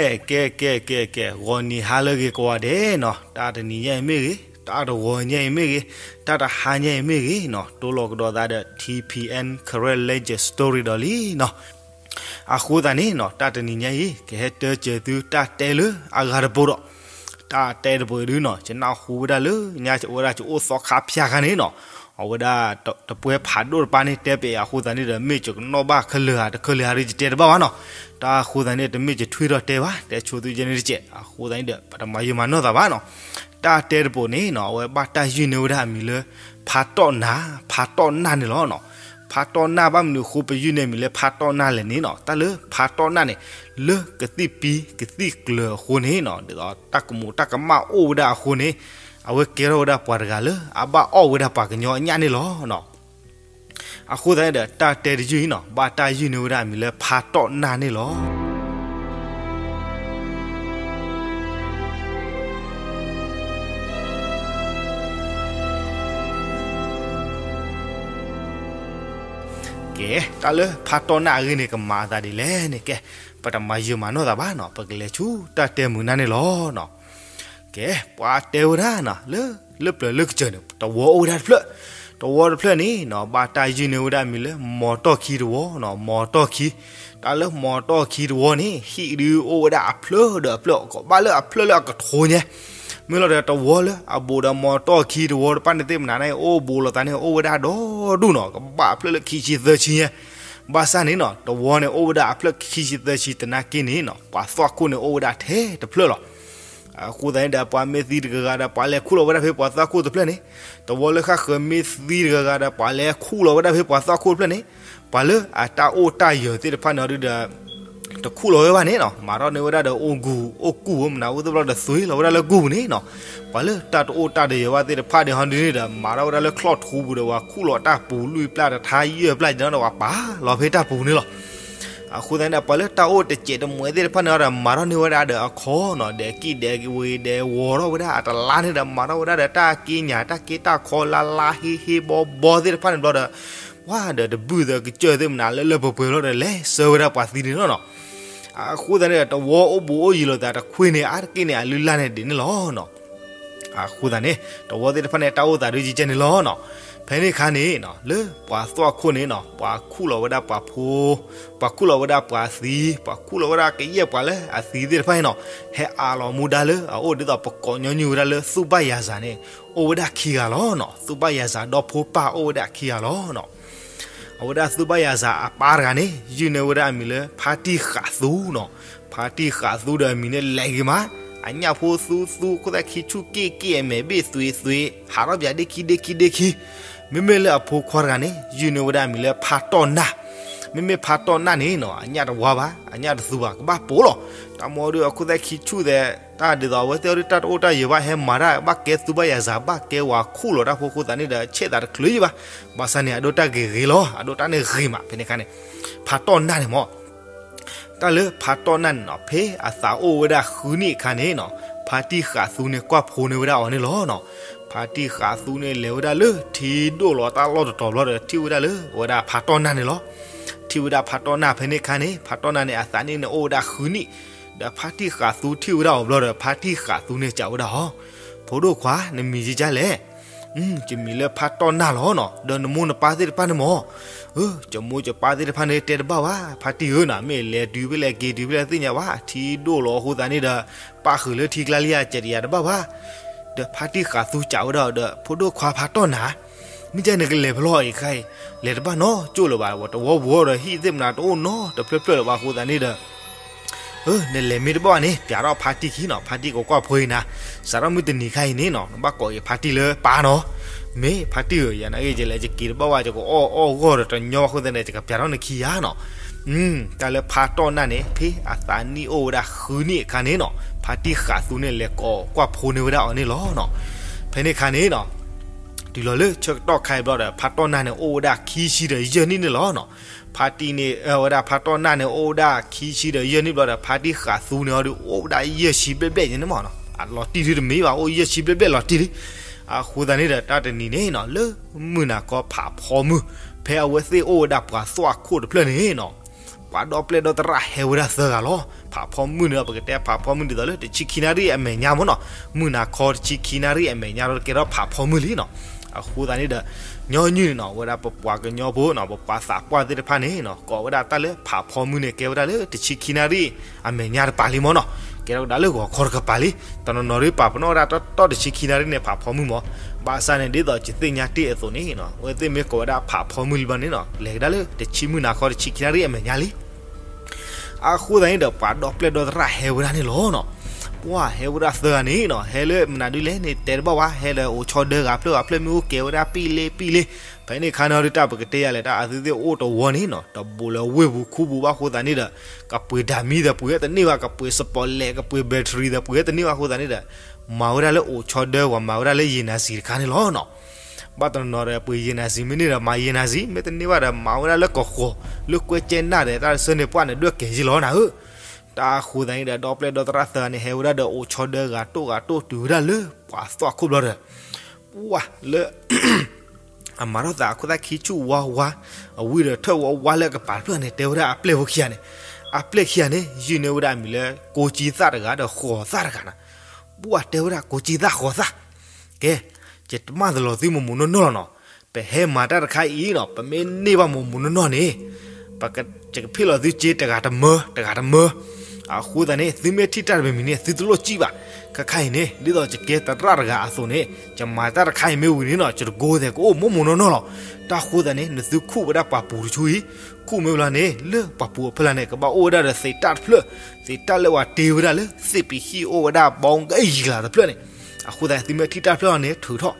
ကဲ ကဲ ကဲ ကဲ ကဲ ဂီၤနံၤဟါလၢအဂ့ၤကိးဂၤဒဲးနီၤ, တၢ်တနံၤညါအံၤမ့ၢ်ဂ့ၤ, တၢ်တဂီၤညါအံၤမ့ၢ်ဂ့ၤ, တၢ်တဟါညါအံၤမ့ၢ်ဂ့ၤနီၤ, တိလီၤကဒီးသးဒီး T P N Karen Legend Story ဒီးလံနီၤ. အဃိသတးန့ၣ်နီၤ, တၢ်တနံၤညါအံၤ ကဟဲတဲစၢၤသုတၢ်တဲလၢအဂၤတပိၤဒီး, တၢ်တဲတပိၤဒုနီၤ, ယနၢ်ဟူဝဲဒၣ်လၢညါဝဲဒၣ်ယအိၣ်သီခါဖၠါခါန့ၣ်နီၤ, အဝဲဒၣ်တပှဲၤဖးဒိၣ်တပၣ်န့ၣ် တဲပျဲအဃိသတးန့ၣ်ဒီး မ့ၢ်ယကနီၣ်ဘၣ်ခဲလၢာ်ဧါတခဲလၢာ်ဧါဒီး ယတဲတဘၣ်ဘၣ်နီၤ. တၢ်အဃိသတးန့ၣ် တမ့ၢ်ယထွံထီၣ်တဲဘၣ်, တဲဆိသုယဲန့ၣ်တကဲး, အဃိသတးန့ၣ်ဒီး ပတမၤယုာ်မၤနီၢ်သးဘၣ်နီၤ. တၢ်တဲတပိၤန့ၣ်နီၤ, အဝဲဘၣ်တၢ်ယုၢ်န့ၢ်ဝဲဒၣ်အမံၤလၢ ဖါတီၣ်နၢ်, ဖါတီၣ်နၢ်န့ၣ်လီၤနီၤ. ဖါတီၣ်နၢ် ဘၣ်မနုၤအဃိပယုၢ်န့ၢ်အမံၤလၢဖါတီၣ်နၢ်လဲၣ်န့ၣ်နီၤ, တၢ်လၢဖါတီၣ်နၢ်န့ၣ် လၢကသံၣ်ပံကသံၣ်ကျၢၤအဃိန့ၣ်နီၤ, ဒ်သိးတၢ်ကမူးတၢ်ကမၣ်အိၣ်ဝဲဒၣ်အဃိန့ၣ်, အဝဲကဲထီၣ်ဝဲဒၣ်ပှၤတဂၤလၢအဘၣ်အီၣ်ဝဲဒၣ်ပှၤကညီအညၣ်န့ၣ်လီၤနီၤ. အဃိသတးန့ၣ်ဒီး တၢ်တဲတယုၢ်အံၤနီၤ, ဘၣ်တၢ်ယုၢ်န့ၢ်ဝဲဒၣ်အမံၤလၢဖါတီၣ်နၢ်န့ၣ်လီၤ. ကဲ, တၢ်လၢဖါတီၣ်နၢ်အဂ့ၢ်န့ၣ် ကမၤအသးဒ်လဲၣ်န့ၣ် ကဲ, ပတမၤယုာ်မၤနီၢ်သးဘၣ်နီၤ, ပကလဲၤဆူတၢ်တဲမုာ်နၢ်န့ၣ်လီၤနီၤ. ကဲ, ပှၤတဲဝဲဒၣ်နီၤ, လၢ, လၢပျၢၤလၢကစၢၢ်န့ၣ် တဝီအိၣ်ဝဲဒၣ်တဖျၢၣ်, တဝီတဖျၢၣ်န့ၣ်နီၤ, ဘၣ်တၢ်ယုၢ်န့ၢ်ဝဲဒၣ်အမံၤလၢမီၤတီၢ်ခံတဝီနီၤ, မီၤတီၢ်ခံ, တၢ်လၢမီၤတီၢ်ခံတဝီန့ၣ် ဟံၣ်ဒုးအိၣ်ဝဲဒၣ်အဖျၢၣ်ဒီးအဖျၢၣ်, ကဘၣ်လၢအဖျၢၣ်လၢအကထိညါ, မ့ၢ်လီၤဒီးတဝီလၢအဘူးဒီးမီၤတီၢ်ခံတဝီတဖၣ်န့ၣ်သ့ၣ်မနၤန့ၣ် အိၣ်ဘူးလိာ်သးန့ၣ် အိၣ်ဝဲဒၣ်ဒီဒူၣ်နီၤ, ကဘၣ်အဖျၢၣ်လၢခံဆံသၢဆံညါ, ဘၣ်ဆၣ်န့ၣ်နီၤ, တဝီန့ၣ်အိၣ်ဝဲဒၣ်အဖျၢၣ်ခံဆံသၢဆံသနာ်က့န့ၣ်နီၤ, ပှၤသွၣ်ခိၣ်န့ၣ်အိၣ်ဝဲဒၣ်ထဲတဖျၢၣ်လီၤ. အဃိသတးန့ၣ်ဒီး ပှၤမ့ၢ်သံတဂၤဂၤဒီး ပှၤလဲၤခူၣ်လီၤဝဲဒၣ်ဖဲပှၤသွၣ်ခိၣ်တဖျၢၣ်န့ၣ်, တဝီလၢဃၣ်ဃၢၤမ့ၢ်သံတဂၤဂၤဒီး ပှၤလဲၤခူၣ်လီၤဝဲဒၣ်ဖဲပှၤသွၣ်ခိၣ်တဖျၢၣ်န့ၣ်, ပှၤလၢအတၢ်အိၣ်တၢ်ယၢၤသ့ၣ်တဖၣ်န့ၣ်ဒုးဒီး တခူၣ်လီၤဝဲဘၣ်န့ၣ်နီၤ, မၤထီၣ်န့ၢ်ဝဲဒၣ်ဒီးအိၣ်ဂူာ်အိၣ်ကူၣ် မနုၤအိၣ်သ့ၣ်ဘျီဒီးသွံလီၤဝဲဒၣ်လၢဂူာ်ပူၤန့ၣ်နီၤ, ပှၤလၢတၢ်တအိၣ်တၢ်တယၢၤဘၣ်သ့ၣ်တဖၣ်ဒီးဟီဒုန့ၣ်ဒီး မၤထီၣ်ဝဲဒၣ်လၢချီၣ်ထူပူၤဒီး ပှၤခူၣ်လီၤတၢ်ပူၤလွံၢ်ပျၢ်တထါယဲၢ်ပျၢ်ကန့ၣ်ဒီး ပှၤပာ်လီၤဖဲတၢ်ပူၤန့ၣ်လီၤ. အဃိသတးန့ၣ်ဒီး ပှၤလၢတၢ်အိၣ်တစဲးတမှဲးသ့ၣ်တဖၣ်န့ၣ်ဒီး မၤထီၣ်န့ၢ်ဝဲဒၣ်ဒီးအခီၣ်နီၤ, ဒဲးကံၣ်ဒဲးဝ့ၤဒဲးဝီၤထီၣ်ဝဲဒၣ်အတလါန့ၣ်ဒီး မၤထီၣ်ဝဲဒၣ်ဒီးတၢ်က့ညၣ် တၢ်က့တၢ်ခီလါလါဟ့ဟ့ဘီဘီသ့ၣ်တဖၣ်န့ၣ်ဘျီဒီး ဝါဒီးတဘုၣ်သးကစၢၢ်သ့ၣ်မနုၤလၢလၢပှဲၤပှဲၤလီၤဒီး လဲၤဆှၢဝဲဒၣ်ပှၤသံန့ၣ်လီၤနီၤ. အဃိသတးန့ၣ်ဒီး တဝီအိၣ်ဘူးအိၣ်ယံၤလိာ်သးတခွ့န့ၣ် အါတက့ၢ်န့ၣ် အလုၢ်အလၢ်န့ၣ်ဒ်န့ၣ်လီၤနီၤ. အဃိသတးန့ၣ် တဝီသ့ၣ်တဖၣ်န့ၣ် တၢ်အိၣ်သးဒုးကဲန့ၣ်လီၤနီၤ. ဖဲန့ၣ်အခါန့ၣ်နီၤ လၢပှၤသွၣ်ခိၣ်န့ၣ်နီၤ ပှၤခူၣ်လီၤဝဲဒၣ်ပှၤဖိ ပှၤခူၣ်လီၤဝဲဒၣ်ပှၤသံ ပှၤခူၣ်လီၤဝဲဒၣ်ကယဲၢ်ပှၤလၢအသံသ့ၣ်တဖၣ်န့ၣ်နီၤ ဟဲအးလီၤမူဒါလၢအအိၣ်ဒ်သိးပကိးညီနုၢ်ဝဲဒၣ်လၢ သူၣ်ဘၣ်ယၤစးန့ၣ် အိၣ်ဝဲဒၣ်ခံဂၤလီၤနီၤ. သူၣ်ဘၣ်ယၤစးဒီဖိပၢ်အိၣ်ဝဲဒၣ်ခံဂၤလီၤနီၤ. အဝဲဒၣ်သူၣ်ဘၣ်ယၤစးအပၢ်တဂၤန့ၣ် ယုၢ်န့ၢ်ဝဲဒၣ်အမံၤလၢ ဖါတံၢ်ဃးသူနီၤ. ဖါတံၢ်ဃးသူဒီးအမံၤန့ၣ်လဲၤဂ့ၤမး အညၣ်ဖိသူသူ ခိၣ်သၣ်ခံဆူၣ်က့ၣ်က့ၣ် အမဲာ်ဘ့ၣ်သွံးသွံး ဟးထီၣ်ပၠးဒ့ခံဒ့ခံဒ့ခံ. မ့မ့ၢ်လၢအဖိခွါတဂၤန့ၣ် ယုၢ်န့ၢ်ဝဲဒၣ်အမံၤလၢဖါတီၢ်နၢ်. မ့မ့ၢ်ဖါတီၢ်နၢ်န့ၣ်နီၤ အညၣ်တဝါဘၣ် အညၣ်တသူဘၣ် ကဘၣ်ပိာ်လီၤ. တၢ်မီဒုးအခိၣ်သၣ်ခံဆူၣ်သဲး တၢ်ဒ်သိးအဝဲသ့ၣ်အီၤဒုးတၢ်တအိၣ်တၢ်ယၢၤဘၣ် ဟဲမၤတၢ် ဘၣ်ကဲသူၣ်ဘၣ်ယၤစး ဘၣ်ကဲဝၤခူၣ်လီၤတၢ်ဖိအဃိသတးန့ၣ်ဒီး ဆဲးသးတချုးယံၤဘၣ်. ဘၣ်ဆၣ်န့ၣ် အဒိတၢ်ဂ့ၤဂ့ၤလီၤ အဒိတၢ်န့ၣ်ဂ့ၤမး ဖဲန့ၣ်အခါန့ၣ် ဖါတီၢ်နၢ်န့ၣ်မး တၢ်လၢဖါတီၢ်နၢ်န့ၣ်နီၤ ဖဲအသးအိၣ်ဝဲဒၣ်ဃုနံၣ်အခါန့ၣ်နီၤ ဖါတံၢ်ဃးသူန့ၣ်ကွၢ်ဖိန့ၢ်ဝဲဒၣ်အီၤန့ၣ်လီၤနီၤ. ဖါတံၢ်ဃးသူန့ၣ်လဲၤဝဲဒၣ်လၢထံဒိၣ်လီၤတၢ်လီၢ်တတီၤဘျီဒီး ထံၣ်ဝဲဒၣ်လၢအဝဲဒၣ်ဖါတီၢ်နၢ်န့ၣ်လီၤ. ထံၣ်ဝဲဒၣ်ဖါတီၢ်နၢ်ဖဲန့ၣ်အခါန့ၣ် ဖါတီၢ်နၢ်န့ၣ် အသးနံၣ်န့ၣ်အိၣ်ဝဲဒၣ်ဃုနံၣ် ဒီးဖါတံၢ်ဃးသူထံၣ်ဝဲဒၣ်အီၤဘျီဒီး ဖါတံၢ်ဃးသူန့ၣ်စံးဝဲဒၣ်အီၤ, ဖိဒိၣ်ခွါ နမံၤယကလဲၣ်. ယမံၤလၢဖါတီၢ်နၢ်လီၤနီၤ ဒီးနမိၢ်နပၢ်သ့ၣ်တဖၣ်န့ၣ်မး. ယမိၢ်ယပၢ်သ့ၣ်တဖၣ်န့ၣ်တဲတဘၣ်ဘၣ် ဖါတံၢ်ဧၢနီၤ မ့ၢ်လဲၤတုၤဖဲလဲၣ်က့ၤတုၤဖဲလဲၣ်သ့ၣ်ညါဘၣ် ထံဒိၣ်လီၤအဃိသတးန့ၣ်ဒီး ပၣ်ဃုာ်လၢထံကျါလံယၤစဲးတယၤတဘၣ်ဘၣ်. ဒီးဖါတံၢ်ဃးသူစံးဝဲဒၣ်ဒီး ဖိဒိၣ်ခွါဖါတီၢ်နၢ် မ့ၢ်ကဲနကလဲၤဖဲလဲၣ်အံၤခါအံၤ လဲၤတဘၣ်နီတစိၢ်လၢၤဘၣ် တဝီပူၤဒီးဟံၣ်သ့ၣ်မနုၤတအိၣ်နီတဖျၢၣ်ဖျၢၣ်လၢၤဘၣ်အဃိသတးန့ၣ်ဒီး နလဲၤမ့ၢ်တဘၣ်ဘၣ်န့ၣ် ပျးထီၣ်ဖါတံၢ်ခံနီၤ ဖါတံၢ်ကကွၢ်ဖိအံၤနၤ စးထီၣ်မုၢ်တနံၤခါအံၤန့ၣ်နီၤ နဘၣ်ကိးအံၤဖါတံၢ်လၢပၢ်နီၤ. မ့ၢ်ဖါတံၢ်ဧၢ ယနာ်က့ ယလဲၤယက့ၤတဘၣ်ဘၣ် ယကအီၣ်အီၣ်ဂီၢ်ဒီးတညီဘၣ်အဃိသတးန့ၣ် ယကပျးထီၣ်နခံယၤနီၤ. တၢ်လၢဖါတီၢ်နၢ်န့ၣ် ဖဲအသးနံၣ်အိၣ်ဝဲဒၣ်ဃုနံၣ်အခါန့ၣ်နီၤ ဖါတံၢ်ဃးသူန့ၣ် လဲၤကိးကွၢ်ဖိန့ၢ်ဝဲဒၣ်အီၤန့ၣ်လီၤနီၤ. ဖဲန့ၣ်အခါန့ၣ်နီၤ တုၤလီၤလၢဆၢကတီၢ်ခါအံၤဘျီဒီး ဖါတီၢ်နၢ်န့ၣ် အိၣ်ဝဲဒၣ်ခံဆံဒီးယဲၢ်နံၣ်န့ၣ်လီၤနီၤ. ဖါတံၢ်န့ၣ် ဝဲဒၣ်ဖါတီၢ်နၢ်န့ၣ် အိၣ်ဝဲဒၣ်ခံဆံဒီးယဲၢ်နံၣ်ဘျီဒီး ဖါတံၢ်ဃးသူန့ၣ်အီၤဒုး အိၣ်ဝဲဒၣ်ယဲၢ်ဆံဘျဲၣ်ဘျဲၣ်န့ၣ်မးနီၤ. အလီၤတံၢ်ဒုးတမ့ၢ်ဘၣ် အိၣ်ယဲၢ်ဆံဘျဲၣ်ဘျဲၣ်လီၤတံၢ်လံ. အဃိသတးန့ၣ်ဒီး တၢ်တနံၤန့ၣ်နီၤ လၢမုၢ်နၤခီဖးဖီမုၢ် ဖဲအဝဲသ့ၣ်အိၣ်ဝဲဒၣ်ပှၤသွၣ်ခိၣ်တဖျၢၣ်န့ၣ်နီၤ ပှၤဒီပျဲၢ်ဒီသရၣ်ဟဲဝဲဒၣ်သၢဂၤလီၤ. ဖးဖီမုၢ်န့ၣ်ဒီး ပကတဲဖးဖီမုၢ်ဒ်သိးလၢတဆံခံနၣ်ရံၣ်အမဲာ်ညါမ့ၢ်နီၤ, မုၢ်နၤခီတဆံခံနၣ်ရံၣ်အမဲာ်ညါဒီး ကဲထီၣ်ဖးဖီမုၢ်လံနီၤ. အဃိသတးန့ၣ်ဒီး ညီနုၢ်န့ၣ်နီၤ ဝဲဒၣ်ပပှၤကညီဖိနီၤ ပပှၤသးပှၢ်သ့ၣ်တဖၣ်န့ၣ်နီၤ ကိးဝဲဒၣ်တၢ်လၢဖးဖီမုၢ်န့ၣ် ကဲဝဲဒၣ်လၢတဆံခံနၣ်ရံၣ်အမဲာ်ညါတပၤလံမ့ၢ်နီၤ, ကဲထီၣ်ကဒါလၢဂီၤခီတကပၤလံ. တနီၤနီၤဒ်ပာ်ပနီၣ်ဝဲဒၣ်တီတီတဆံခံနၣ်ရံၣ်န့ၣ် ဖးဖီမုၢ်မ့ၢ်, ဘၣ်ဆၣ်န့ၣ် ဒ်သိးယသ့ၣ်ညါတ့ၢ်အသိးန့ၣ်နီၤ အဝဲသ့ၣ်မ့ၢ်ကိးဝဲဒၣ်ဖးဖီမုၢ်လံဘျီန့ၣ်နီၤ လဲၤကဒါလၢတဆံမုၢ်နၤခီတဆံခံနၣ်ရံၣ်အမဲာ်ညါလံ. အဃိသတးန့ၣ်ဒီး ပှၤဒီပျဲၢ်ဒီသရၣ်ဟဲဝဲဒၣ်န့ၣ်လီၤနီၤ. ပှၤဟဲဝဲဒၣ်သၢဂၤန့ၣ်နီၤ ဟဲလၢမနုၤဒ်လဲၣ်န့ၣ် တဲတဘၣ်ဝဲ ဟဲဒီးအိၣ်ဆီဒၢဂၤဖျၢၣ်ဂၤဖျၢၣ် မ့ၣ်အူကဲဝဲဒၣ်ပံၣ်လ့ပံၣ်လ့. ဖဲန့ၣ်အခါန့ၣ်ဒ်တၢ်ပကတဲယၤလဲၣ် တၢ်အသုသ့ၣ်အိၣ်တဝီန့ၣ်နီၤ တဘူးလၢဝ့ၢ်ပူၤခူပူၤဘၣ်အဃိသတးန့ၣ်ဒီး ကပှ့ၤဓာတ်မီး ဒီးပှ့ၤဝဲတန့ၢ်ဘၣ်, ကပှ့ၤ spotlight ကပှ့ၤ battery ဒီးပှ့ၤဝဲတန့ၢ်ဘၣ်အဃိသတးန့ၣ်ဒီး မၤဝဲဒၣ်လၢအိၣ်ဆီဒၢ ပှၤမၤဝဲဒၣ်လၢရေနံဆီတခါန့ၣ်လီၤနီၤ. ဘၣ်တနီၤနီၤဒီး ပှ့ၤရေနံဆီ မ့ၢ်န့ၢ်ဒီးမၤရေနံဆီ, မ့ၢ်တန့ၢ်ဘၣ်ဒီး မၤဝဲဒၣ်လၢကဃီၤ လၢကွဲကဲနၢ်ဒီး တၢ်တဆၢန့ၣ် ပှၢ်န့ၣ်ဒွဲၣ်ကဲယ့ၢ်လီၤနၤဧၢ. တၢ်အဃိသတးန့ၣ်ဒီး ဒီပျဲၢ်ဒီသရၣ်သၢဂၤန့ၣ် ဟဲဝဲဒၣ်ဒီးအိၣ်ဆီဒၢဂၤတိၢ်ဂၤတိၢ်တုၤဝဲဒၣ်လၢပှၤသွၣ်ခိၣ်ဘျီဒီး ပှၤလၢ အမၤထီၣ်သးအခိၣ်သၣ်ခံဆူၣ်ဝါဝါ, အဝံၣ်ဒီးထၢၣ်ဝါဝါလၢအကပၤတဖျၢၣ်န့ၣ် တဲဝဲဒၣ်အပျဲၢ်ဖိခံဂၤန့ၣ်, အပျဲၢ်ခံဂၤန့ၣ် ယုၢ်န့ၢ်ဝဲဒၣ်အမံၤလၢ ကိးကံသၣ်တဂၤဒီးဃီၤသၣ်တဂၤနၤ. ပှၤတဲဝဲဒၣ်ကိးကံသၣ်ဃီၤသၣ်, ကဲ, ယတမၢလီၤသုမိၢ်မိၢ်နီၢ်နီၢ်လီၤနီၤ. ပဟဲမၤတၢ်တခါအံၤနီၤ ပမ့ၢ်န့ၢ်ဘၣ်မိၢ်မိၢ်နီၢ်နီၢ်န့ၣ် ယကဖ့ၣ်လီၤသုစ့တဂၤတမၢ တဂၤတမၢ. အဃိသတးန့ၣ် သုမ့ၢ်ထံၣ်တၢ်တမံၤမံၤန့ၣ် သုတလိၣ်စံၣ်ဘၣ်. ခဲခါအံၤန့ၣ် ဒ်သိးယကဲသရၣ်တဂၤအသိးန့ၣ် ယမၤတၢ်တခါအံၤမ့ၢ်ဝံၤန့ၣ်နီၤ ယတကိးသဲးကအိၣ်မိၢ်မိၢ်နီၢ်နီၢ်လီၤ. တၢ်ဃိသတးန့ၣ် နသုခူၣ်ဝဲဒၣ်ပှၤပူၤတဆူအံၤ, ခူၣ်မ့ၢ်ဘျီန့ၣ် လၢပှၤပူၤအဖီလာ်န့ၣ် ကဘၣ်အိၣ်ဝဲဒၣ်ဒီးသ့းတၢ်တဖျၢၣ်, သ့းတၢ်လၢပှၤတ့ဝဲဒၣ်လၢ သ့းပံၤဟံၣ်အိၣ်ဝဲဒၣ်ဘီကယံၤကျါတဖျၢၣ်န့ၣ်. အဃိသတး သုမ့ၢ်ထံၣ်တၢ်တဖျၢၣ်လီၤန့ၣ် ထုးထီၣ်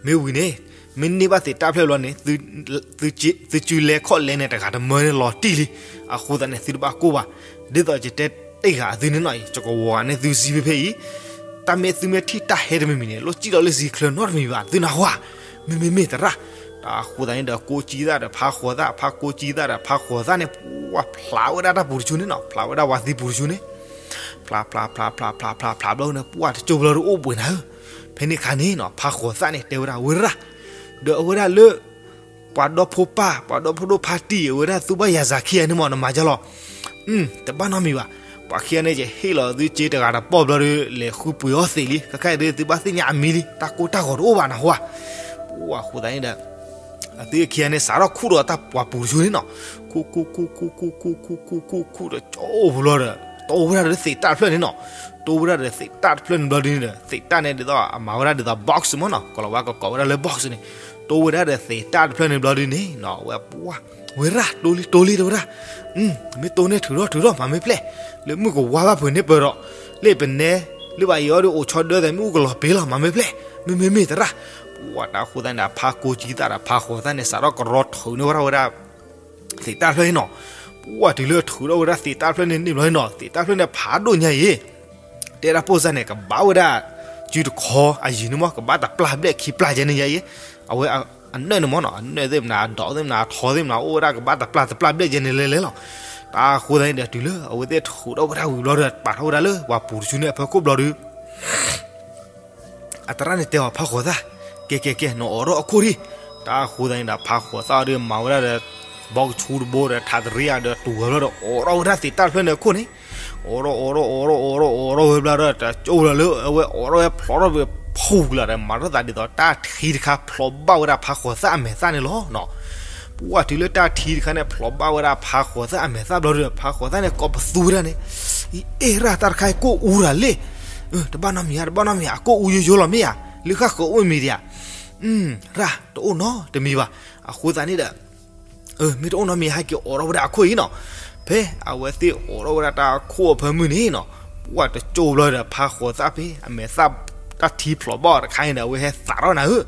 မ့ၢ်ဝံၤန့ၣ် မ့ၢ်န့ၢ်ဘၣ်သ့းတၢ်တဖျၢၣ်ဘျီန့ၣ် သုစုလဲခီၣ်လဲန့ၣ် တဂၤတမၢန့ၣ် လီၤတံၢ်လံ. အဃိသတးန့ၣ် သုတဘၣ်ကိၢ်ဘၣ်. ဒ်သိးယတဲတ့ၢ်ဂၤအသုန့ၣ်နီၤအံၤ ယကဝီၤဂၤန့ၣ်သုစံးဖဲဖဲအံၤ, တၢ်မ့ၢ်သုမ့ၢ်ထံၣ်တၢ်ဟဲတမံၤမံၤန့ၣ် လိၣ်စံၣ်ထီၣ်လၢစံချၢနီတမံၤဘၣ် သုနၢ်ဟူဧါ. မ့မ့မ့ၢ်သရၣ်. တၢ်ဃိသတးန့ၣ်ဒီး ကိးကံသၣ်ဒီးဖးဃီၤသၣ်, ဖးကိးကံသၣ်ဒီးဖးဃီၤသၣ်န့ၣ် ပှၤဖျးဝဲဒၣ်တၢ်ပူၤတဆူန့ၣ်နီၤ, ဖျးဝဲဒၣ်ဝၤသံပူၤတဆူန့ၣ် ဖျးဖျးဖျးဖျးဖျးဖျးဘျီန့ၣ် ပှၤတကၠိဘျီဒီးအိၣ်ဘှံးနၤဧၢ. ဖဲန့ၣ်အခါန့ၣ်နီၤ ဖးဃီၤသၣ်န့ၣ် တဲဝဲဒၣ်ဝဲရၣ်, ဒီးအဝဲဒၣ်လၢ ပှၤဒီဖိပၢ် ပှၤဒီဖိဒိၣ်ဖါတံၢ် အဝဲဒၣ်သူဘၣ်ယၤစၤခံဂၤန့ၣ်မ့ၢ် နမၤကလီၤ. တဘၣ်နီတမံၤဘၣ်. ပှၤခံဂၤန့ၣ် ယဟ့ၣ်လီၤသုစ့တဂၤတပီၢ်ဘျီဒီး လဲၤဃုပှ့ၤအီၣ်သ့းလံ. ခဲခါအံၤဒ်သုဘၣ်သ့ၣ်ညါအမံၤလံ တၢ်ကိၢ်တၢ်ဂီၤတအိၣ်ဘၣ်နၢ်ဟူဧါ. ပှၤဃိသတးန့ၣ်ဒီး အသုခံဂၤန့ၣ် စးထီၣ်ခူၣ်ဒီးတၢ်ပှၤပူၤတဆူန့ၣ်နီၤ, ခူၣ်ခူၣ်ခူၣ်ခူၣ်ခူၣ်ခူၣ်ခူၣ်ခူၣ်ခူၣ်ခူၣ်ဒီး ကၠိဘျီဒီး တိၢ်ဝဲဒၣ်ဒီးသ့းတၢ်တဖျၢၣ်န့ၣ်နီၤ, တိၢ်ဝဲဒၣ်ဒီးသ့းတၢ်တဖျၢၣ်န့ၣ်ဘျီဒ်န့ၣ်ဒီး သ့းတၢ်န့ၣ်ဒ်သိးအမၤဝဲဒၣ်ဒ်သိး box မ့ၢ်နီၤ, ကလီၤဝါကကိးဝဲဒၣ်လၢ box န့ၣ်, တိၢ်ဝဲဒၣ်ဒီးသ့းတၢ်တဖျၢၣ်န့ၣ်ဘျီဒ်န့ၣ်နီၤ ဝဲပှၤ ဝဲရၣ် တိၢ်လံ တိၢ်လံ တဲဝဲဒၣ်, မ့ၢ်တိၢ်န့ၣ်ထုးထီၣ်ထုးထီၣ် မၤမ့ၢ်ပျဲၢ်, လၢမုၢ်ကဝါဘၣ်ဖုးန့ၢ်ပၢၢ်ဒီး လၢပနဲ လၢဘၣ်အံၤအီၤဒီးအိၣ်ဆီဒၢသဲး မ့ၣ်အူကလီၤပ့ၤလီၤ မၤမ့ၢ်ပျဲၢ်, မ့မ့မ့ၢ်သရၣ်. ပှၤတၢ်ဃိသတးန့ၣ်ဒီး ဖးကိးကံသၣ်ဒီးဖးဃီၤသၣ်န့ၣ် စးထီၣ်ကရီထုးန့ၢ်ဝဲဒၣ်ဝဲဒၣ် သ့းတၢ်တဖျၢၣ်န့ၣ်နီၤ, ပှၤတုၤလၢထုးထီၣ်ဝဲဒၣ်သ့းတၢ်တဖျၢၣ်န့ၣ်န့ၣ်ဘျီန့ၣ်နီၤ သ့းတၢ်တဖျၢၣ်န့ၣ်ဖးဒိၣ်ညါအံၤ တဲဒၣ်ပိၢ်စၢ်န့ၣ် ကဘၣ်ဝဲဒၣ် စုတခီအယံၤန့ၣ်မ့ၢ် ကဘၣ်တပျၢ်ဘျဲၣ်ခံပျၢ်ကဲန့ၣ်ယါအံၤ, အဝဲအနၢၣ်န့ၣ်မ့ၢ်နီၤ အနၢၣ်သ့ၣ်မနၤ အဒီးသ့ၣ်မနၤ အထီသ့ၣ်မနၤ အိၣ်ဝဲဒၣ်ကဘၣ်တပျၢ်တပျၢ်ဘျဲၣ်ကဲန့ၣ်လဲၤလဲၤလီၤ. တၢ်ဃိသတးန့ၣ်ဒီး တုၤလၢအဝဲသ့ၣ်ထုးထီၣ်ဝဲဒၣ်ဝံၤဘျီဒီး ပာ်ထီၣ်ဝဲဒၣ်လၢပှၤပူၤတဆူန့ၣ်အဖီခိၣ်ဘျီဒီး အသရၣ်န့ၣ်တဲအီၤ ဖးဃီၤသၣ်, ကဲကဲကဲ နအိးထီၣ်အခိၣ်ဒံး. တၢ်ဃိသတးန့ၣ်ဒီး ဖးဃီၤသၣ်ဒီး မၤဝဲဒၣ်ဒီး ဘီကဆူတဘိဒီး ထးတရံးအဒီးတူၢ်ဝဲဘျီဒီး အိးထီၣ်ဝဲဒၣ်သ့းတၢ်တဖျၢၣ်န့ၣ်အခိၣ်န့ၣ်, အိးထီၣ် အိးထီၣ် အိးထီၣ် အိးထီၣ် အိးထီၣ်ဝဲဘျီဒီး တကၠိလီၤလၢအဝဲအိးထီၣ်ဝဲဖျိးထီၣ်ဝဲဖူကလၤဒီး မၤထီၣ်သးဒ်သိး တၢ်ထံတခါဖျိးဘၣ်ဝဲဒၣ်ဖးဃီၤသၣ်အမဲာ်သၣ်န့ၣ်လီၤ. ပှၤတုၤလၢတၢ်ထံတခါန့ၣ် ဖျိးဘၣ်ဝဲဒၣ်ဖးဃီၤသၣ်အမဲာ်သၣ်ဘျီဒီး ဖးဃီၤသၣ်န့ၣ် ကိးပသူဝဲဒၣ်န့ၣ်, အ့ ရၣ် တၢ်တခါအံၤကိၢ်အူတၢ်လံ. တဘၣ်နီတမံၤဧါ တဘၣ်နီတမံၤဧါ အကိၢ်အူယိယိလီၤမ့ၢ်ဧါ, လၢဃၣ်ဃၢၤအိၣ်မံၤဒံးဧါ. ရၣ် တအိၣ်နီတမံၤဘၣ်. အဃိသတးန့ၣ်ဒီး မ့ၢ်တအိၣ်နီတမံၤ ဟဲက့ၤအိးထီၣ်ဝဲဒၣ်အခိၣ်အံၤနီၤ. ဖဲအဝဲသ့ၣ်အိးထီၣ်ဝဲဒၣ်တၢ်အခိၣ်အဖၢမုၢ်န့ၣ်နီၤ, ပှၢ်တကၠိဘျီဒီး ဖးဃီၤသၣ်ဖဲ အမဲာ်သၣ်တၢ်ထံဖျိးဘၣ်အီၤတခါအံၤဒီး အဝဲဟဲသးထီၣ်နၤဧၢ.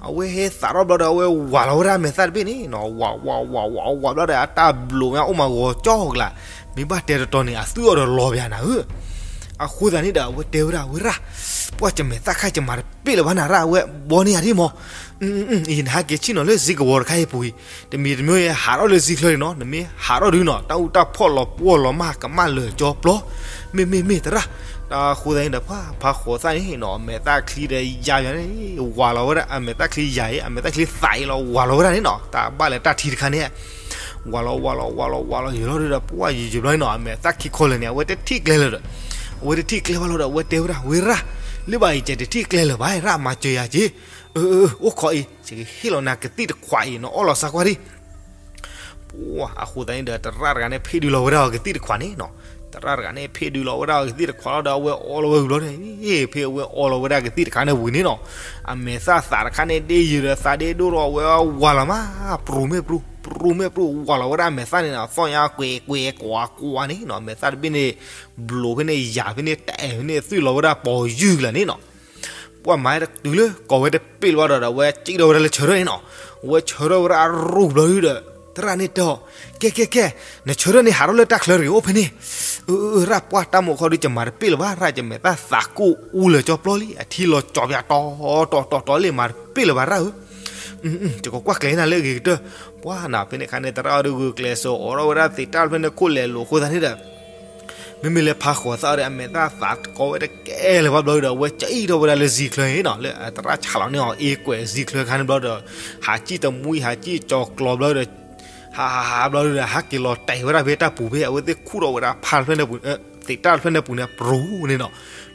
အဝဲဟဲသးထီၣ်ဘျီဒီး အဝဲဝၤလီၤဝဲဒၣ်အမဲာ်သၣ်တဘ့ၣ်န့ၣ်နီၤ, ဝၤ ဝၤ ဝၤ ဝၤ ဝၤဘျီဒီး အတၢ်ဘျိးမ့ၢ်အိၣ်မးဂီၤကၠီကလး, မ့ၢ်ဘၣ်တဲတတီၤန့ၣ် အသွံၣ်အီၤဒီးလီၤပၠးနၤဧၢ. အဃိသတးန့ၣ်ဒီး အဝဲတဲဝဲဒၣ် ဝဲရၣ်, ပှၢ်ကမဲာ်သၣ်ခါကမၤတပ့ၢ်လၢၤဘၣ်နၤရၣ်, အဝဲဘီန့ၢ်ယၤဒ်မး. ယနဟဲက့ၤဆ့ၣ်နီၤလၢစ့ကဝီၤတခါအံၤပူၤအံၤ, တမံၤတမံၤဟးထီၣ်လၢစ့ချၢန့ၣ်နီၤ, နမ့ၢ်ဟးထီၣ်ဒုးနီၤ တၢ်အူတၢ်ဖီၣ်လီၤပှီၢ်လီၤမၢ်ကမၣ်လၢာ်ကၠီပျီ, မ့မ့ၢ်မ့ၢ်သရၣ်. တၢ်ဃိသတးန့ၣ်ဒီး ဖးဃီၤသၣ်န့ၣ်နီၤ အမဲာ်သၣ်ချံဒီးယၤယၤန့ၣ် ဝၤလီၤဝဲဒၣ်, အမဲာ်သၣ်ချံယၤအံၤ အမဲာ်သၣ်ချံသးအံၤလီၤ ဝၤလီၤဝဲဒၣ်န့ၣ်နီၤ, တၢ်ဘၣ်လဲၤတၢ်ထံတခါန့ၣ် ဝးလီၤဝးလီၤဝးလီၤဝးလီၤယံာ်လီၤဒီး ပှၢ်ယံာ်ယံာ်ဘျီနီၤ အမဲာ်သၣ်ခံခီလၢာ်န့ၣ် အဝဲတထံၣ်ကျဲလၢၤဒီး အဝဲတထံၣ်ကျဲဘၣ်လီၤဒီး အဝဲတဲဝဲဒၣ် ဝ့ရၣ်, လၢဘၣ်အံၤ ကဲတထံၣ်ကျဲလၢၤဘၣ် ရၣ်မၤစၢၤယၤက့ၤ, အိၣ်ခိးအံၤ ယကဟ့ၣ်လီၤနၤကသံၣ်တခွးအံၤ နအီၣ်လီၤစါကွၢ်ဒံး ပှၢ်အဃိသတးန့ၣ်ဒီး သရၣ်တဂၤန့ၣ် ဖ့ၣ်ဒုးလီၤဝဲဒၣ်အီၤကသံၣ်တခွးန့ၣ်နီၤ, သရၣ်တဂၤန့ၣ် ဖ့ၣ်ဒုးလီၤဝဲဒၣ်အီၤကသံၣ်တခွးလီၤဒီး အဝဲအီလီၤဝဲဝံၤဘျီန့ၣ်, ဖဲအဝဲအီလီၤဝဲဒၣ်ကသံၣ်တခွးန့ၣ်ဝံၤန့ၣ်နီၤ, အမဲာ်သၣ်သးတခါန့ၣ် ဒ့ယံာ်ဒီးသးဒ့ဒိၣ်ဒီး အဝဲဝးလီၤမး, ပြူၤမ့ၢ်ပြူၤ ပြူၤမ့ၢ်ပြူၤ ဝးလီၤဝဲဒၣ်အမဲာ်သၣ်န့ၣ်နီၤ, သီၣ်ညါကွဲးကွဲးကွးကွးန့ၣ်နီၤ, အမဲာ်သၣ်တဘ့ၣ်န့ၣ် ဘျိးဖဲန့ၣ် ယၤဖဲန့ၣ် တအဲၣ်ဖဲန့ၣ် သွံၣ်လီၤဝဲဒၣ်ပိာ်ယုၢ်ကလၢာ်န့ၣ်နီၤ ပှၢ်မၤတတုၤလၢ ကိးဝဲတပ့ၢ်လၢၤဘၣ်ဒီး အဝဲစံၣ်ထီၣ်ဝဲဒၣ်လၢဆၢထၢၣ်န့ၣ်နီၤ, အဝဲဆၢထၢၣ်ဝဲဒၣ်အရူၢ်ဘျီဒုဒီး သရၣ်န့ၣ်တဲအီၤ, ကဲကဲကဲ, နဆၢထၢၣ်န့ၣ် ဟးထီၣ်လၢတၢ်ချၢတဂ့ၤ အိၣ်ဖဲန့ၣ်, အၢ အၢ ရၣ် ပှၢ်တၢ်မုာ်ခီဒု ယမၤတပ့ၢ်လၢၤဘၣ် ရၣ်, ယမဲာ်သၣ်သးကိၣ်အူလၢာ်ကၠီပျီလံ, အထံလီၤကၠီပၠးတီၤတီၤတီၤတီၤလံ မၤတပ့ၢ်လၢၤဘၣ်ရၣ်ဧၢ, ယကကွၢ်ကျဲၤနၤလၢအဂ့ၤကတၢၢ်, ပှၢ်နီၤ ဖဲန့ၣ်အခါန့ၣ် သရၣ်အီၤဒုဂုာ်ကျဲးစၢးအိးထီၣ်ဝဲဒၣ်သ့ၣ်တၢ်တဖျၢၣ်န့ၣ်ခိၣ်လဲၤလိာ်အဃိသတးန့ၣ်ဒီး မ့မ့ၢ်လၢဖးဃိးသၣ်ဒီး အမဲာ်သၣ်သးကိးဝဲတကဲလၢၤဘၣ်ဘျီဒီး အဝဲစံၣ်ထီၣ်ဝဲဒၣ်လၢစံချၢန့ၣ်နီၤ, လၢသရၣ်ဆးလီၤန့ၢ်အီၤအ့ကွဲးစံချၢခါန့ၣ်ဘျီဒီး ဟးစံၣ်တမှံ ဟးစံၣ်ကၠီၤကျီၤဘျီဒီး ဟးဟးဟးဘျီဒီး ဟးက့ၤလီၤတဲာ်ဝဲဒၣ်ဖဲတၢ်ပူၤဖဲ အဝဲသ့ၣ်ခူၣ်ထီၣ်ဝဲဒၣ်ဖးတဖျၢၣ်န့ၣ်ပူၤ, သ့ၣ်တၢ်တဖျၢၣ်န့ၣ်ပူၤန့ၣ် ပြူၤန့ၣ်နီၤ,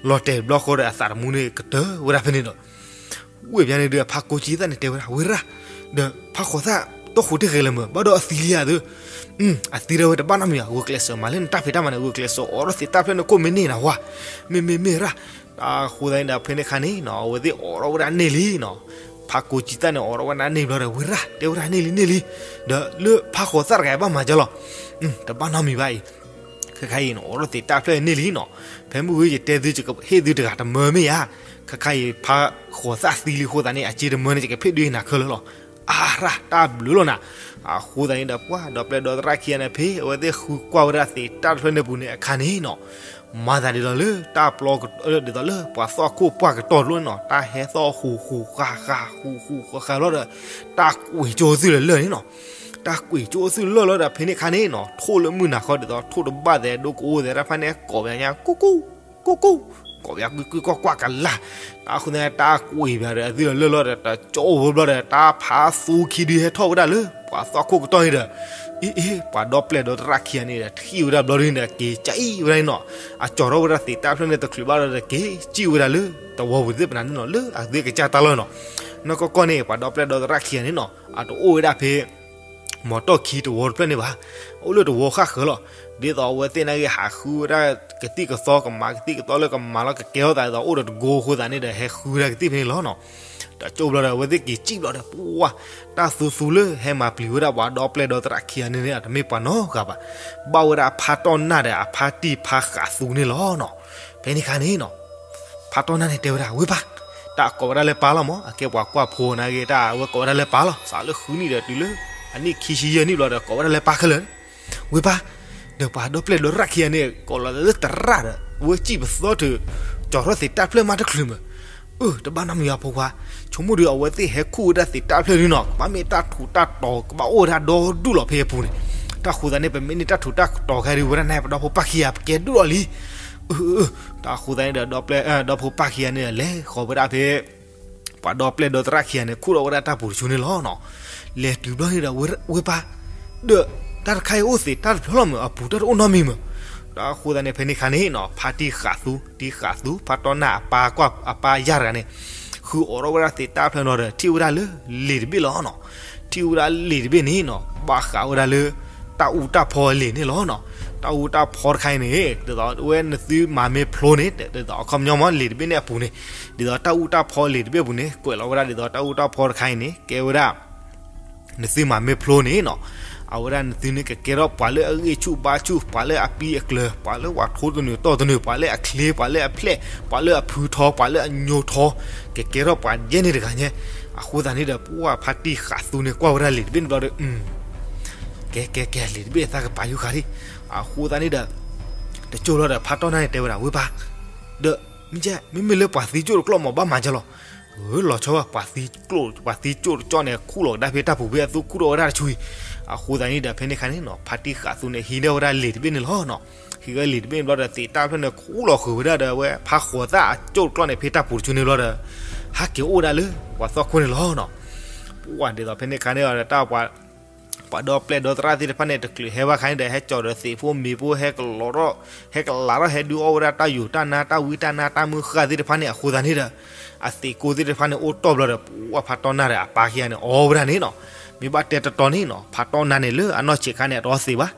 လီၤတဲာ်ဘျီဃီဒီးအသးတမူန့ၣ်ကတၢၢ်ဝဲဒၣ်ဖဲန့ၣ်ဒီး ဝ့ၢ်ပျါန့ၣ်ဒီး ဖးကိးကံသၣ်န့ၣ်တဲဝဲဒၣ် ဝ့ၢ်ရၣ်, ဒီးဖးဃိးသၣ် တီၢ်ဃိးတဂဲၤလၢၤမ့ၢ် ဘၣ်ဒီးအသံလံဧါသု, အသံဒီးဝဲတဘၣ်နီတမံၤဘၣ်, ဂုာ်ကျဲးစၢးမၤလၢနတၢ်ဖံးတၢ်မၤန့ၣ် ဂုာ်ကျဲးစၢးအိးထီၣ်သ့ၣ်တၢ်တဖျၢၣ်န့ၣ်ခိၣ်မ့ၢ်န့ၢ်နၤဝါ, မ့မ့မ့ၢ်ရၣ်, အဃိသတးန့ၣ်ဒီး ဖဲန့ၣ်အခါန့ၣ်နီၤ အဝဲသ့ၣ်အိးထီၣ်ဝဲဒၣ်န့ၢ်လံနီၤ, ဖးကိးကံသၣ်န့ၣ် အိးထီၣ်ဝဲဒၣ်န့ၢ်ဘျီဒီး ဝ့ၢ်ရၣ် တဲဝဲဒၣ်န့ၢ်လံန့ၢ်လံ, ဒီးလၢဖးဃိးသၣ်တဂၤဘၣ်မၤကလီၤ, တဘၣ်နီတမံၤဘၣ်အံၤ ခဲခါအံၤနီၤ အိးထီၣ်သ့ၣ်တၢ်တဖျၢၣ်န့ၢ်လံနီၤ, ဖဲမုၢ်ဂီၤယတဲသု ယကဟ့ၣ်သုတဂၤတမၢမ့ၢ်ဧါ, ခဲခါအံၤ ဖးဃိးသၣ်သံလံအဃိသတးန့ၣ် အစ့တမၢန့ၣ် ယကဖ့ၣ်ဒုးနၤခဲလၢာ်လီၤ, အါရၣ် တၢ်ဘျုးလီၤနၤ, အဃိသတးန့ၣ်ဒီး ပှၢ်ဒီပျဲၢ်ဒီသရၣ်ခံဂၤန့ၣ် ဖဲအဝဲသ့ၣ်ဃုကွၢ်ဝဲဒၣ်သ့ၣ်တၢ်တဖျၢၣ်န့ၢ်ပူၤန့ၣ်အခါန့ၣ်နီၤ မၤသးဒ်သိးလၢတၢ်ပျီ ဒ်သိးလၢပှၤသီၣ်ခိၣ်ပှၢ်ကတီၢ်တလိၣ်န့ၣ်နီၤ တၢ်ဟဲသီၣ်ဃူဃူဃာ်ဃာ်ဃူဃူဃာ်ဃာ်ဘျီဒီး တၢ်ကွံာ်ကၠိသုလၢာ်လၢာ်န့ၣ်နီၤ, တၢ်ကွံာ်ကၠိသုလၢာ်လီၤဒီး ဖဲန့ၣ်အခါန့ၣ်နီၤ ထိၣ်လၢမုၢ်နၤဃီဒ်သိး ထိၣ်တဘၣ်သဲးဒိကအိၣ်သဲးတၢ်ဖၣ်န့ၣ် ကိးပၠးညါ ကူကူ, ကူကူ, ကိးပၠးကွံကွံကွၢ်ကွၢ်ကလၢ်, တၢ်ဃိသတးန့ၣ် တၢ်ကွံာ်ပၠးဒီး အသုလၢာ်လီၤဒီး တကၠိဖိဘျီဒီး တၢ်ဖးသူခံဒုဟဲထီၣ်ဝဲဒၣ်လၢ ပှၤသီၣ်ခိၣ်ကတီၢ်န့ၣ်ဒီး အ့ အ့ ပှၤဒီပျဲၢ်ဒီသရၣ်ခံဂၤန့ၣ်ဒီး ထံၣ်ဝဲဒၣ်ဘျီဒုန့ၣ်ဒီး က့ၤကၠံၣ်ဝဲဒၣ်န့ၣ်နီၤ, အကၠီထီၣ်ဝဲဒၣ်သ့ၣ်တၢ်ဖျၢၣ်န့ၣ်တချုးဘၣ်ဒီး က့ၤကၠံၣ်ဝဲဒၣ်လၢ သဝီပူၤသ့ၣ်ပနၤန့ၣ်နီၤ လၢအသုကစၢ်တၢ်လီၢ်နီၤ, နီၢ်ကီၢ်ကီၢ်န့ၣ် ပှၤဒီပျဲၢ်ဒီသရၣ်ခံဂၤန့ၣ်နီၤ အတအိၣ်ဝဲဒၣ်ဖဲ မီၤတီၢ်ခံတဝီတဖျၢၣ်န့ၣ်ဘၣ်, အိၣ်လၢတဝီဃၣ်ဃၢၤလီၤ, ဒ်သိးအဝဲသ့ၣ်နာ်က့ ဟးဃုဝဲဒၣ်ကသံၣ်ကသီ ကမၤကသံၣ်ကသီလၢကမၤလီၤ ကကဲထီၣ်သးဒ်သိးအိၣ်ဒီးတကိအဃိသတးန့ၣ်ဒီး ဟဲဃုဝဲဒၣ်ကသံၣ်ဖဲန့ၣ်လီၤနီၤ, တကၠိဘျီဒီး အဝဲသ့ၣ်က့ၤကၠံၣ်ဘျီဒီး ပှၢ် တၢ်သူသူလၢဟဲမၤပျံၤဝဲဒၣ်ပှၤဒီပျဲၢ်ဒီသရၣ်ခံဂၤန့ၣ်န့ၣ် တမ့ၢ်ပှၤနီတဂၤဘၣ်, ဘၣ်ဝဲဒၣ်ဖးတီၢ်နၢ်ဒီးအဖါတံၢ်ဖါဃးသူန့ၣ်လီၤနီၤ, ဖဲန့ၣ်အခါန့ၣ်နီၤ ဖးတီၢ်နၢ်န့ၣ်တဲဝဲဒၣ် ဝ့ၢ်ပၢ်, တၢ်ကိးဝဲဒၣ်လၢပၢ်လီၤမး အကဲပှၤကွၢ်ဖိနာ်က့ တၢ်အဝဲကိးဝဲဒၣ်လၢပၢ်လီၤ စးလၢဃုနံၣ်ဒီးတုၤလၢ အနံၣ်ခံဆံယဲၢ်နံၣ်ဘျီဒီး ကိးဝဲဒၣ်လၢပၢ်ခဲလၢာ်, ဝ့ၢ်ပၢ်, ဒီးပှၤဒီပျဲၢ်ဒီသရၣ်ခံဂၤန့ၣ် ကိးလီၤလၢသရၣ်ဒီး အဝဲစံၣ်ပသီတၢ် ကၠီထီၣ်သ့ၣ်တၢ်ဖျၢၣ်မးတချုးမး, အၢ တဘၣ်နီတမံၤဘၣ်ဖိခွါ, ဆိကမိၣ်ဒီးအဝဲသ့ၣ်ဟဲခူၣ်ဝဲဒၣ်သ့ၣ်တၢ်ဖျၢၣ်ဒုနီၤ ကဘၣ်မ့ၢ်တၢ်ထူးတၢ်တီၤ ကဘၣ်အိၣ်ဝဲဒၣ်ဒီဒူၣ်လီၤဖဲအပူၤန့ၣ်, တၢ်ဃိသတးန့ၣ် ပမ့ၢ်န့ၢ်တၢ်ထူးတၢ်တီၤခဲဒုးဝဲဒၣ်န့ၣ် ပဒီဖိပၢ်ခံဂၤ ပကဲဒူၣ်လီၤလံ, အၢ တၢ်ဃိသတးန့ၣ်ဒီး ဒီပျဲၢ် ဒီဖိပၢ်ခံဂၤန့ၣ် လဲၤဃီၤဝဲဒၣ်ဖဲ ပှၤဒီပျဲၢ်ဒီသရၣ်ခံဂၤန့ၣ် ခူၣ်ထီၣ်ဝဲဒၣ်တၢ်ပူၤတဆူန့ၣ်လီၤနီၤ, လဲၤတုၤဘျီန့ၣ်ဒီး ဝ့ၢ်ပၢ်, ဒီးတၢ်တခါအံၤအိၣ်သ့ၣ်တၢ်တဖျၢၣ်လီၤမး အပူၤတၢ်တအိၣ်နီတမံၤမး, တၢ်ဃိသတးန့ၣ် ဖဲန့ၣ်အခါန့ၣ်နီၤ ဖါတံၢ်ဃးသူ တံၢ်ဃးသူ ဖါတီၢ်နၢ်အပၢ်ကွၢ် အပၢ်ယၢ်တဂၤန့ၣ် ဃုအိးထီၣ်ဝဲဒၣ်သ့ၣ်တၢ်ဖျၢၣ်နီၤဒီး ထံၣ်ဝဲဒၣ်လၢလ့ၣ်တဘ့ၣ်လီၤနီၤ, ထံၣ်ဝဲဒၣ်လ့ၣ်တဘ့ၣ်န့ၣ်နီၤ ဘၣ်ဃးဝဲဒၣ်လၢ တၢ်အူတၢ်ဖီလ့ၣ်န့ၣ်လီၤနီၤ, တၢ်အူတၢ်ဖီတခါအံၤန့ၣ် ဒ်သိးဝဲနသုမၤမ့ၢ်ဖျိန့ၣ် ဒ်သိးအခီပညီမး လ့ၣ်တဘ့ၣ်န့ၣ်အပူၤန့ၣ် ဒ်သိးတၢ်အူတၢ်ဖီလ့ၣ်တဘ့ၣ်အပူၤန့ၣ် ကွဲးလီၤဝဲဒၣ်ဒ်သိးတၢ်အူတၢ်ဖီတခါအံၤန့ၣ် ကဲဝဲဒၣ် နသုမၤမ့ၢ်ဖျိန့ၣ်နီၤ, အဝဲဒၣ်နသုန့ၣ်ကကဲထီၣ်ပှၤလၢအဂံၢ်ဆူၣ်ဘါဆူၣ် ပှၤလၢအပံအကျၢၤ ပှၤလၢပှၤထိတနုာ်တီၢ်တနုာ် ပှၤလၢအချ့ ပှၤလၢအဖုထီ ပှၤလၢအညိထီ ကကဲထီၣ်ပှၤယဲၢ်န့ၣ်တဂၤညါ, အဃိသတးန့ၣ်ဒီး ပှၢ်ဖါတံၢ်ဃးသူန့ၣ် ကွၢ်ဝဲဒၣ်လ့ၣ်တဘ့ၣ်န့ၣ်ဘျီဒီး ကဲကဲကဲ လ့ၣ်တဘ့ၣ်သးကပာ်ယူၤဃာ်ဒံး, အဃိသတးန့ၣ်ဒီး တကၠိၢ်လီၤဒီး ဖါတီၢ်နၢ်န့ၣ်တဲဝဲဒၣ် ဝ့ၢ်ပၢ်, ဒီး မ့မ့ၢ်လၢပှၤသံကၠိၣ်တကျီၢ်မး ဘၣ်မၤကလီၤ, လီၤဆီဘၣ် ပှၤသံကၠိၣ်တကၠီၣ်န့ၣ် ခူၣ်လီၤကဒါဖဲတၢ်ပူၤဖဲအသူခူၣ်ထီၣ်ဝဲဒၣ်တဆူအံၤ, အဃိသတးန့ၣ်ဒီး ဖဲန့ၣ်အခါန့ၣ်နီၤ ဖါတံၢ်ဃးသူန့ၣ် ဟံးန့ၢ်ဝဲဒၣ်လ့ၣ်တဘ့ၣ်န့ၣ်လီၤနီၤ, ဟံးဝဲလ့ၣ်တဘ့ၣ်န့ၣ်ဘျီဒီး သ့ၣ်တၢ်ဖျၢၣ်န့ၣ် ခူၣ်လီၤဃုာ်ဝဲဒၣ်ဒီး အဝဲဖးဃိးသၣ်အကၠိၣ်တကျီၢ်န့ၣ် ဖဲတၢ်ပူၤတဆူန့ၣ်ဘျီဒီး ဟးက့ၤအိၣ်ဝဲဒၣ်လၢ ပှၤသီၣ်ခိၣ်န့ၣ်လီၤနီၤ, ပှၢ်ဒ်သိးဖဲန့ၣ်အခါန့ၣ်ဒီး တၢ်ပှၤ ပှၤဒီပျဲၢ်ဒီသရၣ်သ့ၣ်တဖၣ်န့ၣ် တချုးဟဲဘၣ်ခါန့ၣ်ဒီး ဟဲကၠီဒီးသ့းဖိမ့ၤဖိ ဟဲကလီၤထီၣ် ဟဲကလးထီၣ် ဟဲဒုးအီၣ်ဝဲဒၣ်တၢ်ယိာ်တၢ်နါတၢ်ဝံတၢ်နါတၢ်မုၢ်ဃၢ်သ့ၣ်တဖၣ်န့ၣ် အဃိသတးန့ၣ်ဒီး အသ့းကိၢ်သ့ၣ်တဖၣ်န့ၣ် အိၣ်တီၢ်ဘျီဒီး ပှၤဖးတီၢ်နါဒီးအပၢ်ခံဂၤန့ၣ် အီၣ်ဝဲဒၣ်န့ၣ်နီၤ. မ့ၢ်ဘၣ်တဲတတီၤန့ၣ်နီၤ ဖးတီၢ်နါန့ၣ် လၢအနီၢ်ဆံးခါန့ၣ် အတအီသံးဘၣ်.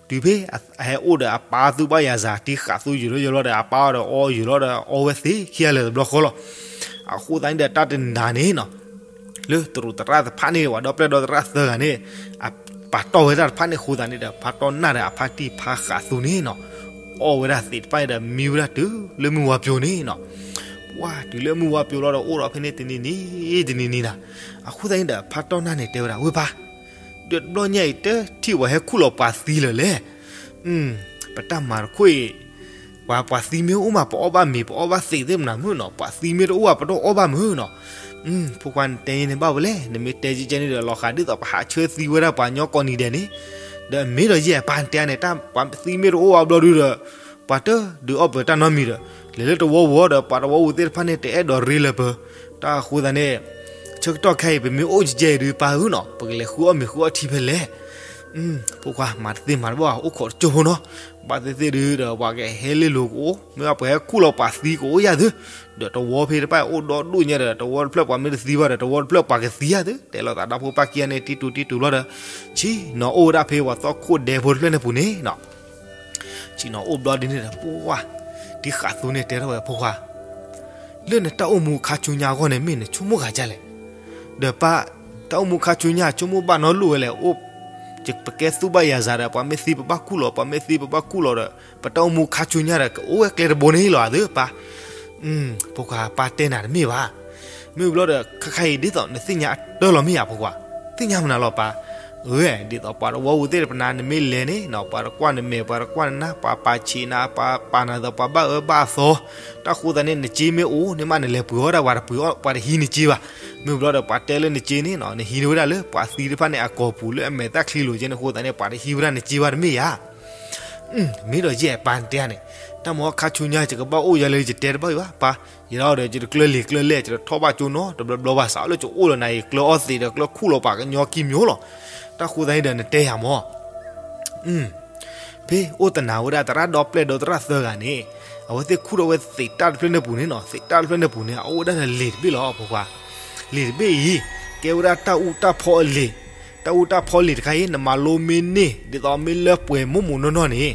တုၤဖဲအဟဲအိၣ်ဒီးအပၢ် သူၣ်ဘၣ်ယၤစၤ တံၤဃာ်သူယိာ်လၢယိာ်လီၤဒီး အပၢ်အီၤဒီးအီယိာ်လီၤဒီး အီဝဲသ့ခံဂၤလၢာ်တဘျီဃီလီၤ. အဃိသတးန့ၣ်ဒီး တၢ်တနၤန့ၣ်နီၤ လၢတရူးသရၣ်တဖၣ်န့ၣ် ပှၤဒီပျဲၢ်ဒီသရၣ်သၢဂၤန့ၣ် အပာ်တီၢ်ဝဲတၢ်တဖၣ်န့ၣ်အဃိသတးန့ၣ်ဒီး ဖးတီၢ်နါဒီးအဖါတံၢ်ဖးဃာ်သူန့ၣ်နီၤ အီၣ်ဝဲဒၣ်သ့းတဖၣ်န့ၣ်ဒီး မံဝဲဒၣ်တုၤလၢမုၢ်ဝါပျိၤန့ၣ်နီၤ. ပှၤတုၤလၢမုၢ်ဝါပျိၤလီၤဒီး အိၣ်ဒီးဖဲန့ၣ်တနံၤနံၤ တနံၤနံၤနီၤ. အဃိသတးန့ၣ်ဒီး ဖးတီၢ်နါန့ၣ်တဲဝဲဒၣ် ဝ့ၢ်ပၢ်, ဒီးတဘျီညါအံၤ တထံၣ်ပှၤဟဲခူၣ်လီၤပှၤသံလၢၤလဲၣ်. ပတၢ်မၤတခိၣ်အံၤ ပှၤပှၤသံမ့ၢ်အိၣ်မး ပအီၣ်ဘၣ်မ့ၤ ပအီၣ်ဘၣ်သ့းသ့ၣ်မနၤမုၢ်နီၤ, ပှၤသံမ့ၢ်တအိၣ်ဘၣ် ပတအီၣ်ဘၣ်မုၢ်နီၤ. ဖိခွါ နတဲန့ၣ်ဘၣ်ဝဲလဲၣ်, နမ့ၢ်တဲကဲန့ၣ်ဒီး လီၤဃးဒ်သိးပဟးဆၢသံဝဲဒၣ်ပှၤကညီကိးနံၤဒဲးန့ၣ်, ဒီးမ့ၢ်ဒီးယဲၢ်ပၢ် နတဲန့ၣ် တၢ်ပှၤသံမ့ၢ်တအိၣ်ဘၣ်ဘျီဒုဒီး ပှၤတဒုးအီၣ်ပတၢ်နီတမံၤဒီး လဲၤလၢတဝီပူၤဒီး ပှၤတဝီပူၤသ့ၣ်တဖၣ်န့ၣ် တအဲၣ်ဒိးရ့လၢၤပၢၤ, တၢ်အဃိသတးန့ၣ် ဆၢကတီၢ်ခဲအံၤ ပမ့ၢ်အိၣ်ကဲကဲအံၤဒုး ပၢ်ဧၢနီၤ, ပကလဲၤဃုအီၣ်မ့ၤဃုအီထံဖဲလဲၣ်. ဖိခွါ မၤတသ့မၤတဘၣ် အိၣ်ခိးတကၠိဖိနီၤ, ဘၣ်သ့ၣ်သ့ၣ်ဒုးဒီး ပှၤကဟဲလ့လိၤကအိၣ်, မ့ၢ်ဘၣ်ပှၤဟဲခူၣ်လီၤပှၤသံကအိၣ်ယၤသု, ဒီးတဝီဖဲတဖၣ်အိၣ်ဒီဒူၣ်ညါဒီး တဝီတဖျၢၣ်ပှၤမ့ၢ်တသံဘၣ်ဒီး တဝီတဖျၢၣ်ပှၤကသံယၤသု, တဲလိာ်သးဒီဖိပၢ်ခံဂၤန့ၣ် တံတူာ်တံတူာ်ဘျီဒီး ဆ့ၣ်နီၤအိၣ်ဝဲဒၣ်ဖဲပှၤသီခိၣ်ဒဲဖိတဖျၢၣ်န့ၣ်ပူၤန့ၣ်နီၤ. ဆ့ၣ်နီၤအိၣ်ဘျီဒ်န့ၣ်ဒီး ပှၤ တံၤဃာ်သူန့ၣ်တဲထီၣ်ဝဲ ဖိခွါ လၢနတၢ်အိၣ်မူခါဆူညါအဂီၢ်န့ၣ် မ့ၢ်နဆိကမိၣ်ဂၤဒ်လဲၣ်. ဒီးပၢ် တၢ်အိၣ်မူခါဆူညါ ဆိကမိၣ်ဘၣ်နီတလိၣ်ဝဲလဲၣ်, အိၣ် ပကဲသူၣ်ဘၣ်ယၤစၤဒီး ပှၤမ့ၢ်သံပဘၣ်ခူၣ်လီၤ, ပှၤမ့ၢ်သံပဘၣ်ခူၣ်လီၤဒီး ပတၢ်အိၣ်မူခါဆူညါဒီး ကအိၣ်ဝဲကျဲတဘိန့ၣ်လီၤ အသုပၢ်. ဖိခွါ ပၢ်တဲနၤတမ့ၢ်ဘၣ်. မ့ၢ်ဘျီဒီး ခဲခါအံၤဒ်သိးနသ့ၣ်ညါအတၢၢ်လီၤမ့ၢ်ဧါ ဖိခွါ, သ့ၣ်ညါမနုၤလီၤပၢ်. အၢ ဒ်သိးပှၤတဝီပူၤသ့ၣ်တဖၣ်နၤ နမ့ၢ်လဲၤန့ၣ်နီၤ ပှၤတကွၢ်နမဲာ် ပှၤတကွၢ်နနၢ် ပှၤပာ်ဆံးနၤ ပှၤပာ်နၤဒီးပှၤဘၣ်အၢဘၣ်အသီ, တၢ်ဃိသတးန့ၣ် နစ့မ့ၢ်အိၣ်န့ၣ်မး နလဲၤပှ့ၤအီၣ်ဒၣ် ပှၤတပှ့ၤအီၣ် ပှၤတဟံးနစ့ဘၣ်. မ့ၢ်ဘျီဒီး ပှၤတဲလၢနစ့န့ၣ်နီၤ နဟံးန့ၢ်ဝဲဒၣ်လၢပှၤသံတဖၣ်န့ၣ် အကိာ်ပူၤလၢအမဲာ်သၣ်ချံလိၤကဲန့ၣ်အဃိသတးန့ၣ် ပှၤတဟံးဝဲဒၣ်နစ့ဘၣ်တမ့ၢ်ဧါ. မ့ၢ်ဒီးယဲၢ်ပၢ်တဲန့ၣ် တၢ်မၤခါဆူညါ ယကဘၣ်အိၣ်ယၤလၢယတဲတဘၣ်အံၤဘၣ် ပၢ်, ယၤဒီးယတကျၢလံာ်ကျၢလဲၢ် ယတထီၣ်ဘၣ်ကၠိနီတဘျီဘျီဘၣ် စးလၢယအိၣ်လီၤနၤအံၤ ကျၢအီၣ်သ့းဒီးကျၢခူၣ်လီၤပှၤကညီခံမျိုးလီၤ. တၢ်ဃိသတးန့ၣ်ဒီးနတဲယၤမၢ် ဖဲအိၣ်တနၤဝဲဒၣ်သရၣ်ဒီပျဲၢ်ဒီသရၣ်သၢဂၤန့ၣ် အဝဲသ့ၣ်ခူၣ်ထီၣ်ဝဲသ့းတၢ်တဖျၢၣ်န့ၣ်ပူၤန့ၣ်နီၤ သ့းတၢ်တဖျၢၣ်န့ၣ်ပူၤန့ၣ် အအိၣ်ဝဲဒၣ်ဒီးလံာ်တဘ့ၣ်လီၤ ဖိခွါ. လံာ်တဘ့ၣ်အံၤ ကဲဝဲဒၣ်တၢ်အူတၢ်ဖီအလံာ်, တၢ်အူတၢ်ဖီလံာ်တခါအံၤ နမၤလိမ့ၢ်န့ၢ် ဒ်သိးမ့ၢ်လၢပှဲၤမိၢ်မိၢ်နီၢ်နီၢ်န့ၣ်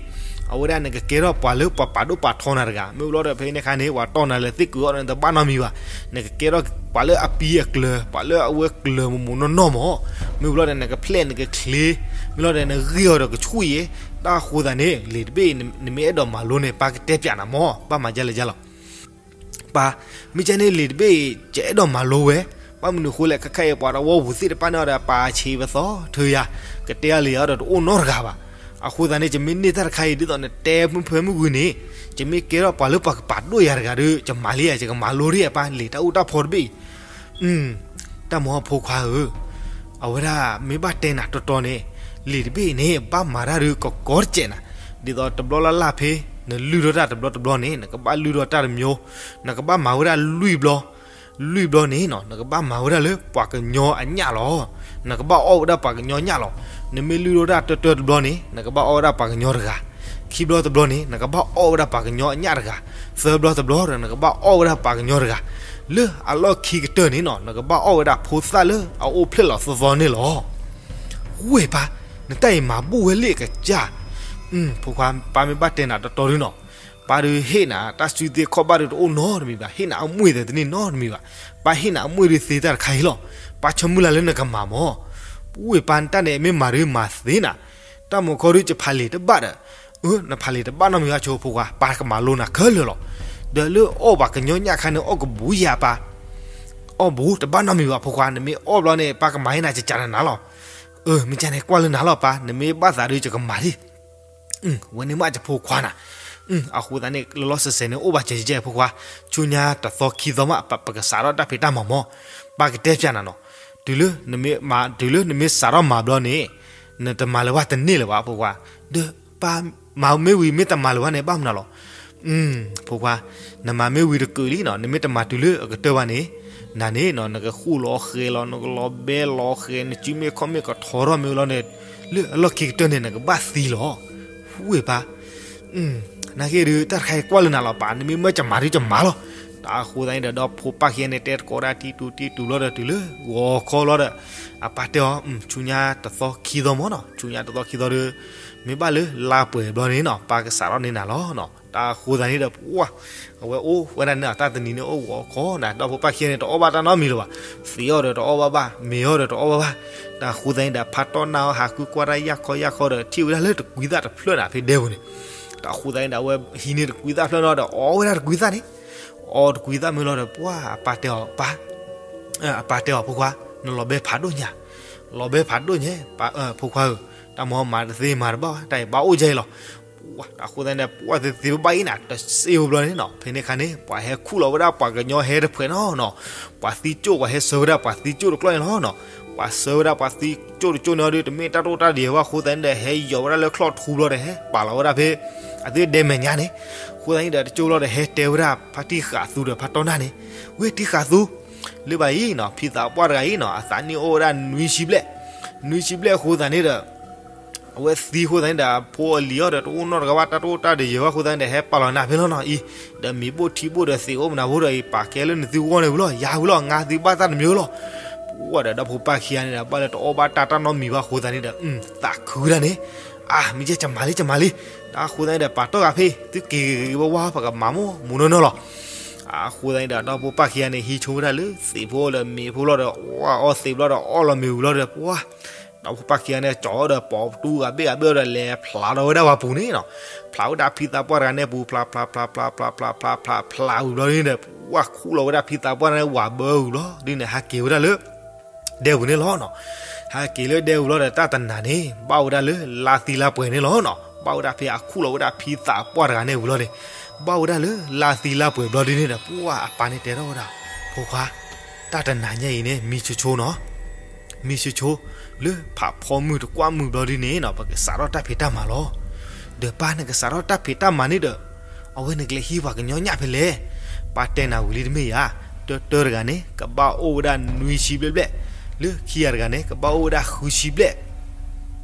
အဝဲဒၣ်နကကဲထီၣ်ပှၤလၢပှၤပာ်ဒိၣ်ပာ်ထီနၤတဂၤ မ့ၢ်ဘျီဒီးဖဲန့ၣ်အခါန့ၣ် ပှၤတီၢ်နၤလၢသ့ၣ်ကုၤအီၣ်ဒီးနတဘၣ်နီတမံၤဘၣ်, နကကဲထီၣ်ပှၤလၢအပံအကျၢၤ ပှၤလၢအဝဲကျၢၤမိၢ်မိၢ်နီၢ်နီၢ်မၢ်, မ့ၢ်ဘျီဒီး နကဖျဲၣ်နကချ့, မ့ၢ်ဘျီဒီး နဂံၢ်အီၤဒီးကဆူၣ်အံၤ, တၢ်ဃိသတးန့ၣ် လံာ်တဘ့ၣ်အံၤ နမ့ၢ်အဲၣ်ဒိးမၤလိန့ၣ် ပၢ်ကတဲပၠးနၤမၢ် ဘၣ်မၤဒ်လဲၣ်ဒ်လဲၣ် ပၢ်, မ့ၢ်ကဲန့ၣ်လံာ်တဘ့ၣ်အံၤ ယအဲၣ်ဒိးမၤလိဝဲ, ဘၣ်မနုၤအဃိလဲၣ် ခဲခါအံၤပှၤတဝီပူၤသ့ၣ်တဖၣ်န့ၣ်ဒီး ပာ်ဆံးပသီထၢယၤ, ကတဲအီၤလံာ်အီၤဒီးတအိၣ်နီတဂၤဘၣ်. အဃိသတးန့ၣ် ယမ့ၢ်န့ၢ်တၢ်တခါအံၤ ဒ်သိးနတဲမုၢ်ဖၢမုၢ်ဂုၤန့ၣ် ယမ့ၢ်ကဲထီၣ်ပှၤလၢပှၤကပာ်ဒိၣ်ယၤတဂၤဒီး ယမၤလံဧါ ယကမၤလိဒ်အပၢ်လံာ်တၢ်အူတၢ်ဖီတဘ့ၣ်အံၤ တၢ်မၤဖိခွါဧၢ, အဝဲဒၣ်မ့ၢ်ဘၣ်တဲနၤတီတီန့ၣ်, လံာ်တဘ့ၣ်အံၤန့ၣ် ဘၣ်မၤတၢ်ဒုးကကီတစဲးနၤ, ဒ်သိးတဘျီလၢ်လၢ်ဖဲ နလုၢ်ထီၣ်တၢ်တဘျီတဘျီန့ၣ် နကဘၣ်လုၢ်ထီၣ်တၢ်တမျိုး, နကဘၣ်မၤဝဲဒၣ်လွံၢ်ဘျီ, လွံၢ်ဘျီန့ၣ်နီၤ နကဘၣ်မၤဝဲဒၣ်လၢပှၤကညီအညၣ်လီၤ. နကဘၣ်အီၣ်ဝဲဒၣ်ပှၤကညီညၣ်လီၤ. နမ့ၢ်လုၢ်ထီၣ်တၢ်တၢတဘျီန့ၣ် နကဘၣ်အီၣ်ဝဲဒၣ်ပှၤကညီတဂၤ, ခံဘျီတဘျီန့ၣ် နကဘၣ်အီၣ်ဝဲဒၣ်ပှၤကညီအညၣ်တဂၤ, သၢဘျီတဘျီဒီး နကဘၣ်အီၣ်ဝဲဒၣ်ပှၤကညီတဂၤ, လၢအလီၢ်ခံကတၢၢ်န့ၣ်နီၤ နကဘၣ်အီၣ်ဝဲဒၣ်ဖိသၣ်လၢအအိၣ်ဖျဲၣ်လီၤသီသီန့ၣ်လီၤ. ဝ့ၢ်ပၢ်, နတၢ်အံၤမၤဘူၣ်ဝဲလံအကစၢ်, ဖိခွါ ပၢ်မ့ၢ်ဘၣ်တဲနၤတီတီဒုနီၤ, ပၢ်ဒုးဟ့ၣ်နၤ တၢ်စုသ့ခီၣ်ဘၣ်ဒုးတအိၣ်နီတမံၤဘၣ်, ဟ့ၣ်နၤအမွေၢ်သတန့ၢ်နီတမံၤဘၣ်, ပၢ်ဟ့ၣ်နၤအမွေၢ်ဒုးသ့တၢ်တခါအံၤလီၤ. ပၢ်ဆိကမိၣ်လၢ်လၢနကမၤမၢ်, ဝ့ၢ်ပၢ် နတၢ်န့ၣ်မ့ၢ်မၤဒုးမၤသ့နၤ, တၢ်မၤခီဒုးယဖးလံာ်တဘၣ်ဒီး, အၢ နဖးလံာ်တဘၣ်နီတမံၤဘၣ်ဆိဖိခွါ, ပၢ်ကမၤလိနၤခဲလၢာ်လီၤ. ဒီးလၢအီၣ်ပှၤကညီညၣ်ခါန့ၣ် အီၣ်ကဘူးယၤပၢ်, အီၣ်ဘူးတဘၣ်နီတမံၤဘၣ်ဖိခွါ, နမ့ၢ်အီၣ်ဘျီန့ၣ် ပၢ်ကမၤဟ့ၣ်နၤကကးနၤနၤလီၤ. အၢ မ့ၢ်ကဲန့ၣ်ကွၢ်လၢနၤလီၤပၢ်, နမ့ၢ်ဘၣ်သးဒုးယကမၤဒံး ဝဲန့ၣ်မးယဖိခွါနၤ, အဃိသတးန့ၣ် လီၤလီၤဆဲးဆဲးန့ၣ် အိၣ်ဘၣ်စဲးကဲဖိခွါ, ဆူညါတသီခံသီမး ပကစးထီၣ်တၢ်ဖံးတၢ်မၤမၢ်, ပၢ်ကတဲပၠးနၤနီၤ, တုၤလၢနမ့ၢ်မၤ တုၤလၢနမ့ၢ်စးထီၣ်မၤဘျီန့ၣ် နတမၤလၢၤဘၣ်တန့ၢ်လၢၤဘၣ်ဖိခွါ, ဒီးပၢ်မၤမ့ၢ်ဝံၤ မ့ၢ်တမၤလၢၤဘၣ်န့ၣ်ဘၣ်မနုၤလီၤ. ဖိခွါ, နမၤမ့ၢ်ဝံၤတကုးလံနီၤ, နမ့ၢ်တမၤတုၤလၢအကတၢၢ်ဘၣ်န့ၣ်, နၤန့ၣ်နီၤ နကဃူလီၤဃဲၤလီၤ နကလီၤဘဲလီၤဃဲၤ နစုမ့ၢ်ခီၣ်မ့ၢ်ကထီထီၣ်မ့ၢ်လီၤန့ၣ် လၢအလီၢ်ခံကတၢၢ်န့ၣ် နကဘၣ်သံလီၤ. ဝ့ၢ်ပၢ်, နာ်က့ဒုး တၢ်တခါအံၤကွၢ်လၢနၤလီၤပၢ်, နမ့ၢ်မၢကမၤဒုးကမၤလီၤ. တၢ်အဃိသတးန့ၣ်ဒီး ဒီဖိပၢ်ခံဂၤန့ၣ် တဲသကိးဒၣ်တံတူာ်တံတူာ်လီၤဒီး တုၤလၢဂီၤခီလီၤဒီး အပၢ်တဲအီၤ, ဆူညါတသီခံသီမ့ၢ်နီၤ, ဆူညါတသီခံသီဒီး မ့ၢ်ဘၣ်လၢလါပှဲၤဘျီန့ၣ်နီၤ ပၢ်ကစးထီၣ်န့ၢ်နၤလီၤ. တၢ်အဃိသတးန့ၣ်ဒီး ပှၢ် အဝဲအိၣ်ဝဲဒၣ်န့ၣ် တၢ်တနံၤန့ၣ်အိၣ်ဂီၤခီန့ၣ် ဒီဖိပၢ်ခံဂၤန့ၣ် တအီၣ်ဘၣ်တၢ်နီတမံၤလၢၤဘၣ်, သံးအီၣ်ဒီးတအီၣ်ဘၣ်ဘၣ်, မ့ၤအီၣ်ဒီးတအီၣ်ဘၣ်ဘၣ်. တၢ်အဃိသတးန့ၣ်ဒီး ဖးတီၢ်နၢ်အီၤ ဟးဃုကွၢ်တၢ်ယၢ်ခီယၢ်ခီဒီး ထံၣ်ဝဲဒၣ်လၢတကွံသၣ်တဖျၢၣ်န့ၣ် ဖဲဒဲပူၤန့ၣ်. တၢ်အဃိသတးန့ၣ်ဒီး အဝဲဟံးန့ၢ်တကွံသၣ်ဖျၢၣ်န့ၣ်ဒီး အီၣ်ဝဲဒၣ်တကွံသၣ်န့ၣ်, အီတကွံသၣ်မ့ၢ်လီၤဒီး ပှၢ်အပၢ်တဲအီၤ, ပၢ် အပၢ်တဲအီၤ, ဖိခွါ, နလီၤဘဲဖးဒိၣ်ညါ, လီၤဘဲဖးဒိၣ်ညါ, ဖိခွါဧၢ, တၢ်မၤမၤတသ့မၤတဘၣ်ဘၣ်, တၢ်အံၤဘၣ်အိၣ်ယဲအံၤလီၤ. တၢ်အဃိသတးန့ၣ်ဒီး ပှၢ်သ့သ့ဘၣ်အံၤန့ၣ် တစ့ဝဲဘျီန့ၣ်နီၤ, ဖဲန့ၣ်အခါန့ၣ် ပှၤဟဲခူၣ်လီၤဝဲဒၣ်ပှၤကညီဟဲတဖှဲးနီၤနီၤ, ပှၤသံကၠိၣ် ပှၤဟဲဆှၢဝဲဒၣ်ပှၤသံကၠိၣ်တကျီၢ်န့ၣ်လီၤနီၤ. ပှၤဆှၢဝဲဒၣ်ပှၤသံကၠိၣ်တကၠိၣ်န့ၣ်ဒီး တမ့ၢ်တၢ်တအိၣ်တၢ်ဒံးဘၣ်အဃိသတးန့ၣ်ဒီး ဟဲယီၤဝဲဒၣ်လၢချီၣ်ထူဘျီဒီး ဟဲပာ်လီၤဝဲဒၣ်ဖဲ အသုဒဲမဲာ်ညါန့ၣ်. အဃိသတးန့ၣ်ဒီး တကၠိၣ်လီၤဒီး ဟဲတဲဝဲဒၣ်ဖါတံၢ်ဃာ်သူဒီးဖါတီၢ်နၢ်န့ၣ်, ဝ့ၢ်တံၢ်ဃာ်သူ, လၢဘၣ်အံၤနီၤ ဖံသးပှၢ်တဂၤအံၤနီၤ အသးနံၣ်အိၣ်ဝဲဒၣ်နွံဆံဘျဲၣ်, နွံဆံဘျဲၣ်အဃိသတးန့ၣ်ဒီး အဝဲသံအဃိသတးန့ၣ်ဒီး အဖိအလံၤအီၤဒီး တအိၣ်နီတဂၤဘၣ် တၢ်တအိၣ်တၢ်ဒံးယဲၢ်ဘၣ်အဃိသတးန့ၣ်ဒီး ဟဲပာ်လီၤနၤဖဲလီၤနီၤအံၤ, ဒီးမ့ၤဘိၣ်ထံဘိၣ်ဒီးသ့ၣ်အိၣ်မနၤဖိဒီး ယပာ်ကဲလၢနသုဂီၢ်န့ၣ်ဝံၤလီၤ, ယါဝံၤလီၤ, ငါသုဘၣ်တၢ်တမံၤလီၤ. ပှၢ်ဒီး ဒီဖိပၢ်ခံဂၤန့ၣ်ဒီး ဘၣ်လၢတအီၣ်ဘၣ်တၢ်တၢ်နီတမံၤဘၣ်အဃိသတးန့ၣ်ဒီး သးခုဝဲဒၣ်န့ၣ်, အါ မ့ၢ်ကဲ ကမၤလံ ကမၤလံ, တၢ်အဃိသတးန့ၣ်ဒီး ပာ်တီၢ်ဂၤဖဲ သုက့ၤဂ့ၤဂ့ၤဝါဝါ ပကမၤမိၢ်မူနီၢ်နီၢ်လီၤ. အဃိသတးန့ၣ်ဒီး ဒီဖိပၢ်ခံဂၤန့ၣ် ဟံးဆိဝဲဒၣ်လၢသ့ၣ်ဖိဒီးမ့ၤဖိလီၤဒီး အီၣ်သ့ၣ်ဘျီဒီး အီၣ်လီၤမ့ၤဝံၤလီၤဒီး ပှၢ် ဒီဖိပၢ်ခံဂၤန့ၣ် ကၠီဒီးပိာ်ပတူဂၤဘ့ၣ်ဂၤဘ့ၣ်ဒီး လဲၤဖျးဒီးဝဲဒၣ်ပှၤပူၤန့ၣ်နီၤ, ဖျးဝဲဒၣ်ဖံသးပှၢ်တဂၤန့ၣ်ပူၤ ဖျးဖျးဖျးဖျးဖျးဖျးဖျးဖျးဝံၤဘျီန့ၣ်ဒီး ပှၢ်ခူၣ်လီၤဝဲဒၣ်ဖံသးပှၢ်န့ၣ် ဝးဘၢဝံၤဘျီဒ်န့ၣ် ဟဲက့ၤဝဲဒၣ်လၢ ဒဲပူၤန့ၣ်လီၤနီၤ. ဟဲက့ၤလၢဒဲပူၤလီၤဒီး တၢ်တနၤန့ၣ် ဘၣ်ဝဲဒၣ်လၢလါသံလါပှဲၤန့ၣ်လီၤနီၤ. ဘၣ်ဝဲဒၣ်ဖဲအခူၣ်လီၤဝဲဒၣ်ဖံသးပှၢ်တဂၤန့ၣ်ဝံၤလီၤန့ၣ်, ဘၣ်ဝဲဒၣ်လၢလါသံလါပှဲၤဘျီဒ်န့ၣ်ဒီး ပှၢ်အပၢ်န့ၣ်တဲထီၣ်ဝဲဒၣ်, ဖိခွါ, တၢ်တနၤညါအံၤန့ၣ် မံဆိဆိနီၤ မံဆိဆိ, လၢဖးဖီမုၢ်တကွၢ်မုၢ်ဘျီဒ်န့ၣ်နီၤ ပကစးထီၣ်တၢ်ဖံးတၢ်မၤလီၤ. ဒီးပၢ်နကစးထီၣ်တၢ်ဖံးတၢ်မၤန့ၣ်ဒီး အဝဲနကလဲၤဟံးပှၤကညီညၣ်ဖဲလဲၣ်. ပၢ်တဲနၤဝံၤလံတမ့ၢ်ဧါ, တၢတၢတဂၤန့ၣ် ကဘၣ်အိၣ်ဝဲဒၣ်နွံဆံဘျဲၣ်ဘျဲၣ်, လၢခံဂၤတဂၤန့ၣ် ကဘၣ်အိၣ်ဝဲဒၣ်ဃုဆံဘျဲၣ်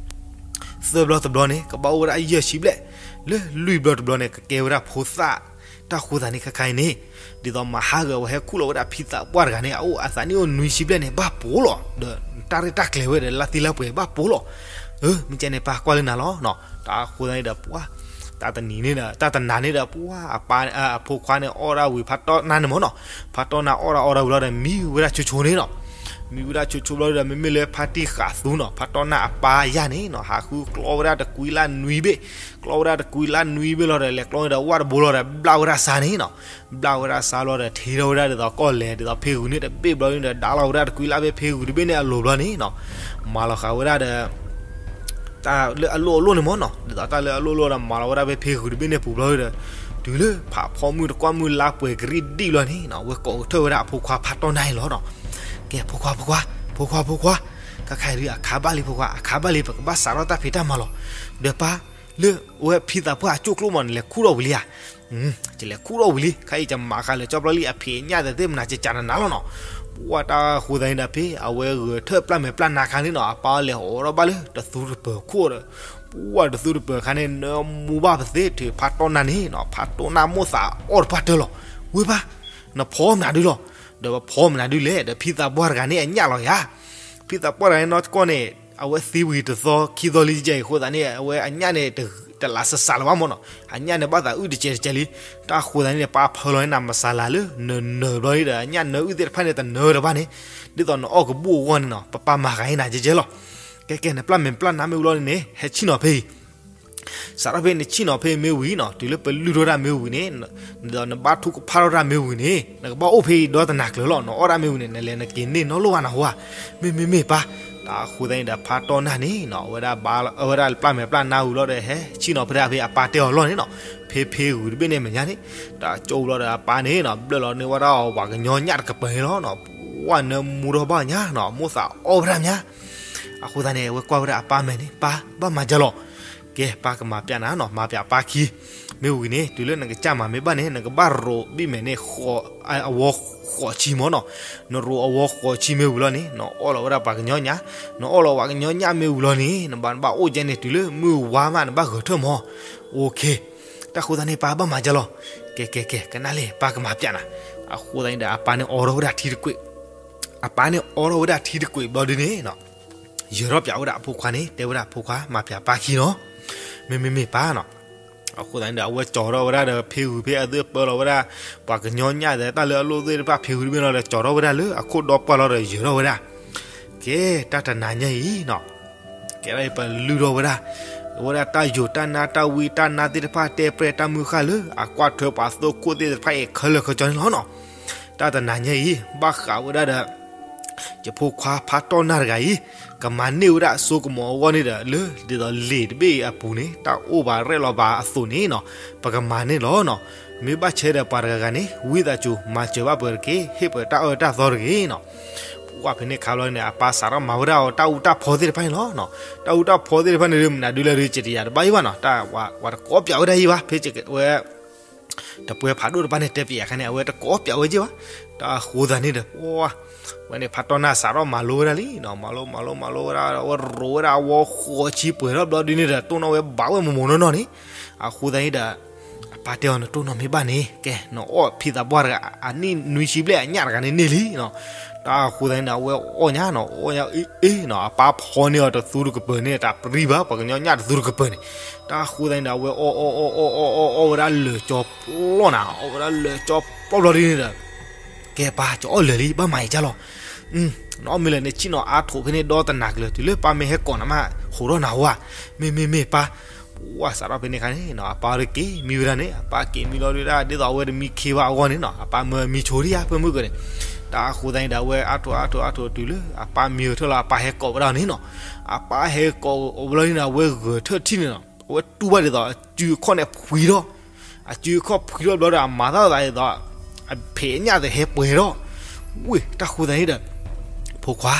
သၢဘျီတဘျီန့ၣ် ကဘၣ်အိၣ်ဝဲဒၣ်ယဲၢ်ဆံဘျဲၣ်, လၢလွံၢ်ဘျီတဘျီန့ၣ် ကကဲဝဲဒၣ်ဖိသၣ်. တၢ်ဃိသတးန့ၣ်ခဲခါအံၤန့ၣ်, ဒ်သိးမဟါဂၤဝဲဟဲခူၣ်လီၤဝဲဒၣ်ဖံသးပှၢ်တဂၤန့ၣ် အအိၣ်အသးနံၣ်အိၣ်နွံဆံဘျဲၣ်န့ၣ် ဘၣ်ပိာ်လီၤ, ဒီးတၢ်ရဲၣ်တၢ်ကျဲၤဝဲဒီးလါသံလါပှဲၤဘၣ်ပိာ်လီၤ. အၢ မ့ၢ်ကဲန့ၣ် ပၢ်ကွၢ်လၢနၤလီၤ. တၢ်ဃိသတးန့ၣ်ဒီး ပှၢ် တၢ်တနံၤန့ၣ်ဒီး တၢ်တနၤန့ၣ်ဒီး ပှၢ်အပၢ် အဖိခွါန့ၣ် အီၣ်ဒၣ်ဝံၤဖးတီၢ်နၢ်န့ၣ်မ့ၢ်နီၤ, ဖးတီၢ်နၢ်အီၣ်ဒၣ်အီၣ်ဒၣ်ဝံၤလီၤဒီး မံဝဲဒၣ်ဆိဆိန့ၣ်နီၤ. မံဝဲဒၣ်ဆိဆိဘျီဒီး မ့မ့ၢ်လၢဖါတံၢ်ဃာ်သူနီၤ ဖးတီၢ်နၢ်အပၢ်ယၢ်န့ၣ်နီၤ ဟးဃုကျီဝဲဒၣ်တကွံလၢနွံဘ့ၣ်, ကျီဝဲဒၣ်တကွံလၢနွံဘ့ၣ်လီၤဒီး လဲၤကျီန့ၣ်ဒီးဝၣ်တဘိလီၤဒီး ဘျၣ်ဝဲဒၣ်စါန့ၣ်နီၤ. ဘျၣ်ဝဲဒၣ်စါလီၤဒီး ထံထီၣ်ဝဲဒၣ်ဒ်သိးကီၢ်လဲၣ် ဒ်သိးဖ့ဂုၤန့ၣ်တဘ့ၣ်ဘျီန့ၣ်ဒီး ဒါလီၤဝဲဒၣ်တကွံလၢဖဲဖ့ဂုၤတဘ့ၣ်န့ၣ်အလိၤဘျီန့ၣ်နီၤ. မၤလီၤဃာ်ဝဲဒၣ်ဒီး တၢ်လၢအလိၣ်အလိၣ်န့ၣ်မ့ၢ်နီၤ, ဒ်သိးတၢ်လၢအလိၣ်အလိၣ်ဒီး မၤလီၤဝဲဒၣ်ဖဲဖ့ဂုၤတဘ့ၣ်န့ၣ်ပူၤဘျီဒီး တုၤလၢဖးဖီမုၢ်တကွၢ်မုၢ်လါပှဲၤကရံၣ်ဒံၣ်ဘျီန့ၣ်နီၤ အဝဲကိးကထၢၣ်ဝဲဒၣ်အဖိခွါဖးတီၢ်နၢ်အံၤလီၤနီၤ. ကဲ ဖိခွါ ဖိခွါ ဖိခွါ ဖိခွါ, ခဲခါအံၤဒုး အခါဘၣ်လံဖိခွါ အခါဘၣ်လံ ပကဘၣ်စးထီၣ်တၢ်ဖံးတၢ်မၤလီၤ. ဒီးပၢ် လၢအဝဲဖံသးပှၢ်အကၠိၣ်ကျိမး နလဲၤခူၣ်ထီၣ်ဝံၤလံဧါ. ယလဲၤခူၣ်ထီၣ်ဝံၤလံ ခဲအံၤယမၤဃာ်လၢာ်ကၠီပျီလံ အဖံးအညၣ်သ့ၣ်မနၤ ကကးနနၤလီၤနီၤ. ပှၢ်တၢ်ဃိသတးန့ၣ်ဒီး ဖဲအဝဲဂဲၤထၢၣ်ပျၢ်မဲာ်ပျၢ်နါခါန့ၣ်နီၤ အပၢ်လဲၤအိးထီၣ်ဘၣ်လၢတသူတပၢၤခိၣ်ဒီး ပှၢ်တသူတပၢၤခါန့ၣ် နၢမူဘၣ်ပသ့ၣ်ထုးဖးတီၢ်နၢ်န့ၣ်နီၤ ဖးတီၢ်နၢ်မိၢ်သးအီၣ်တပှၢ်တၢၢ်လီၤ. ဝ့ၢ်ပၢ် နဖီမနုၤဒုလီၤ. ဒီးပဖီမနုၤဒုလဲၣ် ဒီးဖံသးပှၢ်တဂၤန့ၣ်အညၣ်လီၤယၤ. ဖံသးပှၢ်တဂၤန့ၣ်နီၢ်ကီၢ်န့ၣ် အဝဲသံဝံၤတသီခံသီလံကဲအံၤအဃိသတးန့ၣ် အဝဲအညၣ်န့ၣ် တလးစၢ်စၢ်လၢၤဘၣ်မ့ၢ်နီၤ အညၣ်န့ၣ်ဘၣ်သးအုၣ်တကဲးတကဲးလံ. တၢ်ဃိသတးန့ၣ် ပၢ်ဖၢလီၤန့ၢ်နၤမၤစၢ်လၢ်လၢနနၢၤဘျီဒီး အညၣ်နၢအုၣ်သ့ၣ်တဖၣ်န့ၣ်တနၢၤတဘၣ်န့ၣ် ဒ်သိးနအီၣ်ကဘူၣ်အဂီၢ်န့ၣ်နီၤ ပပၢ်မၤဃာ်န့ၢ်နၤကဲကဲလီၤ. ကဲကဲ နပျၢ်မဲာ်ပျၢ်နါမ့ၢ်ဝံၤလီၤန့ၣ်န့ၣ် ဟဲဆံၣ်နီၤဖဲအံၤ စးထီၣ်ဖဲနဆံၣ်နီၤဖဲမ့ၢ်ဝံၤနီၤ တုၤလၢပလုၢ်ထီၣ်တၢ်မ့ၢ်ဝံၤန့ၣ် ဒီးနဘါထုကဖၣ်ထီၣ်တၢ်မ့ၢ်ဝံၤန့ၣ် နကဘၣ်အိၣ်ဖဲအံၤဒီတနၤကျၢၤလီၤ. နအီၣ်တၢ်မ့ၢ်ဝံၤန့ၣ် နလဲၤနက့ၤန့ၢ်နီတလီၢ်ဘၣ်နဟူဧါ. မ့မ့မ့ၢ်ပၢ် တၢ်ဃိသတးန့ၣ်ဒီး ဖါတီၢ်နၢ်န့ၣ်နီၤ အဝဲဒၣ်ပျၢ်မဲာ်ပျၢ်နါဝံၤလီၤဒီး ဟဲဆံၣ်နီၤဖဲဒၣ်ဖဲအပၢ်တဲအီၤလီၢ်န့ၣ်နီၤ ဖဲဖဲဂုၤတဘ့ၣ်န့ၣ်မဲာ်ညါန့ၣ် တၢ်ကၠိဝံၤလီၤဒီးအပၢ်န့ၣ်နီၤ ဘျၢၣ်လီၤန့ၢ်ဝဲဒၣ်အီၤပှၤကညီညၣ်တကပၤန့ၣ်လီၤနီၤ. ပှၢ်နၢမူထီၣ်ဘၣ်ညါနီၤ မိၢ်သးအီၣ်ဝဲဒၣ်ညါ. အဃိသတးန့ၣ် အဝဲကွၢ်ဝဲဒၣ်အပၢ်မဲာ်န့ၣ် ပၢ်ဘၣ်မၤကလီၤ ကဲ ပၢ်ကမၤပျးနၤနီၤ, မၤပျးပၢ်ခံ, မ့ၢ်ဝံၤန့ၣ် တုၤလၢနကစၢ်မၤမ့ၢ်ဘၣ်န့ၣ် နကဘၣ်ရိးဘံၣ်မဲာ်န့ၣ် အဝီဃိးဆံမၢ်နီၤ, နရိးအဝီဃိးဆံမ့ၢ်ဝံၤလီၤန့ၣ် နအီၣ်လီၤဝဲဒၣ်ပှၤကညီညၣ်, နအီၣ်လီၤပှၤကညီညၣ်မ့ၢ်ဝံၤလီၤန့ၣ် နဘၣ် နဘၣ်အိၣ်ကဲန့ၣ် တုၤလၢမုၢ်ဝါမး နဘၣ်ဂဲၤထၢၣ်မၢ်, အိၣ်ခ့, တၢ်ဃိသတးန့ၣ် ပၢ်ဘၣ်မၤကလီၤ, ကဲ ကဲ ကဲ ကနၣ်လံ ပၢ်ကမၤပျးနၤ, အဃိသတးန့ၣ်ဒီး အပၢ်န့ၣ်အိးထီၣ်ဝဲဒၣ်ထံတကွံာ်, အပၢ်န့ၣ်အိးထီၣ်ဝဲဒၣ်ထံတကွံာ်ဘျီဒုန့ၣ် ယၢၤထီၣ်ပၠးဝဲဒၣ်အဖိခွါန့ၣ် တဲဝဲဒၣ် ဖိခွါ မၤပျးပၢ်ခံနီၤ, မ့မ့မ့ၢ်ပၢ်နီၤ, အဃိသတးန့ၣ်ဒီး အဝဲကၠီၤထီၣ်ဝဲဒၣ်ဒီး ဖ့ဂုၤဖ့အသုပၢလီၤဝဲဒၣ် ပှၤကညီညၣ်ဒီး တၢ်လၢအလိၣ်သ့ၣ်တဖၣ် ဖ့ဂုၤတဘ့ၣ်လီၤဒီး ကၠီၤထီၣ်ဝဲဒၣ်လၢအခိၣ်ဒီပှၢ်လီၤဒီး ယၢၤထီၣ်ဝဲဒၣ်, ကဲ တၢ်တနၤညါအံၤနီၤ ကဲဒ်အံၤ ပလုၢ်ထီၣ်ဝဲဒၣ်, အဝဲဒၣ်တၢ်ယိာ်တၢ်နါတၢ်ဝံတၢ်နါသ့ၣ်တဖၣ် တဲပြဲၢ်တၢ်မုၢ်ဃၢ်လၢ အကွၢ်ထွဲပှၤသိခိၣ်သ့ၣ်တဖၣ်အံၤ ခဲလၢာ်ခဲဆ့န့ၣ်လီၤနီၤ, တၢ်တနၤညါအံၤ ဘၣ်ဃးဝဲဒၣ်ဒီး ယဖိခွါဖးတီၢ်နၢ်တဂၤအံၤ ကမၤန့ၢ်ဝဲဒၣ်အစိကမီၤအဂီၢ်န့ၣ်ဒီး လၢ ဒ်သိးလံာ်တဘ့ၣ်အပူၤန့ၣ် တၢ်အိၣ်ဘၣ်ရဲၣ်လီၤဘၣ်အသိးန့ၣ်နီၤ ပကမၤန့ၢ်လီၤနီၤ, မ့ၢ်ဘၣ်ဆၢဒီးပှၤတဂၤဂၤန့ၣ် ဝံသးစူၤ မၤစၢၤဘၣ်ပှၤတက့ၢ်, ဟ့ၣ်ပှၤတၢ်အၢတၢ်သီတဂ့ၤနီၤ ပှၢ်ဖဲန့ၣ်ခါဘျီန့ၣ် အပၢ်စးထီၣ်မၤဝဲဒၣ်အီၤ တၢ်အူတၢ်ဖီသ့ၣ်တဖၣ်န့ၣ်လီၤ. တၢ်အူတၢ်ဖီသ့ၣ်တဖၣ်န့ၣ်ဒီး မနုၤဒုလၢဒုး ကတယၤတဘၣ်ယံၤဘၣ်နီၤ, တၢ်ဝဲတကိးပၠးဝဲဒၣ်ယံၤဘၣ်, ဖဲဝဲ တပှဲၤဖးဒိၣ်တဖၣ်န့ၣ် တဲပယၤခါန့ၣ် အဝဲတကိးပၠးဝဲယံၤဘၣ်. တၢ်အဃိသတးန့ၣ်ဒီး ပှၢ် ဝဲန့ၣ် ဖးတီၢ်နၢ်စးထီၣ်မၤလိဝဲဒၣ်လံနီၤ, မၤလိ မၤလိ မၤလိဝဲဒၣ် အဝဲရိးဝဲဒၣ်အဝီဃိးဆံပှဲၤထီၣ်ဘျီဒုန့ၣ်ဒီး တိၢ်နီၣ်ဝဲဘၣ်ဝဲမိၢ်မိၢ်နီၢ်နီၢ်န့ၣ်, အဃိသတးန့ၣ်ဒီး အပၢ်တဲအီၤ နတိၢ်နီၣ်မ့ၢ်ဘၣ်န့ၣ် ကဲ နအီၣ်ဖံသးပှၢ်တဂၤ အနံၣ်နွံဆံဘျဲၣ်အညၣ်တဂၤန့ၣ်န့ၢ်လံနီၤ. တၢ်အဃိသတးန့ၣ်ဒီး အဝဲအီၣ်ညါနီၤ, အီၣ်ညါအ့ၣ်အ့ၣ်နီၤ, အပၢ်ဖီန့ၢ်အီၤတသူတကပၤန့ၣ် တၢ်ပြံဘၣ် ပှၤကညီညၣ်တသူတကပၤန့ၣ်. တၢ်အဃိသတးန့ၣ်ဒီး အဝဲအီၣ်အီၣ်အီၣ်အီၣ်အီၣ်အီၣ်အီၣ်ဝဲဒၣ်လၢာ်ကၠီပျီနၤ, အီၣ်ဝဲဒၣ်လၢာ်ကၠီပျီဘျီဒုန့ၣ်ဒီး ကဲပၢ် ကအီၣ်လၢာ်လံ ဘၣ်မၤအံၤကၢ်လီၤ. နအီၣ်မ့ၢ်လၢာ်န့ၣ် ဆ့ၣ်နီၤအါထိးဖဲန့ၣ်ဒီတနၤကျၢၤ တုၤလၢပၢ်မ့ၢ်ဟဲကိးနၤမး ဟိးထီၣ်နၤဝဲ, မ့မ့မ့ၢ်ပၢ်. ပှၢ်စးထီၣ်ဖဲန့ၣ်ခါန့ၣ်နီၤ အပၢ်အီၤတက့ၤမံဝဲဒၣ်န့ၣ် အပၢ်က့ၤမံလီၤဒုဒၣ် ဒ်သိးအဝဲတမံခ့ဘၣ်အဂီၢ်န့ၣ်နီၤ အပၢ်မၢမံဆိဒံဧါ ဖၢမုၢ်ကန့ၣ်. တၢ်အဃိသတးန့ၣ်ဒီး အဝဲအါထိးအါထိးအါထိးတုၤလၢ အပၢ်မံဂဲၤထၢၣ်လီၤ အပၢ်ဟဲကိးဝဲဒၣ်န့ၣ်နီၤ. အပၢ်ဟဲကိးအီၤဘျီန့ၣ်ဒီး အဝဲဂဲၤထၢၣ်ထံၣ်န့ၣ်နီၤ အဝဲတူၢ်ဘၣ်ဒ်သိး အစုအခီၣ်န့ၣ်ဖှံထီၣ်, အစုအခီၣ်ဖှံထီၣ်ဘျီဒီး အမၤသးဒ်သိး အဖံးအညၣ်သ့ၣ်ဟဲပှဲၤထီၣ်, ဝ့ၢ် တၢ်ဃိသတးန့ၣ်ဒီး ဖိခွါ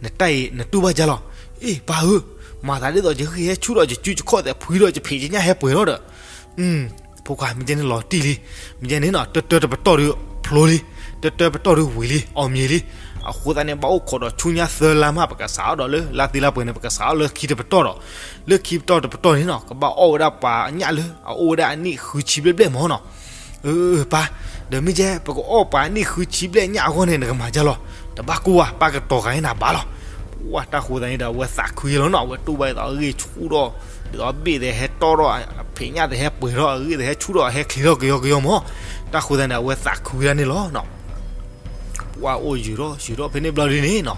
နတၢ်အံၤ နတူၢ်ဘၣ်ကၢ်လီၤ. အ့ၣ် ပၢ်ဧၢ, မၤသးဒ်သိးယဂံၢ်ဟဲဆူၣ်ဒီး ယစုယခီၣ်သ့ၣ်ဖှံဒီး ယဖံးယညၣ်ဟဲပှဲၤထီၣ်ဒီး, ဖိခွါ မ့ၢ်ကဲန့ၣ်လီၤတံၢ်လံ, မ့ၢ်ကဲန့ၣ်နီၤ တၢတၢတပတီၢ်ဒီးဖျိလံ, တၢတၢပတီၢ်ဒီးဝံၤလံ အီၣ်မ့ၤလံ. အဃိသတးန့ၣ် ဘၣ်အိၣ်ခိးဒီးဆူညါသၢလါမး ပကစးထီၣ်ဒီးလၢ လါသ့လါပှဲၤန့ၣ် ပကစးထီၣ်လၢခံတပတီၢ်ဒီး, လၢခံပတီၢ်တပတီၢ်န့ၣ်နီၤ ကဘၣ်အီၣ်ဝဲဒၣ်ပှၤညၣ်လၢ အအိၣ်ဝဲဒၣ်အနံၣ်ဃုဆံဘျဲၣ်ဘျဲၣ်မၢ်နီၤ. ပၢ်, ဒီးမ့ၢ်ကဲ ပကအီၣ်ပှၤအနံၣ်ဃုဆံဘျဲၣ်ညၣ်အဂီၢ်န့ၣ် နကမၤကၢ်လီၤ. တဘၣ်ကိၢ်ဘၣ်, ပၢ်ကတီၤဃာ်န့ၢ်နၤဘၣ်လီၤ. ပှၢ် တၢ်ဃိသတးန့ၣ်ဒီး အဝဲသးခုလီၤနီၤ, အဝဲတူၢ်ဘၣ်ဒ်သိးအဂံၢ်ဆူၣ်ထီၣ်, ဒ်သိးဘ့ၣ်သ့ၣ်ဟဲတီၢ်ထီၣ်, အဖံးညၣ်သ့ၣ်ဟဲပှဲၤထီၣ်, အဂံၢ်သ့ၣ်ဟဲဆူၣ်ထီၣ်, ဟဲချ့ထီၣ်ကယီကယီမၢ်. တၢ်ဃိသတးန့ၣ်ဒီး အဝဲသးခုဝဲဒၣ်န့ၣ်လီၤ. ပှၢ်အိၣ်ယုာ်ထီၣ်ယုာ်ထီၣ်ဖဲန့ၣ်ဘျီဒုန့ၣ်နီၤ,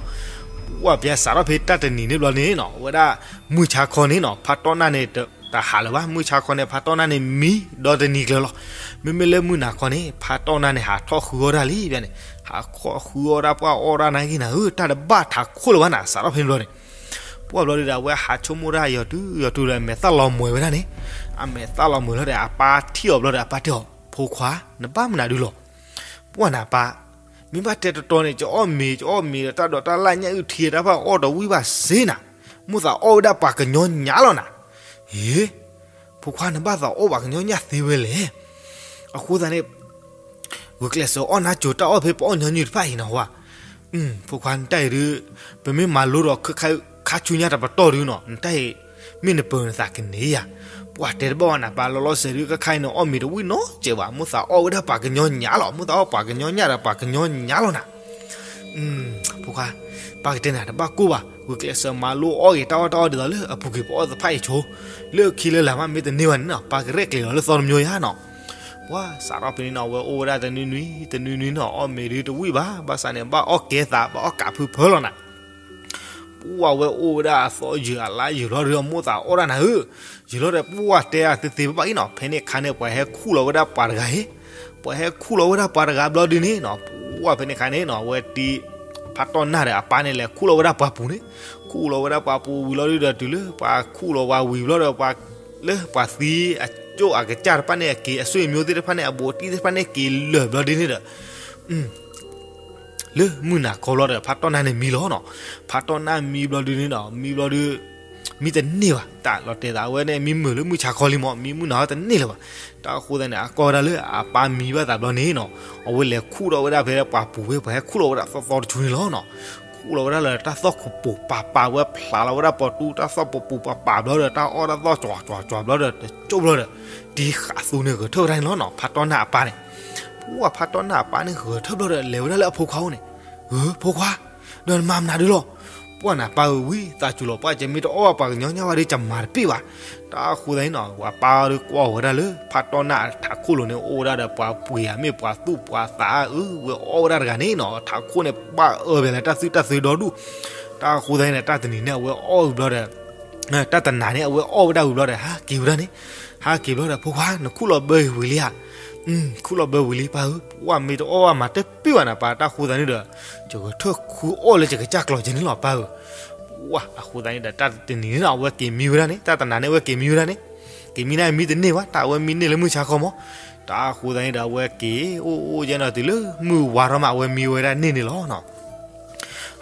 ပှၢ် ပၠးစးထီၣ်ဖဲတၢ်တနံၤန့ၣ်ဘျီန့ၣ်နီၤ, အဝဲဒၣ်မုၢ်ဆါခီန့ၣ်နီၤ ဖးတီၢ်နၢ်န့ၣ် တဟးလၢၤဘၣ်, မုၢ်ဆါခီန့ၣ် ဖးတီၢ်နၢ်န့ၣ်မံဒီတနံၤကျၢၤလီၤ. မ့မ့ၢ်လၢမုၢ်နၤခီန့ၣ် ဖးတီၢ်နၢ်န့ၣ် ဟးထီၣ်ဃုအီၣ်တၢ်လံဘၣ်န့ၣ်, ဟးထီၣ်ဃုအီၣ်တၢ် ပှၢ်အီၣ်တၢ်နၤဂ့ၤနၤဧၢ, တၢ်တဘၣ်ထးခိၣ်လၢၤဘၣ်နၤ စးထီၣ်ဖဲန့ၣ်ဘျီန့ၣ်. ပှၢ်ဘျီဒုဒီး အဝဲဟးဆိကမိၣ်တၢ်ယီၤတုၤယီၤတုၤဒီး အမဲာ်သၣ်လီၤမှဲၤဝဲဒၣ်န့ၣ်, အမဲာ်သၣ်လီၤမှဲၤလီၤဒီး အပၢ်ထံၣ်အီၤဘျီဒီး အပၢ်တဲအီၤ, ဖိခွါ နဘၣ်မနုၤဒုလီၤ. ပှၢ်နၤပၢ်, မ့ၢ်ဘၣ်တဲတတီၤန့ၣ် ယအီၣ်မ့ၤ ယအီၣ်မ့ၤဒီး တၢ်ဒိးတၢ်လၢ်ညၣ်အုၣ်ထံတၢ်ဖၣ်အီၣ်တဝံၣ်ဘၣ်စ့နၤ, မိၣ်သးအီၣ်ဝဲဒၣ်ပှၤကညီညၣ်လီၤနၤ. ဟ့, ဖိခွါ နဘၣ်သးအီၣ်ပှၤကညီညၣ်သ့ဝဲလဲၣ်. အဃိသတးန့ၣ် ဂုာ်ကျဲးစၢးအီၣ်နါစိၤတၢ်အီၣ်ဖဲပအီၣ်ညီနုၢ်တဖၣ်အံၤနီၤဝဲ. ဖိခွါ နတၢ်အံၤဒုး ပမ့ၢ်မၤလိဒီး ခါဆူညါတပတီၢ်ဒုးနီၤ နတၢ်အံၤ မ့ၢ်နပၢၤနသးကန့ၢ်ဧါ. ပှၢ်တဲတဘၣ်ဘၣ်နၤပၢ် လီၤလီၤဆဲးဒုး ခါခါအံၤန့ၣ် အီၣ်မ့ၤတဝံၣ်နီတစဲးဘၣ်, မိၣ်သးအီၣ်ဝဲဒၣ်ပှၤကညီညၣ်လီၤ, မိၣ်သးအီၣ်ပှၤကညီညၣ်ဒီးပှၤကညီညၣ်လီၤနၤ. ဖိခွါ ပၢ်ကတဲနၤတဘၣ်ကိၢ်ဘၣ်, ဂုာ်ကျဲးစၢးမၤလိအီၣ်ဂ့ၤတၢ်အီၣ်တၢ်အီဒ်သိးလၢအပူၤကွံာ်ပအီၣ်သ့ၣ်တဖၣ်အံၤဆိ, လၢခံလၢလာ်မးမ့ၢ်တန့ၢ်ဘၣ်န့ၣ်နီၤ ပၢ်ကရဲၣ်ကျဲၤလီၤလၢသီတမျိၤယါနီၤ. ပှၢ်စးထီၣ်ဖဲန့ၣ်နီၤ အဝဲအိၣ်ဝဲဒၣ်တနွံနွံ တနွံနွံနီၤ အီၣ်မ့ၤဒုးတဝံၣ်ဘၣ်, ဘၣ်ဆၣ်န့ၣ် ဘၣ်အီၣ်ကဲသး ဘၣ်အီၣ်ကးဖုဖၢလီၤနၤ. ပှၢ်ဝဲအိၣ်ဝဲဒၣ်အသီယုာ်အလါယုာ်လီၤဒီး မိၣ်သးအီၣ်တၢ်နၤဧၢ, ယုာ်လီၤဒီး ပှၢ်တဲအသ့သ့ဘၣ်ဘၣ်အံၤနီၤ, ဖဲန့ၣ်အခါန့ၣ် ပှၤဟဲခူၣ်လီၤဝဲဒၣ်ပှၤတဂၤအံၤ, ပှၤဟဲခူၣ်လီၤဝဲဒၣ်ပှၤတဂၤဘျီဒုန့ၣ်နီၤ ပှၢ်ဖဲန့ၣ်အခါန့ၣ်နီၤ အဝဲတံၤ ဖးတီၢ်နၢ်ဒီးအပၢ်န့ၣ်လဲၤခူၣ်လီၤဝဲဒၣ်ပှၤပူၤန့ၣ်, ခူၣ်လီၤဝဲဒၣ်ပှၤပူၤဝံၤလီၤဒုဒီး တုၤလၢပှၤခူၣ်လီၤဝဲဝံၤဘျီဒီး ပှၤလၢပှၤသံအကၠိၣ်အကစၢ်တဖၣ်န့ၣ် အက့ၤအဆွေမျိုးသ့ၣ်တဖၣ်န့ၣ် အဘူးအတံၢ်သ့ၣ်တဖၣ်န့ၣ် က့ၤလၢာ်ဘျီဒုန့ၣ်ဒီး လၢမုၢ်နၤခီဘျီဒီး ဖးတီၢ်နၢ်န့ၣ်မံလီၤနီၤ. ဖးတီၢ်နၢ်မံဘျီဒုန့ၣ်ဒီး မံဘျီဒု မံတန့ၢ်ဘၣ်, တၢ်လီၤတဲာ်သးအဝဲန့ၣ် မံမုာ်လၢမုၢ်ဆါခီလံမး, မံမုၢ်နၤဟီတန့ၢ်လၢၤဘၣ်. တၢ်အဃိသတးန့ၣ် အကီၢ်ဝဲဒၣ်လၢအပၢ်မံဘၣ်သးဘျီန့ၣ်နီၤ, အဝဲလဲၤခူၣ်ထီၣ်ဝဲဒၣ်ဖဲပှၤပူၤဖဲ ပှၤဟဲခူၣ်လီၤဝဲဒၣ်သီၣ်သီတဆူန့ၣ်လီၤနီၤ. ခူၣ်လီၤဝဲဒၣ်လၢတၢ်သီၣ်ခိၣ်ပူၤပာ်ပာ်ဝဲ ဖျးလီၤဝဲဒၣ်ပီၤတူၢ် တၢ်သီၣ်ပူၤပူၤပာ်ပာ်ဘျီဒီး တၢ်အီၣ်တၢ်သီၣ်ကွၢ်ကွၢ်ကွၢ်ဘျီဒီး တကၠိၣ်ဘျီဒီး တံၤဃာ်သူန့ၣ်ဂဲၤထၢၣ်ဝဲဒၣ်န့ၣ်လီၤနီၤ. ဖးတီၢ်နၢ်အပၢ်န့ၣ်, ပှၢ်ဖးတီၢ်နၢ်အပၢ်န့ၣ်ဂဲၤထၢၣ်ဘျီဒီး လဲၤဝဲဒၣ်လၢအဖိခွါအိၣ်န့ၣ်, ဧၢ ဖိခွါ, ဒီးနမၤမနုၤဒုလီၤ. ပှၢ်နၤပၢ်ဧၢ ဝံသးစူၤလီၤ ပှၢ်ကမ့ၢ်တအီၣ်ဘၣ်ပှၤကညီညါဝဲဒီး ကမၤတပ့ၢ်ဘၣ်. တၢ်အဃိသတးန့ၣ်နီၤ ပှၤပၢ်အီၤဒီးကွၢ်ဝဲဒၣ်လၢ ဖးတီၢ်နၢ်အထးခိၣ်လိၤန့ၣ် အိၣ်ဝဲဒၣ်ဒီးပှၤပှ့ၤဧါ မ့ၢ်ပှၤသူၣ်ပှၤသးဧၢ ဝဲအီၣ်ဝဲဒၣ်တဂၤန့ၣ်နီၤ, ထးခိၣ်န့ၣ် ဘၣ်အၢဘၣ်လၢတၢ်သူၣ်တၢ်သ့ဒီဒူၣ်. တၢ်အဃိသတးန့ၣ် တၢ်တနံၤန့ၣ် အဝဲအီၣ်ဝံၤဘျီဒီး တၢ်တနၤန့ၣ် အဝဲအီၣ်ဝဲဒၣ်ဝံၤဘျီဒီး ဟးက့ၤဝဲဒၣ်န့ၣ်, ဟးက့ၤဘျီဒီး ဖိခွါ နခူၣ်လီၤဘၢဝံၤလံဧါ. ခူၣ်လီၤဘၢဝံၤလံပၢ်ဧၢ, ပှၢ်မ့ၢ်တအီၣ်ဘၣ်မၤတပ့ၢ်ဘၣ်နၤပၢ်, တၢ်အဃိသတးန့ၣ်ဒီး ယဂဲၤထၢၣ်ခူအီၣ်လၢယကစၢ်ကျီၤကဲန့ၣ်လီၤပၢ်ဧၢ. ပှၢ်အဃိသတးန့ၣ်ဒီး တၢ်တနံၤန့ၣ်နီၤ အဝဲက့ၤမံဝဲဒၣ်န့ၣ်, တၢ်တနၤန့ၣ် အဝဲက့ၤမံဝဲဒၣ်န့ၣ်, က့ၤမံန့ၣ်မံတန့ၢ်ဘၣ်, တၢ်အဝဲမံန့ၢ်လၢမုၢ်ဆါခီမး. တၢ်အဃိသတးန့ၣ်ဒီး အဝဲက့ၤအိၣ်အိၣ်ယဲနီၤ တုၤလၢမုၢ်ဝါထီၣ်မး အဝဲမံဝဲဒၣ်န့ၢ်န့ၣ်လီၤနီၤ.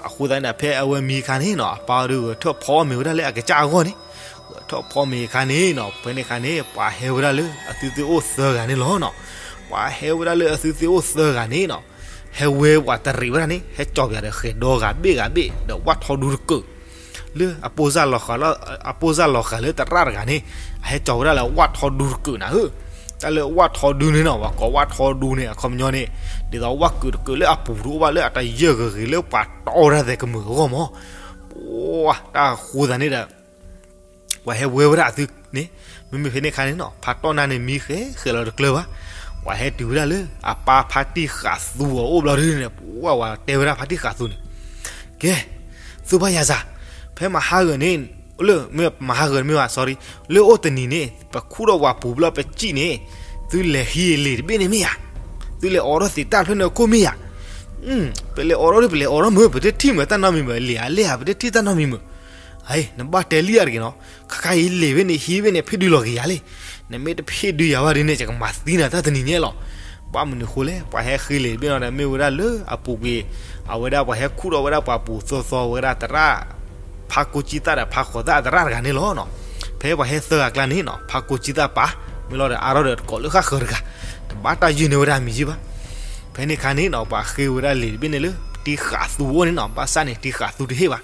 အဃိသတးန့ၣ်ဒီး ဖဲအဝဲမံအခါန့ၣ်နီၤ အပၢ်အီၤဒီးဂဲၤထၢၣ်ဖီအီၣ်မ့ၤဝဲဒၣ်လၢအကစၢ်အဂီၢ်န့ၣ်, ဂဲၤထၢၣ်ဖီမ့ၤအခါန့ၣ်နီၤ ဖဲန့ၣ်အခါန့ၣ် ပှၤဟဲဝဲဒၣ်လၢအသုသ့အိၣ်သၢဂၤန့ၣ်လီၤနီၤ. ပှၤဟဲဝဲဒၣ်လၢအသုသ့အိၣ်သၢဂၤန့ၣ်နီၤ ဟဲဝဲပှၤတရံးဝဲဒၣ်န့ၣ် ဟဲကၠီၤပယၤဒီးဃဲၤဒီဂၤဘ့ၣ်ဂၤဘ့ၣ် ဒီးဝၣ်ထီဒူတကုး လၢအပိၢ်စၢ်လီၤဃာ် အပိၢ်စၢ်လီၤဃာ်လၢသရၣ်တဂၤန့ၣ် အဟဲကၠီၤဝဲဒၣ်လၢဝၣ်ထီဒူတကုးနၤဧၢ. တၢ်လၢဝၣ်ထီဒူန့ၣ်နီၤ ပှၤကိးဝဲဝၣ်ထီဒူန့ၣ် အခီပညီန့ၣ် ဒ်သိးဝၣ်ကုးတကုးလၢအပူၤတအိၣ်ဘၣ် လၢအတယၢၢ်ဂ့ၤဂ့ၤလၢပှၤတီဝဲဒၣ်သဲးကမုာ်အဂီၢ်မး. ပှၢ်တၢ်အဃိသတးန့ၣ်ဒီး ပှၤဟဲဝဲဝဲဒၣ်အသုန့ၣ်, မ့မ့ၢ်ဖဲန့ၣ်အခါန့ၣ်နီၤ ဖးတီၢ်နၢ်န့ၣ် မံဃဲဃဲလီၤတကျၢၤဘၣ်. ပှၤဟဲတုၤဝဲဒၣ်လၢအပၢ်ဖါတံၢ်ဃာ်သူအအိၣ်ဘျီဒုန့ၣ် ပှၢ်ဝဲတဲဝဲဒၣ်ဖါတံၢ်ဃာ်သူန့ၣ်, ကဲ, သူဘၣ်ယၤစၢ်, ဖဲမဟါဂၤန့ၣ်, လၢမ့ၢ်မဟါဂၤမ့ၢ်ဘၣ် sorry, လၢအိၣ်တနံၤန့ၣ် ပခူၣ်ထီၣ်ပှၤပူၤဘျီပစံၣ်န့ၣ်, သုလဲၤဟံးလံာ်တဘ့ၣ်န့ၣ်မ့ၢ်ဧါ. သုလဲၤအိးထီၣ်သ့ၣ်တၢ်ဖျၢၣ်န့ၣ်အခိၣ်မ့ၢ်ဧါ. ပလဲၤအိးထီၣ်ဒ် ပလဲၤအိးထီၣ်မုာ် ပတထံၣ်မုာ်တၢ်နီတမံၤမုာ် လံာ်အလဲၢ်ဧါ ပတထံၣ်တၢ်နီတမံၤမုာ်. နဘၣ်တဲလံဧါတဂ့ၤနီၤ, ခါခါအံၤလံာ်ဘ့ၣ်န့ၣ် ဟံးဘ့ၣ်န့ၣ် ဖ့ၣ်ဒုးလီၤက့ၤယၤလံ. နမ့ၢ်တဖ့ၣ်ဒုးယၤဘၣ်ဒ်န့ၣ် ယကမၤသံနၤတၢ်တနံၤညါလီၤ. ဘၣ်မနုၤဃိလဲၣ် ပှၤဟဲဃ့လံာ်တဘ့ၣ်နီၤဒီး မ့ၢ်ဝဲဒၣ်လၢအပူၤကွံာ် အဝဲဒၣ်ပှၤဟဲခူၣ်ထီၣ်ဝဲဒၣ်ပှၤပူၤသီသီဝဲဒၣ်သရၣ် ဖါကိးကံသၣ်ဒီးဖါဃိးသၣ်အသရၣ်တဂၤန့ၣ်လီၤ. ဖဲပှၤဟဲသၢဂၤအကျါန့ၣ်နီၤ ဖါကိးကံသၣ်ပာ် မ့ၢ်လီၤဒီးအါထီၣ်ဒီးတကိးလၢဃၣ်ဃၢၤတဂၤ တဘၣ်တၢ်ယုၢ်န့ၢ်ဝဲဒၣ်မံၤယုၢ်ဘၣ်. ဖဲန့ၣ်အခါန့ၣ်နီၤ ပှၤဃ့ဝဲဒၣ်လံာ်တဘ့ၣ်န့ၣ်လၢ တံၤဃာ်သူအအိၣ်န့ၣ်နီၤ ဘၣ်ဆၣ်န့ၣ် တံၤဃာ်သူတဟ့ၣ်ဘၣ်.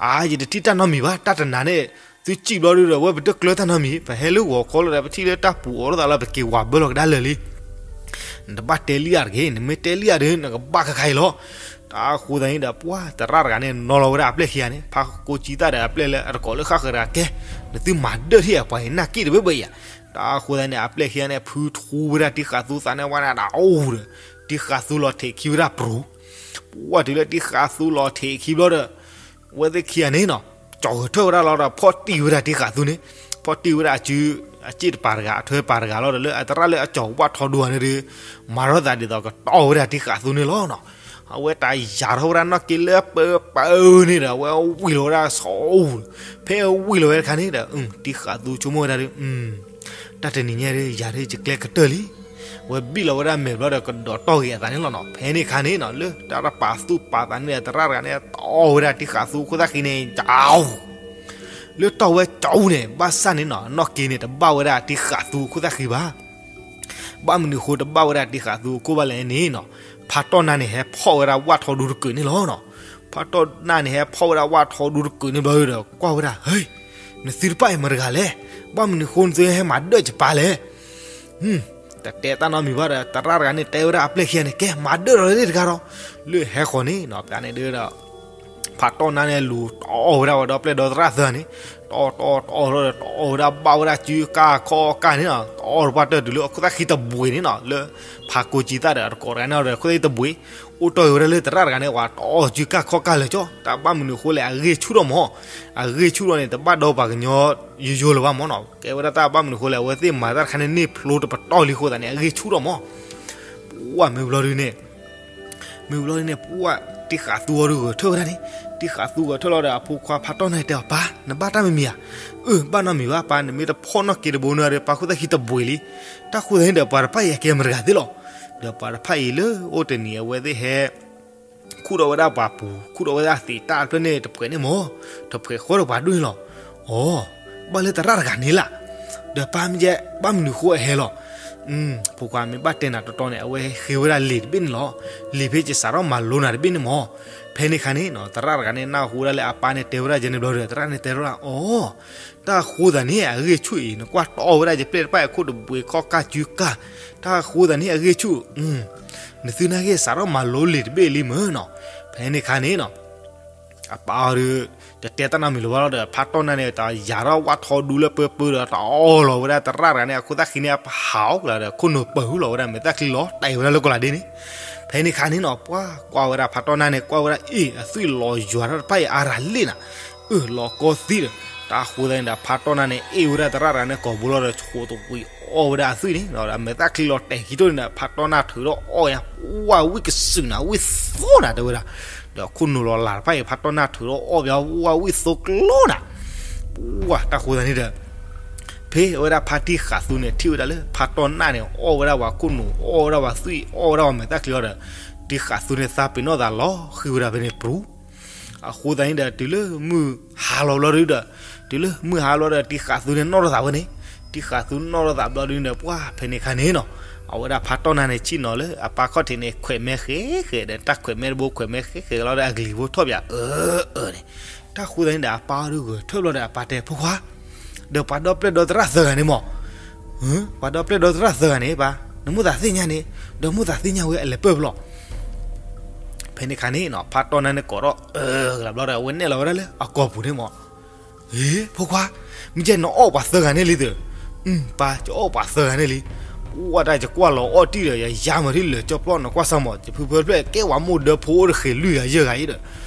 အါ ယတထံၣ်တၢ်နီတမံၤဘၣ် တၢ်တနၤန့ၣ် သုစံၣ်ဘျီဒုဒီး အဝဲပတကျၢၤတၢ်နီတမံၤ ပဟဲလၢဂီၤခီလီၤဒီး ပထံၣ်လၢတၢ်ပူၤအိးထီၣ်သးလီၤ ပက့ၤဝၤဘၢလီၤကဒါလၢာ်လံ. နတဘၣ်တဲလံဧါတဂ့ၤ နမ့ၢ်တဲလံဧါဒီး နကဘၣ်ခါခါအံၤလီၤ. တၢ်အဃိသတးန့ၣ်ဒီး ပှၤသရၣ်တဂၤန့ၣ် နီၤလီၤဝဲဒၣ်အပျဲၢ်ခံဂၤန့ၣ် ဖါကိးကံသၣ်ဒီးအပျဲၢ်လၢအတကိးလၢဃၣ်ဃၢၤတဂၤ ကဲ နသုမၤဒၢၣ်ထံၣ်ဧါ ပှၤအံၤနၢ်က့ၣ်တဘၢဘၢအံၤဧါ. တၢ်အဃိသတးန့ၣ် အပျဲၢ်ခံဂၤန့ၣ် ဖုထူဝဲဒၣ်တံၤဃာ်သူသးန့ၣ်ဝဲန့ၣ် တၢ်အိၣ်ဒီး တံၤဃာ်သူလီၤထံးခံဝဲဒၣ်ပြူၤ ပှၢ်တုၤလၢတံၤဃာ်သူလီၤထံးခံဘျီဒီး အဝဲသ့ၣ်ခံဂၤန့ၣ်နီၤ ကၠီၤဂဲၤထၢၣ်ဝဲဒၣ်လီၤဒီး ဖီၣ်တံၢ်ဝဲဒၣ်တံၤဃာ်သူန့ၣ် ဖီၣ်တံၢ်ဝဲဒၣ်အစု အစ့ၣ်တပၤတဂၤ အထွဲပၤတဂၤလီၤဒီး လၢအသရၣ်လၢအကၠီၤဝၣ်ထီဒူန့ၣ်ဒီး မၤထီၣ်သးဒ်သိးကတီၢ်ဝဲဒၣ်တံၤဃာ်သူန့ၣ်လီၤနီၤ. အဝဲတၢ်ယၤထီၣ်ဝဲဒၣ်နီၣ်က့လၢပၢပၢန့ၣ်ဒီး အဝဲဝံၤလီၤဝဲဒၣ်ဆီအူ ဖဲအဝံၤလီၤဝဲတခါန့ၣ်ဒီး တံၤဃာ်သူဆိကမိၣ်ဝဲဒၣ်ဒီး တၢ်တနံၤညါဒီး ယၤဒီးယကျဲကတၢၢ်လံ. အဝဲဘံၣ်လီၤဝဲဒၣ်မဲာ်ဘျီဒီး ကဒီးတီၢ်ဂ့ၤအသးန့ၣ်လီၤနီၤ. ဖဲန့ၣ်အခါန့ၣ်နီၤ လၢတၢ်တပာ်သူၣ်ပာ်သးန့ၣ်ဒီး သရၣ်တဂၤန့ၣ် တီၢ်ဝဲဒၣ်တံၤဃာ်သူအခိၣ်သၣ်ဃံန့ၣ် ကၠီ လၢတီၢ်ဝဲကၠီအူန့ၣ် ဘၣ်ဆၣ်န့ၣ်နီၤ နီၣ်က့န့ၣ် တဘၣ်ဝဲဒၣ်တံၤဃာ်သူအခိၣ်သၣ်ဃံဘၣ်. ဘၣ်မနုၤအဃိတဘၣ်ဝဲဒၣ်တံၤဃာ်သူအခိၣ်ဘၣ်လဲၣ်န့ၣ်နီၤ ဖးတီၢ်နၢ်န့ၣ် ဟဲဖီၣ်ဝဲဒၣ်ဝၣ်ထီဒူတကုးန့ၣ်လီၤနီၤ. ဖးတီၢ်နၢ်န့ၣ် ဟဲဖီၣ်ဝဲဒၣ်ဝၣ်ထီဒူတကုးန့ၣ်ဘျီဒီး ကွၢ်ဝဲဒၣ် ဟ့ နသုတဖၣ်အံၤမတၤတဂၤလဲၣ်. ဘၣ်မနုၤအဃိနသုဟဲမၤဒၢၣ်ယပၢ်လဲၣ်. တတဲတၢ်နီတမံၤဘၣ်ဒီး သရၣ်တဂၤန့ၣ် တဲဝဲဒၣ်အပျဲၢ်ခံဂၤန့ၣ် ကဲ မၤဒၢၣ်ဒီးလၢတဂၤဒီး လၢဟဲဃီၤန့ၣ်နီၤ ပျးန့ၣ်ဒုဒီး ဖးတီၢ်နၢ်န့ၣ် လူၤတီၢ်ဝဲဒၣ်ဝဲဒီးပျဲၢ်ဒီသရၣ်သၢန့ၣ် တီၢ်တီၢ်တီၢ်ဒီး တီၢ်ဝဲဒၣ်ဘၣ်ဝဲဒၣ်စုကၢ်ခီၣ်ကၢ်န့ၣ်နီၤ တီၢ်တပှၢ်တၢၢ်တုၤလၢအခိၣ်သၣ်ဃံတဘှံးန့ၣ်နီၤ လၢဖးကိးကံသၣ်ဒီးအတကိးတဂၤန့ၣ်ဒီး အခိၣ်သၣ်ဃံတဘှံး အိၣ်တီၢ်ဂ့ၤဝဲဒၣ်လၢသရၣ်တဂၤန့ၣ် ဝဲတီၢ်စုကၢ်ခီၣ်ကၢ်လၢာ်ကၠီ တၢ်ဘၣ်မနုၤအဃိလဲၣ် အဂ့ၢ်ဆူၣ်ထီၣ်မး အဂ့ၢ်ဆူၣ်ထီၣ်န့ၣ် တဘၣ်ဒီးပှၤကညီယိယိလၢၤဘၣ်မးနီၤ ကဲဝဲဒၣ်တၢ်ဘၣ်မနုၤအဃိလဲၣ် အဝဲသ့ၣ်မၤတၢ်တခါန့ၣ် န့ၢ်ဖျိတပတီၢ်လံအဃိသတးန့ၣ် အဂ့ၢ်ဆူၣ်ထီၣ်မး ပှၢ်မ့ၢ်ဘျီဒုန့ၣ် မ့ၢ်ဘျီဒုန့ၣ် ပှၢ်တံၤဃာ်သူအီၤဒုဂဲၤထၢၣ်ဝဲဒၣ်န့ၣ် တံၤဃာ်သူဂဲၤထၢၣ်လီၤဒီး အဖိခွါဖးတီၢ်နၢ်တဲအီၤ ပၢ် နဘၣ်တၢ်မံၤမံၤဧါ. အၢ ဘၣ်နီတမံၤဘၣ် ပၢ် နမ့ၢ်တဖီၣ်နီၣ်က့တဘိန့ၣ်ဒီး ပၢ်ခိၣ်သၣ်ဃံတဘှံးလံ. တၢ်ဃိသတးန့ၣ်ဒီး ပှၤတဖၣ်အံၤအကဲမတၤတဂၤသ့ၣ်လီၤ. ဒီးပှၤတဖၣ်အံၤလၢအိၣ်တနံၤအဝဲသ့ၣ်ဟဲ ခူၣ်ထီၣ်ဝဲဒၣ်ပှၤပူၤ ခူၣ်ထီၣ်ဝဲဒၣ်သ့ၣ်တၢ်တဖျၢၣ်န့ၣ်တဖှဲးန့ၣ်မး တဖှဲးဃီဒီးပှၤဒိၣ်န့ၣ်လီၤ. အိ, ဘၣ်လၢသရၣ်တဂၤန့ၣ်လၢ်, ဒီးပၢ်မ့ၢ်ယဲ ဘၣ်မနုၤဃိအဟဲလီၤ. ဖိခွါမ့ၢ်ဘၣ်တဲနၤတီတီန့ၣ် အဝဲဃ့ဝဲဒၣ်လံာ်တဘ့ၣ်န့ၣ်လီၤ. လံာ်ဖဲယစးထီၣ်မၤလိနၤတဘ့ၣ်န့ၣ်မၢ်. ဖဲန့ၣ်ခါန့ၣ်နီၤ သရၣ်တဂၤန့ၣ် နၢ်ဟူဝဲဒၣ်လၢအပၢ်န့ၣ်တဲဝဲဒၣ်ယဲန့ၣ်ဘျီဒီး သရၣ်န့ၣ်တဲထီၣ်ဒၣ် အိ, တၢ်ဃိသးန့ၣ် အဂ့ၢ်ဆူၣ်အံၤ နကွၢ်တီဝဲဒၣ်ယပျဲၢ်တဖၣ်အံၤအခိၣ်တဘှံးခီၣ်ကၢ်စုကၢ်, တၢ်ဃိသးန့ၣ် အဂ့ၢ်ဆူၣ်, နသုနာ်က့ၤစးထီၣ်မၤလိလံာ်တဘ့ၣ်လံမၢ်နီၤ. ဖဲန့ၣ်ခါန့ၣ်နီၤ အပၢ်အီၤဒီး တတဲတၢ်နီတမံၤလၢၤဘၣ်လီၤဒီး ဖါတီၢ်နၢ်န့ၣ် တယၤထီၣ်ဝၣ်ထီဒူလၢပၢပၢဒီး တအီၣ်လီၤဝဲဒၣ်သရၣ်တဂၤန့ၣ် အခိၣ်သၣ်ဃံန့ၣ် အဟးအီၣ်ကလၤဒီး ခိၣ်နူာ်ပၢၢ်ဟုလီၤဝဲဒၣ် မဲာ်သၣ်ချံလီၤတဲာ်ဝဲဒၣ်လၢကီၢ်လၤဒ့န့ၣ်. ဖဲန့ၣ်ခါန့ၣ်နီၤ ပှၤကွၢ်ဝဲဒၣ်ဖါတီၢ်နၢ်န့ၣ် ကွၢ်ဝဲဒၣ်အ့ၣ် အသွံၣ်လီၤယွၤထီၣ်တဖၣ်အံၤအါရၤလ့ၣ်နၤ, အၢၣ်လီၤကီသံဒီး တၢ်ဃိသးန့ၣ်ဒီး ဖါတီၢ်နၢ်န့ၣ် အ့ၣ်ဝဲဒၣ်သရၣ်တဂၤန့ၣ် ကိာ်ဘိလီၤဒီး ဆိးသဝံးအီၣ်ဝဲဒၣ်အသွံၣ်န့ၣ်ဒီး မဲာ်သၣ်ချံလီၤတဲာ်ခံထိန့ၣ်ဒီး ဖါတီၢ်နၢ်ထုးထီၣ်အီၣ်ယါ ပှၢ်ဝံၣ်ကစုာ်နၤ ဝံၣ်သိနၤတဲဝဲဒၣ်, ဒီးခိၣ်နူာ်လီၤလးတဖၣ်အံၤ ဖါတီၢ်နၢ်ထုးထီၣ်အီၣ်ဘၣ် ပှၢ်ဝံၣ်သိကျိနၤ, ပှၢ်တၢ်ဃိသးန့ၣ်ဒီး ဖဲအဝဲဒၣ်ဖါတံၢ်ဃာ်သူန့ၣ် ထံၣ်ဝဲဒၣ်လၢ ဖါတီၢ်နၢ်န့ၣ် အီၣ်ဝဲဒၣ်ပှၤခိၣ်နူာ် အီၣ်ဝဲဒၣ်ပှၤသွံၣ် အီၣ်ဝဲဒၣ်ပှၤမဲာ်သၣ်ချံအီၤဒီး တံၢ်ဃာ်သူန့ၣ် သးပ့ၤနီၣ်သးလီၤဃံၤဝဲဒၣ်ဖဲန့ၣ်ပူၤ. အဃိသတးန့ၣ်ဒီး တုၤလၢမုၢ်ဟါလီၤဘျီဒုဒီး, တုၤလၢမုၢ်ဟါလီၤဒီး တံၢ်ဃာ်သူန့ၣ်နီၣ်ထီၣ်သးဝဲန့ၣ်, တံၢ်ဃာ်သူနီၣ်ထီၣ်သးဘျီဒုန့ၣ် ပှၢ်ဖဲန့ၣ်ခါန့ၣ်နီၤ, အဝဲဒၣ်ဖါတီၢ်နၢ်န့ၣ် ဆ့ၣ်နီၤလၢအပၢ်ခီၣ်ထံးန့ၣ် ခွဲးမဲဃဲဃဲဒီး တၢ်ခွဲးမဲတဘိခွဲးမဲဃဲဃဲလီၤဒီး အကလံၤဖိထီၣ်ပၠးအၢအၢန့ၣ်, တၢ်ဃိသတးန့ၣ်ဒီး အပၢ်အီၤဒုဂဲၤထၢၣ်ဘျီဒီး အပၢ်တဲ ဖိခွါ, ဒီးပှၤဒီပျဲၢ်ဒီသရၣ်သၢဂၤန့ၣ်မၢ် ပှၤဒီပျဲၢ်ဒီသရၣ်သၢဂၤန့ၣ် ပၢ်, နမိၣ်သးသ့ၣ်ညါန့ၣ်, ဒီးမိၣ်သးသ့ၣ်ညါဝဲအလဲၤပၢၢ်ဘျီ. ဖဲန့ၣ်ခါန့ၣ်နီၤ ဖါတီၢ်နၢ်န့ၣ်ကိးထီၣ်အၢကလၤဘျီဒီး အဝဲနဲၣ်လီၤဝဲဒၣ်လၢအကိာ်ပူၤန့ၣ်မၢ်. ဟ့, ဖိခွါ, မ့ၢ်ကဲနအီၣ်ပှၤသၢဂၤန့ၣ်လံသၢ, ပၢ်, ယအီၣ်ပှၤသၢဂၤန့ၣ်လံ. ပှၢ်တၢ်ယကွၢ်လီၤအီၣ်တံၢ်ဒီး ယယါမၤထံၣ်လၢာ်ကၠီပျီ နကွၢ်စၢ်မၢ် ယဖုဖၢဖျဲၣ်ကဲဝဲမိၢ်ဒၢဖိအိၣ်တဃ့လွံၢ်ဂၤယဲၢ်ဂၤအံၤဒီး,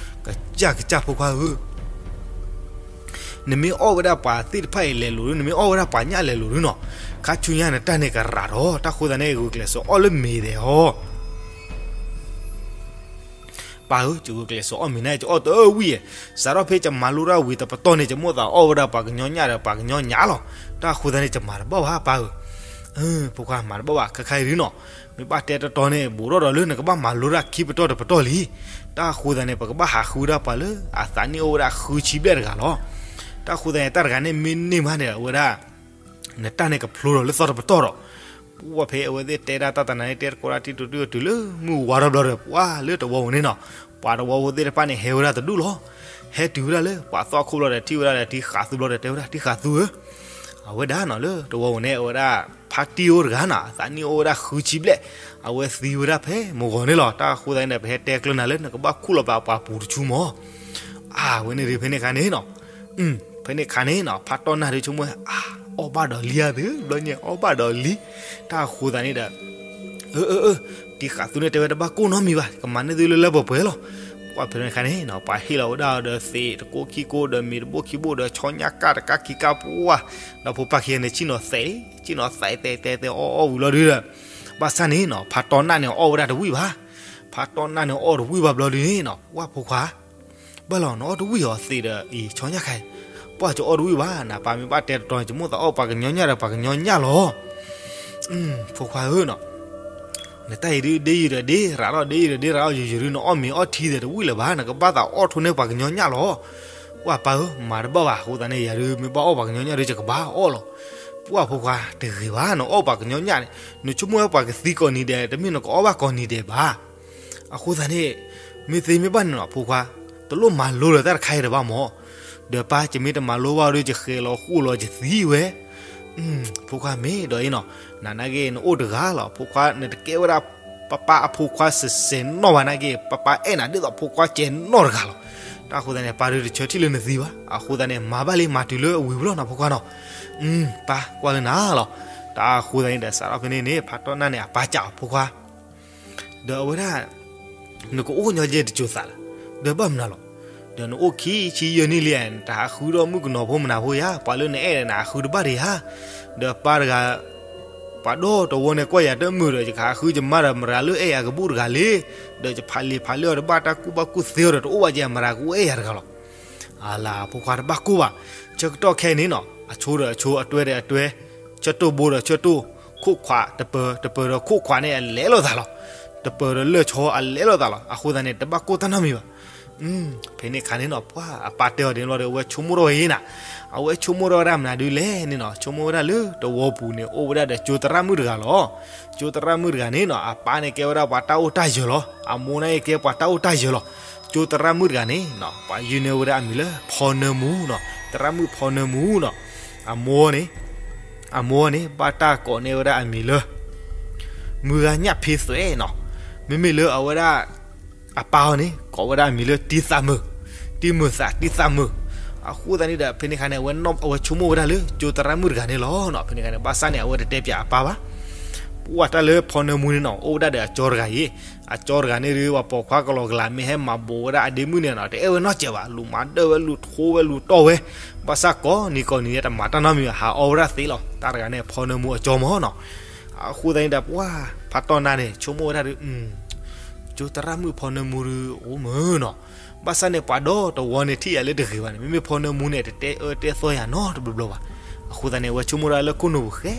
ကစၢ်ကစၢ်ဖိခွါဧၢ နမ့ၢ်အီၣ်ဝဲဒၣ်ပှၤသ့ၣ်တဖၣ်အံၤလဲၤလိာ်ဒု, နမ့ၢ်အီၣ်ဝဲဒၣ်ပှၤညၣ်လဲၤလိာ်ဒုနီၤ, ခါဆူညါနတၢ်န့ၣ်ကရၤဒီး တၢ်ဃိသတးန့ၣ် ဂုာ်ကျဲးစၢးအီၣ်လၢမ့ၤဒဲးဟီ. ပၢ်ဧၢ, ယဂုာ်ကျဲးစၢးအီၣ်မ့ၤန့ၣ် ယအီၣ်တဝံၣ်ဧါ, စးထီၣ်ဖဲယမၤလိတၢ်ဝံၤတပတီၢ်န့ၣ် ယမိၣ်သးအီၣ်ဝဲဒၣ်ပှၤကညီညၣ်ဒီးပှၤကညီညၣ်လီၤ. တၢ်ဃိသတးန့ၣ် ယမၤတဘၣ်ဘၣ်ပၢ်ဧၢ. ဖိခွါမၤတဘၣ်ဘၣ် ခဲခါအံၤဒုနီၤ, မ့ၢ်ဘၣ်တဲတီတီန့ၣ် ဘူးထီၣ်ဒီးလၢနကဘၣ်မၤလိတၢ်ခံပတီၢ်တပတီၢ်လံ. တၢ်ဃိသတးန့ၣ် ပကဘၣ်ဟးဃုဒၣ်ပှၤလၢအသးနံၣ်အိၣ်ဝဲဒၣ်ဃုဆံဘျဲၣ်တဂၤလီၤ. တၢ်ဃိသတးန့ၣ် တၢ်တဂၤန့ၣ်မ့ၢ်န့ၢ်မးန့ၣ် အဝဲဒၣ် နတၢ်န့ၣ်ကဖျိဒီးလၢသီတပတီၢ်ဒီး, ပှၢ်ဖဲအဝဲသ့ၣ်တဲဒၣ်တၢ်သနာ်န့ၣ် တဲတကိးဒၣ်တံၢ်တူၢ်တံၢ်အတုၤလၢမုၢ်ဝါထီၣ်ဘျီဒီး ပှၢ်လၢတဝီပူၤန့ၣ်နီၤ, ပှၤတဝီဖိသ့ၣ်တဖၣ်န့ၣ် ဟဲဝဲဒၣ်တဒူၣ်လီၤ. ဟဲတုၤဝဲဒၣ်လၢပှၤသီခိၣ်ဘျီဒီး ထံၣ်ဝဲဒၣ်ဒီးတံၢ်ဃာ်သူဘျီဒီး တဲဝဲဒၣ် တံၢ်ဃာ်သူဧၢ, အဝဲဒၣ်နီၤလၢတဝီပူၤန့ၣ် အဝဲဒၣ်ဖါတံၢ်အိၣ်တဂၤနီၤ အသးနံၣ်အိၣ်ဝဲဒၣ်ဃုဆံဘျဲၣ်, အဝဲသံဝဲဒၣ်ဖဲမုၢ်ဂီၤန့ၣ်လီၤ. တၢ်ဃိသတးန့ၣ်ဒီး ပဟဲတဲကျၢၤနၤလၢနကဘၣ်ခူၣ်လီၤပာ်ပှၤပူၤတဆူမၢ်. အဝဲန့ၣ်ဒုးဖဲန့ၣ်ခါန့ၣ်နီၤ ဖဲန့ၣ်ခါန့ၣ်နီၤ ဖါတီၢ်နၢ်ဒုးဆိကမိၣ် အါ အီၣ်ဘၣ်ဒီးလံဧါသ့ၣ် ဘျီညါအီၣ်ဘၣ်ဒီးလံ. တၢ်ဃိသတးန့ၣ်ဒီး အၢ အၢ အၢ တံၢ်ဃာ်သူန့ၣ်တဲဝဲတဘၣ်ကိၢ်နီတမံၤဘၣ် ကမၤန့ၢ်သုလၢလၢပှဲၤပှဲၤလီၤ. ပှၢ်ဖဲန့ၣ်ခါန့ၣ်နီၤ ပှၤဟ့ၣ်လီၤဝဲဒၣ်ဒီးသ့ၣ်တကိးခံကိးဒီးမ့ၤတဘိခံဘိဒီးဆီညၣ်ကၢ်တကၢ်ခံကၢ်ပှၢ်, ဒီးဖိပၢ်ခံဂၤန့ၣ် ဆ့ၣ်နီၤသးတဲတဲတဲအီၣ်အီၣ်ဝံၤလီၤဒုးဒီး ဘၣ်ဆၣ်န့ၣ်နီၤ ဖါတီၢ်နၢ်န့ၣ်အီၣ်ဝဲဒၣ်တဝံၣ်ဘၣ်. ဖါတီၢ်နၢ်န့ၣ်အီၣ်တဝံၣ်ဘၣ်ဘျီဒုးန့ၣ်နီၤ ပှၢ်ဖိခွါ ဘၣ်လီၤ နအီၣ်တဝံၣ်အီၤသ့ၣ်ဒီးအံၤ ဆီညၣ်ခါအံၤ, ပှၢ်ယအီၣ်တဝံၣ်ဘၣ် နပၢ်မ့ၢ်ဘၣ်တဲတတီၤန့ၣ် ယမိၣ်သးအီၣ်ပှၤကညီညၣ်ဒီးပှၤကညီညၣ်လီၤ. ဖိခွါဧၢနီၤ နတၢ်အံၤဒုးဒ့ယုာ်ဒီးဒ့ရးထီၣ် ဒ့ယုာ်ဒီးဒ့ရးထီၣ် ယုာ်ယုာ်ဒုး နအီၣ်မ့ၤအီၣ်ထံသ့ၣ်တဝံၣ်လၢၤဘၣ် နကဘၣ်သးအီၣ်ထိၣ်န့ၢ်ပှၤကညီညၣ်လီၤ. ပှၢ်ပၢ်ဧၢ မၤတဘၣ်ဘၣ် အဃိသတးန့ၣ် ယၤဒုးမ့ၢ်ဘၣ်အီၣ်ပှၤကညီညၣ်ဒုး ယကဘၣ်အီၣ်လီၤ. ပှၢ်ဖိခွါ တဂ့ၤဘၣ် နအီၣ်ပှၤကညီညၣ်န့ၣ် နဆိကမိၣ်ဝဲပှၤကသံကိးနံၤဒဲး တမ့ၢ်နကအီၣ်ဘၣ်ကိးနံၤဒဲးဘၣ်. အဃိသတးန့ၣ် မ့ၢ်သ့မ့ၢ်ဘၣ်န့ၣ်နီၤ ဖိခွါ တလိၣ်မၤလိလၢၤတၢ်တခါအံၤဒီးဘၣ်မၢ်. ဒီးပၢ်ယမ့ၢ်တမၤလိဘၣ်ဒီး ယဃဲၤလီၤဃိၣ်လီၤယသံဝဲ. ဖိခွါမ့ၢ်ဒီးအံၤနီၤ နနာ်က့ နအိၣ်တဂၤလီၤ ဖိခွါ နတကဲဝဲဒၣ် ပၢ်ပၢ်အဖိခွါစဲးစဲးနီၢ်ဘၣ်နာ်က့ ပၢ်ပၢ်အဲၣ်နၤဒ်သိးဖိခွါစဲးနီၢ်တဂၤလီၤ. တၢ်အဃိသတးန့ၣ် ပၢ်ဒုးတဆၢထံၣ်လၢနသံဘၣ် အဃိသတးန့ၣ် မၤဘၣ်လံ မၤတုၤလၢအဝံၤဝံၤလီၤနီၤ ဖိခွါနီၤ. ပၢ်ကွၢ်လၢနၤလီၤ. တၢ်အဃိသတးန့ၣ်ဒီး စးထီၣ်ဖဲန့ၣ်န့ၣ် ဖါတီၢ်နၢ်န့ၣ် အပၢ်စံးအီၤ ဖိခွါ ဒီးအဝဲဒၣ် နကအိၣ်ညီယဲၢ်တစိၤသးလၢၤ ဒီးဘၣ်မနုၤလီၤ. ဒီးနအိၣ်ခံဆံယဲၢ်နံၣ်လံ နတဟးဃုထီၣ်မုၣ်ကနီၤဖိမနၤဖိဧါ ပှၤလၢနအဲၣ်ဒီးနဟးဃုတဘၣ်ဒံးဧါ. ဒီးပၢ်တဂၤ ပှၤဒီတဝီန့ၣ်ကွၢ်ယၤတမုာ်ဒီး ယကဟးဃုယမါဒီးမရၤလၢအဲၣ်ယၤကဘူၣ်တဂၤလံ. ဒီးယဖးလံာ်ဖးလဲၢ်အီၤတဘၣ် တၢ်ကူၣ်ဘၣ်ကူၣ်သ့အီၤဒီးတအိၣ်ဘၣ်ကဲ မရၤကအိၣ်အဲၣ်ယၤတဂၤလီၤ. အလၤ ဖိခွါတဘၣ်ကိၢ်ဘၣ်. ဆၢကတီၢ်ခဲအံၤန့ၣ်နီၤ အဆိဒီးအဆိ အတွဲဒီးအတွဲ ဆၢတိၢ်ဘိဒီးဆၢတိၢ် ခိၣ်ခွးတပၢၤ တပၢၤဒီးခိၣ်ခွးန့ၣ် အလဲၤလိာ်သးလီၤ. တပၢၤဒီးလၢၢ်ဆီအလဲၤလိာ်သးလီၤ. အဃိသတးန့ၣ် တဘၣ်ကိၢ်တၢ်နီတမံၤဘၣ်. ဖဲန့ၣ်အခါန့ၣ်နီၤ ပှၤအပၢ်တဲအီၤဒ်န့ၣ်ဘျီဒီး အဝဲဆိကမိၣ်ထီၣ်ဝဲအံၤနၤ, အဝဲဆိကမိၣ်ထီၣ်ဝဲဒၣ်မနုၤဒုလဲၣ်န့ၣ်နီၤ, ဆိကမိၣ်ဝဲဒၣ်လၢတဝီပူၤန့ၣ် အိၣ်ဝဲဒၣ်ဒီးကၠိသရၣ်မုၣ်တဂၤလီၤ. ကၠိသရၣ်မုၣ်တဂၤန့ၣ်နီၤ အပၢ်န့ၣ်ကဲဝဲဒၣ်ပှၤတၢ်အိၣ်တၢ်ယၢၤလီၤ, အမိၢ်န့ၣ်ကဲပှၤတၢ်အိၣ်တၢ်ယၢၤလီၤ. ကၠိသရၣ်မုၣ်တဂၤန့ၣ်နီၤ ပှၤယုၢ်န့ၢ်ဝဲဒၣ်အမံၤလၢဖီနၢမူနီၤ, သရၣ်မုၣ်ဖီနၢမူနီၤ, အမိၢ်န့ၣ် အမိၢ်န့ၣ် ဘၣ်တၢ်ကိးန့ၢ်ဝဲဒၣ်အမံၤလၢ မုၢ်ဂၤညၣ်ဖ့သွဲနီၤ, မ့မ့ၢ်လၢအဝဲဒၣ် အပၢ်အီၤန့ၣ် ကိးဝဲဒၣ်အမံၤလၢတံသးမုာ်, တံမုာ်သး တံသးမုာ်. အဃိသတးန့ၣ်ဒီး ဖဲန့ၣ်အခါန့ၣ် အဝဲဆိကမိၣ်ဝဲဒၣ်လၢကၠိသရၣ်မုၣ်တဂၤန့ၣ်လီၤနီၤ. ဖဲန့ၣ်အခါန့ၣ် ဘၣ်ဆၣ်န့ၣ် အဝဲတတဲပၠးအပၢ်ဘၣ်. ပှၤတၢ်လၢဖီနၢမူန့ၣ်နီၤ အိၣ်ဝဲဒၣ်ဒီးအကၠီတဂၤအံၤ, အကၠီတဂၤန့ၣ်ဒီး ပှၤပိာ်ခွါကလီကလီ မ့ၢ်ဟဲမၤဘူးဝဲဒၣ်အဒ့မုၣ်န့ၣ်နီၤ တအဲၣ်ဝဲနီတစဲးဘၣ်, လူၤမၤဒၢၣ်ဝဲ လူၤထိဝဲ လူၤတီၢ်ဝဲ, ဘၣ်ဆၣ်ကိးနံၤကိးနံၤန့ၣ် တမၤတၢ်နီတမံၤဘၣ်, ဟးအီၣ်ဝဲဒၣ်သ့လီၤ. တၢ်တဂၤန့ၣ် ဖီနၢမူအကၠီမၢ်နီၤ. အဃိသတးန့ၣ်ဒီး ပှၤဖးတီၢ်နၢ်န့ၣ် ဆိကမိၣ်ဝဲဒၣ်ဒီး ကၠိသရၣ်မုၣ်ဖီနၢမူဒီး အိၣ်မၢ်နီၤ. ဘၣ်ဆၣ်န့ၣ် ပှၤဒီတဝီန့ၣ် ထံၣ်ယၤလၢတဂ့ၤဘၣ်န့ၣ် မ့မ့ၢ်ဖီနၢမူန့ၣ် တတဲအၢတဲသီယၤနီတဘျီဘျီဘၣ်. အဃိသတးန့ၣ် အဝဲဆိကမိၣ်ဒၣ်လၢခိၣ်နူာ်ပူၤဃဲ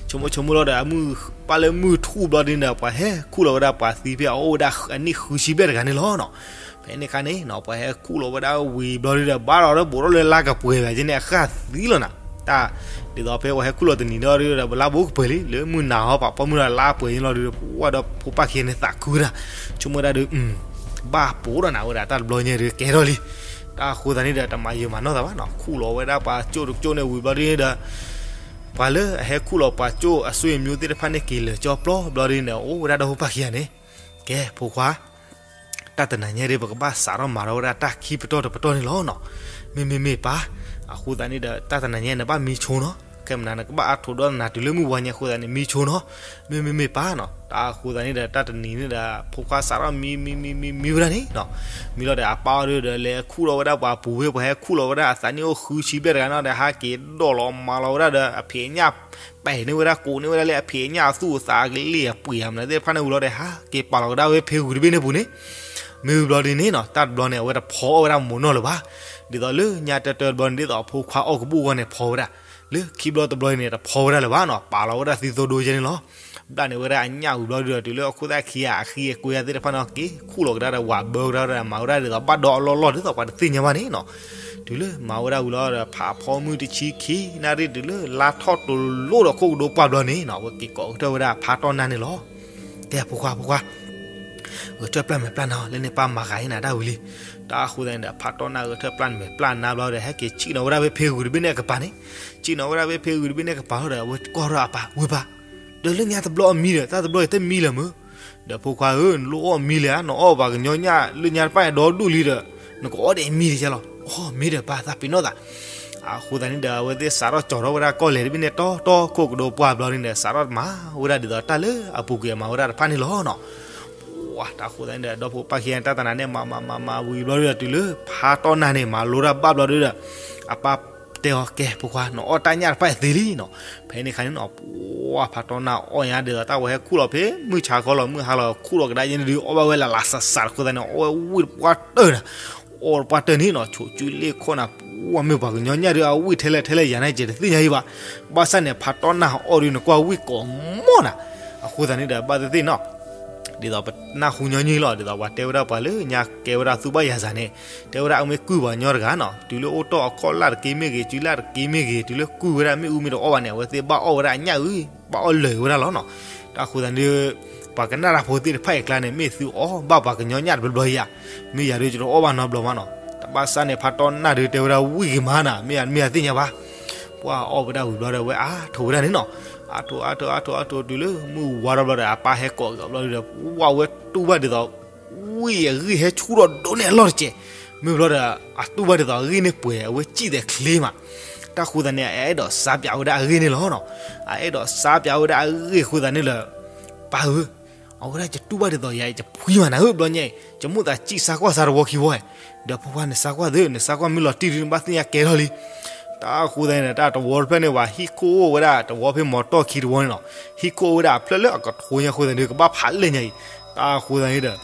ဆိကမိၣ်ဆိကမိၣ်လီၤဒီး အမုၢ်ပၢ်လၢမုၢ်ထူၣ်ဘျီဒ်န့ၣ်ဒီး ပှၤဟဲခူၣ်လီၤဝဲဒၣ်ပှၤသံဖဲအအိၣ်ဝဲဒၣ်အနံၣ်ဃုဆံဘျဲၣ်တဂၤန့ၣ်လီၤနီၤ. ဖဲန့ၣ်အခါန့ၣ်နီၤ ပှၤဟဲခူၣ်လီၤဝဲဒၣ်ဝံၤဘျီဒ်ဒီး ဘၣ်ဒီးလၢဘူးထီၣ်လၢလါကပှဲၤဘၣ်က့န့ၣ် အဃၣ်သံလီၤနၤ. တၢ် ဒ်သိးဖဲပှၤဟဲခူၣ်လီၤတနံၤဒီး လါဘူးကပှဲၤလံ လၢမုၢ်နၤဟီ ပှၤပိာ်မုၣ်ဒီးလါပှဲၤန့ၣ်လီၤဒီး ပှၤဒီးဖိပၢ်ခံဂၤန့ၣ်သးခုဝဲဒၣ် ဆိကမိၣ်ဝဲဒၣ်ဒီး ဘၣ်ပိာ်ဒီးနၤဝဲဒၣ် တၢ်တဘျီညါဒီးကဲထီၣ်လံ. တၢ်အဃိသတးန့ၣ်ဒီး တမၤယၢၤမၤနီၢ်သးဘၣ်နီၤ ခူၣ်လီၤဝဲဒၣ်ပှၤကၠိတကၠိန့ၣ်ဝံၤဘျီဒ်န့ၣ်ဒီး ပှၤလၢအဟဲခူၣ်လီၤပှၤကၠိအစိအမျိုးသ့ၣ်တဖၣ်န့ၣ် က့ၤလၢာ်ကၠီပျီဘျီဒ်န့ၣ်ဒီး အိၣ်ဝဲဒၣ်ဒီးဖိပၢ်ခံဂၤန့ၣ် ကဲဖိခွါ တၢ်တနၤညါဒီး ပကဘၣ်စးထီၣ်မၤထီၣ်ဝဲဒၣ်တၢ်ခံပတီၢ်တပတီၢ်န့ၣ်လီၤနီၤ. မ့မ့ၢ်မ့ၢ်ပၢ် အဃိသတးန့ၣ်ဒီး တၢ်တနၤညါနဘၣ်မံဆိနီၤ ခဲမနၤနကဘၣ်အါထိးဒီးနၤတုၤလၢမုၢ်ဝါညါအဃိသတးန့ၣ် မံဆိနီၤ. မ့မ့ၢ်မ့ၢ်ပၢ်နီၤ တၢ်အဃိသတးန့ၣ်ဒီး တၢ်တနံၤန့ၣ်ဒီး ဖိခွါစးထီၣ်မံမံမံမံမံဝဲဒၣ်န့ၣ်နီၤ. မံလီၤဒီးအပၢ်အီၤဒီး လဲၤခူၣ်လီၤဝဲဒၣ်ပှၤပူၤဝဲ ပှၤဟဲခူၣ်လီၤဝဲဒၣ်အသးနံၣ်အိၣ်ဃုဆံဘျဲၣ်တဂၤန့ၣ်ဒီး ဟးက့ၤဒိးလီၤမၤလီၤဝဲဒၣ်ဒီး အဖံးအညၣ် ပဲာ်န့ၢ်ဝဲဒၣ် ကိးန့ၢ်ဝဲဒၣ်လၢအဖံးအညၣ်အသူၣ်အသးအကလ့ၢ်အပှ့ၤအမနုၤသ့ၣ်တဖၣ်န့ၣ်ဝံၤလီၤဒီး ဟးက့ၤပာ်လီၤကဒါဝဲဖဲဂုၤတဘ့ၣ်န့ၣ်ပူၤန့ၣ်. မ့ၢ်ဝံၤဘျီဒ်န့ၣ်နီၤ တၢ်တဘျီန့ၣ် အဝဲတဖီအီၣ်ဝဲဒၣ်မိၢ်နီၢ်လၢၤဘၣ်. ဒ်သိးလၢညါတၢတၢတဘျီန့ၣ် ဒ်သိးအဖိခွါအီၣ်ကဘူၣ်အဂီၢ်န့ၣ် ဖီဝဲဒၣ်. လၢခံဘျီတဘျီန့ၣ် တဖီဝဲဒၣ်လၢၤဘၣ်နီၤ ပာ်လီၤဝဲဒၣ်သံသိဒိကဲန့ၣ်လီၤ. ဘျၣ်န့ၢ်ဝဲဒၣ်အညၣ်ဝံၤဘျီဒ်ဒီး တုၤလၢအခိၣ်သၣ်ခံဂၤအဃံအကွဲသ့ၣ်တဖၣ်န့ၣ် က့ၤခူၣ်လီၤကဒါဒီး ဝးဘၢကဒါဒီး မၤဝဲဒၣ်ဒ်သိးဘၣ်ဒီအလီၢ်လီၢ်ဒ်သိးပှၤတသ့ၣ်ညါဘၣ်န့ၣ်နီၤ. တုၤလၢမၤဝဲဒၣ်ဝံၤလီၤဒီး ဖးဖီမုၢ်တဆံခံနၣ်ရံၣ် တုၤလၢလါထီၣ်တိၤလိၣ်ဒီးခိၣ်ကဒိပှၢ်ဘျီန့ၣ်နီၤ အဝဲက့ၤကိးကတၢၢ်ဝဲဒၣ်ဖးတီၢ်နၢ်န့ၣ်လီၤ. ကဲဖိခွါ ဖိခွါ ဂဲၤထၢၣ်ပျၢ်မဲာ်ပျၢ်နါအီၤ လၢန့ၣ်ပၢ်မၤဂၤအံၤနၤတၢ်ဝံၤလံ. တၢ်အဃိသတးန့ၣ်ဒီး ဖးတီၢ်နၢ်ဂဲၤထၢၣ်ပျၢ်မဲာ်ပျၢ်နါဘျီဒီး ဟဲက့ၤဆံၣ်နီၤဝဲဒၣ်ဖဲဖဲဂုၤတဘ့ၣ်န့ၣ်အကပၤန့ၣ်, ဆံၣ်နီၤဝဲဒၣ်ဖဲဖဲဂုၤတဘ့ၣ်န့ၣ်အကပၤလီၤဒီး အဝဲကွၢ်ထီၣ်အပၢ် ဝ့ၢ်ပၢ်, ဒီးလၢညါတဘျီအမံဒီး တၢ်တဘျီအံၤတမံလၢၤမုၢ်, ဒီးဖိခွါဧၢ နလိၣ်အီၣ်မံလၢၤဧါ, နအီၣ်ပှၤကညီညၣ်လၢညါတဖၣ်အံၤဒီဒူၣ်လံဒီး နကအီၣ်ဒံးမံတကဲလီၤ. အီၣ်မံဒီးပၢ်သးပ့ၤနီၣ်သး အဃိသတးန့ၣ်ဒီး အဝဲသ့ၣ်စးထီၣ်ကၠီၤထီၣ်ဝဲဒၣ်ကီၢ်လဲၢ်တဘ့ၣ်န့ၣ် တီတီခိၣ်ကဒိပှၢ်ဘျီန့ၣ်ဒီး စးထီၣ်မၤဝဲဒၣ်ဒ်သိးတၢ်လၢအပူၤကွံာ်အမၤဝဲဒၣ်တဖၣ်န့ၣ်လီၤနီၤ. ပှၤတၢ်အဃိသတးန့ၣ်ဒီး ဒီဖိပၢ်ခံဂၤတၢ်တနၤန့ၣ် မၤမၤမၤမၤဝံၤဘျီဒီး တုၤလၢဖးတီၢ်နၢ်န့ၣ် မၤလိတၢ်ဘၣ်ဘျီဒီး အပၢ်တဲအီၤ ကဲဖိခွါ နအီၣ်တၢ်ညၣ်တဖၣ်အံၤသ့လံနီၤ. ဖဲန့ၣ်အခါန့ၣ်နီၤ ပှၤဖးတီၢ်နၢ်အီၣ်ညါဒ်သိးတၢ်ဝဲဟဲခူၣ်လီၤဖဲမုၢ်ဆါခီလီၤ မုၢ်ဟါလီၤ ခူၣ်လီၤကဒါယဲန့ၣ်ဒုး အီၣ်ဘၣ်ဝဲလၢ်လၢ်စးစးတဃိသတးန့ၣ် အီၣ်ဝဲဝံၣ်တပှၢ်တၢၢ်နၤ, အီၣ်တပှၢ်တၢၢ်န့ၣ်နီၤ ဆိးကၠူလ့ၣ်ခီၣ်နၤ ပှၤမ့ၢ်ပှၤကညီညၣ်ဒုး အဝံၣ်ထဲလဲၣ်ထဲလဲၣ်ယၤန့ၣ် ကဲတသ့ၣ်ညါအံၤဘၣ်. ဘၣ်ဆၣ်န့ၣ် ဖးတီၢ်နၢ်အီၣ်ဒုး နကွၢ်ဝံၣ်ကိးမီၢ်နၤ. အဃိသတးန့ၣ်ဒီး ဘၣ်သ့ၣ်သ့ၣ်နီၤ ဒ်သိးပနၢ်ဟူညီနုၢ်လီၤ ဒ်သိးပှၤတဲဝဲဒၣ်ပှၤလၢညါကဲဝဲဒၣ်သူၣ်ဘၣ်ယၤစၢ်န့ၣ် တဲဝဲဒၣ်အမ့ၢ်ကုၢ်ပှၤကညီတဂၤနီၤ တုၤလၢအိၣ်တီၢ်အခီၣ်လၢ်တက့ၢ်မ့ၢ်ဂ့ၤ စုလၢ်တက့ၢ်မ့ၢ်ဂ့ၤ တုၤလၢကုၢ်ဝဲဒၣ်မ့ၣ်အူမ့ၢ်တအီၣ်ဘၣ်န့ၣ် အဝဲသ့ၣ်ဘၣ်အီၣ်ဝဲဒၣ်အညၣ်အုၣ် ဘၣ်အီၣ်လၢာ်ဝဲဒၣ်လီၤနီၤ. တၢ်အဃိသတးန့ၣ် ပှၤကနၣ်တၢ်ဖိသ့ၣ်တဖၣ်အံၤအကျါန့ၣ် မ့ၢ်သုအီၣ်ဘၣ်ပှၤကညီညၣ်တဘျီဘျီဧါ, မ့ၢ်ယၤဒုး ယတအီၣ်ဘၣ်နီတဘျီမးနီၤ. တဘၣ်ဆၣ်န့ၣ် ဖးတီၢ်နၢ်ဒုးတဲဝဲဒၣ်ဝံၣ်ဂ့ၤမးနၤ မ့ၢ်ယၤမ့ၢ်ယၤသ့ၣ်ညါဘၣ်. ပှၤအီၣ်ဝဲဒၣ်ဝံၤဘျီဒီး အဝဲအါထိးဝဲဒၣ်န့ၣ်နီၤ. အါထိးအါထိးအါထိးအါထိး တုၤလၢမုၢ်ဝါထီၣ်ဘျီဒီး အပၢ်ဟဲကိးက့ၤအီၤဘျီဒီး ပှၤဝဲတူၢ်ဘၣ်ဒ်သိး ဝံၣ်အဂ့ၢ်ဟဲဆူၣ်ထီၣ်ဒိၣ်န့ၢ်အလီၢ်တစဲး. မ့ၢ်ဘျီဒီး အတူၢ်ဘၣ်ဒ်သိးအဂ့ၢ်န့ၣ်ပှဲၤ အဝဲစံၣ်သဲးချ့မး. တၢ်ဃိသတးန့ၣ် အအဲၣ်ဒိးစါပၠးဝဲဒၣ်အဂ့ၢ်န့ၣ်လီၤနီၤ. အအဲၣ်ဒိးစါပၠးဝဲဒၣ်အဂ့ၢ်ဃိသတးန့ၣ်လၢ ပၢ်ဧၢ, အဝဲဒၣ်ယတူၢ်ဘၣ်ဒ်သိးယၤအံၤ ယဖှံမးနၤဧၢ ဘျီညါအံၤ ယမိၣ်သးစံၣ်စါကွၢ်စါတဝီခံဝီဧါ. ဒီးဖိခွါနစါကွၢ်သု နစါကွၢ်မ့ၢ်လီၤတံၢ်ဒုး နဘၣ်သ့ၣ်ညါကဲထီၣ်လံ. တၢ်ဃိသတးန့ၣ်ဒီး တၢ်တဝီတဖျၢၣ်န့ၣ် ပှၤဟံၣ်ခိၣ်အိၣ်ဝဲဒၣ်တဝီဖဲမီၤတီၢ်ခံတဝီန့ၣ်နီၤ. ဟံၣ်ခိၣ်အိၣ်ဝဲဒၣ်အဖျၢၣ်လၢအကထိညါဃိသတးန့ၣ် ကဘၣ်ဖးလဲၢ်ညါအံၤ. တၢ်ဃိသတးန့ၣ်ဒီး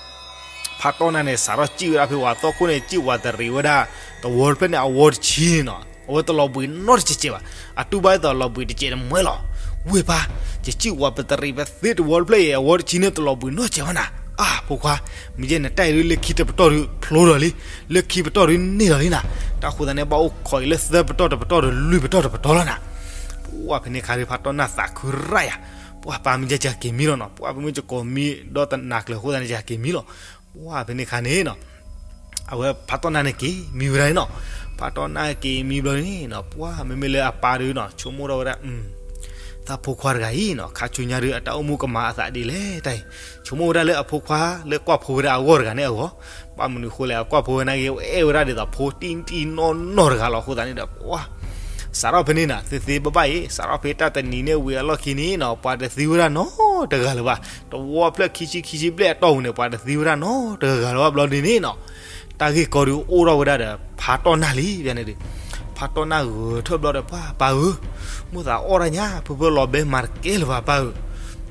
ဖးတီၢ်နၢ်န့ၣ် စးထီၣ်စံၣ်ဝဲဒၣ်ဖဲဝဲအသီခိၣ်န့ၣ် စံၣ်ဝးတရံးဝဲဒၣ် တဝီတဖျၢၣ်န့ၣ် အဝီတဆံန့ၣ်နီၤ အဝဲတလီၤဘှံးနီတစဲးစဲးဘၣ်. အတူၢ်ဘၣ်ဒ်သိးလီၤဘှံးတစဲးတမှဲလီၤ. ဝ့ၢ်ပၢ်, ယစံၣ်ဝးပတရံးပသ့တဝီတဖျၢၣ်အံၤ အဝီတဆံန့ၣ်တလီၤဘှံးနီတစဲးဘၣ်နၤ. အၢ ဖိခွါ, မ့ၢ်ယဲန့ၣ် တၢ်အံၤဒုးလၢခံတပတီၢ်ဒုးဖျိဒီးလံ, လၢခံပတီၢ်ဒုးန့ၢ်ဒီးလံနၤ, တၢ်ဃိသတးန့ၣ် ဘၣ်အိၣ်ခိးအံၤလၢသၢပတီၢ်တပတီၢ်ဒီးလွံၢ်ပတီၢ်တပတီၢ်လီၤနၤ. ပှၢ်ဖဲန့ၣ်ခါဒုး ဖါတီၢ်နၢ်သးခုရၣ်ယၤ, ပှၢ်ပၢ်မ့ၢ်ယဲကဟဲက့ၤမံလီၤနီၤ, ပှၢ်ပမ့ၢ်ကကိးမံဒီးတနၤကျၢၤအဃိသတးန့ၣ် ယဟဲက့ၤမံလီၤ. ပှၢ်ဖဲန့ၣ်ခါန့ၣ်နီၤ အဝဲဖါတီၢ်နၢ်န့ၣ်က့ၤမံဝဲဒၣ်နီၤ, ဖါတီၢ်နၢ်က့ၤမံဘျီန့ၣ်နီၤ ပှၢ်မ့မ့ၢ်လၢအပၢ်ဒုးနီၤ ဆိကမိၣ်ထီၣ်ဝဲဒၣ် သးဖိခွါတဂၤအံၤနီၤ ခါဆူညါဒုး အတၢ်အိၣ်မူကမၤအသးဒ်လဲၣ်တၢ်အံၤ, ဆိကမိၣ်ဝဲဒၣ်လၢအဖိခွါလၢကွၢ်ဖိဝဲဒၣ်အဂီၢ်တဂၤန့ၣ်အဂီၢ်, ဘၣ်မနုၤဃိလဲၣ် အကွၢ်ဖိဝဲနာ်က့ အဲၣ်ဝဲဒၣ်ဒ်သိးဖိတံၢ်တံၢ်နီၢ်နီၢ်တဂၤလီၤ. အဃိသတးန့ၣ်ဒီး ပှၢ် စးထီၣ်ဖဲန့ၣ်နၤ သ့သ့ဘၣ်ဘၣ်အံၤ စးထီၣ်ဖဲတၢ်တနံၤန့ၣ်ဝံၤအလီၢ်ခံန့ၣ်နီၤ ပှၤတသံဝဲဒၣ်နီတဂၤလၢၤဘၣ်, တဝီဖျၢၣ်ခံဆံခံဆံဘျဲၣ်အတီၢ်ပူၤန့ၣ် ပှၤတသံဝဲဒၣ်နီတဂၤလၢၤဘၣ်ဘျီဒုးန့ၣ်နီၤ တၢ်ဂ့ၢ်ကီဒုးအိၣ်ထီၣ်ဝဲဒၣ်ဒီး ဖါတီၢ်နၢ်လံ ဖဲန့ၣ်ဒုး, ဖါတီၢ်နၢ်ဂဲၤထၢၣ်ဘျီဒီး ပှၢ်ပၢ်ဧၢ, မိၢ်သးအီၣ်တၢ်ညါ ဖုဖုလီၤဘဲမၤတကဲလၢၤဘၣ်ပၢ်ဧ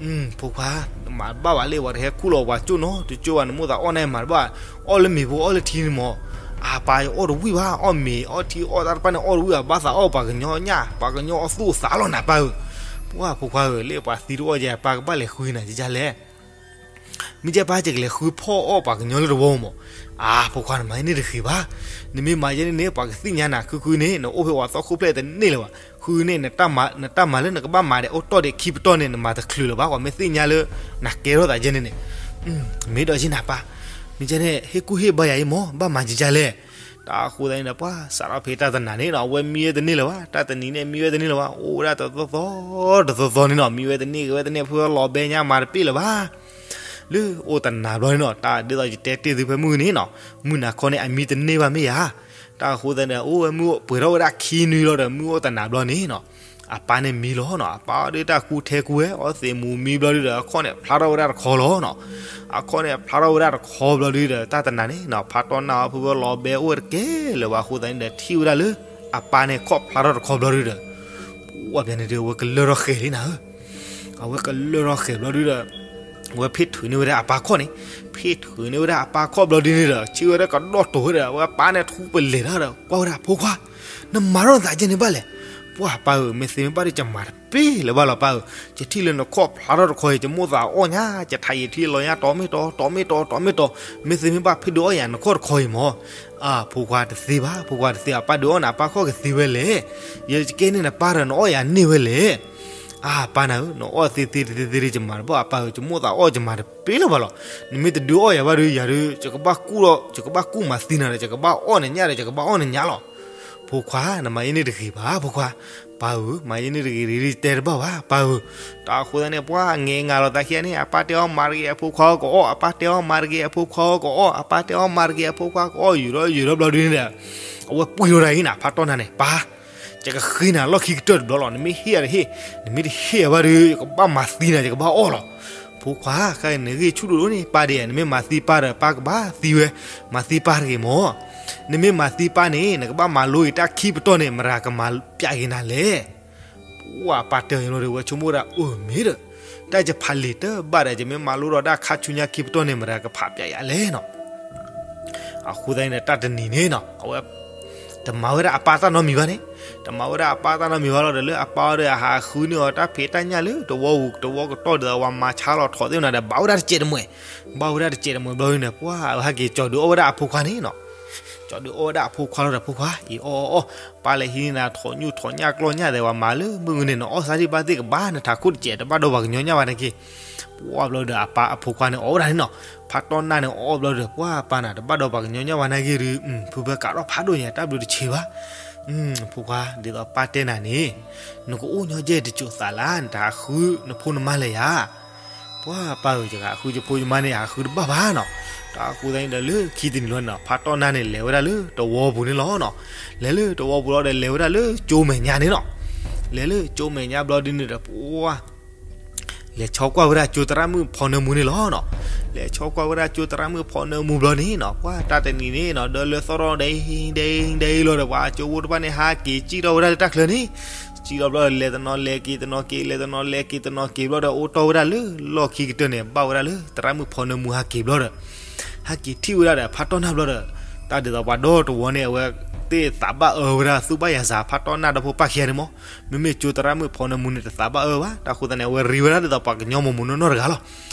ၢ, ဖိခွါ, မၤတဘၣ်ဘၣ်လၢ ပှၤတဟဲခူၣ်လီၤပှၤကၠိၣ်နီတကၠိၣ်ဘၣ်န့ၣ် မိၢ်သးအီၣ်န့ၣ်မၤတဘၣ်, အီၣ်လၢမ့ၤဖိအီၣ်လၢထံန့ၣ်မး, အပၢ်အီၣ်တဝံၣ်ဘၣ် အီၣ်မ့ၤအီၣ်ထံအီၣ်တၢ်တဖၣ်န့ၣ်အီၣ်တဝံၣ်ဘၣ် ဘၣ်သးအီၣ်ပှၤကညီညၣ် ပှၤကညီအီၣ်သူၣ်အသးလီၤနၤပၢ်ဧၢ, ပှၢ်ဖိခွါဧၢ လၢပှၤသံတအီၣ်ယဲ ပၢ်ကဘၣ်လဲၤဃုနၤယလဲၣ် မ့ၢ်ကဲပၢ် ယကလဲၤဃုဖီၣ်အီၣ်ပှၤကညီလၢတဝီမး, အါ ဖိခွါ နမၤယဲန့ၣ်တဂ့ၤဘၣ်, နမ့ၢ်မၤယဲန့ၣ်န့ၣ် ပှၤကသ့ၣ်ညါနၤ ဃုဃုန့ၣ် နအိၣ်ဖဲပှၤသီခိၣ်ဖျဲၣ်တန့ၢ်လၢၤဘၣ်, ဃုန့ၣ် နတၢ်မၤလၢနကဘၣ်မၤဒီးအိၣ်တီၢ်ဒံးခံပတီၢ်န့ၣ် နမၤတချုးလၢၤဘၣ် ပှၤမ့ၢ်သ့ၣ်ညါလၢ နကဲထီၣ်သးယဲန့ၣ်န့ၣ်, မ့ၢ်ဒီးယဲနၤပၢ်, မ့ၢ်ကဲန့ၣ် ဟ့ၣ်ကူၣ်ဟ့ၣ်ဘါယၤအံၤမး ဘၣ်မၤယလဲၣ် တၢ်အဃိသတးန့ၣ်ဒီး ပှၢ်စးထီၣ်ဖဲတၢ်တနၤန့ၣ်နီၤ အဝဲမံဝဲတန့ၢ်လၢၤဘၣ် တၢ်တနံၤန့ၣ်မံဝဲတန့ၢ်လၢၤဘၣ် အိၣ်ဝဲဒၣ်တသီသီ တသီသီန့ၣ်နီၤ မံဝဲတန့ၢ်ဂ့ၤဝဲတန့ၢ် ဖုလီၤဘဲညါမၤတပ့ၢ်လၢၤဘၣ်, လၢအိၣ်တနၤဘျီန့ၣ်နီၤ တၢ်ဒ်သိးယတဲတ့ၢ်သုဖဲမုၢ်နံၤန့ၣ်နီၤ မုၢ်နၤခီန့ၣ် အမံတန့ၢ်ဘၣ်မ့ၢ်ဧါ, တၢ်အဃိသတးန့ၣ် အိၣ်ဝဲမုၢ်ပှဲၤထီၣ်ဝဲဒၣ်ခံနွံလီၤဒီး မုၢ်အိၣ်တနၤဘျီန့ၣ်နီၤ အပၢ်န့ၣ်မံလီၤနီၤ အပၢ်အီၣ်ဒုးတၢ်ကူထဲကူဝဲ အီၣ်သ့ၣ်မူၤမံဘျီဒုးဒီး အခီၣ်န့ၣ်ဖျါထီၣ်ဝဲဒၣ်တခီလီၤနီၤ, အခီၣ်န့ၣ်ဖျါထီၣ်ဝဲဒၣ်တခီဘျီဒုးဒီး တၢ်တနၤန့ၣ်နီၤ ဖါတီၢ်နၢ်အီၤဖုဖုလီၤဘဲအိၣ်ဝဲတကဲလၢၤဘၣ်အဃိသတးန့ၣ်ဒီး ထံၣ်ဝဲဒၣ်လၢ အပၢ်န့ၣ်ခီၣ်ဖျါထီၣ်တခီဘျီဒုးဒီး ပှၢ်ဖဲန့ၣ်ဒုး အဝဲကလၢၢ်ထီၣ်ဃဲၤလံနၤဧၢ, အဝဲကလၢၢ်ထီၣ်ဃဲၤဘျီဒုးဒီး အဝဲဖ့ၣ်ထုးန့ၢ်ဝဲဒၣ်အပၢ်ခီၣ်န့ၣ်, ဖ့ၣ်ထုးန့ၢ်ဝဲဒၣ်အပၢ်ခီၣ်ဘျီဒုးန့ၣ်ဒီး ထံၣ်ဝဲဒၣ်ကဒီၣ်တိၤဝဲဒီး အဝဲပၢ်န့ၣ်ထူပလဲၤတၢ်ဒီး ကွၢ်ဝဲဒၣ်ဖိခွါ, နမၤထီၣ်နသးကဲန့ၣ်ဘၣ်လဲၣ်, ပှၢ်ပၢ်ဧၢ မ့ၢ်သ့မ့ၢ်ဘၣ်ဒီး ယမၤတပ့ၢ်လၢၤဘၣ်လီၤပၢ်ဧၢ, ယထံၣ်လၢနခီၣ်ဖျါထီၣ်တခီအံၤ ယမိၢ်သးအီၣ်ညါ ယထးယံာ်ထံလီၤညါ တီမ့ၢ်တီ တီမ့ၢ်တီ တီမ့ၢ်တီ, မ့ၢ်သ့မ့ၢ်ဘၣ်ဖဲဒုးအီၣ်ယၤနခီၣ်တခီအံၤမး, အါ ဖိခွါတသ့ဘၣ် ဖိခွါတသ့ အပၢ်ဒုးအီၣ်နၤအပၢ်ခီၣ်ကသ့ဝဲလဲၣ်, ယကဲန့ၣ်နပၢ်ဒီးနအီၣ်ယၤန့ၢ်ဝဲလဲၣ် အါ ပၢ်နၤဧၢ နအီၣ်သ့သ့တသ့သ့ ယမၤတဘၣ် အပၢ်ဧၢ ယမိၢ်သးအီၣ်ယမၤတပ့ၢ်လၢၤဘၣ်လီၤ. နမ့ၢ်တဒုးအီၣ်ယၤဘၣ်ဒီး ယၤဒီး ယကဘၣ်ကူၣ်ဒီး ယကဘၣ်ကူၣ်မၤသံနၤဒီး ယကဘၣ်အီၣ်နညၣ်ဒီး ယကဘၣ်အီၣ်နညၣ်လီၤ. ဖိခွါ နမၤယဲန့ၣ်တဂ့ၤဘၣ် ဖိခွါ. ပၢ်ဧၢ မၤယဲန့ၣ်တဂ့ၤတဂ့ၤ တဲတဘၣ်ဘၣ် ပၢ်ဧၢ. တၢ်အဃိသတးန့ၣ် ပှၤအငဲအငါလီၤသးခံဂၤန့ၣ် အပၢ်တဲအီၣ်မၤတဂ့ၤ အဖိခွါအီၣ်ကအီၣ် အပၢ်တဲအီၣ်မၤတဂ့ၤ အဖိခွါအီၣ်ကအီၣ် အပၢ်တဲအီၣ်မၤတဂ့ၤ အဖိခွါကအီၣ် ယူၤထီၣ်ယူၤထီၣ်ဘျီဒုန့ၣ်ဒီး အဝဲပှံၢ်ထီၣ်ဒၣ်အံၤနၤ ဖါတီၢ်နၢ်န့ၣ် ပၢ် ယကဃ့နၤလီၢ်ခံကတၢၢ်တဘျီလီၤ. နမ့ၢ်ဟ့ၣ်အတဟ့ၣ်, နမ့ၢ်တဟ့ၣ်အဘၣ်ဒီး ယကဘၣ်မၤသံနၤ ယကဘၣ်အီၣ်လီၤ. ဖိခွါ ခဲအံၤနဂ့ၢ်ဆူၣ်ဒိၣ်ဒိၣ်န့ၣ် ပၢ်ဒဲး နမ့ၢ်မၤသံပၢ်ဒီး ပၢ်ကဘၣ်သံဝဲ, မၤသံပၢ်တဂ့ၤမၢ်. နမ့ၢ်မၤသံပၢ်န့ၣ် နကဘၣ်မၤလိအံၤတၢ်ခံပတီၢ်န့ၣ် မတၤကမၤပျးက့ၤနၤလဲၣ်. ပှၢ်ပၢ်တဲအီၤလီၤဒီး ဝဲဆိကမိၣ်ဒၣ် အၢ မ့ၢ်ဒီး တၢ်ယဖးလံာ်တဘၣ်ဒီး ယမ့ၢ်မၤလိဒီးတၢ်ခါဆူညါခံပတီၢ်န့ၣ် မတၤကဖးပျးယၤလဲၣ်နီၤ. အဃိသတးန့ၣ်ဒီး တၢ်တနံၤန့ၣ်နီၤ အဝဲ တမၤဝဲဒၣ်အပၢ်တၢ်နီတမံၤဘၣ်န့ၣ်, တမၤဝဲဒၣ်အပၢ်တၢ်နီတမံၤဘၣ်လီၤဒီး လၢအပၢ်အီၤဒီးအဟးဃုန့ၢ်အီၤတၢ်ဖံးတၢ်ညၣ်လၢတဝီပူၤ တဝီကတီၢ်ဒ်သိးပှၤမၤဆါလီၤထီၣ်သ့ၣ်မနၤဒီး ဘၣ်ဝဲဒၣ်တစဲးတမှဲၤ, ဘၣ်ဝဲဒၣ်တစဲးတမှဲၤဘျီဒုန့ၣ် ပှၢ်အဝဲဟဲက့ၤကၠီၤဒုးအီၣ်ဝဲဒၣ်အဖိခွါန့ၣ်နီၤ. ကၠီၤဒုးအီၣ်ဝဲဒၣ်အဖိခွါလီၤဒီး ဖိခွါ အံၤအီၣ်အီၣ်အီၣ်, ပၢ်လဲၤဟံးန့ၢ်နၤထီၣ်ညူၣ်ထီၣ်ညၣ်ကျီၢ်ညၣ်သဲး ပှၤမၤလၢမုၢ်ဂီၤန့ၣ် နအီၣ်ဆါဒံးဘၣ်သ့ၣ်ကဘၣ် နထးခိၣ်တစဲးတဘၣ်ဒီးပှၤကညီညၣ်ဘၣ်န့ၣ်က့ၤ. ပှၢ်ဘျီဒီးအပၢ်အဖိခွါန့ၣ်အီၣ်ဝဲဒၣ်န့ၣ်နီၤ, ဖါတီၢ်နၢ်န့ၣ်အီၣ်ဘျီဒီး ပှၢ်ပၢ်နၤတဘၣ်ဒီးပှၤကညီညၣ်ဘၣ်န့ၣ်က့ၤဒီး ဖုဖဲကးထီၣ်ဖးဒိၣ်ညါ တၢ်ဘျုးတဆံးဘၣ်. ဖိခွါ ဒ်သိးပၢ်တဲနၤန့ၣ် နကအိၣ်ညီယဲၢ်တစိၤသးလၢ နတဟးဃုနဖိနမါလဲၣ်ယၤ. ပှၢ်ပၢ်ဧၢ ယကဟးဃုယဖိယမါန့ၣ် ဟးဃုတဘၣ်ဘၣ်နီၤ. တၢ်အဃိသတးန့ၣ်ဒီး လၢခံတနံၤလီၤန့ၣ်နီၤ ဖါတီၢ်နၢ်န့ၣ် လဲၤဝဲဒၣ်လၢတဝီပူၤန့ၣ်လီၤနီၤ. လဲၤလၢတဝီပူၤလီၤဒီး လဲၤဝဲဒၣ်လၢကၠိမဲာ်ညါန့ၣ်နီၤ. လဲၤလၢကၠိမဲာ်ညါဘျီဒုန့ၣ်ဒီး ပှၢ် လဲၤဆီကွၢ်ဝဲဒၣ်ကၠိသရၣ်မုၣ်ဖီနၢမူန့ၣ်လီၤနီၤ. လဲၤဆီကွၢ်ဝဲဒၣ်ကၠိသရၣ်မုၣ်ဖီနၢမူဘျီန့ၣ်နီၤ ပှၢ်တၢ်တနံၤန့ၣ်နီၤ ဒၢလၢသီၣ်ထီၣ်ဒဲဒဲဒဲလီၤဒီး ပှၤကၠိဖိတဖၣ်န့ၣ် ဟးက့ၤစံၣ်ထီၣ်ဝဲဒၣ်လၢတၢ်ချၢန့ၣ် စံၣ်ထီၣ်ဘျီဒီး လဲၤတနီၤလဲၤက့ၤတနီၤက့ၤ လဲၤတနီၤလဲၤက့ၤတနီၤက့ၤဘျီဒီး အိၣ်တီၢ်ဝဲဒၣ်လၢလီၢ်ခံကတၢၢ်န့ၣ် ဘၣ်ဝဲဒၣ်လၢသရၣ်မုၣ်ဖီနၢမူဟးက့ၤဘျီဒီး ဟဲက့ၤထံၣ်ဝဲဒၣ်ဒီးဖါတီၢ်နၢ်ဘျီဒီး တၢ်ဒ်သိးပှၤဒီတဝီန့ၣ် အဝဲသ့ၣ်သးဘၣ်အၢဝဲဒၣ် သူၣ်ဘၣ်ယၤစး ဖါတီၢ်နၢ်ဒီဖိပၢ်ခံဂၤန့ၣ်မး. မ့မ့ၢ်ကၠိသရၣ်မုၣ်ဖီနၢမူန့ၣ် တသးဘၣ်အၢဘၣ်. တၢ်ဃိသတးန့ၣ် အဝဲရံဝဲဒၣ်ဒ်သိးပှၤကညီမိၢ်မိၢ်နီၢ်နီၢ်တဂၤလီ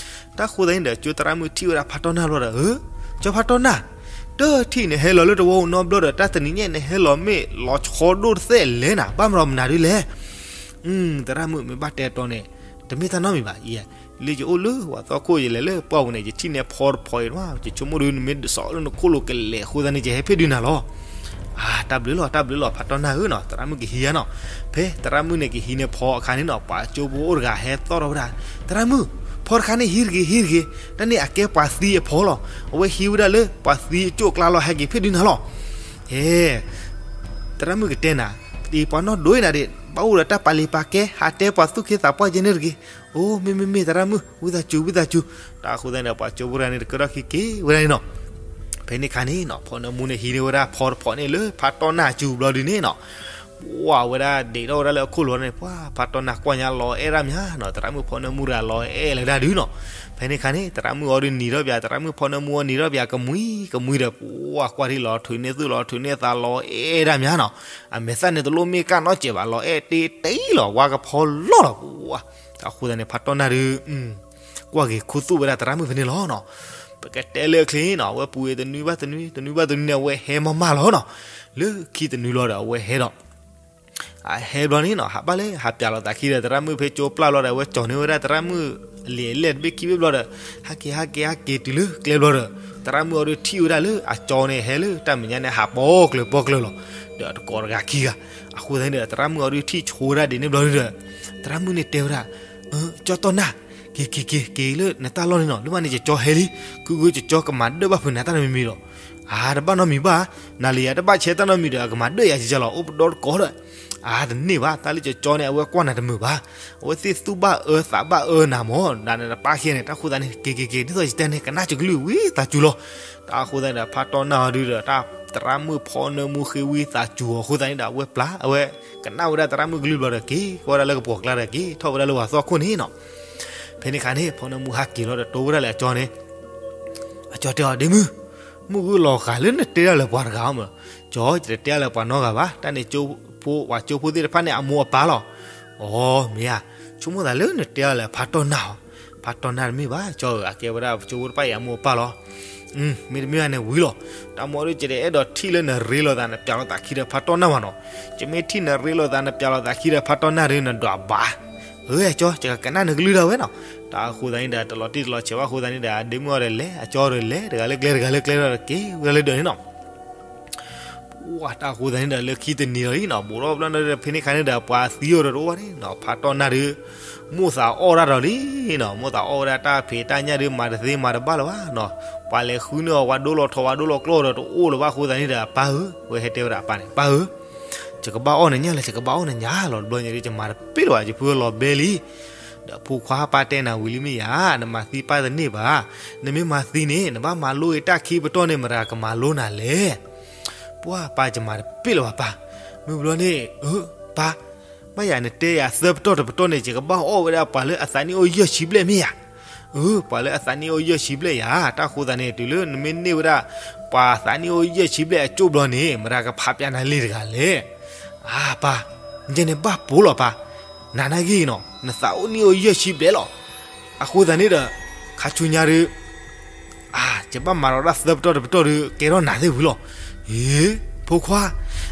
ၤ. တၢ်ဃိသတးန့ၣ်ဒီး ကၠိသရၣ်မုၣ်ထံၣ်ဝဲဒၣ်ဖါတီၢ်နၢ်ဘျီဒီး, အၢ, ကၠီဖါတီၢ်နၢ်, တထံၣ်န့ၣ်ဟဲလီၤလၢတဝီပူၤနီတဘျီဒီး တၢ်တနံၤညါန့ၣ်ဟဲလီၤမ့ၢ်လီၤဆီဒိၣ်တသ့လဲၣ်နၤ, ဘၣ်မနုၤမနုၤဒ်လဲၣ်. သရၣ်မုၣ်မ့ၢ်ဘၣ်တဲတီန့ၣ်, တမ့ၢ်တၢ်နီတမံၤဘၣ်, လၢယအိၣ်လၢပှၤသီခိၣ် ယလဲၤလၢပှၢ်ပူၤန့ၣ် ယထံၣ်န့ၢ်ဖီတဖီအံၤ, ယဆိကမိၣ်ဒုးနမ့ၢ်ဒုးစိာ်လၢနခိၣ်လိၤကလဲာ်အဃိသတးန့ၣ် ယဟဲဖဲဒုးနၤလီၤ. အၢ, တၢ်ဘျုးလီၤ တၢ်ဘျုးလီၤ ဖါတီၢ်နၢ်ဧၢနီၤ, သရၣ်မုၣ်ကဟံးဧါနီၤ. ဖဲသရၣ်မုၣ်န့ၣ်ကဟံးန့ၢ်ဖီအခါန့ၣ်နီၤ, ပှၤကၠိဖိအိၣ်တဂၤဟဲသီၣ်ထီၣ်ဝဲဒၣ်, သရၣ်မုၣ်, ဖီတခါန့ၣ်ဟံးတဂ့ၤ ဟံးတဂ့ၤ, တၢ်န့ၣ်အကဲပှၤသံအဖီလီၤ. အဝဲဟံးဝဲဒၣ်လၢပှၤသံအကၠိၣ်အကျါလီၤ, ဟဲက့ၤဖဲဒုးနၤလီၤ. ဟဲ, သရၣ်မုၣ်ကတဲနၤ, ပှၤနီၢ်ဒိၣ်နၤဒၣ်, ဘၣ်အိၣ်ဒီးတၢ်ပာ်လံာ်ပာ်ကဲ, ဟးတဲပှၤသူၣ်က့သးပှၢ်ကဲန့ၣ်တဂ့ၤ. အိၣ်, မ့မ့ၢ်မ့ၢ်သရၣ်မုၣ်, ဝံသးစူၤ ဝံသးစူၤ. တၢ်အဃိသတးန့ၣ်ဒီး ပှၤကၠိဖိတဂၤန့ၣ် တကဲထီၣ်ခံက့ၤဝဲဒၣ်န့ၣ်နီၤ. ဖဲန့ၣ်အခါန့ၣ်နီၤ, ဖီနၢမူန့ၣ်ဟံးန့ၢ်ဝဲဒၣ်ဖီတဖီန့ၣ်လၢဖါတီၢ်နၢ်အစုပူၤဘျီဒုးန့ၣ်နီၤ, ပှၤဝဲဒၣ်ဒံးထီၣ်ဝဲဒၣ်လၢအခိၣ်လိၤန့ၣ်, ပှၤဖါတီၢ်နၢ်ကွၢ်ညါလီၤအဲၣ်ဒၣ်မးနီၤ, သရၣ်မုၣ်ဖီနၢမူတဂၤလီၤအဲၣ်လၢဒၣ်ဒုးနီၤ. ဖဲန့ၣ်အခါန့ၣ် သရၣ်မုၣ်အီၤဒုးနံၤထီၣ်ပၠး, သရၣ်မုၣ်ဖီနၢမူအီၤနံၤထီၣ်ပၠး, ကမှံကမှံဒီး ပှၤကွၢ်ထံလီၤထုးန့ၢ်သူၣ်လီၤထုးန့ၢ်သးလီၤအဲၣ်ဒၣ်မးနီၤ. အမဲာ်သၣ်န့ၣ်တလိၣ်မ့ၢ်ကၢ်နီတစဲးဘၣ်, လီၤအဲၣ်တ့တ့လီၤ, ဝါကဖီလီၤလီၤ. တၢ်အဃိသတးန့ၣ် ဖါတီၢ်နၢ်ဒုး ကွၢ်ဂ့ၤခူသူၣ်ဝဲဒၣ်သရၣ်မုၣ်ဖဲန့ၣ်လီၤနီၤ. ပကတဲလၢအချ့နီၤ, အဝဲပူၤဝဲတနွံဘၣ်တနွံ, တနွံဘၣ်တနွံန့ၣ် အဝဲဟဲမးမးလီၤနီၤ. လၢခံတနွံလီၤဒီး အဝဲဟဲဒီး အဟဲဘျီန့ၣ်နီၤ, ဟးဘၣ်လၢဟးပၠးလိာ်သးခံဒီး သရၣ်မုၣ်ဖဲကၠိပျၢ်လီၤဒီး အဝဲကၠီၤန့ၢ်ဝဲဒၣ်သရၣ်မုၣ်အလံာ်အလဲၢ်တဘ့ၣ်ခံဘ့ၣ်ဘျီဒီး, ဟးက့ၤ ဟးက့ၤ ဟးက့ၤတုၤလၢကျဲဘျီဒီး, သရၣ်မုၣ်အီၤဒုးထံၣ်ဝဲဒၣ်လၢအကၠီန့ၣ် ဟဲလၢတၢ်မဲာ်ညါန့ၣ် ဟးပိာ်ကျၢၤပိာ်ကျၢၤလီၤ. ဒီးတကိးတဂၤခံဂၤ, အဃိသတးန့ၣ်ဒီး သရၣ်မုၣ်အီၤဒုးထံၣ်ဆိဝဲဒၣ်ဒ်န့ၣ်ဘျီဒီး, သရၣ်မုၣ်န့ၣ်တဲဝဲဒၣ်, ကၠီတီၢ်နၢ်, က့ၤ က့ၤ က့ၤ က့ၤလၢနတၢ်လီၢ်န့ၣ်နီၤ, လၢမးန့ၣ် ကၠီဟဲလံ, ကုကု ကၠီကမၤဒၢၣ်ဘၣ်ဖုးနၤတၢ်နီတမံၤမံၤဒီး, အါ တဘၣ်နီတမံၤဘၣ်, နၤလၢယၤတဘၣ်ဆဲးတၢ်နီတမံၤဒီး အကမၤဒၢၣ်ယၤကကလီၤ, အိၣ်ပဒီတကိးဒီး, အါ တန့ၢ်ဘၣ်, တၢ်လၢကၠီကၠီန့ၣ် အဝဲကွၢ်နၤတမုာ်ဘၣ်, အဝဲသ့ၣ်သူၣ်ဘၣ်အၢသးဘၣ်အၢနၤမၢ်, နနပၢ်ခံဂၤန့ၣ် တၢ်ဃိသတးန့ၣ် က့ၤ က့ၤ က့ၤ ဒ်သိးယတဲန့ၣ် ကနၣ်ကလုၢ်ဝံသးစူၤလီၤ. တၢ်အဃိသတးန့ၣ်ဒီး ဖါတီၢ်နၢ်အီၤဒုးဒီး တၢ်သရၣ်မုၣ်ဖီနၢမူဃ့ဝံသးစူၤအဃိသတးန့ၣ်ဒီး အဝဲပျၢ်, အဝဲကနၣ်ဝဲဒၣ်သရၣ်မုၣ်ကလုၢ်ဘျီဒီး က့ၤဝဲဒၣ်လၢကပိာ်ကျါဒီး က့ၤထီၣ်ဝဲဒၣ်လၢပှၤသီခိၣ်န့ၣ်နီၤ. ဖဲန့ၣ်အခါန့ၣ် ဖီနၢမူဟးက့ၤလီၤဒီး တိဝဲဒၣ်လၢအကၠီန့ၣ်, အကၠီတဲအီၤ ဒ့မုၢ်, မုၢ်ဂုၢ်လီၤဂာ်လၢနတဲဒၣ်လၢပှၤတဂၤဧါမၢ်, ကၠီ ယတတဲဒၣ်လၢပှၤနီတဂၤဘၣ်, တၢ်န့ၣ် ပှၤကၠိဖိသ့ၣ်တဖၣ်န့ၣ် အမိၢ်အပၢ်လီၤ. အိ မ့ၢ်ဧါ, ဆိကမိၣ်သးလၢနတဲဒၣ်လၢဖါတီၢ်နၢ်ဧါ, ဖါတီၢ်နၢ်တမ့ၢ်ဘၣ်, ကၠီဧၢ, အကဲဝဲဒၣ်ကၠိဖိတဖၣ်အံၤအမိၢ်အပၢ်လီၤ. မ့တမ့ၢ်ဘၣ်န့ၣ်ဝံၤလီၤ. တၢ်မ့ၢ်ဒီး ယတအဲၣ်ဒိးထံၣ်လၢနရ့လိာ်သးနပၠးလိာ်သးခံဒီးဖါတီၢ်နၢ်ဘၣ်နီၤ. ယမ့ၢ်ထံၣ်နရ့လိာ်သးနပၠးလိာ်သးခံဒီးဖါတီၢ်နၢ်ဒီး နဒွးဘၣ်. အၢ အကၠီ ယကကနၣ်နကလုၢ်ဒၣ်ဝဲနီၤ. တၢ်အဃိသတးန့ၣ်ဒီး တလီၤတံၢ်တလီၤဆဲးဘၣ်အဃိသတးန့ၣ်ဒီး ဒ့မုၢ်အီၤဒီးလဲၤ, အကၠီဒီးလဲၤ, တဂၤလၢကျဲတဂၤလၢကျဲဒီး က့ၤဝဲဒၣ်လၢဒၢးန့ၣ်နီၤ. ပှၤ တၢ်အဃိသတးန့ၣ်ဒီး လၢခံတနံၤလီၤအံၤနီၤ, ဘူးထီၣ်ဘျီန့ၣ်ဒီး ဖဲန့ၣ်အခါန့ၣ်ဒီး ပှၤသံအိၣ်ဒီးတအိၣ်ဘၣ်န့ၣ်နီၤ, ဖါတီၢ်နၢ်ဒီး မိၣ်သးအီၣ်တၢ်ဒီးလံနီၤ, မိၣ်သးအီၣ်ဝဲဒၣ်တၢ်ဖံးတၢ်ညၣ်ဒီး မၤတသ့မၤတဘၣ်လၢၤဘၣ်နီၤ. ပှၤလဲၤဃုန့ၢ်အီၤ ပှၤဒိလီၤထီၣ် ပှၤဒိလီၤကျီၢ်ဒီးတအိၣ်လၢၤဘၣ်အဃိသတးန့ၣ်ဒီး ပၢ်ဧၢ, ဝဲဟဲတဲဝဲဒၣ်အပၢ်န့ၣ်, ပၢ်ဧၢ, ယကဘၣ်အီၣ်နညၣ်လၢ ယကဘၣ်အီၣ်နညၣ်လီၤ, တဘျီညါဒီး ယမၤတပ့ၢ်လၢၤဘၣ်, ယဖုလီၤဘဲလံ. ဒီးဖိခွါ ပၢ်တဲနၤဝံၤလံမ့ၢ်ဧါ, နမၤသံပၢ်တန့ၢ်ဘၣ်. နမ့ၢ်မၤသံန့ၣ် နဘၣ်မၤလိအံၤတၢ်ခံပတီၢ်န့ၣ် မတၤကမၤလိနၤလဲၣ်. ပှၤ ပၢ် ယမၤတပ့ၢ်လၢၤဘၣ်ပၢ်. မုၢ်ဘျီန့ၣ် အၢ ပၢ်, မ့ၢ်ယၤနတဲယၤသၢပတီၢ်တပတီၢ်န့ၣ် ယကဘၣ်အီၣ်ဝဲဒၣ်ပှၤလၢအသးနံၣ်အိၣ်ယဲၢ်ဆံဘျဲၣ်မ့ၢ်ဧါ. အၢ ပှၤလၢအသးနံၣ်အိၣ်ယဲၢ်ဆံဘျဲၣ်ယၤ, တၢ်အဃိသတးန့ၣ် တုၤလၢနမ့ၢ်န့ၢ်ဝဲဒၣ် ပှၤသးနံၣ်အိၣ်ယဲၢ်ဆံဘျဲၣ်အကၠိၣ်ဘျီန့ၣ် မတၤကဖးပၠးနၤလံတဂၤလဲၣ်. အါ ပၢ်, ယဲန့ၣ်ဘၣ်ပိာ်လီၤပၢ်, နၤနာ်က့နီၤ နသးအိၣ်နံၣ်အိၣ်ယဲၢ်ဆံဘျဲၣ်လီၤ. အဃိသတးန့ၣ်ဒီး ခါဆူညါဒီး အါ ယဘၣ်မၤလီၤတၢ်သၢပတီၢ်တပတီၢ်ဒီး ကဲထီၣ်နၤသ့ၣ်ဝံၤလီၤ. အ့ ဖိခွါ,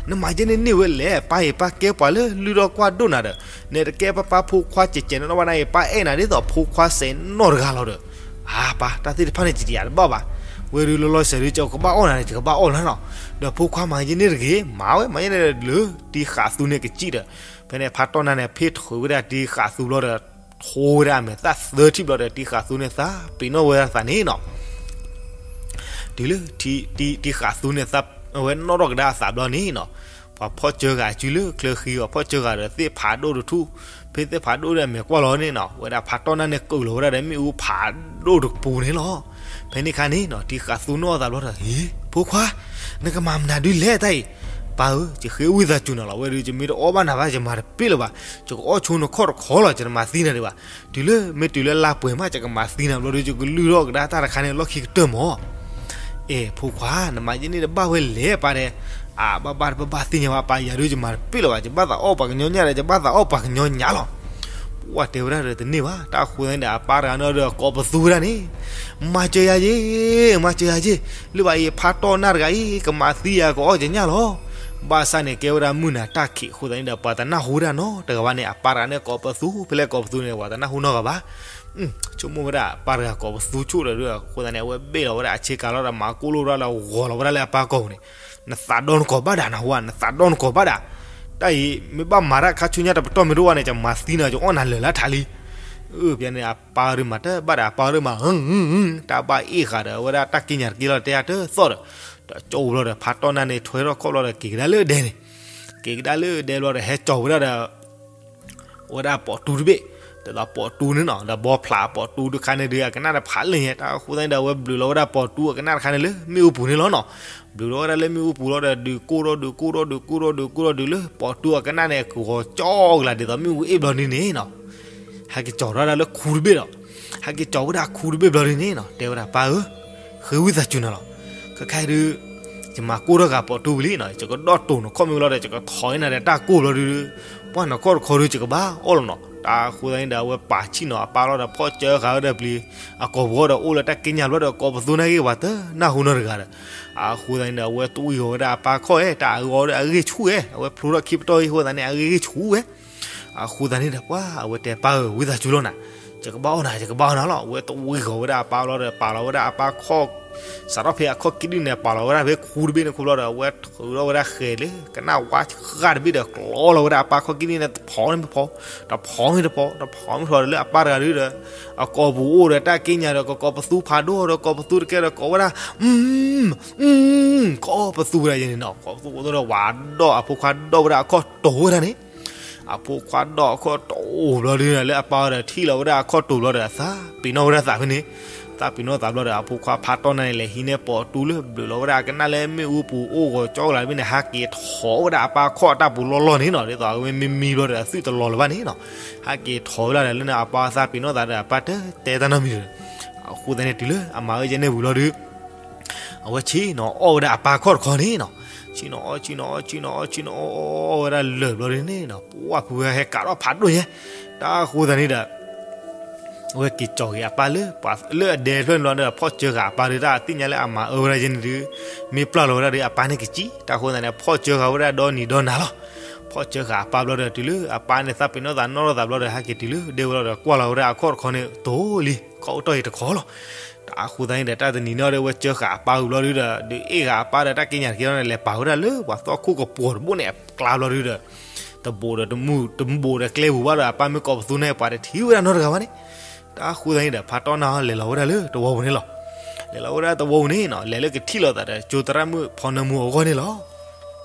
နမၤယဲန့ၣ်န့ၢ်ဝဲလဲၣ်, ပၢ်အံၤ ပၢ်ကဲပှၤလၢလုၢ်ထီၣ်ကွၢ်ဒိၣ်နၤဒီး နတကဲပၢ်ပၢ်ဖိခွါစဲးစဲးနီၢ်နီၢ်ဘၣ်န့ၣ် ပၢ်အဲၣ်နၤဒ်သိးဖိခွါစဲးနီၢ်တဂၤလီၤဒီး. အါ ပၢ်, တၢ်သ့ၣ်တဖၣ်န့ၣ် ယတယာ်တဘၣ်ဘၣ်. ဝဲဒုးလီၤလီၤဆဲးဒုး ယကဘၣ်အီၣ်နၤန့ၣ် ယကဘၣ်အီၣ်နၤနီၤ. ဒီးဖိခွါမၤယဲန့ၣ်တဂ့ၤ, မၤဝဲ မၤယဲန့ၣ်လၢတံၤဃာ်သူန့ၣ်ကစံၣ်ဒီး ဖဲန့ၣ်ဖါတီၢ်နၢ်န့ၣ် ဖ့ၣ်ထုးဝဲဒၣ်တံၤဃာ်သူဘျီဒီး ထိဝဲဒၣ်အမဲာ်သၣ်သၢထံၣ်ဘျီဒီး တံၤဃာ်သူန့ၣ်သးပ့ၤနီၣ်ဝဲဒၣ်သးန့ၣ်နီၤ. တုၤလၢ တံၤဃာ်သူန့ၣ်သး အဝဲနီၣ်ထီၣ်ကဒါအသးဘျီန့ၣ်နီၤ, ပှၤဖီၣ်စၢဂၤအစုလၢချၢဃံ ပှၤဖီၣ်စၢဂၤဒီးသ့ၣ်ဖးဒိၣ်တထူၣ်, ဖဲသ့ၣ်ဖးဒိၣ်ဒီးအမဲာ်ကွၢ်လီၤန့ၣ်နီၤ, ဝဲဒၣ်ဖါတီၢ်နၢ်န့ၣ် ကုာ်လီၤဝဲဒၣ်ဒီးမ့ၣ်အူဖးဒိၣ်တကပူၤန့ၣ်လီၤ. ဖဲန့ၣ်အခါန့ၣ်နီၤ တံၤဃာ်သူနီၣ်အသးဘျီဒီး ဟ့ ဖိခွါ, နကမၤမနုၤဒုးလဲၣ်တၢ်အံၤ. ပၢ်ဧၢ, ယဃ့ဝံသးစူၤနၤလီၤ, ဝဲဒုး ယမ့ၢ်တအီၣ်ဘၣ်နၤဘၣ် ယမၤတပ့ၢ်လၢၤဘၣ်, ယကအီၣ်ဆိနခီၣ်တခီလီၤ, ယတမၤသံနၤဒံးဘၣ်. တုၤလၢမ့ၢ်တုၤလၢလါပှဲၤမး ယကမၤသံနၤဘျီဒီး ယကလုၢ်ထီၣ်ကဒါတၢ်တခါန့ၣ် လီၢ်ခံကတၢၢ်မၢ်. အဲ ဖိခွါနမၤယဲန့ၣ်တဘၣ်ဝဲလဲၣ်ပၢ်ဒဲး, အါ ဘၣ်ဘၣ်တဘၣ်ဘၣ်သ့ၣ်ညါဘၣ်ပၢ်, ယၤဒုးယမၤတပ့ၢ်လၢၤဘၣ်, ယဘၣ်သးအီၣ်ပှၤကညီညၣ်ဒီး ယဘၣ်သးအီၣ်ပှၤကညီညၣ်လီၤ. ပှၢ်တဲဝဲဒၣ်ဒီးတန့ၢ်ဘၣ်. တၢ်အဃိသတးန့ၣ်ဒီး အပၢ်တဂၤန့ၣ်ဒီးကိးပသူဝဲဒၣ်န့ၣ်, မၤစၢၤယၤယ့, မၤစၢၤယၤယ့, လၢဘၣ်အံၤဖါတီၢ်နၢ်တဂၤအံၤ ကမၤသံယၤ ကအီၣ်ကညၣ်လီၤ. ဘၣ်ဆၣ်န့ၣ် ကဲဝဲဒၣ်မုၢ်နၤတၢ်ခံးအဃိသတးန့ၣ်ဒီး ပှၤတနၢ်ဟူဝဲဒၣ်နီတဂၤဘၣ်န့ၣ်. အပၢ်တဂၤန့ၣ်ကိးပသူ ဖဲလဲၣ်ကိးပသူန့ၣ် ပှၤတနၢ်ဟူနီတဂၤဘၣ်. ဆိကမိၣ်ဝဲဒၣ် အပၢ်တဂၤကိးပသူဆိၣ်ဒီး အဃိသတးန့ၣ် အဝဲဘ့ၣ်လီၤဝဲဒၣ်အဆ့ကၤလီၤဒီး မၤကိၢ်လိၣ်ဝဲဒၣ်လၢဂီၤလီၤဝဲဒၣ်လၢအပၢ်ကိာ်ပူၤန့ၣ်, နသးဒီနကိးဘၣ်ဒၣ် နဟူဧါ, နသးဒီနကိးဘၣ်ဒၣ်. တၢ်အံၤ မ့ၢ်ဘၣ်မၤတၢ်ခါဆူညါတပတီၢ်မ့ၢ်တအိၣ်ဘၣ်န့ၣ် ယမၤသံနၤ ယအီၣ်နၤလၢာ်လၢထးလံ. အၢ ဖဲန့ၣ် အပၢ်ဒုးမၤတဘၣ်ဒီး အပၢ်ဒုးမၤ တၢ်ဘၣ်အ့ၣ်ဃာ်ဒီး အဝဲဒၣ်တၢ်က့ညါတက့ၢ်လီၤ တဲအါတသီၣ်ဒီး, ဒီးကၠိဘျီဒီး ဖါတီၢ်နၢ်န့ၣ် ထွဲထီၣ်ခီၣ်ဘျီဒီး က့ၤကဒါလၢဒဲန့ၣ်, က့ၤကဒါလၢဒဲဘျီဒီး ဟဲကၠီၤဝဲဒၣ်ဒီး ဝဲဒၣ်ပိာ်တူတဘ့ၣ်, ဒ်သိးပိာ်တူန့ၣ်နီၤ, ဒီးဘီဖျးပိာ်တူတခါန့ၣ်ဒီး အကနၣ်တဖးလၢညါ. တၢ်အဃိသတးန့ၣ်ဒီး အဝဲဘျုးလီၤဝဲဒၣ်ပိာ်တူအကနၣ်တခါန့ၣ်လၢမ့ၣ်အူပူၤန့ၣ်လီၤနီၤ. ဘျုးလီၤဝဲဒၣ်လၢမ့ၣ်အူပူၤလီၤဒီး ဒုးကိၢ်ထီၣ် ဒုးကိၢ်ထီၣ် ဒုးကိၢ်ထီၣ် ဒုးကိၢ်ထီၣ် ဒုးကိၢ်ထီၣ် ဒုးလၢပိာ်တူအကနၣ်န့ၣ် ကဂီၤကၠီကလၤဒ်သိးမ့ၣ်အူအ့ၣ်ဘျီဒ်န့ၣ်နီၤ. ဟဲက့ၤကၠီၤထီၣ်ဝဲဒၣ်လၢခူတဘ့ၣ်ဒီး, ဟဲက့ၤကၠီၤဝဲဒၣ်ခူတဘ့ၣ်ဘျီဒ်န့ၣ်နီၤ, တဲဝဲဒၣ် ပၢ်ဧၢ, ဃ့ဝံသးစူၤနၤလီၤ. ခဲခါအံၤဒုး ယမၤကိၢ်ထီၣ်ဃာ်ပိာ်တူဝံၤလံနီၤ, ယကဒီၣ်တိာ်နခီၣ်မ့ၢ်လီၤဒီး ယကထိးန့ၢ်နၤဒီးတၢ်ကိၢ်ဘျီဒုး, ပှၢ်နခီၣ်တခီဒုး ယကဘၣ်အီၣ်လီၤနီၤ. တၢ်အဃိသတးန့ၣ်ဒီး အဝဲပာ်ဆံၣ်နီၤအပၢ်လီၤဒီး ဖီၣ်စၢဃာ်ဝဲဒီးပျံၤအကိာ်ပူၤဒီး အိၣ်လၢတၢ်က့ညါဘျီဒီး ကိးပသူနာ်က့ၤ ပှၤတနၢ်ဟူနီတဂၤဒီး, အဃိသတးန့ၣ်ဒီး အဝဲတဝံၤဃီၤဝဲဒၣ်အပၢ်ခီၣ်ဧဲ, တၢ်အဂီၢ်ဒီးအဂ့ၢ်ဆူၣ်ဧဲ, အဝဲဖျိထီၣ်ခံပတီၢ်အံၤအဃိသတးန့ၣ် အဂ့ၢ်ဂ့ၢ်ဆူၣ်ဝဲ. အဃိသတးန့ၣ်ဒီး ပှၢ်အဝဲတဲ ပၢ်ဧၢ ဝံသးစူၤလီၤနၤ, ယကဘၣ်အီၣ်နၤ ယကဘၣ်အီၣ်နၤလီၤ. အဝဲတဝံၤဃီၤဝဲဒၣ်အပၢ်လီၤဒီး ပာ်လီၤဝဲဒၣ်အပၢ်ခီၣ်, စးထီၣ်ဖဲအခီၣ်ကံဒံၣ်န့ၣ် ပာ်လီၤဝဲဒၣ်ဖဲခူတဘ့ၣ်န့ၣ်ခီဘျီဒီး အဝဲထုးထီၣ်ဝဲဒၣ်ဃဲၤလၢကနၣ်ဝါဃၣ်တဘ့ၣ်ဒီး ကျီလီၤဝဲဒၣ်အပၢ်ခီၣ်ကံဒံၣ်န့ၣ် တဖီန့ၣ်တဖီ, တဖီန့ၣ်တဖီ, တဖီန့ၣ်တဖီလၢအပၢ်တဂၤဒုးဒီး, အကိာ်ပူၤအိၣ်ဒီးတၢ်က့ညါဒီး ကကိးပသူဖးဒိၣ်ဒီး ကိးပသူတကဲဒီး ကိးဝဲဒၣ် ကိးပသူဝဲဒၣ်ယဲန့ၣ်နီၤ, ကိးပသူဝဲဒၣ်ဝးဒီး အဖိခွါဒီၣ်ဝဲဒၣ်အခီၣ်တိာ်ဝဲဒၣ်န့ၣ်, အဖိခွါဒီၣ်အခီၣ်တိာ်ဘျီဒုးန့ၣ် လၢအပၢ်ဒီးထံၣ်လီၤဝဲဒၣ်အခီၣ်တိာ်ဘျီဒီး အသးပ့ၤနီၣ်ဝဲဒၣ်သးဖဲန့ၣ်, သးပ့ၤနီၣ်သးဘျီဒီး အဖိခွါဖါတီၢ်နၢ်န့ၣ် လဲၤဟံးန့ၢ်ပိာ်တူလၢဘျုးလီၤဝဲဒၣ်အကနၣ်လၢမ့ၣ်အူပူၤအိၣ်ဂီၤကၠီကလၤတဘ့ၣ်န့ၣ် ဟးက့ၤထိးဝဲဒၣ်အပၢ်ခီၣ်အတၢ်ပူၤလီၢ်လီၢ်န့ၣ်နီၤ, ဒ်သိးအဝဲမ့ၢ်မံဘျီဒီး အသွံၣ်တလီၤလၢၤဘၣ်န့ၣ်နီၤ, ဟးက့ၤထိးဝဲဒၣ်ဒီးလၢန့ၣ် အပၢ်သးပ့ၤနီၣ်သးဒီး အပၢ်တတဲတၢ်နီတမံၤဒီး အဃိသတးန့ၣ် တုၤလၢအမၤအၢကဲန့ၣ်ဝံၤဘျီဒုး အဝဲဆ့ၣ်နီၤအီၣ်ဝဲဒၣ်အပၢ်ခီၣ်တခီန့ၣ်နီၤ, ဆ့ၣ်နီၤအီၣ် ဆ့ၣ်နီၤအီၣ် ဆ့ၣ်နီၤအီၣ် ဆ့ၣ်နီၤအီၣ် အီၣ်ဝဲဒၣ်လၢာ်ဘျီဒုးန့ၣ်နီၤ, ပှၢ်ဖုဝဲဟဲကးထီၣ်ဖးဒိၣ်ညါ, တၢ်အဃိသတးန့ၣ်ဒီး အဝဲက့ၤကၠီၤက့ၤအပၢ်လၢ ပှၤလၢအဒဲဖျၢၣ်န့ၣ်ဘျီဒီး ဖီၣ်စၢဃာ်အပၢ်ဒုး တၢ်သ့ၣ်ညါလၢအမၤအၢဝဲဒၣ်ယဲန့ၣ်ဒုး မ့ၢ်ပျၢ်လီၤဝဲဒၣ်ဒီး အပၢ်န့ၣ်ကစံၣ်, တၢ်အဃိသတးန့ၣ် ဖီၣ်စၢဃာ်ဝဲဒၣ်ဒီနံၤဒီနၤလီၤ. ဖီၣ်စၢဃာ်အပၢ်ဘျီဒီး တုၤလၢအပၢ်န့ၣ် သးပ့ၤနီၣ်သးနီၣ်ထီၣ်သးဘျီဒီး ဟဲက့ၤတုၤလၢဒဲဝဲလီၤဒီး ကွၢ်လီၤဝဲဒၣ်အခီၣ်တခီန့ၣ် တိၤလံ ခီၣ်အိၣ်တီၢ်အံၤတခီလီၤ. တၢ်အဃိသတးန့ၣ်ဒီး တၢ်တနံၤန့ၣ်ဒီး အဝဲစၢဃာ်အပၢ်ဝံၤဘျီဒုးဒီး ဒုးအ့ၣ်ဃာ်အပၢ်ဒီး တၢ်က့ညါတက့ၢ်လီၤန့ၣ် လဲၤပာ်ဝဲဒၣ်လၢပှၤသီၣ်ခိၣ်ကပှီၤတဘိန့ၣ်အကျါဘျီဒုးဒီး တဘိးဒီးတမူ တဘိးဒီးကျဲပူၤဘၣ်ဒီး အပၢ်မ့ၢ်ကိးပသူန့ၣ် ပှၤတထံၣ်ဝဲဒၣ်နီတဂၤဘၣ်န့ၣ်. တၢ်အဃိသတးန့ၣ်ဒီး ဖါတီၢ်နၢ်လဲၤလီၤဝဲဒၣ်လၢသဝီပူၤန့ၣ်လီၤ. လဲၤလီၤဝဲဒၣ်သဝီပူၤန့ၣ်နီၤ လဲၤလၢကထံၣ်လိာ်သးဒီး ကၠိသရၣ်မုၣ်ဖီနၢမူအဂီၢ်န့ၣ်လီၤ.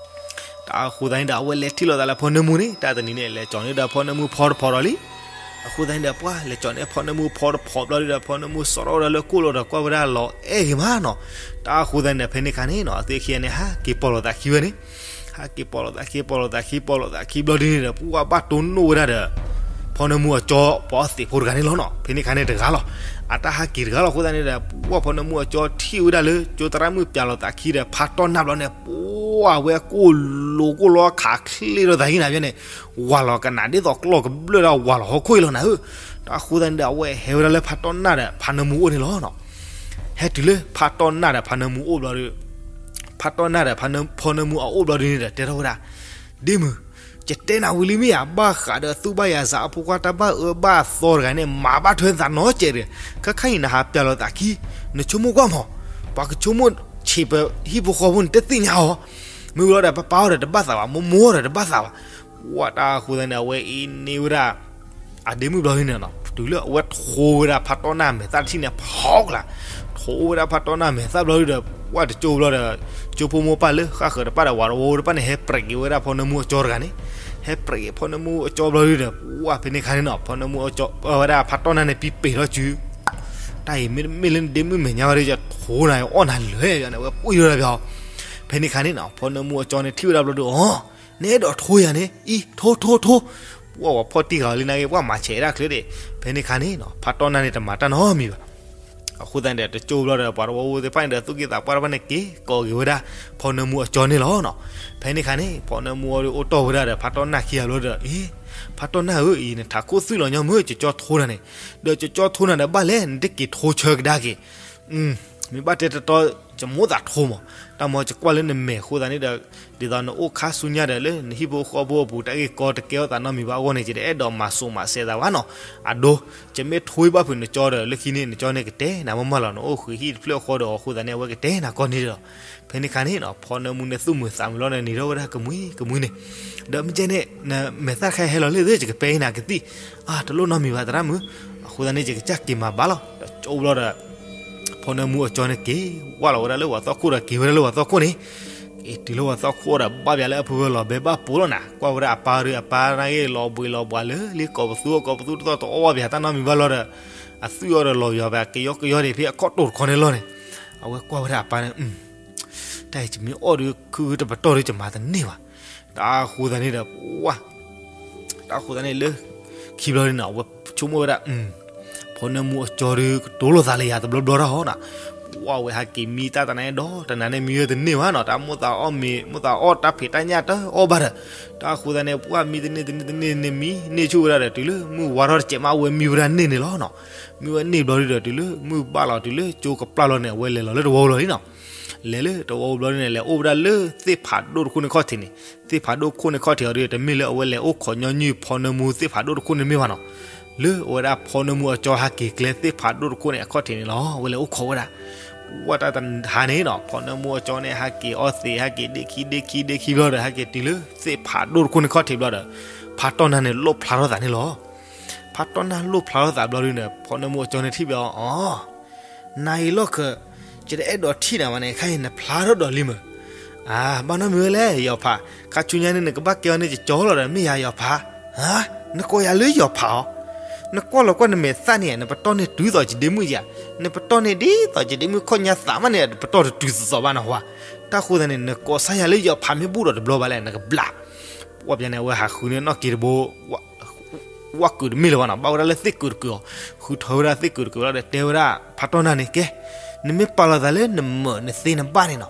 တၢ်အဃိသတးန့ၣ်ဒီး အဝဲလဲၤထံၣ်လိာ်သးလၢဖီနၢမူန့ၣ် တၢ်တနံၤန့ၣ် လဲၤကၠီၤန့ၢ်ဒီးဖီနၢမူဖီတဖီဒီးလံ. အဃိသတးန့ၣ်ဒီး ပှၢ်လဲၤကၠီၤန့ၢ်ဖီနၢမူဖီတဖီဘျီဒုးဒီး ဖီနၢမူစိာ်ထီၣ်ဝဲဒၣ်လၢကိၣ်လီၤဒီးကွၢ်ဝဲဒၣ်လီၤအဲၣ်ဂ့ၤမးနီၤ. တၢ်အဃိသတးန့ၣ်ဒီး ဖဲန့ၣ်ခါန့ၣ်နီၤ အဝဲသ့ၣ်ခံဂၤန့ၣ် ဟးက့ၤပိာ်လိာ်သးခံဝဲန့ၣ် ဟဲက့ၤပိာ်လိာ်သးခံ ပိာ်လိာ်သးခံ ပိာ်လိာ်သးခံဘျီဒုးန့ၣ်ဒီး ပှၢ်ဘၣ်တိၢ်နီၣ်ဝဲဒၣ်ဒီး ဖီနၢမူအကၠီ ပှၤအီသံးဖိတဂၤန့ၣ်လီၤနီၤ. ဖဲန့ၣ်ခါန့ၣ်တဂၤလီၤ. အတၢ်ဟးက့ၤတဂၤလီၤ. အဃိသတးန့ၣ်ဒီး ပှၢ်ဖီနၢမူအကၠီထံၣ်ဝဲဒၣ်လၢ ကၠိသရၣ်မုၣ်ပျးလိာ်သးခံဒီး ဖါတီၢ်နၢ်ဘျီန့ၣ် ပှၢ်ဝဲကိၣ်လိၤကိၣ်လီၤခးချ့ထီၣ်သးဟံၣ်နၤဘျီန့ၣ် ဝၤလီၤကနၣ်ဒ်သိးကျီၢ်ကဘျၢၣ်ဒီးဝၤလီၤဟီၣ်ခိၣ်အံၤလီၤနၤဧၢ. တၢ်အဃိသတးန့ၣ်ဒီး အဝဲဟဲဝဲဒၣ်လၢဖါတီၢ်နၢ်ဒီး ဖါနၢမူအိၣ်န့ၣ်လီၤနီၤ. ဟဲတုၤလၢဖါတီၢ်နၢ်ဒီးဖါနၢမူအိၣ်ဘျီဒုး ဖါတီၢ်နၢ်ဒီးဖီနၢမူအအိၣ်ဘျီဒုးန့ၣ်ဒီး တဲထီၣ်ဝဲဒၣ် ဒ့မုၣ်, ယတဲနၤဝံၤလံမ့ၢ်ဧါ, ဘၣ်ဃးဒီးသူၣ်ဘၣ်ယၤစး အဖိခွါတၢ်ဘၣ်အၢဘၣ်သီတဂၤန့ၣ် မၤဘၣ်ထွဲနသးနီတစဲးဒီး ခဲခါအံၤနဟးပျးလိာ်သးခံ, နဆိကမိၣ်ကွၢ်မး, ပှၤကဆိကမိၣ်ဆံးပဟံၣ်ဖိဃီဖိန့ၣ် တသ့ၣ်ညါအီၤ, မ့ၢ်ဝံၤလီၤဒီး ပၢ်ပၢ်အီၤဒီးတဘၣ်သးဘၣ်, မိၢ်မိၢ်အီၤဒီးတဘၣ်သးဘၣ်. ပှၢ်တၢ်အဃိသတးန့ၣ် အဝဲအ့န့ၢ်ဝဲဒၣ် အဒ့မုၣ်ဘျီဒုးန့ၣ်နီၤ, တုၤလၢအဝဲထိဝဲဒၣ်ဖါတီၢ်နၢ်မဲာ်သၣ်တထံၣ်န့ၣ် ဖီကလာ်, ထိဝဲဒၣ်ဖါတီၢ်နၢ်မဲာ်သၣ်ဘျီဒုးဒီး ပှၢ်တကၠိဘျီဒီး ကၠိဖိမိၢ်ပၢ်လၢဃၣ်ဃၢၤတဖၣ်ဒီး ဝၤတဝီတဖၣ်န့ၣ် ဟဲပြဲးက့ၤဝဲဒၣ်ဖီနၢမူအကၠီတဂၤန့ၣ်, ဟဲပြဲးက့ၤဖီနၢမူအကၠီဘျီဒုးဒီး ပှၢ်ဖဲန့ၣ်ခါန့ၣ်နီၤ ဖီနၢမူအကၠီ ဝဲဒၣ်ဖါတီၢ်နၢ်န့ၣ် ပံပ့ၤထီၣ်စု တၢ်အံၤမ့တမ့ၢ်လၢနဒ့မုၣ်မဲာ်ညါဘၣ်ဒီး ယထိနၤအီၣ်နၤလၢာ်န့ၣ် အဝဲပှံၢ်ထီၣ်ဒၣ်ပျီ. ဖဲန့ၣ်ခါန့ၣ်နီၤ ဖီနၢမူအကၠီန့ၣ်ထံၣ်ဝဲဒၣ်ဘျီဒီး အီၤ, နအဲၣ်ဒိးထိယၤန့ၣ် အံၤ ထိထိထိ, ပှၢ်ဝဲဖီၣ်တံၢ်ဃာ်လံနာ်က့ ပှၢ်မၤဆဲးဒၣ်ချ့ဒၣ်. ဖဲန့ၣ်ခါန့ၣ်နီၤ ဖါတီၢ်နၢ်န့ၣ်တမၤတၢ်နီတမံၤဘၣ်. အဃိသတးန့ၣ်ဒီး တကၠိဘျီဒီး ပှၤတဝီဖိသ့ၣ်တဖၣ်န့ၣ်ဒီး သူၣ်က့သးပှၢ်တဖၣ်န့ၣ် က့ၤကိးက့ၤဝဲဒၣ် ဖီနၢမူအကၠီန့ၣ်လီၤနီၤ. ဖဲန့ၣ်ခါန့ၣ် ဖီနၢမူအီၤဒီးအိၣ်တီၢ်ဝဲဒၣ်ဒီး ဖါတီၢ်နၢ်ခံဂၤဘျီဒီး အံၤ ဖးတီၢ်နၢ်ဧၢ, အံၤနထးခိၣ်သွံၣ်လီၤညီမုၢ် ကၠီကၠီထိနၤန့ၣ်, ဒီးကၠီကၠီထိနၤဒီးဘၣ်လဲၣ် နတက့ၤထိဆၢကဒါက့ၤ, မ့ၢ်ဘၣ်တဲတတီ ကမိၣ်သးထိမး, တၢ်မီကကွၢ်လၢနမဲာ်အဃိသတးန့ၣ်ဒီး, ဒ်သိးနအိၣ်ခါဆူညါဒီး လၢနဟံၣ်ဖိဃီဖိအပူၤ တၢ်ဂ့ၢ်ကီတကဲထီၣ်သးနီတမံၤဘၣ်အဂီၢ်န့ၣ် ယတအဲၣ်ဒိးမၤစိာ်မၤစဲးသးဘၣ်နီၤ, အဒိ, ယမ့ၢ်ထိဘၣ်ဖုးနကၠီဒီး လၢခံန့ၣ် နကၠီန့ၣ်ကတဲနၤမးမးလီၤ, နအိၣ်ဃုာ်ဟံၣ်တဖျၢၣ်ဃီဒီးအဃိသတးန့ၣ် အဝဲကတဲနၤကိးနံၤဒီး, ဖဲန့ၣ်အခါန့ၣ်နီၤ ဖီနၢမူန့ၣ်သူၣ်မုာ်သးမုာ်လီၤန့ၣ် နံၤထီၣ်ဝဲဒၣ်ကမှံကမှံန့ၣ်, ဒီးမ့ၢ်ကဲန့ၣ် နမဲာ်သၣ်တခါဟဲလီၤလၢသ့ၣ် ယကပဲအံၤနၤကသံၣ်, အါ တလိၣ်နီတမံၤဘၣ်သရၣ်မုၣ်, အဃိသတးန့ၣ် ယကစၢ်က့ၤမၤဘၣ်လီၤ, ဒီးကၠိဘျီဒီး ဖီနၢမူအကၠီန့ၣ်က့ၤဝဲလီၤဝဲဒၣ်လၢပှၤသီခိၣ်ဒီး က့ၤဝဲဒၣ်လၢပှၤသီခိၣ်န့ၣ်, က့ၤတုၤလၢပှၤသီခိၣ်ဒီး ဘၣ်ပၠးလၢအဖုဖုလီၤဘဲဘၣ်ပိာ်လီၤနၤ, ကွၢ်ဝဲဒၣ်အပၢ်ဒီး အပၢ်နာ်က့ၤလီၤဘှံးလီၤဘှါလၢလံ ကိးပသူကိးပသူတသီၣ်တအီၣ်ဘၣ်ပၠးတၢ်နီတမံၤဘၣ်လီၤဒီး, အသွံၣ်အီၤဒီးလီၤယွၤပၠး ကယီကယီဒံးဖဲအခီၣ်တိာ်တခီန့ၣ်လီၤန့ၣ်, အဝဲကွၢ်ဝဲဒၣ်အပၢ်န့ၣ် တၢ်အံၤယမ့ၢ်အီၣ်ဒီးခုတပတီၢ်ဒီးယမၤတန့ၢ်ဘၣ်, တၢ်အဃိသတးန့ၣ်ဒီး တၢ်အဃိသတးန့ၣ်လၢ ခံဘျီဒ်န့ၣ် အဝဲဆိကမိၣ်ဝဲဒၣ်, ဖီနၢမူအကၠီဒီးကတိၤလိာ်သးလၢယၤတဘျီဘျီတၢ်ဟီနီၤ, ပှၢ်ဝဲဟးက့ၤမံတၢ်တနၤဒီး တနၤန့ၣ်မံဝဲတန့ၢ်ဘၣ်နီၤ, တၢ်မိၣ်သးအီၣ်မ့ၤ မိၣ်သးအီၣ်တၢ်ဖံးတၢ်ညၣ်တအီၣ်ဘၣ်ဒီး, တၢ်အဃိသတးန့ၣ် ပှၢ်မံတန့ၢ်တန့ၢ်တန့ၢ်န့ၣ် မံန့ၢ်ဆူၣ်ဝဲဒၣ်ဒီး တုၤလၢမုၢ်ဝါထီၣ်တစဲးမး အဝဲမံဝဲဒၣ်န့ၢ်န့ၣ်လီၤနီၤ, မံဝဲန့ၢ်ဘျီဒ်ဒီး တုၤလၢမုၢ်ဘၣ်လီၤ တုၤလၢကၠိကပျၢ်လီၤန့ၣ် အဝဲလဲၤလီၤလၢတဝီလီၤလံနီၤ လဲၤလၢတဝီဘျီဒ်န့ၣ် လဲၤအိၣ်ဝဲဒၣ်လၢသ့ၣ်ဖးဒိၣ်တခိၣ်န့ၣ်ခီၣ်ထံးန့ၣ်, သ့ၣ်ဖးဒိၣ်ခိၣ်န့ၣ်ခီၣ်ထံးအီၤဒီး တမ့ၢ်လၢအဝဲလဲၤအိၣ်ခိးညီနုၢ်ဖီနၢမူသ့ၣ်ဖးဒိၣ်တခိၣ်န့ၣ်မ့ၢ်ဘၣ်နီၤ, လၢအဝဲဒၣ်ဖီနၢမူအကၠီဟးက့ၤကျဲသ့ၣ်ဖးဒိၣ်တခိၣ်န့ၣ် အခီၣ်ထံးန့ၣ်လီၤ. အဝဲလဲၤအိၣ်ခိးဝဲဒၣ်, ပှၢ်တၢ်တဟါန့ၣ်နီၤ ဖီနၢမူအကၠီန့ၣ် ဟးက့ၤအီသံး ဟဲက့ၤဒ့ခံဒ့ခံဒ့ခံဘျီဒီး ဟဲက့ၤတုၤလၢသ့ၣ်ဖးဒိၣ်တခိၣ်န့ၣ်ခီၣ်ထံးဘျီဒီး, ဖးတီၢ်နၢ်န့ၣ် လိၣ်ဖျါထီၣ်သးန့ၣ်လီၤ. ဖးတီၢ်နၢ်လိၣ်ဖျါထီၣ်သးဘျီဒ်န့ၣ် ဖီနၢမူအကၠီန့ၣ်ထံၣ်ဘၣ်အီၤ, အီ နၤအံၤလီၢ်ခၢၣ်, ယတအဲၣ်ဒိးထံၣ်နၤဘၣ်န့ၣ် ခဲအံၤနဖျါထီၣ်ဒီးလံမုၢ်, အါ ဘၣ်နီတမံၤဝဲလဲၣ် ယီၤဖး, ခါဆူညါန့ၣ် နကဘၣ်ကဲအီၤန့ၣ် ကၠီလီၤဒီး မ့ၢ်ယၤယီၤဖး, နကိးယၤလၢယီၤဖးအီၤ, နကွၢ်လီၤကွၢ်နမဲာ်သၣ်န့ၣ် နပတီၢ်န့ၣ်တုၤသိးယဒ့မုၣ်ဧါ, နပတီၢ်န့ၣ်ဒ်သိးယဒ့မုၣ်ခီၣ်ညါသးမးန့ၣ် ပတီၢ်တတုၤသိးဘၣ်နဟါ, တၢ်ဃိသတးန့ၣ် နကိးစၢ်ယၤလၢယီၤဖးမ့ၢ်ဘူၣ်ဒီးတဘျီဘၣ်လဲၣ် နကဘျး, ပှၢ်ပျါန့ၣ် အဝဲဟးဃုန့ၢ်နီၣ်က့တဘိ ဝၣ်ကုာ်တမ့ၢ်လၢၤဘၣ်နီၤ ဘၣ်ဝဲဒၣ်လၢသ့ၣ်ကုာ်တကုာ်အီၤ, ဃုထီၣ်ဝဲဒၣ်သ့ၣ်ကုာ်တကုာ်လီၤဒီး တဲဝဲဒၣ်ဖးတီၢ်နၢ်န့ၣ် ကဲ, နမ့ၢ်ပာ်လီၤသးလၢနမၢၢ်နသ့နဘၣ်န့ၣ်နီၤ,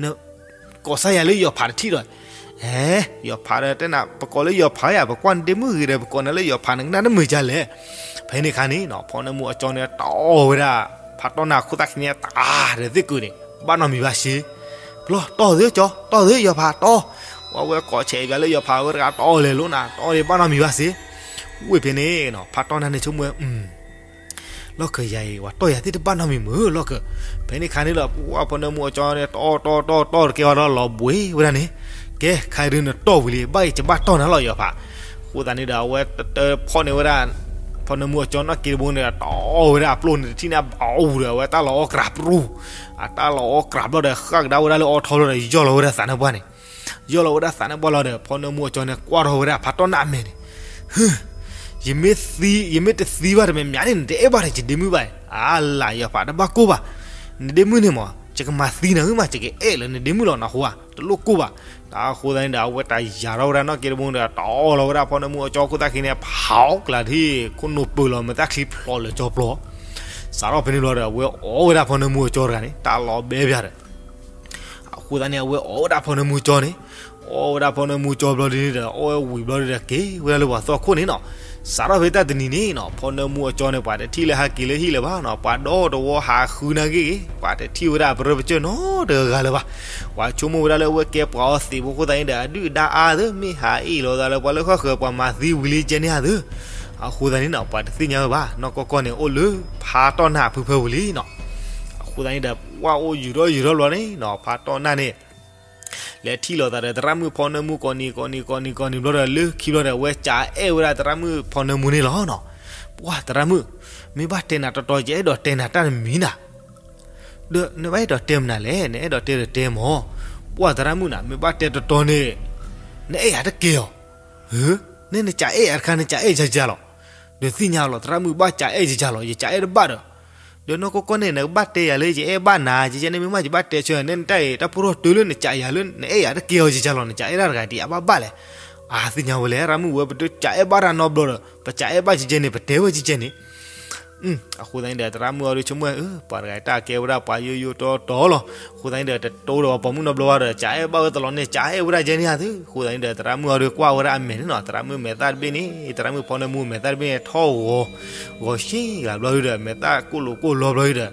နကိးစၢ်ယၤလၢယီၤဖးတထံၣ်ဒီး, အဲ ယီၤဖးဒီးတဲနၤ ပကိးလၢယီၤဖးဧါ ပကွၢ်နဒ့မုၣ်ဂ့ၤဒီး ပကိးနၤလၢယီၤဖး နကနၣ်တမုာ်ဒ်လဲၣ်. ဖဲန့ၣ်အခါန့ၣ်နီၤ ဖီနၢမူအကၠီန့ၣ် တီၢ်ဝဲဒၣ် ဖးတီၢ်နၢ်ခိၣ်သၣ်ခံန့ၣ် တၢ်ဒီးသ့ၣ်ကုာ်န့ၣ် ဘၣ်နီတမံၤဘၣ်စ့ ပျီၢ် တီၢ်သုကၠီ တီၢ်သုယီၤဖးတီၢ်, ဝဲကိးဆဲးပၠးလၢယီၤဖးဝဲတဂၤတီၢ်လဲၤလိာ်နၤ တီၢ်ဒံးဘၣ်နီတမံၤဘၣ်စ့, ဝ့ၢ်ဖဲန့ၣ်နီၤ ဖးတီၢ်နၢ်န့ၣ်ဆိကမိၣ်ဝဲ လီၢ်ခၢၣ်ယၤအံၤ ပှၤတီၢ်ယၤသ့ၣ်တဘၣ်နီတမံၤမုၢ်လီၢ်ခၢၣ်, ဖဲန့ၣ်အခါန့ၣ်ဒီး ပှၢ်ဖီနၢမူအကၠီန့ၣ် တီၢ်တီၢ်တီၢ်တီၢ်တကဲဝဲဒီးလီၤဘှံးဝဲဒၣ်န့ၣ်, ကဲ ခဲအံၤဒုးနတီၢ်ဝံၤလံ ဘၣ်အံၤယဘၣ်တီၢ်နၤလီၤယီၤဖး, အဃိသတးန့ၣ်ဒီး အဝဲတဖီၣ်န့ၢ်ဝဲဒၣ် ဖီနၢမူအကၠီနီၣ်က့တဘိန့ၣ်ဒီး တီၢ်ဝဲဒၣ်အပျိၢ်န့ၣ်တထံၣ်န့ၣ် အဘၣ်အူဒီး အဝဲတၢ်လီၤအီၣ်ကြးပြူၤ, အတၢ်လီၤအီၣ်ကြးဘျီဒီး ဃၣ်ကဒါဝဲဒၣ်လၢအီထီလီၤဒီး ယီၢ်လီၤဝဲဒၣ်သးနါပှၢ်န့ၣ်, ယီၢ်လီၤဝဲဒၣ်သးနါပှၢ်လီၤဒီး ဖီနၢမူအကၠီန့ၣ် ကွၢ်ထီၣ်ဝဲဒၣ်ဖးတီၢ်နၢ်အမဲာ်န့ၣ်, ယမ့ၢ်သံ ယမ့ၢ်တသံဘၣ်တမံၤမံၤန့ၣ် နတအဲၣ်ဘၣ်ဒီးယဒ့မုၣ်ဘၣ်, အါလၢယီၤဖးတဘၣ်ကိၢ်ဘၣ်, နဒ့မုၣ်န့ၣ်မး ယကမၤသံနၤဧၢမး ယကအဲၣ်လၢနဒ့မုၣ်လီၤနဃိဧါ တလိၣ်ကိၢ်ဘၣ်, တၢ်အဃိသတးန့ၣ်ဒီး အဝဲတၢ်ယၤထီၣ်ဝဲဒၣ်နီၣ်က့တဘိန့ၣ်ဒီး တီၢ်လီၤဝဲဒၣ်ဖီနၢမူအကၠီခိၣ်သၣ်ခံန့ၣ် ဖးအီၣ်ကျးထံၣ် ခိၣ်နူာ်ပၢၤလီၤ မဲာ်သၣ်ချံဖျိးလၢာ်ကၠီပျီ, စးထီၣ်ဖဲန့ၣ်ဘျီဒီး အဝဲအီၣ်ဝဲဒၣ်ဖီနၢမူအကၠီတဂၤန့ၣ် တၢ်လီၤဘဲပၠးဒီး အဃိသတးန့ၣ် အဝဲအီၣ်ဝဲဒၣ်ဖီနၢမူကၠီန့ၣ်, အီၣ်ဝဲဒၣ်ဖီနၢမူကၠီဘျီဒ်န့ၣ်ဒီး အီၣ်ဝဲဝံၤဘျီဒ်ဒီး က့ၤဝဲဒၣ်လၢပှၤသီခိၣ်န့ၣ်နီၤ, စးထီၣ်ဖဲတၢ်တနံၤန့ၣ်နီၤ ဖီနၢမူအကၠီန့ၣ် ပှၤတထံၣ်လၢဟးက့ၤလၢဟံၣ်လၢၤဘၣ်နီၤ, ပှၤဒီတဝီဟးဃုနၢ်ဂ့ၢ်ဂ့ၤ, ပှၤတထံၣ်ဝဲဒၣ်အပရၢပစၢၢ်နီတဂၤလၢၤဘၣ်, ပှၤဆိကမိၣ်ဝဲဒၣ်လၢအဝဲကဲပှၤအီသံးဖိအဃိသတးန့ၣ်ဒီး အဒုၣ်အဒါအါသၢ မ့ၢ်ဟးအ့ၣ်လိာ်သးလၢပှၤလၢဃီၣ်ဃၢၤ ပှၤမၤသံဝံၤလံကဲန့ၣ်အါသၢ, အဃိသတးန့ၣ်နီၤ ပှၤတသ့ၣ်ညါဝဲဘၣ် နီၢ်ကီၢ်ကီၢ်န့ၣ် အိၣ်လၢဖးတီၢ်နၢ်အဖုဖၢပူၤလံနီၤ အဃိသတးန့ၣ်ဒီး ပှၢ်အိၣ်ယူၤထီၣ်ယူၤထီၣ်ဘျီန့ၣ်နီၤ ဖးတီၢ်နၢ်န့ၣ် လဲၤထံၣ်လိာ်သးဒီးသရၣ်မုၣ်ဖီနၢမူကိးနံၤကိးနံၤကိးနံၤကိးနံၤဘျီဒီး လၢခံဘျီဒီး အဝဲကးအဲၣ်ဝဲဒၣ်သရၣ်မုၣ်ဖီနၢမူန့ၣ်လီၤနီၤ, ပှၢ်သရၣ်မုၣ်, မ့ၢ်ဘၣ်တဲနၤတီတီ ယအဲၣ်ဒိးတဲနၤတၢ်တမံၤနၤ ဒီးနဘၣ်အဲၣ်ဒိးတဲမနုၤလဲၣ် နအဲၣ်ဒိးတဲဒီးတဲမၢ်, ပှၢ်သရၣ်မုၣ်နၤ မ့ၢ်ဘၣ်တဲတီတီန့ၣ် နအဲၣ်ယၤတကဲအီၤ, နဲနကးအဲၣ်ယၤတခါ နကးအဲၣ်ယၤယၤလီၤ, ဒီးသ့ၣ်ညါလီၤ သရၣ်မုၣ်ဘၣ်ကးအဲၣ်ယၤယၤလီၤ ယကးအဲၣ်တဘၣ်ဒီး, ဒီးနီၢ်ကီၢ်ကီၢ်န့ၣ် နကဘၣ်တဲယၤလၢ ယအဲၣ်ဘၣ်နၤ ယကဲန့ၣ် မ့ၢ်မးယဘၣ်တဲဆၢ နဲနတၢ်အံၤ တၢ်ဖိထီၣ်တုၤလၢနကးယၤလၢ နအဲၣ်ယၤတကဲအီၤယၤယၤလီၤ နကးအဲၣ်ဒၣ်တဂၤဒံး အဘၣ်ဘၣ်လဲၣ်, အါ သ့ၣ်ညါဝဲလဲၣ် သရၣ်မုၣ်ဝဲ ပတကးအဲၣ်ဘၣ်တၢ်နီတဘျီဒီး ပကးအဲၣ်ဘၣ်ယကဲန့ၣ် ပတဲဝဲယကဲန့ၣ် အဃိသတးန့ၣ်ဒီး သရၣ်မုၣ်အီၤဒုးဆိကမိၣ်, ပှၤတဂၤတၢ်ကဲဝဲဒၣ်ပှၤယိယိတီတီလီၤ. အဃိသတးန့ၣ်ဒီး တတိဒီးပှၤပိာ်မုၣ်နီတဘျီဘၣ်ဒီး ကအဲၣ်ဘၣ်ဝဲတလီၤန့ၣ် ကအဲၣ်ဝဲဒၣ်ယဲန့ၣ်ဧါသု. အဃိသတးန့ၣ်ဒီး သရၣ်မုၣ်အီၤဒုးကွၢ်ဝဲဒၣ်အမဲာ်န့ၣ်နီၤ, သရၣ်မုၣ်မဲာ်သၣ်တဘ့ၣ်န့ၣ်, သရၣ်မုၣ်ဖီနၢမူမဲာ်သၣ်တဘ့ၣ်န့ၣ် ထီၣ်ဂီၤ, ဂီၤရှ့ဂၤဘျီဒုးဒီး မဲာ်သၣ်ကိၣ်လိာ်ကိၣ်လီဘျီဒုးဒီး,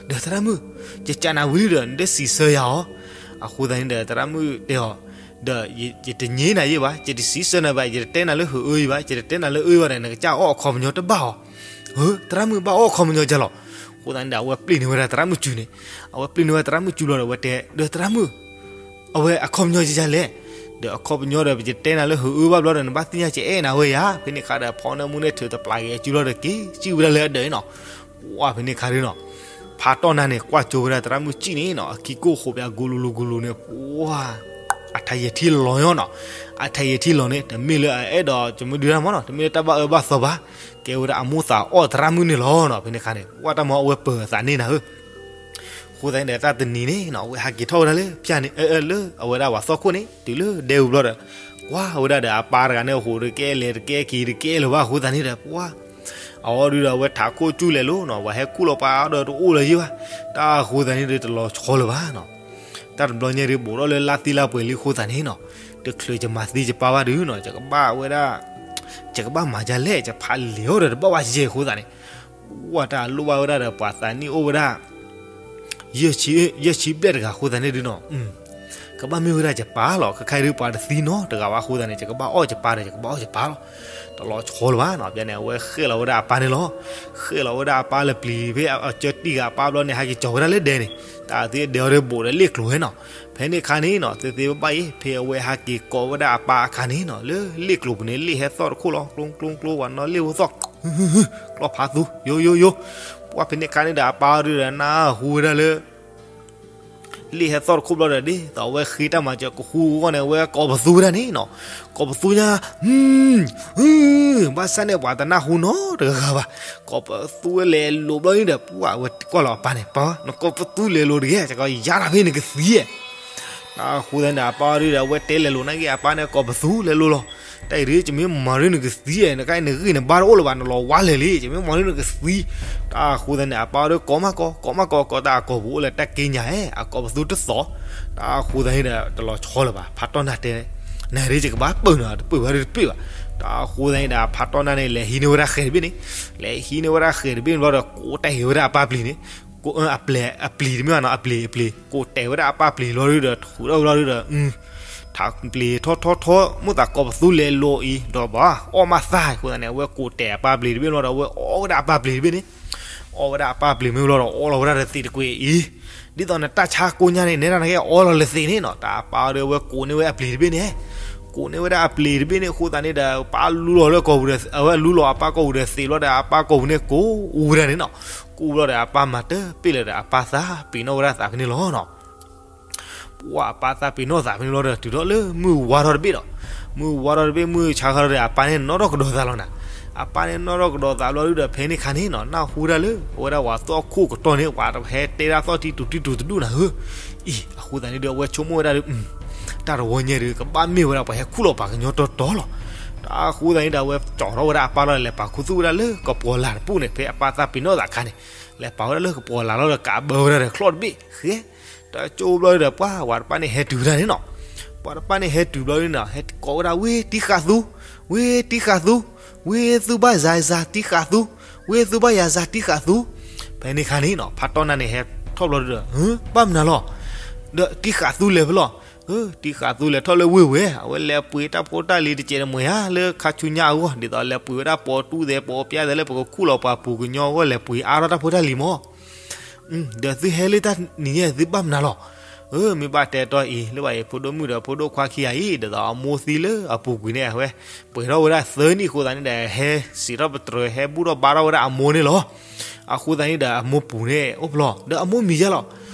ဒီးသရၣ်မုၣ်, ယကးနၤဝံၤဒုးဒီး နတစံးဆၢယၤအီၤ. အဃိသတးန့ၣ်ဒီး သရၣ်မုၣ်တဲအီၤ, ဒီးယတညဲနၤယဲဘၣ်, ယတစံးဆၢနၤဘၣ်, ယတတဲနၤလၢဟုးအၢယဲဘၣ်, ယတတဲနၤလၢအၢဘၣ်ဒီး နကစၢ်အီၣ်အခီပညီတဘၣ်အီၤ. သရၣ်မုၣ်ဘၣ်အီၣ်အခီပညီဒ်လဲၣ်. အဃိသတးန့ၣ်ဒီး အဝဲပျံၤန့ၢ်ဝဲဒၣ်သရၣ်မုၣ်စုန့ၣ်, အဝဲပျံၤန့ၢ်ဝဲသရၣ်မုၣ်စုဘျီဒီး အဝဲတဲ, ဒီးသရၣ်မုၣ်, အဝဲအခီပညီဒ်လဲၣ်. ဒီးအခီပညီဒီး ပယတဲနၤလၢဟုးအၢဘၣ်ဘျီဒီး နဘၣ်သ့ၣ်ညါကအဲၣ်နၤဝဲယၤ. ဖဲန့ၣ်အခါဒီး ဖီနၢမူန့ၣ်ထုးတပျးက့ၤအစုလီၤဒီး က့ၤစံၣ်ဝဲဒၣ်လၢအဒၢးန့ၣ်နီၤ. ပှၢ်ဖဲန့ၣ်အခါဒုးနီၤ, ဖးတီၢ်နၢ်န့ၣ် ကွၢ်ကၠိဝဲဒၣ်သရၣ်မုၣ်စံၣ်န့ၣ်နီၤ, အခံကိၣ်ဃိးပၠးဂူၤလူၤလူၤဂူၤလူၤန့ၣ် ပှၢ်, အထးယဲၢ်ထံလီၤညါနီၤ. အထးယဲၢ်ထံလီၤန့ၣ် တမ့ၢ်လၢအအဲၣ်ဒိးကမုၢ်ဒုးတၢ်မးနီၤ, တမ့ၢ်လၢတၢ်ဘၣ်အၢဘၣ်သီဘၣ်, ကဲဝဲဒၣ်အမိၢ်သးအီၣ်သရၣ်မုၣ်န့ၣ်လီၤနီၤ. ဖဲန့ၣ်အခါန့ၣ် ပှၢ်တၢ်မၤအဝဲပၢၤအသးန့ၣ်နၤဧၢ. အဃိသတးန့ၣ်ဒီး တၢ်တနံၤန့ၣ်နီၤ အဝဲဟးက့ၤထီၣ်ဝဲဒၣ်လၢဖၠၣ်န့ၣ် အၢ လၢအဝဲဒၣ်ပှၤသီခိၣ်န့ၣ် တုၤလၢဒဲဝံၤဘျီဒီး ကွၢ်ဝဲဒၣ်ဒီးအပၢ်တဂၤန့ၣ်အဃိ တကဲလဲၣ်တကဲက့ၤတကဲလၢၤဘၣ်. အဃိသတးန့ၣ်ဒီး ပှၢ်, အဝဲဒုးဒီး အဝဲထးခိၣ်ကၠူၣ်လဲၤလိၤနီၤ, ပှၤဟဲခူၣ်လီၤပှၤအါဒီးတအိၣ်လၢၤယဲဘၣ်. တၢ်အဃိသတးန့ၣ်ဒီးတလီၤဆီလၢၤဘၣ်နီၤ. တၢ်တဘျီညါဒုး ဘူးထီၣ်လၢလါသံလါပှဲၤလံအဃိသတးန့ၣ်နီၤ, တချုးယမၤသံယပၢ်ဘၣ်ဒုးနီၤ, ယကဘၣ်ဝဲဒၣ်, ယကဘၣ်မၤဒ်လဲၣ်, ယဖးလံာ်အီၤဒီးတဘၣ်ဝဲယဲအဃိသတးန့ၣ် ပှၢ်တၢ်လိၣ်ဘၣ်ဝဲဒၣ်ဒီး ပှၤသးနံၣ်အိၣ်ဝဲဒၣ် ယဲၢ်ဆံဘျဲၣ်တဂၤအဃိသတးန့ၣ်ဒုးနီၤ, ကဘၣ်မ့ၢ်ဝဲဒၣ်ယပၢ်လီၤ. ခဲခါဒုးပှၤတသံနီတဂၤဘၣ်အဃိသတးန့ၣ် ယကဘၣ်အီၣ်ယပၢ်ဒီး ယကဘၣ်အီၣ်ယပၢ်လီၤ. တလီၤဆီလၢၤဘၣ်နီၤ. ဖဲန့ၣ် အဝဲဃဲၣ်လီၤဝဲဒၣ်အပၢ်န့ၣ်လီၤ. ဃဲၣ်လီၤဝဲဒၣ်အပၢ်လၢပျံၤ, ဖဲအကၠၢတံၢ်ဂၤအပၢ်ဘျီန့ၣ် ဟဲက့ၤကၠီၤဝဲဒၣ်လၢဒဲန့ၣ်, တၢ်သ့ၣ်ဒဲအီၤဒုးဘူးဒီးလ့ၣ်ကျိၤဝဲနီၤ. ဖဲန့ၣ်အခါန့ၣ်နီၤ သ့သ့ဘၣ်ဘၣ်အံၤ ဖဲအဝဲဟဲက့ၤကိးဝဲဒၣ်အပၢ်အခါန့ၣ်နီၤ လၢလ့ၣ်ကျိၤပူၤန့ၣ် လ့ၣ်ဟဲသီၣ်တခိၣ်လီၤ, ကျိကျိကျိ ပှၤနီၣ်လ့ၣ်ဝဲသီၣ် ကျီၢ်ဖးသူ ယိယိယိ. ပှၢ်ဖဲန့ၣ်အခါန့ၣ်ဒီး အပၢ်အီၤဒုးဒီး နၢ်ဟူဝဲဒၣ်လၢ လ့ၣ်ဟဲသီၣ်တခိၣ်ဘျီဒီး ဒ်သိးအဝဲဃ့တၢ်မၤစၢၤကဟူအဂီၢ်န့ၣ် အဝဲကိးပသူဝဲဒၣ်န့ၣ်နီၤ. ကိးပသူညါ, ဘၣ်ဆၣ်န့ၣ် ပှၤတနၢ်ဟူနီတဂၤဂၤဘၣ်. ကိးပသူဝဲလဲၤလိၤဘျီန့ၣ်ဒီး ပှၢ်အဝဲကွၢ်လီၤအပၢ်န့ၣ်, ပၢ်, နကိးပသူလဲၤလိၤတဂ့ၤ, ယကယါနၤဖဲနကသံဧါ. တၢ်အဃိသတးန့ၣ်ဒီး အပၢ်အီၤဒုးဒီး အဝဲတဲလဲၤလိၤနာ်က့ အပၢ်န့ၣ်ကိးပသူလဲၤလိၤလီၤ. တၢ်အံၤဒုး ယမ့ၢ်မၤရ့နကသံဧါ, နကနဂံၢ်နဘါတအိၣ်လၢၤဘၣ်, နလီၤဝါလဲၤလံ, ယမ့ၢ်မၤရ့နကသံ. တၢ်အဃိသတးန့ၣ် အပၢ်အီၤဒုးကိးမးကိး, ကိးမးကိး, ကိးတၢ်အကိာ်ပူၤအိၣ်လၢတၢ်က့ညါဧါ, အကိးပသူတသီၣ်. တၢ်အဃိသတးန့ၣ်ဒီး တလီၤဆီလၢၤဘၣ်. ဖးတီၢ်နၢ်တဲ, နၤဒုး ယကဘၣ်ပၢၢ်နၤ, တပၢၢ်ဘၣ်ဒုးတပၢၢ်ဘၣ်. တၢ်အဃိသတးန့ၣ်ဒီး ဖးတီၢ်နၢ်န့ၣ် လဲၤဟံးန့ၢ်ဝဲဒၣ်ဃဲၤတဘ့ၣ်န့ၣ်, လဲၤဟံးန့ၢ်ဝဲဒၣ်ဃဲၤတဘ့ၣ်န့ၣ်ဘျီဒီး ကိးတဲာ်ဝဲဒၣ်အပၢ်ပျံၤန့ၣ်, အပျံၤတမ့ၢ်ဘၣ်နီၤ, အပျံၤ အပျံၤ ကိးတဲာ်ဝဲဒၣ်အပၢ်ပျံၤလီၤဒုးဒီး ထူးထီၣ်ဝဲလီၤဒုးဒီး ထးပျံၤထီၣ်ထီၣ်ထီၣ် မိၣ်သးကိးပသူလဲၤလိၤအံၤ ဒီးဘၣ်အီၣ်မးသၣ်အဃိသတးန့ၣ် အဝဲကိးတဲာ်အပၢ်ပျံၤတဘ့ၣ်လီၤဒီး အဝဲအီၣ်ဝဲဒၣ်အပၢ်ပျံၤတဘ့ၣ်န့ၣ်, အီၣ်ဝဲဒၣ်အပၢ်ပျံၤမ့ၢ်လီၤဒီး အီလီၤဝဲဒၣ်ဒီးသ့းတကွ့ၢ်အံၤ, ဒ်သိးနတၢ်ဆါကိညါန့ၣ် နဲဒၣ်နကဲအီလီၤလၢသ့းန့ၣ်နီၤ. တၢ်အပၢ်အီၤဒုး အဝဲကိးန့ၢ်ဝဲအပျံၤတဘ့ၣ်န့ၣ်, ကိးန့ၢ်ဝဲဒၣ်အပျံၤတဘ့ၣ်န့ၣ်အဃိသတးန့ၣ်ဒီး ပၢ်လူလီၤလၢကိာ်ပူၤဒီး အဝဲလူလီၤအပၢ်ကိာ်ပူၤဒီးသ့းဘျီဒီး အပၢ်ကိာ်ပူၤန့ၣ်ကိးအူဝဲဒၣ်န့ၣ်နီၤ. ကိးဘျီဒီး အပၢ်မၤတပ့ၢ်လၢၤဒီး အပၢ်သးပ့ၤနီၣ်ဝဲဒၣ်သးဖဲန့ၣ်လီၤနီၤ. ပှၢ်အပၢ်သးပ့ၤနီၣ်သးဖဲန့ၣ်လီၤဒီး တုၤထီၣ်လၢမုၢ်ဝါထီၣ်တဘ့ၣ်ဒီး, မုၢ်ဝါထီၣ်တဘ့ၣ် မုၢ်ဆါခါထီၣ်ဒီး အပၢ်န့ၣ်နီၣ်ထီၣ်ကဒီးသးလီၤနၤ. အပၢ်န့ၣ်နီၣ်ထီၣ်ကဒီးသးဘျီဒုးဒီး ဖဲန့ၣ်ခါန့ၣ်နီၤ နၢ်ဟူဝဲဒၣ်လၢ အဝဲဒၣ်ပှၤသီၣ်ခိၣ်ကတီၢ်န့ၣ် ပှၤတဟဲတဲဒၣ်သီၣ်ထံတူၤတံၢ်တူၤတဒူၣ်နၤဧၢ. အံၤ အဃိသတးန့ၣ်ဒီး အဝဲဆိကမိၣ်ဝဲဒၣ်ဒီး တၢ်တဝီညါဒီး ကဘၣ်မ့ၢ်ဝဲဒၣ် ပှၤဟဲခူၣ်လီၤပှၤကညီတီတီလီၤ. တၢ်အဃိသတးန့ၣ်ဒီး အဝဲကၠီထီၣ်ဝဲဒၣ်အပၢ်လီၤဒီး လဲၤပာ်ခူသူၣ်ဝဲဒၣ်လၢကပီၤလၢ်တပူၤန့ၣ် ဖဲအပၢ်သးပ့ၤနီၣ်သးအခါန့ၣ်, လဲၤပာ်ဝဲဒၣ်လၢကပီၤလၢ်လီၤဒီး ကးဘၢဝဲဒၣ်ဒီးချီၣ်တဘ့ၣ်ဃဲ တၢ်ကၠိဘျီဒီး ပှၤဝၤတဖၣ်န့ၣ်ဟဲတုၤဝဲဒၣ်န့ၣ်နီၤ. ပှၤတဖၣ်န့ၣ်ဟဲတုၤဘျီန့ၣ်နီၤ ဟဲကိးဝဲဒၣ် ဝ့ၢ်တံၢ်ဃာ်သူ, ဝ့ၢ်တံၢ်ဃာ်သူ, ဝ့ၢ်သူၣ်ဘၣ်ယၤယၤတံၢ်ဃာ်သူ, ဝ့ၢ်သူၣ်ဘၣ်ယၤယၤတံၢ်ဃာ်သူ. ဖဲန့ၣ်ခါန့ၣ်နီၤ ဖးတီၢ်နၢ်န့ၣ်ဟဲထီၣ်ဘျီဒီး ဘၣ်မနုၤလီၤ. ဒီးတံၢ်ဃာ်သူလဲၤဖဲလဲၣ်. တံၢ်ဃာ်သူလဲၤထီၣ်လၢဝ့ၢ်ဝဲ အဝဲလဲၤပှ့ၤတၢ်ဖိတၢ်လံၤတစဲးတမှဲၤဧါ လၢခါဆူညါအဂီၢ် ဒ်သိးလဲၤပှ့ၤဝဲဒၣ်ပိာ်တူၢ်သဲးပိာ်ပျါသဲးလၢပကခူၣ်လီၤပှၤပူၤကညီအဂီၢ် လဲၤပှ့ၤအါထီၣ်တၢ်ဖိတၢ်လံၤမး. ဒီးသုဟဲလၢတၢ်နံၤညါ သုဘၣ်မနုၤလီၤ. မ့ၢ်ဘၣ်တဲတီၢ်အံၤ လၢဘၣ်အံၤ ဖိဒိၣ်မုၣ်ဒီးဖိဒိၣ်ခွါခံဂၤအံၤ ဒ်သိးအမိၢ်သံလၢအပူၤကွံာ်န့ၣ် အဝဲပှဲၤထီၣ်ဝဲဒၣ်သၢနံၣ်အဃိသတးန့ၣ်ဒီး ဟဲစံးထီၣ်ပတြၢၤ ဟဲဘူၣ်ထီၣ်ဘါထီၣ်ဝဲဒၣ်အမိၢ်န့ၣ်လီၤ. အဃိသတးန့ၣ်ဒီး အမိၢ်ပူၤန့ၣ်အိၣ်ဖျီၣ် ဒီးအမိၢ်မံၤယဲလီၤ.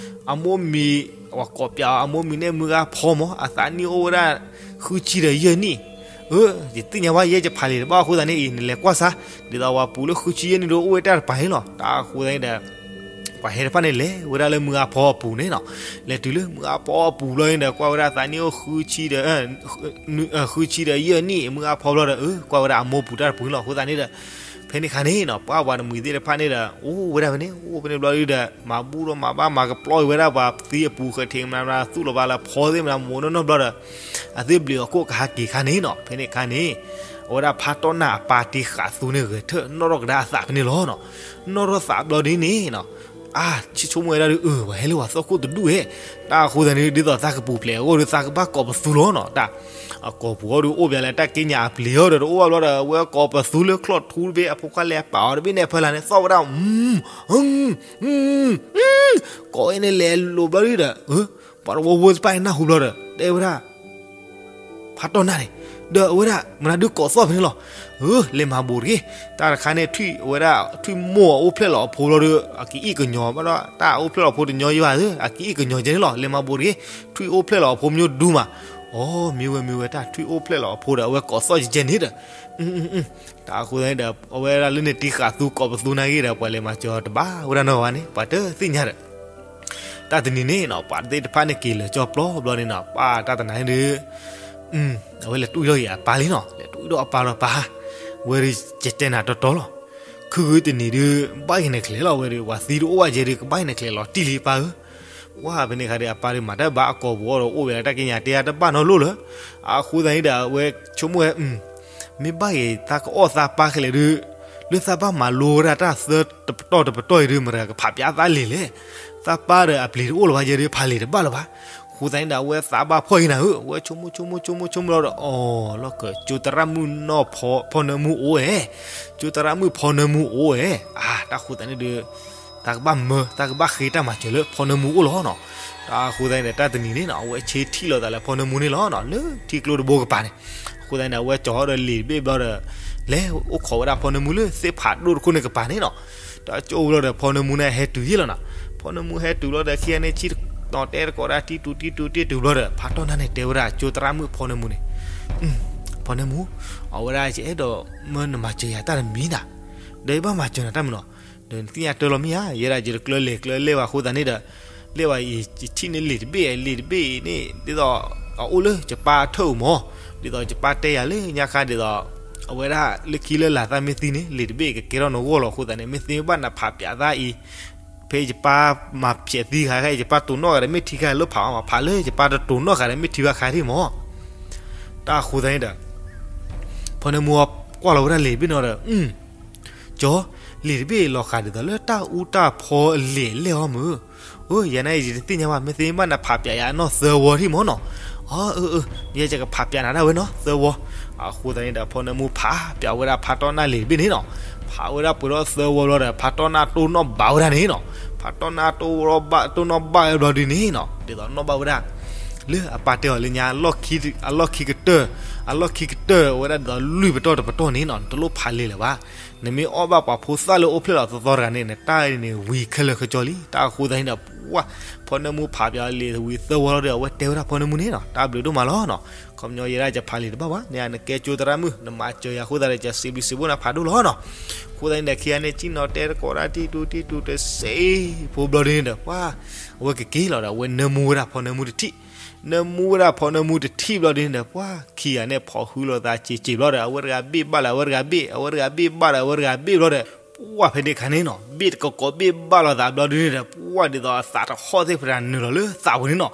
အမိၢ်မံၤ ပှၤကိးပျးအီၤ အမိၢ်မံၤန့ၣ် မုၢ်ဂၤဖီမး အသးနံၣ်အိၣ်ဝဲဒၣ် ဃုဆံဒီးယဲၢ်နံၣ်. ယသ့ၣ်ညါဘၣ် ယဲယဖးလံာ်တဘၣ်အဃိသတးန့ၣ်အံၤ နလဲၤကွၢ်စၢ် ဒ်သိးပှၤပူၤလၢဃုဆံယဲၢ်နံၣ်ဒီးအိၣ်ဝဲတၢ်တပၤန့ၣ်လီၤ. တၢ်အဃိသတးန့ၣ်ဒီး ပှၤဟဲတဖၣ်န့ၣ်လဲၤဝဲဒၣ်လၢမုၢ်ဂၤဖီအပူၤန့ၣ်နီၤ. လဲၤတုၤလၢမုၢ်ဂၤဖီအပူၤဘျီန့ၣ်ဒီး ကွၢ်ဝဲဒၣ်သးနံၣ်အိၣ်ဃုဆံဒီး ဃုဆံဒီးယဲၢ်နံၣ် မုၢ်ဂၤဖီဘျီဒီး ကွၢ်ဝဲဒၣ်အမိၢ်ပူၤတၢ်တပူၤန့ၣ်လီၤ. အဃိသတးန့ၣ်ဒီး ဖဲန့ၣ်ခါန့ၣ်နီၤ ပှၤပှၤတမှံၤသ့ၣ်တဖၣ်န့ၣ်ဒီး အိၣ်ဝဲဒၣ်ဖဲန့ၣ် အိၣ်ဖဲန့ၣ်ဘျီဒုဒီး မၤဘူၣ်ဒီးမၤဘၣ်မၤကပျီဝဲဒၣ်ပှၤသံအပူၤဃဲထံးမနၤမနၤ သူၣ်လီၤဘၣ်လၢဖီသ့ၣ်မနၤ မိၢ်နီၢ်နီၢ်ဘျီဒီး အသ့ၣ်ဘျုးအခိၣ်ကဟးက့ၤခါန့ၣ်နီၤ ဖဲန့ၣ်ခါန့ၣ် အဝဲဒၣ်ဖးတီၢ်နၢ်အပၢ်တ့ဃာ်သူန့ၣ်ဂဲၤထၢၣ် နီၣ်ထီၣ်ကဒါအသးဖဲန့ၣ်လီၤနီၤ. နီၣ်ထီၣ်သးဘျီဒုန့ၣ်နီၤ အါ ဆိကမိၣ်ဝဲဒၣ်ဒု အၢ ပှၤဟဲလၢပှၤသီခိၣ်တဒူၣ်ဝဲ, တၢ်အဃိသတးန့ၣ် ဒ်သိးသးကပူၤဖျဲးအဂီၢ်ဒီး သးကဘၣ်ကိးပသူလီၤနီၤ. တၢ် အကိာ်ပူၤအီၤဒီး အိၣ်ပၠးလၢတၢ်က့ညါအပျံၤအီၤဒီး တအိၣ်ဘၣ်ဘျီဒီး အဝဲကိးပသူလၢချီၣ်ထူတဘ့ၣ် အဖိခွါလဲၤအပာ်အီၤတဘ့ၣ်န့ၣ် အဖီလာ်န့ၣ် သီၣ်ဝဲဒၣ် ကိးအံၤန့ၣ်လဲၤလိာ်ဘျီဒုဒီး ပှၤတဝီဝီတဖၣ်အံၤနၢ်ဟူဘျီဒီး တဲဝဲဒၣ် ဖးတီၢ်နၢ်န့ၣ် ဒီးအဝဲဒၣ် မနုၤဒုကိးသီၣ်ဖဲန့ၣ်လီၤ. လဲၤမၤဘူးတဂ့ၤ, တၢ်တခါန့ၣ် ထွံၣ်အဝဲဒၣ် ထွံၣ်မိၢ်အအိၣ်ဖျဲၣ်လီၤအဖိလီၤဒီး အကအံၣ်ကညီၤဘၣ်ဒီး တၢ်အိၣ်ဖျဲၣ်လီၤအဖိတညီယဘၣ်ဧၢ, အကအံၣ်ကညီၤကဲန့ၣ်လီၤ. လဲၤမၤဘူးတဂ့ၤ, ထွံၣ်အိၣ်ဖျဲၣ်လီၤအဖိမညိဒူမး. အိ မ့ၢ်ဝဲမ့ၢ်ဝဲ တၢ်ထွံၣ်အိၣ်ဖျဲၣ်လီၤအဖိဒီး အဝဲကိးသီၣ်ကဲကဲန့ၣ်ဒီး တၢ်အဃိသတးန့ၣ်ဒီး အဝဲဒၣ်လၢန့ၣ်တ့ဃာ်သူကိးပသူနာ်ဂ့ၤဒီး ပှၤလဲၤမၤစၢၤတဘၣ်ဝဲဒၣ်နီတဂၤဘၣ်န့ၣ် ပှၤတသ့ၣ်ညါဒီး တၢ်တနံၤန့ၣ်နီၤ ပှၤသ့ၣ်တဖၣ်န့ၣ်က့ၤလၢာ်ကၠီၣ်ပျီဘျီန့ၣ်နီၤ ပှၤတၢ်တနၤန့ၣ်ဒီး အဝဲလဲၤတွံၢ်ထီၣ်က့ၤအပၢ်လံနီၤ, လဲၤတွံၢ်ထီၣ်အပၢ်ဒီးပၢ်, ဝဲဒုးကတဲနၤတီတီလီၤ. ခုဂုၢ်တနံၤဒုး ဘၣ်က့ၤနချဲးလီၤ, ဝဲဒုး ပှၤသံတအိၣ်ဘၣ်ကဲဒုး ကဘၣ်က့ၤနချဲးလီၤတံၢ်လံပၢ်ဧၢ. ဝဲဖဲန့ၣ်ခါဒီး အပၢ်ဒီးမၤတၢ်ဘၣ်အကိာ်ပူၤအီၤဒီး အိၣ်ဝဲလၢတၢ်က့ညါတဲတဘၣ်နီတလိၣ်လၢၤ. အဃိသတးန့ၣ်ဒီး အဝဲဆိကမိၣ်ဝဲ မ့ၢ်ဘၣ်က့ၤသးကအီၣ်သးပၢ်ခဲလၢာ်ဒုး လၢသးဘၣ်မၤလိဝဲဒၣ်တၢ်သၢတပတီၢ်တပတီၢ်အံၤဒုး မတၤကဖးပၠးသးလံာ်လဲၣ်. သးပၢ်ဒီးအပျံၤတအိၣ်လၢၤဘၣ်ယဲဒုး ဖးလံာ်တဘၣ်လၢၤဘၣ်. အဃိသတးန့ၣ်ဒီး အဝဲသးဘၣ်ဖှီၣ်က့ၤနၤဧၢ, အဝဲဆိကမိၣ်ဆိကမိၣ်ဆိကမိၣ်ဆိကမိၣ်လီၤဒီး အီၤ လီၢ်ကၢး ကၠိသရၣ်မုၣ်နီၢ်ဖီ ဖီနၢမူအိၣ်ဝဲ, ကၠိသရၣ်မုၣ်ဖီနၢမူအိၣ်ဝဲ, အါ တၢ်ဃိသတးန့ၣ်ဒီး သးကဘၣ်မၢ သးကဘၣ်ဃ့တၢ်မၤစၢၤလၢဖီနၢမူအိၣ်လီၤနီၤ. တၢ်အဃိသတးန့ၣ်ဒီး တၢ်တနံၤန့ၣ်နီၤ အဝဲဆ့ထံၣ်လိာ်သးလၢဖီနၢမူန့ၣ်လီၤနီၤ, လၢထံကျိတဘိကပၤန့ၣ်. အဃိသတးန့ၣ်ဒီး အဝဲကၠီၤဒီးလံာ်တဘ့ၣ်ဘျီဒီး လဲၤအိၣ်ခိးဝဲဒၣ်ဖီနၢမူလၢသ့ၣ်ဖးဒိၣ်တခိၣ်န့ၣ်ကပၤန့ၣ်နီၤ. တၢ်ကၠိဘျီဒီး ဖီနၢမူန့ၣ်ဟဲတုၤယ့ၢ်လီၤနီၤ. ဖီနၢမူဟဲတုၤဘျီဒီး ခံဂၤန့ၣ် ဆ့ၣ်နီၤတဲတကိးဒၣ်တံၢ်တူၤတံၢ်တူၤတံၢ်တူၤဘျီဒီး ဖးတီၢ်နၢ်န့ၣ်တဲဝဲဒၣ် ကၠိသရၣ်မုၣ်ဖီနၢမူန့ၣ်, ဖီနၢမူ, အဝဲဒၣ်ယအဲၣ်ဒိးမၢနမၤစၢၤယၤတၢ်တမံၤနၤ, ဒီးယဘၣ်မၤစၢၤနၤတၢ်မနုၤနီၤ, ဒီးနသ့ၣ်ညါတၢ်လီၤမ့ၢ်ဧါ, ယဲဒၣ်ယတကျၢၤလဲၤကျၢၤလဲၤဘၣ်အဃိသတးန့ၣ်ဒီး လဲၤဘၣ်အံၤ ယထံၣ်န့ၢ်လံာ်တဘ့ၣ်, လံာ်တဘ့ၣ်အံၤန့ၣ် ဒ်သိး အအိၣ်လၢယပၢ်အထၢၣ်အုးမး, ဒ်သိးယပၢ်တဲယၤလၢညါခါဒ်သိး အဝဲဒၣ်လၢခံလၢလာ်သးမ့ၢ်သံန့ၣ် လံာ်တဘ့ၣ်ကကဲထီၣ်နဂီၢ်လီၤ. အဃိသတးန့ၣ် မ့ၢ်သ့မ့ၢ်ဘၣ်နဖးပၠးသးအံၤ ဖဲယပၢ်မၤဖျဲးသံခါခဲအံၤ ယပၢ်တိၤနီၣ်ဂၤဒီးမ့ၢ်ထံခါလၢဖးအီၤမး, ဖးလၢယပၢ်တတိၤနီၣ်ဂၤဒီးမ့ၢ်ထံဘၣ်ခါဒ်မး. တၢ်အဃိသတးန့ၣ်ဒီး ဖီနၢမူကွၢ်လီၤဝဲဒၣ်လံာ်တဘ့ၣ်န့ၣ်ဒီး ကၠီ, လံာ်တဘ့ၣ်လီၤဃာ်ဒ်သိးလၢတၢ်အူတၢ်ဖီအလံာ်အလဲၢ်အီၤမုၢ်, အိ ယၤန့ၣ်ယတသ့ၣ်ညါဘၣ်, မ့ၢ်သ့မ့ၢ်ဘၣ်နဖးပၠးယၤနီၢ်သၢဝီထံၣ်မးနီၤ. အၢ အၢ အၢ ယဲယကဖးပၠးနၤဒၣ်ဝဲနီၤ သၢဝီ. အဃိသတးန့ၣ်ဒီး ဖီနၢမူဖးပၠးဝဲဒၣ် ဖးတီၢ်နၢ်လံာ်တဘ့ၣ်န့ၣ်နီၤ, ဖးဝဲဒၣ်ပှဲၤဒီးသၢဝီဘျီဒီး ဖးတီၢ်နၢ်တိၢ်နီၣ်ဘၣ်ဝဲဒၣ်န့ၣ်နီၤ, ဖးတီၢ်နၢ်တိၢ်ဘၣ် တိၢ်နီၣ်ဘၣ်ဝဲဘျီဒုန့ၣ်နီၤ, ဒ်သိးနီၣ်ဘၣ်ဝဲဒၣ် လၢအပၢ်တဲအီၤလၢညါ အလီၢ်ခံကတၢၢ်, အလီၢ်ခံကတၢၢ်ဝဲဒၣ်ဒ်သိးလွံၢ်ပတီၢ်တပတီၢ်န့ၣ်နီၤ, နတလိၣ်ဖးလံာ်လၢၤဘၣ်. နမ့ၢ်အီၣ်ဘၣ်ပှၤဖိသၣ်လၢအိၣ်ဖျဲၣ်လီၤသီသီတဂၤန့ၣ် နတၢ်န့ၣ်ဝံၤခဲလၢာ်ခဲဆ့လံ. တၢ်အဃိသတးန့ၣ်ဒီး ပှၤ ဖီနၢမူဖးပၠးလံာ်ဝံၤသၢဝီလီၤဒီး အဝဲတဲဝဲဒၣ်ဖီနၢမူန့ၣ်နီၤ, တၢ်ဘျုးဒိၣ်မးလီၤနီၤ, ခီပညီယဲဒၣ်ယဖးလံာ်တဘၣ်ဘၣ်, နကဲကၠိသရၣ်မုၣ် နမၤစၢၤယၤအဃိသတးဒီး ယစံးဘျုးစံးဖှိၣ်နၤဖးဒိၣ်လီၤနီၤ. အဃိသတးန့ၣ်ဒီး ခံဂၤန့ၣ် ဆ့ၣ်နီၤတဲတကိးဒၣ်တံၢ်တူၤတံၢ်တူၤတစဲးဖိဘျီဒုန့ၣ်ဒီး ပှၤ အဝဲကက့ၤလီၤဒီး အဝဲနၢမူဝဲဒၣ်ဖီနၢမူတထံၣ်, နၢမူဝဲဒၣ်ဖီနၢမူတထံၣ်ဘျီဒုန့ၣ်ဒီး ပှၤ ခံဂၤန့ၣ် ဖီၣ်ဟုလိာ်သးစ့းစ့းဘျီဒီး အဝဲတဂၤဘ့ၣ်ဘၣ်လၢအဝဲတဂၤဘ့ၣ်, အဝဲတဂၤဘ့ၣ်ဘၣ်လၢအဝဲတဂၤဘ့ၣ်ဘျီဒီး ပှၤဖဲန့ၣ်ခါန့ၣ်နီၤ ဘ့ၣ်တကကိးဘ့ၣ်ဘၣ်လိာ်သးဘျီဒုန့ၣ်ဒီး ပှၤဒ်သိးအသးတဟီၣ်သ့ၣ်ဖဲဒၣ်နုာ်လီၤလၢသးပူၤန့ၣ်နီၤ,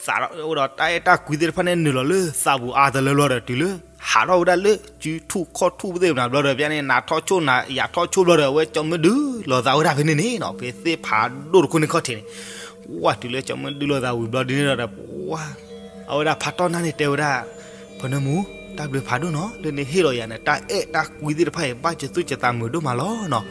သးဒီးတၢ်အဲၣ်တၢ်ကွံသ့ၣ်တဖၣ်န့ၣ် နုာ်လီၤလၢသးပူၤအါတလၢဘျီဒီး တုၤလၢ ဟးထီၣ်ဝဲဒၣ်လၢ စုထူၣ်ခီၣ်ထူၣ်သ့ၣ်ဖဲဒၣ်ဘျီဒီး ပှၤန့ၣ် နၤထီၣ်ဆိၣ်နၤယၤထီၣ်ဆိၣ်ဘျီဒီး အဝဲကၠီမ့ၢ်ဒုလိာ်သးဝဲဒၣ်ဖဲန့ၣ်န့ၣ်နီၤ ဖဲသ့ၣ်ဖးဒိၣ်တခိၣ်န့ၣ်ခီၣ်ထံးန့ၣ် ပှၤတုၤလၢကၠီမ့ၢ်ဒုလိာ်သးဝံၤဘျီဒုန့ၣ်ဒီး ပှၤ အဝဲဒၣ်ဖးတီၢ်နၢ်န့ၣ်တဲဝဲဒၣ် ဖီနၢမူ တၢ်ဘျုးဖးဒိၣ်နီၤ လၢနဟ့ၣ်လီၤယၤန့ၣ် တၢ်အဲၣ်တၢ်ကွံသ့ၣ်တဖၣ်အံၤ ဘၣ်စၢၤသူၣ်စၢၤသးမုာ်ဒိၣ်မးလီၤနီၤ.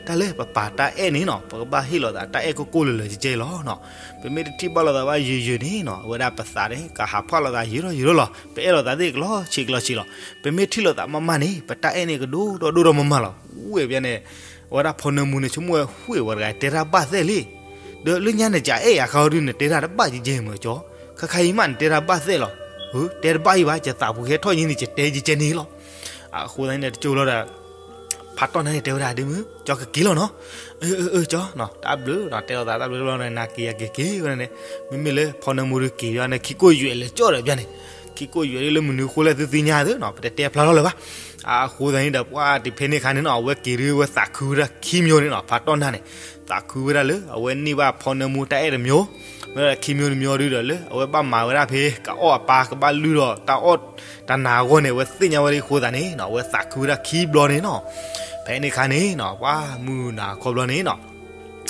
တၢ်လၢပပာ်တၢ်အဲၣ်န့ၣ်နီၤ ပကဘၣ်ဟ့ၣ်လီၤသးတၢ်အဲၣ်ကိၢ်ကိၢ်လၢၤလၢၤကဲကဲလီၤနီၤ. ပမ့ၢ်တထံၣ်ဘၣ်လိာ်သးဘၣ်ယိာ်ယိာ်န့ၣ်နီၤ အဝဲဒၣ်ပသးန့ၣ် ကဟးဖှၣ်လိာ်သးယိာ်ထီၣ်ယိာ်ထီၣ်လီၤ. ပအဲၣ်လိာ်သးသ့ၣ်ကလီၤဆံးကလီၤဆံးလီၤ. ပမ့ၢ်ထံၣ်လိာ်သးမးမးန့ၣ် ပတၢ်အဲၣ်န့ၣ်ကဒိၣ်ဒီးဒိၣ်ဒီးမးမးလီၤ. ဝဲပျဲန့ၣ် အဝဲဒၣ်ဖီနၢမူန့ၣ် ဆိကမိၣ်ဝဲ ဝဲတဂၤတဲတၢ်ဘၣ်သဲၣ်လံ. ဒီးလၢညါန့ၣ် ကအဲၣ်ယၤခါအီၤဒု နတဲတၢ်တဘၣ်ကဲကဲမ့ၢ်ကၠီ, ခါခါအံၤမးနတဲတၢ်ဘၣ်သဲၣ်လီၤ. တဲတဘၣ်အံၤဘၣ် ယသးပူၤဟဲထီၣ်ယံၤန့ၣ် ယတဲယကဲန့ၣ်လီၤ. အဃိသတးန့ၣ် တကၠိလီၤဒီး ဖးတီၢ်နၢ်န့ၣ်တဲဝဲဒၣ်ဒ်မုၢ် ကၠီကက့ၤလီၤနီၤ. အၢ အၢ အၢ ကၠီနီၤ တၢ်ဘျုးနီၤ တဲလိာ်သးတၢ်ဘျုးတဘျီန့ၣ် နၤက့ၤယက့ၤက့ၤဝဲန့ၣ် မ့မ့ၢ်လၢဖီနၢမူဒုက့ၤယၤန့ၣ် ခံကိၣ်ယွဲၣ်လၢကၠီဒီးပျဲန့ၣ် ခံကိၣ်ယွဲၣ်ဒ်လၢမနုၤအဃိလဲၣ်သုသ့ၣ်ညါသုနီၤ ပတတဲဖျါထီၣ်လၢၤဘၣ်. အဃိသတးန့ၣ်ဒီး ပှၤတဖဲန့ၣ်ခါန့ၣ်နီၤ အဝဲက့ၤဒုး အဝဲသးခုဝဲဒၣ်ခံမျိုးန့ၣ်နီၤ, ဖါတီၢ်နၢ်န့ၣ် သးခုဝဲဒၣ်လၢ အဝဲန့ၢ်ဘၣ်ဖီနၢမူတၢ်အဲၣ်တမျိုး, ဝဲဒၣ်ခံမျိုးတမျိုးဒုးဒီး လၢအဝဲဘၣ်မၤဝဲဒၣ်ဖဲ ကအီၣ်အပၢ်ကဘၣ်လုၢ်ဒီး တၢ်အီၣ်တၢ်နၤအဂီၢ်န့ၣ် အဝဲသ့ၣ်ညါဝဲဒၣ်အဃိသတးန့ၣ်နီၤ အဝဲသးခုဝဲဒၣ်ခံဘျီန့ၣ်နီၤ. ဖဲန့ၣ်ခါန့ၣ်နီၤ ပှၤမုၢ်နၤခီဘျီန့ၣ်နီၤ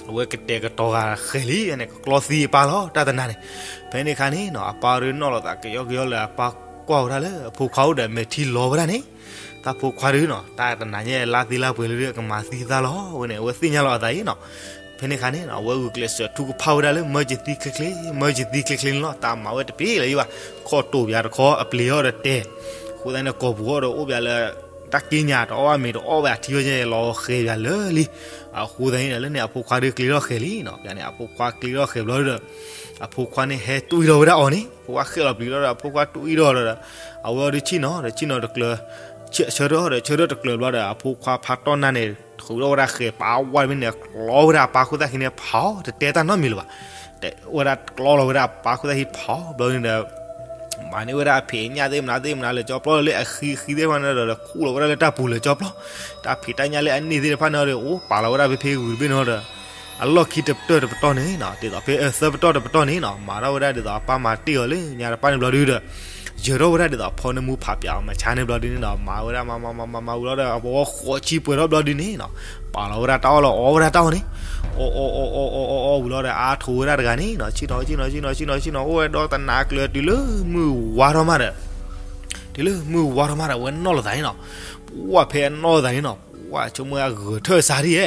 အဝဲကတဲာ်ကတီၤဂာ်ဃဲၤလံန့ၣ် ကကျီသံအပၢ်လီၤ တၢ်တနၤန့ၣ်. ဖဲန့ၣ်ခါန့ၣ်နီၤ အပၢ်ဒုးနီၣ်လီၤသးကယီကယီလၢအပၢ်ကွၢ်ဝဲဒၣ်လၢအဖိခွါအိၣ်ဒီး မဲာ်ထံလီၤဝဲဒၣ်န့ၣ်, တၢ်ဖိခွါဒုးနီၤ တၢ်တနၤညါလါသ့လါပှဲၤလၢဒုး အကမၤသံသးလီၤဝဲန့ၣ် အဝဲသ့ၣ်ညါလီၤအသးအံၤနီၤ. ဖဲန့ၣ်ခါန့ၣ်နီၤ အဝဲဂုာ်ကျဲးစၢးထုကဖၣ်ဝဲဒၣ်လၢ မၢကသံချ့ချ့ မၢကသံချ့ချ့န့ၣ်လီၤ. တၢ်မၤဝဲတပ့ၤလၢၤဘၣ်, ခီၣ်တိာ်ပၠးတခီ အပျ့ၤအီၣ်ဒီးတဲာ်, အဃိသတးန့ၣ် ကိာ်ပူၤအီၣ်ဒီးအိၣ်ပၠးလၢ တၢ်က့ညါတအီၣ်ဘၣ်မ့ၤတအီၣ်ဘၣ်ထံဝဲလီၤဃဲၤပၠးလၢာ်လံ. အဃိသတးန့ၣ်ဒီး လၢန့ၣ်အဖိခွါဒုးကျ့ထီၣ်ဃဲၤလံနီၤ. ဖဲန့ၣ် အဖိခွါကျ့ထီၣ်ဃဲၤဘျီဒီး အဖိခွါန့ၣ်ဟဲတွံၢ်ထီၣ်ဝဲဒၣ်အီၤန့ၣ် အဖိခွါဃဲၤလီၤပျံၤလီၤဒီး အဖိခွါတွံၢ်ထီၣ်ဒီး အဝဲအီၤဒုးဆ့ၣ်နီၤဒီး ဆ့ၣ်နီၤတကျၢၤ ဆၢထၢၣ်ဒီး ဆၢထၢၣ်တကျၢၤဘျီဒီး အဖိခွါဖါတီၢ်နၢ်န့ၣ် ထုးထီၣ်ဝဲဒၣ်ဃဲၤပာ်ဝဲတမ့ၢ်န့ၣ် ကျီဝဲဒၣ်အပၢ်ခိၣ်သၣ်ခံန့ၣ်ဖးအီၤ တတဲတၢ်နီတမံၤလၢၤဘၣ်. ဝဲဒၣ်ကျီလီၤဝဲဒၣ်အပၢ်ခိၣ်သၣ်ခံဖးအီၤဘျီန့ၣ်ဒီး မၤန့ၢ်ဝဲဒၣ်အဖံးအညၣ်သ့ၣ်မနုၤသ့ၣ်မနုၤလၢကၠီပျီလၢအဃံအဃံသ့ၣ်တဖၣ်န့ၣ်ဒီး ခူၣ်လီၤဝဲဒၣ်လၢတၢ်ပူၤလၢကၠီပျီ, တၢ်ဖံးတၢ်ညၣ်လၢအန့ၢ်သ့ၣ်တဖၣ်န့ၣ်ဒီး အိၣ်ပာ်လီၤဝဲဒၣ်ဖဲဖဲဂုာ်တဘ့ၣ်န့ၣ်ဒီး အလီၢ်ခံတပတၢၢ်တပတီၢ်န့ၣ်နီၤ ဒ်သိးဖဲသၢပတီၢ်တပတီၢ်န့ၣ်နီၤ မၤထီၣ်ဝဲဒၣ်ဒ်သိးအပၢ်မၤတ့ၢ်အီၤလၢညါတပၣ်န့ၣ်ဘျီဒုဒီး ယၢၤထီၣ်ဝဲဒၣ်ဒ်သိးဖီနၢမူဖးပၠးအီၤမၤဆါန့ၣ်ဘျီဒုန့ၣ်နီၤ မၤဝဲဒၣ်မၤမၤမၤမၤမၤဝံၤလီၤဒီး အဝဲဃိးဆံပှဲၤထီၣ်ဘျီဒုန့ၣ်နီၤ ပာ်လီၤဝဲဒၣ်တၢ်အီၣ်လီၤအီဝဲဒၣ်တၢ်အီၣ်န့ၣ် အီၣ်အီၣ်အီၣ်အီၣ်အီၣ်အီၣ်အီၣ်ဝံၤလီၤဒီး အါထိးဝဲဒၣ်တဂၤန့ၣ်နီၤ ဆ့ၣ်နီၤဆ့ၣ်နီၤဆ့ၣ်နီၤဆ့ၣ်နီၤဆ့ၣ်နီၤ အိၣ်ဝဲဒီတနၤကျၢၤတုၤလၢမုၢ်ဝါထီၣ်မးဒီး တုၤလၢမုၢ်ဝါထီၣ်မးဒီး အဝဲနီၣ်လီၤသးန့ၣ်နီၤ ပှၢ်ဖဲအနီၣ်သးန့ၣ်နီၤ ပှၢ်ဆိကမိၣ်အဂဲၤထၢၣ်စးဒ်ဧဲ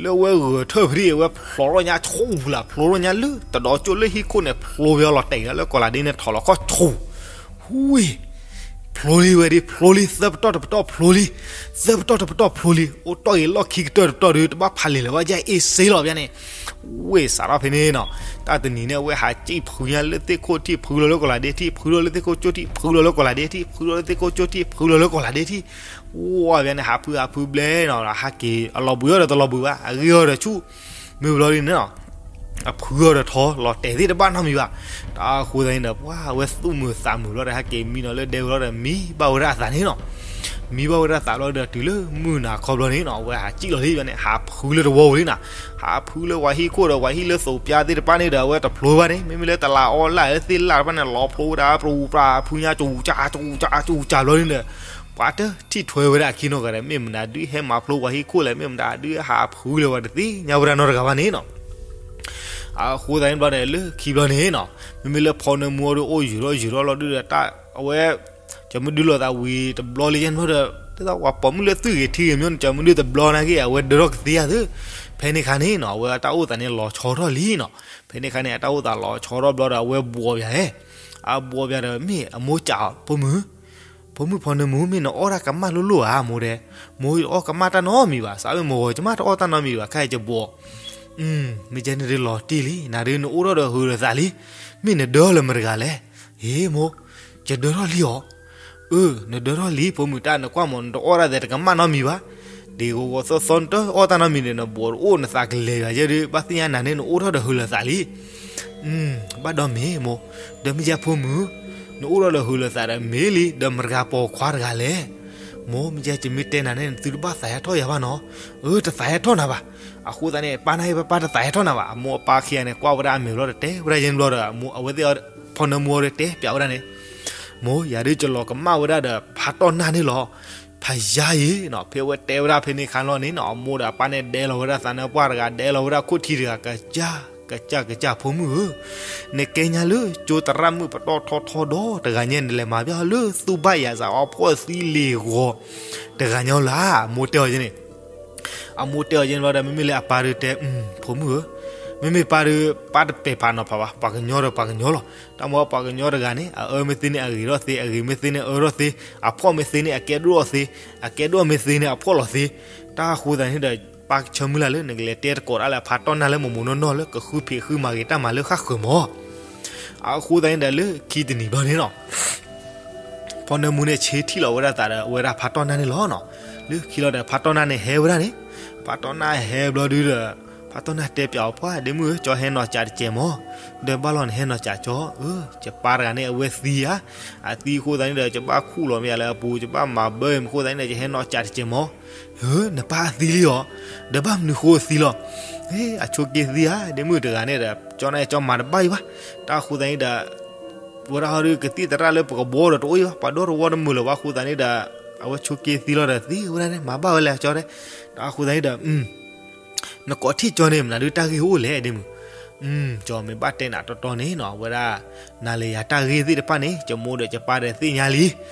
လၢအဝဲဂဲၤထၢၣ်ဖဲဒ်အံၤ အဝဲဖျိထီၣ်ညါဆူၣ်ပူၤလၢ် ဖျိထီၣ်ညါလၢတဒီကၠိၣ်လၢဟံၣ်ခိၣ်န့ၣ် ဖျိဝဲအီၤလီၤတဲာ်လၢကီၢ်လၤဒ့န့ၣ် ထီၣ်လီၤခီၣ်ဆူၣ် ဝ့ၢ် ဖျိလံဝဲဒ် ဖျိလံ သၢပတီၢ်တပတီၢ်ဖျိလံ သၢပတီၢ်တပတီၢ်ဖျိလံ အိၣ်တီၢ်ဂ့ၤလီၢ်ခံကတၢၢ်တပတီၢ်ဒီး တဘၣ်ဖးလံာ်လၢၤဘၣ် ယဲအ့ၣ်စ့လီၤဘၣ်န့ၣ် ဝ့ၢ်စးထီၣ်ဖဲန့ၣ်နီၤ တၢ်တနံၤန့ၣ် အဝဲဟးစံၣ်ဖုညါလၢသ့ၣ်ခိၣ်ထံၣ် ဖုလီၤလၢကီၢ်လၤဒ့ထံၣ် ဖုလီၤလၢသ့ၣ်ခိၣ်ကၠိၣ်ထံၣ် ဖုလီၤလၢကီၢ်လၤဒ့ထံၣ် ဖုလီၤလၢသ့ၣ်ခိၣ်ကၠိၣ်ထံၣ် ဖုလီၤလၢကီၢ်လၤဒ့ထံၣ် ဝ့ၢ်ဘၣ်န့ၣ် ဟးဖုဟးဖုဘျဲနီၤ ဟးက့ၤ အလီၤဘှံးအီၤဒီးတလီၤဘှံးဘၣ် အဂ့ၢ်အီၤဒီးဆူၣ် မ့ၢ်ဘျီဒ်န့ၣ်နီၤ အဖုအီၤဒီးထီ လီၤတဲာ်သ့ၣ်တဘၣ်နီတမံၤဘၣ်. တၢ်အဃိသတးန့ၣ်ဒီး ပှၢ်အဝဲသူၣ်မုာ်သးမုာ်ဘျီဒီး ဟဲက့ၤမံနီၤလၢဒဲဝဲလီၤဒီး မံဘၣ်ဝဲဒၣ်အသးန့ၣ်နီၤ. မံဘၣ်ဝဲဒၣ်သးဘျီဒီး တုၤလၢမုၢ်နၤခီဘျီန့ၣ်နီၤ အဝဲဟးစံၣ်လီၤလံန့ၣ် ဟးဖုလၢတဝီပူၤလံနီၤ. ဟးဖုလၢပှၤဟံၣ်ခိၣ်ဒီး ပှၤဟံၣ်လၢသိးပျၢ်သ့ၣ်တဖၣ်န့ၣ်ဒီး အဝဲတဖျိဘၣ်န့ၣ် မ့မ့ၢ်လၢတလးအီၣ်လၢသ့ၣ်လၢ်တဖၣ်န့ၣ် လီၤဖျိဝဲဒၣ် ပြူပြူဖုညါ ကၠူကၠူကၠူကၠူဘျီန့ၣ်ဒီး ပှၤတထံၣ်ထွဲဝဲဒၣ်အခံနီတဂၤဒီး မ့ၢ်မတၤဒုးဟဲမၤဖျိပှၤဟံၣ်ခိၣ်လဲၣ် မ့ၢ်မတၤဒုးဟးဖုလၢၤဝဲတသ့ၣ်ညါဝဲဒၣ်နီတဂၤဘၣ်န့ၣ်နီၤ. အဃိသတးန့ၣ်ဘျီဒီး လၢခံဘျီန့ၣ်နီၤ မ့မ့ၢ်လၢဖီနၢမူအီၤဒီး အိၣ်ယုာ်ထီၣ်ယုာ်ထီၣ်လီၤဒုဒီး တၢ်အဝဲ ကၠီမုၢ်ဒုလီၤသးဝံၤတဘျီလံယဲၢ်ဘျီဒီး ဒ်သိးပှၤပိာ်မုၣ်လၢသုဂ့ၤထံဂ့ၤမီန့ၣ် ကၠီမုၢ်ဒုတဘျီနာ်က့ အဝဲဒၢထီၣ်ကသ့ဧါသု. ဖဲန့ၣ်ခါန့ၣ်နီၤ အဝဲအတၢ်အိၣ်သးန့ၣ်လီၤဆီထီၣ်လံနီၤ. ဖဲန့ၣ်ခါန့ၣ် အတၢ်အိၣ်သးလီၤဆီထီၣ်ဘျီဒီးအဝဲဘှီးပၠးဧဲ အဘှီးပၠးဒီးမ့ၢ်အမိၢ်ကး ဖိမုၣ် ဖိမုၣ်ဖီနၢမူ မ့ၢ်နအီၣ်တၢ်ကမၣ်လိၣ်လိၣ်ဧါ မိၢ်တဲ. မိၢ်အီၣ်ကမၣ်တၢ်နီတမံၤဘၣ် စးမ့ၢ်မိၢ်ဂီၤ ကမၣ်တအီၣ်တၢ်နီတမံၤဘၣ် ခဲအံၤကဘှီး မ့ၢ်ကဲန့ၣ်ဒုးလီၤတံၢ်လံ နၤဒုးနအိၣ်ထီၣ်ဒီးဟုးလၢသးလံ. မ့ၢ်နဒၢထီၣ်လၢမတဂၤလဲၣ်. ဟ့ၣ်မိၢ် ယဒၢထီၣ်လံအီၤ. အၢ နဒၢထီၣ်လံ ဖိမုၣ်တၢ်နကွၢ်မး နတအီၣ်တၢ်သဲးတကမၣ်နီတမံၤဘၣ်. ဒ်ဂီၤဂီၤသီသီနတအီၣ်တၢ်နီတမံၤန့ၣ် နဘှီးတအိၣ်နသးကလဲၤယၤယဲဒုး ဘၣ်သ့ၣ်ညါနၤန့ၣ် နအိၣ်ထီၣ်ဒီးဟုးလၢသးလံ. ဘၣ်ဒီးမ့ၢ်မိၢ် ဒီးမ့ၢ်ယဲဖိမုၣ် နအိၣ်ထီၣ်ဒီးဟုးလၢသးဒီးမ့ၢ်လံ ဒီးမတဂၤပိာ်ခွါတဂၤလဲၣ်. မိၢ် မ့ၢ်ယဲ ယမ့ၢ်တဲနၤန့ၣ် နသုတဘၣ်သးဟဲထီၣ်ယၤဘၣ်နီၤ. အၢ တသးဟဲထီၣ်နၤဘၣ်. အဃိသတးန့ၣ် ပၢ်နၢ်ဟ့ၣ် ပၢ်တသးဟဲထီၣ်နၤဘၣ်. အမိၢ်အပၢ်ခံဂၤန့ၣ် ကွၢ်ဝဲဒၣ်အမဲာ်ဘျီဒီးတဲဝဲဒၣ်ယဲန့ၣ်ဘျီဒီး အဝဲသ့ၣ်ဖီနၢမူအီၤဒီးတဲပၠးဝဲဒၣ်န့ၣ် မိၢ် ယၤဒုးကလီၤကမၣ်ဝဲဒၣ်ဒီးဖါတီၢ်နၢ်န့ၣ်လီၤ. ဖယါအံၤနီၤ ဖဲအဝဲတဲဝဲဒၣ်ဖဲန့ၣ်ခါလီၤန့ၣ်နီၤ အမိၢ်ဒီးအပၢ်န့ၣ်ဒဲလီၤဝဲဒၣ်သးနါပှၢ်တဂၤ ဒဲလီၤဝဲဒၣ်ခိၣ်ထံးတဂၤ ကစၢ် ကစၢ် ကစၢ် ဖိမုၣ်ဧၢ, နကဲညါလၢကၠိသရၣ်မုၣ်ပတီၢ်ထီထီဒီတဂၤညါ နလဲၤမၤဘၣ်အီၤလၢသူၣ်ဘၣ်ယၤစးအီၤဖှီၣ်သံလ့ၤဂီၤတဂၤညါလၢ် အမိၢ်တဲအီၤယဲန့ၣ် အမိၢ်တဲအီၤယဲန့ၣ်ဘျီဒီး မ့မ့ၢ်လၢအပၢ်ဒုးတဲ ဖိမုၣ်ဧၢ, မ့မ့ၢ်ပၢ်ဒုး ပၢ်တပဲာ်ဖးနီၤဖးဘၣ် ပှၤကညီဒီးပှၤကညီလီၤ. တၢ်မ့ၢ်ပှၤကညီတဂၤန့ၣ် အအၢမ့ၢ်သ့န့ၣ် အဂ့ၤထီၣ်သ့, အဂ့ၤမ့ၢ်သ့န့ၣ် အအၢထီၣ်သ့, အဖှီၣ်မ့ၢ်သ့န့ၣ် အကဲဒိၣ်သ့, အကဲဒိၣ်မ့ၢ်သ့န့ၣ် အဖှီၣ်လီၤသ့. တၢ်အဃိသတးန့ၣ်ဒီး ပၢ်ကဆၢမုၢ်လၢ်လၢ နကလဲၤတဲတကိးတၢ်လၢအဖါတီၢ်နၢ်လၢမိၢ်မိၢ်နီၢ်နီၢ်လၢကဃုဖံးဃုမၤဂ့ၤတၢ်မၤလၢဃၣ်ဃၢၤမီၤ အဃိသတးန့ၣ်ဒီးလၢခံတနံၤဘျီန့ၣ်နီၤ ဖီနၢမူန့ၣ်ဆ့ထံၣ်လီၤဝဲဒၣ်သးဒီးဝဲဒၣ်ဖါတီၢ်နၢ်န့ၣ်လီၤနီၤ. လၢခံလီၤဒီးဖါတီၢ်နၢ်န့ၣ်ဟဲဝဲဒၣ်န့ၣ်, ဖါတီၢ်နၢ်ဟဲဘျီဒုဒီး ဖးတီၢ်နၢ်တဲပၠးအီၤ ပှၢ်ဒ့မုၣ်ဧၢ, ကၠီဟဲနီၢ်ကးတစဲးမၢ်, ဒီးဘၣ်လီၤနဟဲနီၢ်ကးကၠီ, အၢ ယပၢ်တဂၤန့ၣ် အဝဲသံဧါ, အသံအဃိသတးန့ၣ်ဒီး ယဘၣ်ခူၣ်လီၤမ့ၢ်ယၤလၢအပူၤ, ယဘၣ်မၤဘၢအံၤမ့ၢ်အဃိသတးန့ၣ်ဒီး ယဟဲနီၢ်ကးတစဲးမၢ်, ဧၢ နပၢ်အသံလံဧါ, ဒီးဘၣ်မနုၤဃိသံလီၤ, ဟ့ အဆိးက့သံဧါ, ဒ့မုၣ်တဂၤန့ၣ်ဒီး ကၠီန့ၣ်ကၠီမၤတဘၣ်အံၤဘၣ်, တၢ်အဃိသတးန့ၣ်ဒီး ဝဲဒၣ်ဟီဒုးကသံၣ်သရၣ်လၢပကဘှီဒီးတအိၣ်အံၤဘၣ်, ပှၤဒီတဝီတမုာ်လၢၤဘၣ်အဃိသတးန့ၣ်ဒီး အဝဲဆိးက့သံလီၤဒီးသံဝဲဒၣ်န့ၣ် မၤဘၣ်ဝဲလဲၣ်ကၠီတဲ, တၢ်အဃိသတးန့ၣ်ဒီး နကိးထံၣ်ကၠီန့ၣ် မနုၤဒုးတၢ်ဂ့ၢ်အိၣ်လဲၣ်ဒ့မုၣ်, ကၠီမ့ၢ်ဘၣ်တဲနၤတီတီန့ၣ်နီၤ အဝဲဒၣ် နၤလၢယၤတၢ်ဂ့ၢ်သ့ၣ်တဖၣ်န့ၣ် ယမိၢ်ဒီးယပၢ်ဒီးသ့ၣ်ညါလံ,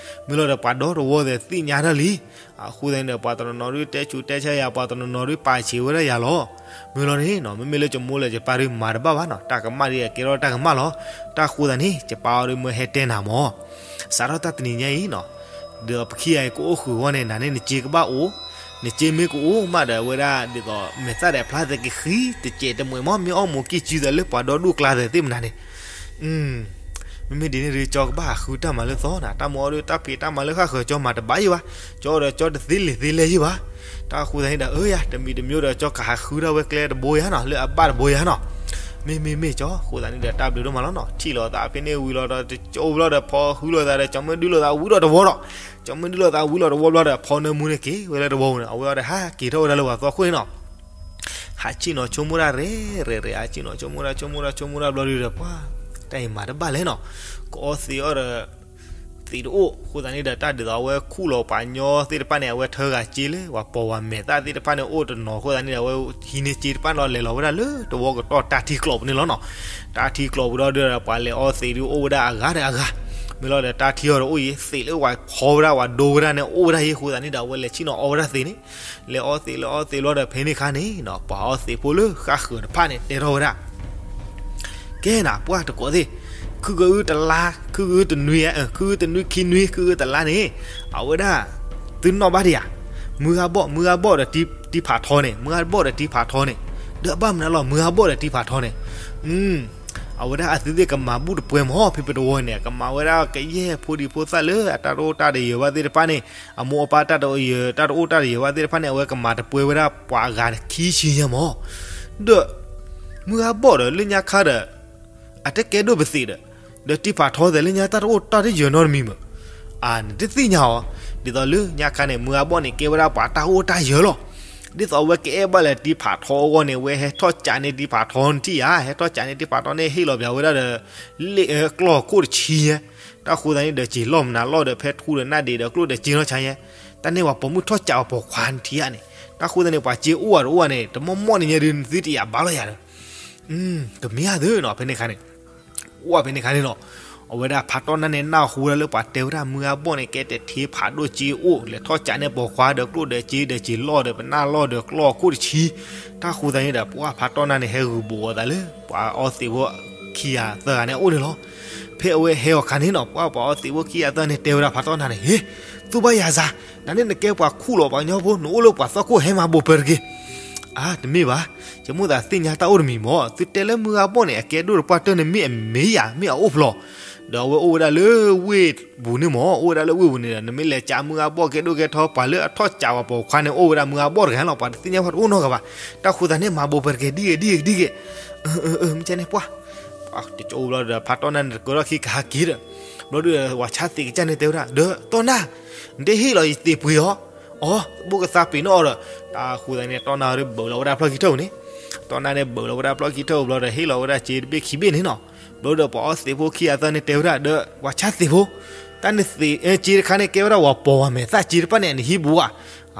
မ့ၢ်လီၤဒီးပှၤဒီတဝီဒီးသ့ၣ်ညါတၢ်လံ, အဃိသတးန့ၣ်ဒီး ပှၤတနီၤနီၤဒုးတဲဆူးတဲဆါယၤ, ပှၤတနီၤနီၤဒုးပာ်ဆံးဝဲဒၣ်ယၤလီၤ, မ့ၢ်လီၤန့ၣ်နီၤ မ့မ့ၢ်လၢယမိၢ်လၢယပၢ်ဒုးမၤတဘၣ်ဘၣ်နီၤ, တၢ်ကမၣ်ဒ်အကဲထီၣ်တၢ်ကမၣ်လီၤ, တၢ်အဃိသတးန့ၣ် ယပၢ်အီၤဒုးမၢဟဲတဲနၤမၢ်, စးထီၣ်တၢ်တနံၤညါအံၤနီၤ ဒီးပခံဂၤအံၤကအိၣ်ဃုာ်အဂီၢ်န့ၣ် နၤန့ၣ်နစ့ကဘၣ်အိၣ်, နစ့မ့ၢ်ကအိၣ်မးဒီး အဝဲဒၣ်ဒ်သိး မဲာ်သၣ်ဒီးဖျါသဲကဃံတစဲးတမှဲးမၢ်, မ့ၢ်အီၣ်မိၤကံၢ်စုသးလၢပှၤဒီဒူၣ်ကျါသဲးသ့ၣ်မနၤန့ၣ်, မ့မ့ၢ်ဒ်န့ၣ်ဒီး ကၠီကဘၣ်ဟးဃုတၢ်မၤလၢသီနီၤ, တၢ်မ့ၢ်အီၣ်ဒုးတၢ်ဖံးတၢ်မၤလၢဃၣ်ဃၢၤ ကၠီမၤတဘၣ်ယံၤဘၣ်, ကၠီဒီးကၠီတသ့လံာ်သ့လဲၢ်ယံၤဘၣ်, တၢ်အဃိသတးန့ၣ်ဒီး အၢယၤ တမံၤတမံၤဒီး ကၠီကဟးဃုထီၣ်ဝဲကျဲတဘိယၤနီၤ လၢအဘၣ်တဘိယၤနီၤ, မ့မ့ၢ်မ့ၢ်ကၠီ အဃိသတးန့ၣ်ဒီး တၢ်ဘျုးဒိၣ်မးလီၤနီၤ, ထံၣ်လိာ်သးဖဲန့ၣ်ဝံၤလီၤဒီး တကၠိဝံၤလီၤဒီး ဖီဃုလိာ်သးဒီး ကၠီမ့ၢ်ဒုးလိာ်သးဝံၤဒီးတဝီဒီး, ကၠီမ့ၢ်ဒုးလိာ်သးဝံၤလီၤတဝီဘျီဒီး ဖီနၢမူန့ၣ်က့ၤဝဲလၢတဝီပူၤန့ၣ် အဝဲအီၤဒီးဟးက့ၤထီၣ်ဝဲဒၣ်လၢပှၤသီခိၣ်န့ၣ်နီၤ ဟးဆ့ၣ်နီၤဆိကမိၣ်တၢ်ရဲၣ်ရဲၣ်ရဲၣ် ဟးဆ့ၣ်နီၤဆိကမိၣ်တၢ်ဆိကမိၣ်တၢ်ဆိကမိၣ်တၢ်ဘျီဒုးဒီး ပှၤ တၢ်အံၤမၤတဘၣ်လဲၣ်နီၤ, ကအီသံးအီၤဒီး သံးတအိၣ် အဃိသတးန့ၣ်ဒီး တၢ်ဒ်သိးအဝဲခူၣ်လီၤပှၤညီသ့ၣ်တဖၣ်န့ၣ် အဝဲထၢဂၤစ့လၢ ပှၤပိာ်ဝဲမဲာ်သၣ်သ့ၣ်တဖၣ်န့ၣ် အိၣ်တနီၤအဃိသတးန့ၣ်ဒီး အဝဲဟံးန့ၢ်စ့တဖၣ်န့ၣ်လီၤ လဲၤလီၤဝဲဒၣ်လၢတဝီကတီၢ်တၢ်ထံကျိးပူၤန့ၣ်လီၤနီၤ, တၢ်ထံကျိးပူၤဒီး ပှၤလဲၤအီသံးဒုးအိၣ်ဝဲဒၣ်အဂၤဒီးအဂၤ, မ့ၢ်လီၤဒီးတၢ်ထံအီၤဒီးအိၣ်အံၤ သံးလၢပှၤဖီဝဲဒၣ် ပှၤဒိဝဲဒၣ်န့ၣ် အိၣ်ဝဲဒၣ်အံၤအဃိသတးန့ၣ်ဒီး အဝဲလဲၤဆ့ၣ်နီၤအီဝဲဒၣ်သံးန့ၣ်, လဲၤအီသံးလဲၤအီသံးလီၤဒီး ဖဲန့ၣ်အခါန့ၣ်နီၤ ပှၤအီသံးဖိလၢဃၣ်ဃၢၤတဖၣ်န့ၣ် တဲထီၣ်ဝဲဒၣ် ကဲနၤ ပှၢ်တကိးသ့ၣ်, ခုကအုတလါ, ခုကအုတနွံ, ခုကအုတနွံခံနွံ, ခုကအုတလါန့ၣ်, အဝဲဒၣ် သုနီၣ်ဘၣ်ဒံးဧါ, မုၢ်ဂၤဘီၣ်, မုၢ်ဂၤဘီၣ်ဒီးတံဖးထီန့ၣ်, မုၢ်ဂၤဘီၣ်ဒီးတံဖးထီန့ၣ်, ဒီးအဘၣ်မနုၤလီၤ မုၢ်ဂၤဘီၣ်ဒီးတံဖးထီန့ၣ်, အဝဲဒၣ်အသုသ့ၣ်ကမၤဘူၣ်တပှဲၤမၢ် ဖဲပတဝီန့ၣ် ကမၤဝဲဒၣ်ကယဲၢ်ဖိဒံဖိသၣ်လၢအတၢ်တအိၣ်တၢ်တယၢၤဘၣ်သ့ၣ်တဖၣ်န့ၣ်, အမိၢ်အပၢ်တၢ်တအိၣ်ယၢၤ တၢ်တအိၣ်တၢ်တယၢၤဘၣ်သ့ၣ်တဖၣ်န့ၣ် အဝဲကမၤတပှဲၤဝဲဒၣ်ပှၤအဂၤခံဆံညါမၢ် ဒီး မုၢ်ဂၤဘီၣ်ဒီးလၢညါခါဒီး အတကဲဒိၣ်ပသံးဒီး, ဒီးတံဖးထီသဲးလၢညါတၢ်တအိၣ်တၢ်တယၢၤနီတမံၤမၢ်, အန့ၣ်တသ့ၣ်ညါအီၤ, ဒ်သိးလၢညါခါန့ၣ် မုၢ်ဂၤဘီၣ်န့ၣ် ကဲဝဲဒၣ်ပှၤတၢ်အိၣ်တၢ်ယၢၤလီၤ, ဒ်သိးအဝဲကအဲၣ်ဘၣ်လၢတံဖးထီအဂီၢ်န့ၣ် အဝဲဟဲထီၣ်ကးန့ၢ်တံဖးထီနထံၣ်ဧါ, ဟဲထီၣ်ကးန့ၢ်တံဖးထီန့ၣ် ဟ့ၣ်လီၤပှၤဝဲဒၣ်ဒီး လ့ၣ်အကျီၢ်ခိၣ်တဆံညါ, တၢ်ဃိသတးန့ၣ်ဒီး စ့ၤလီၢ်မနုၤလီၢ်ဒီး ဖဲထူဒီးနၢ်ဒံးဒီးကျိၣ်ဒီးစ့နီၢ်ဆါညါ, တၢ်န့ၣ်ပှၤပိာ်မုၣ်ထီၣ်ကးပှၤပိာ်ခွါနထံၣ်ဧါန့ၣ်, တၢ်ဃိသတးန့ၣ် ပှၤစ့အိၣ်ဧါတအိၣ်ဧါန့ၣ် တမီၢ်မီၢ်န့ၣ်ညါဒုး နသုတယာ်ဘၣ်လီၤယၤဒီး ကမ့ၢ်ဧါသ့နီၤ ဖဲန့ၣ်ခါန့ၣ်, အိၣ်ဖဲန့ၣ်ခါန့ၣ်နီၤ, အဝဲဒၣ်ဖးတီၢ်နၢ်န့ၣ် နၢ်ဟူဝဲဒၣ်လၢပှၤတဲဝဲဒၣ် မုၢ်ဂၤဘီၣ်န့ၣ် ကဲတထံဖးဒိၣ်စ့အိၣ် လဲၤထီၣ်ကးန့ၢ်ပိာ်ခွါဒီးကျိၣ်ဒီးစ့ဒီးစ့ၤလီၢ်ဒီးပနၢ်လီၢ်ဒီးကျီၢ်ခိၣ်တဆံ, တၢ်ဃိသတးန့ၣ်ဒီး ပှၢ်ဖးတီၢ်နၢ်န့ၣ် ဟဲဂုာ်ဘူးအသးလၢ ပှၤအီသံးဖိခံဂၤသၢဂၤန့ၣ်အိၣ်န့ၣ်လီၤ. ဖဲအဝဲဟဲအီၤခါန့ၣ်နီၤ ပှၢ်ပှၤအီသံးဖိခံဂၤသၢဂၤန့ၣ် တဲဝဲဒၣ်ဖးတီၢ်နၢ်န့ၣ် ဟ့ သူဘၣ်ယၤစၤ, နန့ၣ်နကဲပှၤခူၣ်လီၤပှၤကညီဖိ နအိၣ်လၢပှၤသီခိၣ် ဟဲမၤဘိးပၢၤတက့ၢ်. အါ တမ့ၢ်ဘၣ်, ယမိၣ်သးသ့ၣ်ညါတၢ်အိၣ်တမံၤမၢ်, သုတဲလၢမုၢ်ဂၤဘီၣ်န့ၣ် အကဲဒိၣ်တပှၢ်တၢၢ်န့ၣ် မ့ၢ်အမ့ၢ်ယၤ မ့ၢ်အအိၣ်ဖျီၣ်, ဒီးအဝဲအိၣ်ဝဲဒၣ်လၢဝ့ၢ်ပူၤန့ၣ်မၢ်, အိၣ်ဝဲဒၣ်လၢဝ့ၢ်ပူၤန့ၣ်ဒီး နမ့ၢ်လဲၤကးမုၢ်ဂၤဘီၣ်ကဲဒိၣ်ကဲထီ ပှၤလၢအထီၣ်ကးပှၤပိာ်ခွါန့ၣ် အိၣ်ဝဲဒၣ်မုၢ်ဂၤဘီၣ်တဂၤလီၤ, ပှၤတသ့ၣ်ညါပှၤတအိၣ်နီတဂၤဘၣ်. တၢ်ဃိသတးန့ၣ် မၤဘိးပၢၤတက့ၢ် ဒ်ဂ့ၤဒ်ဂ့ၤဒ်ဂ့ၤ, မ့ၢ်ကဲန့ၣ်ပှၢ် တကၠိဘျီဒီး ဖးတီၢ်နၢ်န့ၣ် တကၢထီၣ်ခံကဟးက့ၤဒီး, ဘျီဒုး ပှၤဆါသံးကစၢ်န့ၣ်တဲဝဲဒၣ် ဒီးတီၢ်နၢ် နတဟ့ၣ်လီၤယသံးပှ့ၤအီၤ, အိ ဘိၣ်ကသးပ့ၤနီၣ်အီၤဒီး, တၢ်ဃိသတးန့ၣ် တီၢ်နၢ်ဒုးဘၢးလီၤဝဲဒၣ်ဖျီၣ်ခံထၢၣ်ပူၤန့ၣ်, တီၢ်နၢ်န့ၣ်ဘၢးလီၤဝဲဒၣ်ဖျီၣ်ခံထၢၣ်ပူၤဘျီဒီး ဟ့ၣ်လီၤဝဲဒၣ်စ့တဘ့ၣ်ခံဘ့ၣ်န့ၣ်နီၤ. ဘျီဒီးပှၤအီသံးဖိခံဂၤသၢန့ၣ်တဲဝဲဒၣ် ဒီးပှၤဆါသံးဖိ, တၢ်န့ၣ်သံး စ့တခါန့ၣ် ကဲဝဲဒၣ်ပှၤပိာ်ဝဲမဲာ်သၣ်စ့တဖၣ်န့ၣ် နဟံးဘူးဧါ.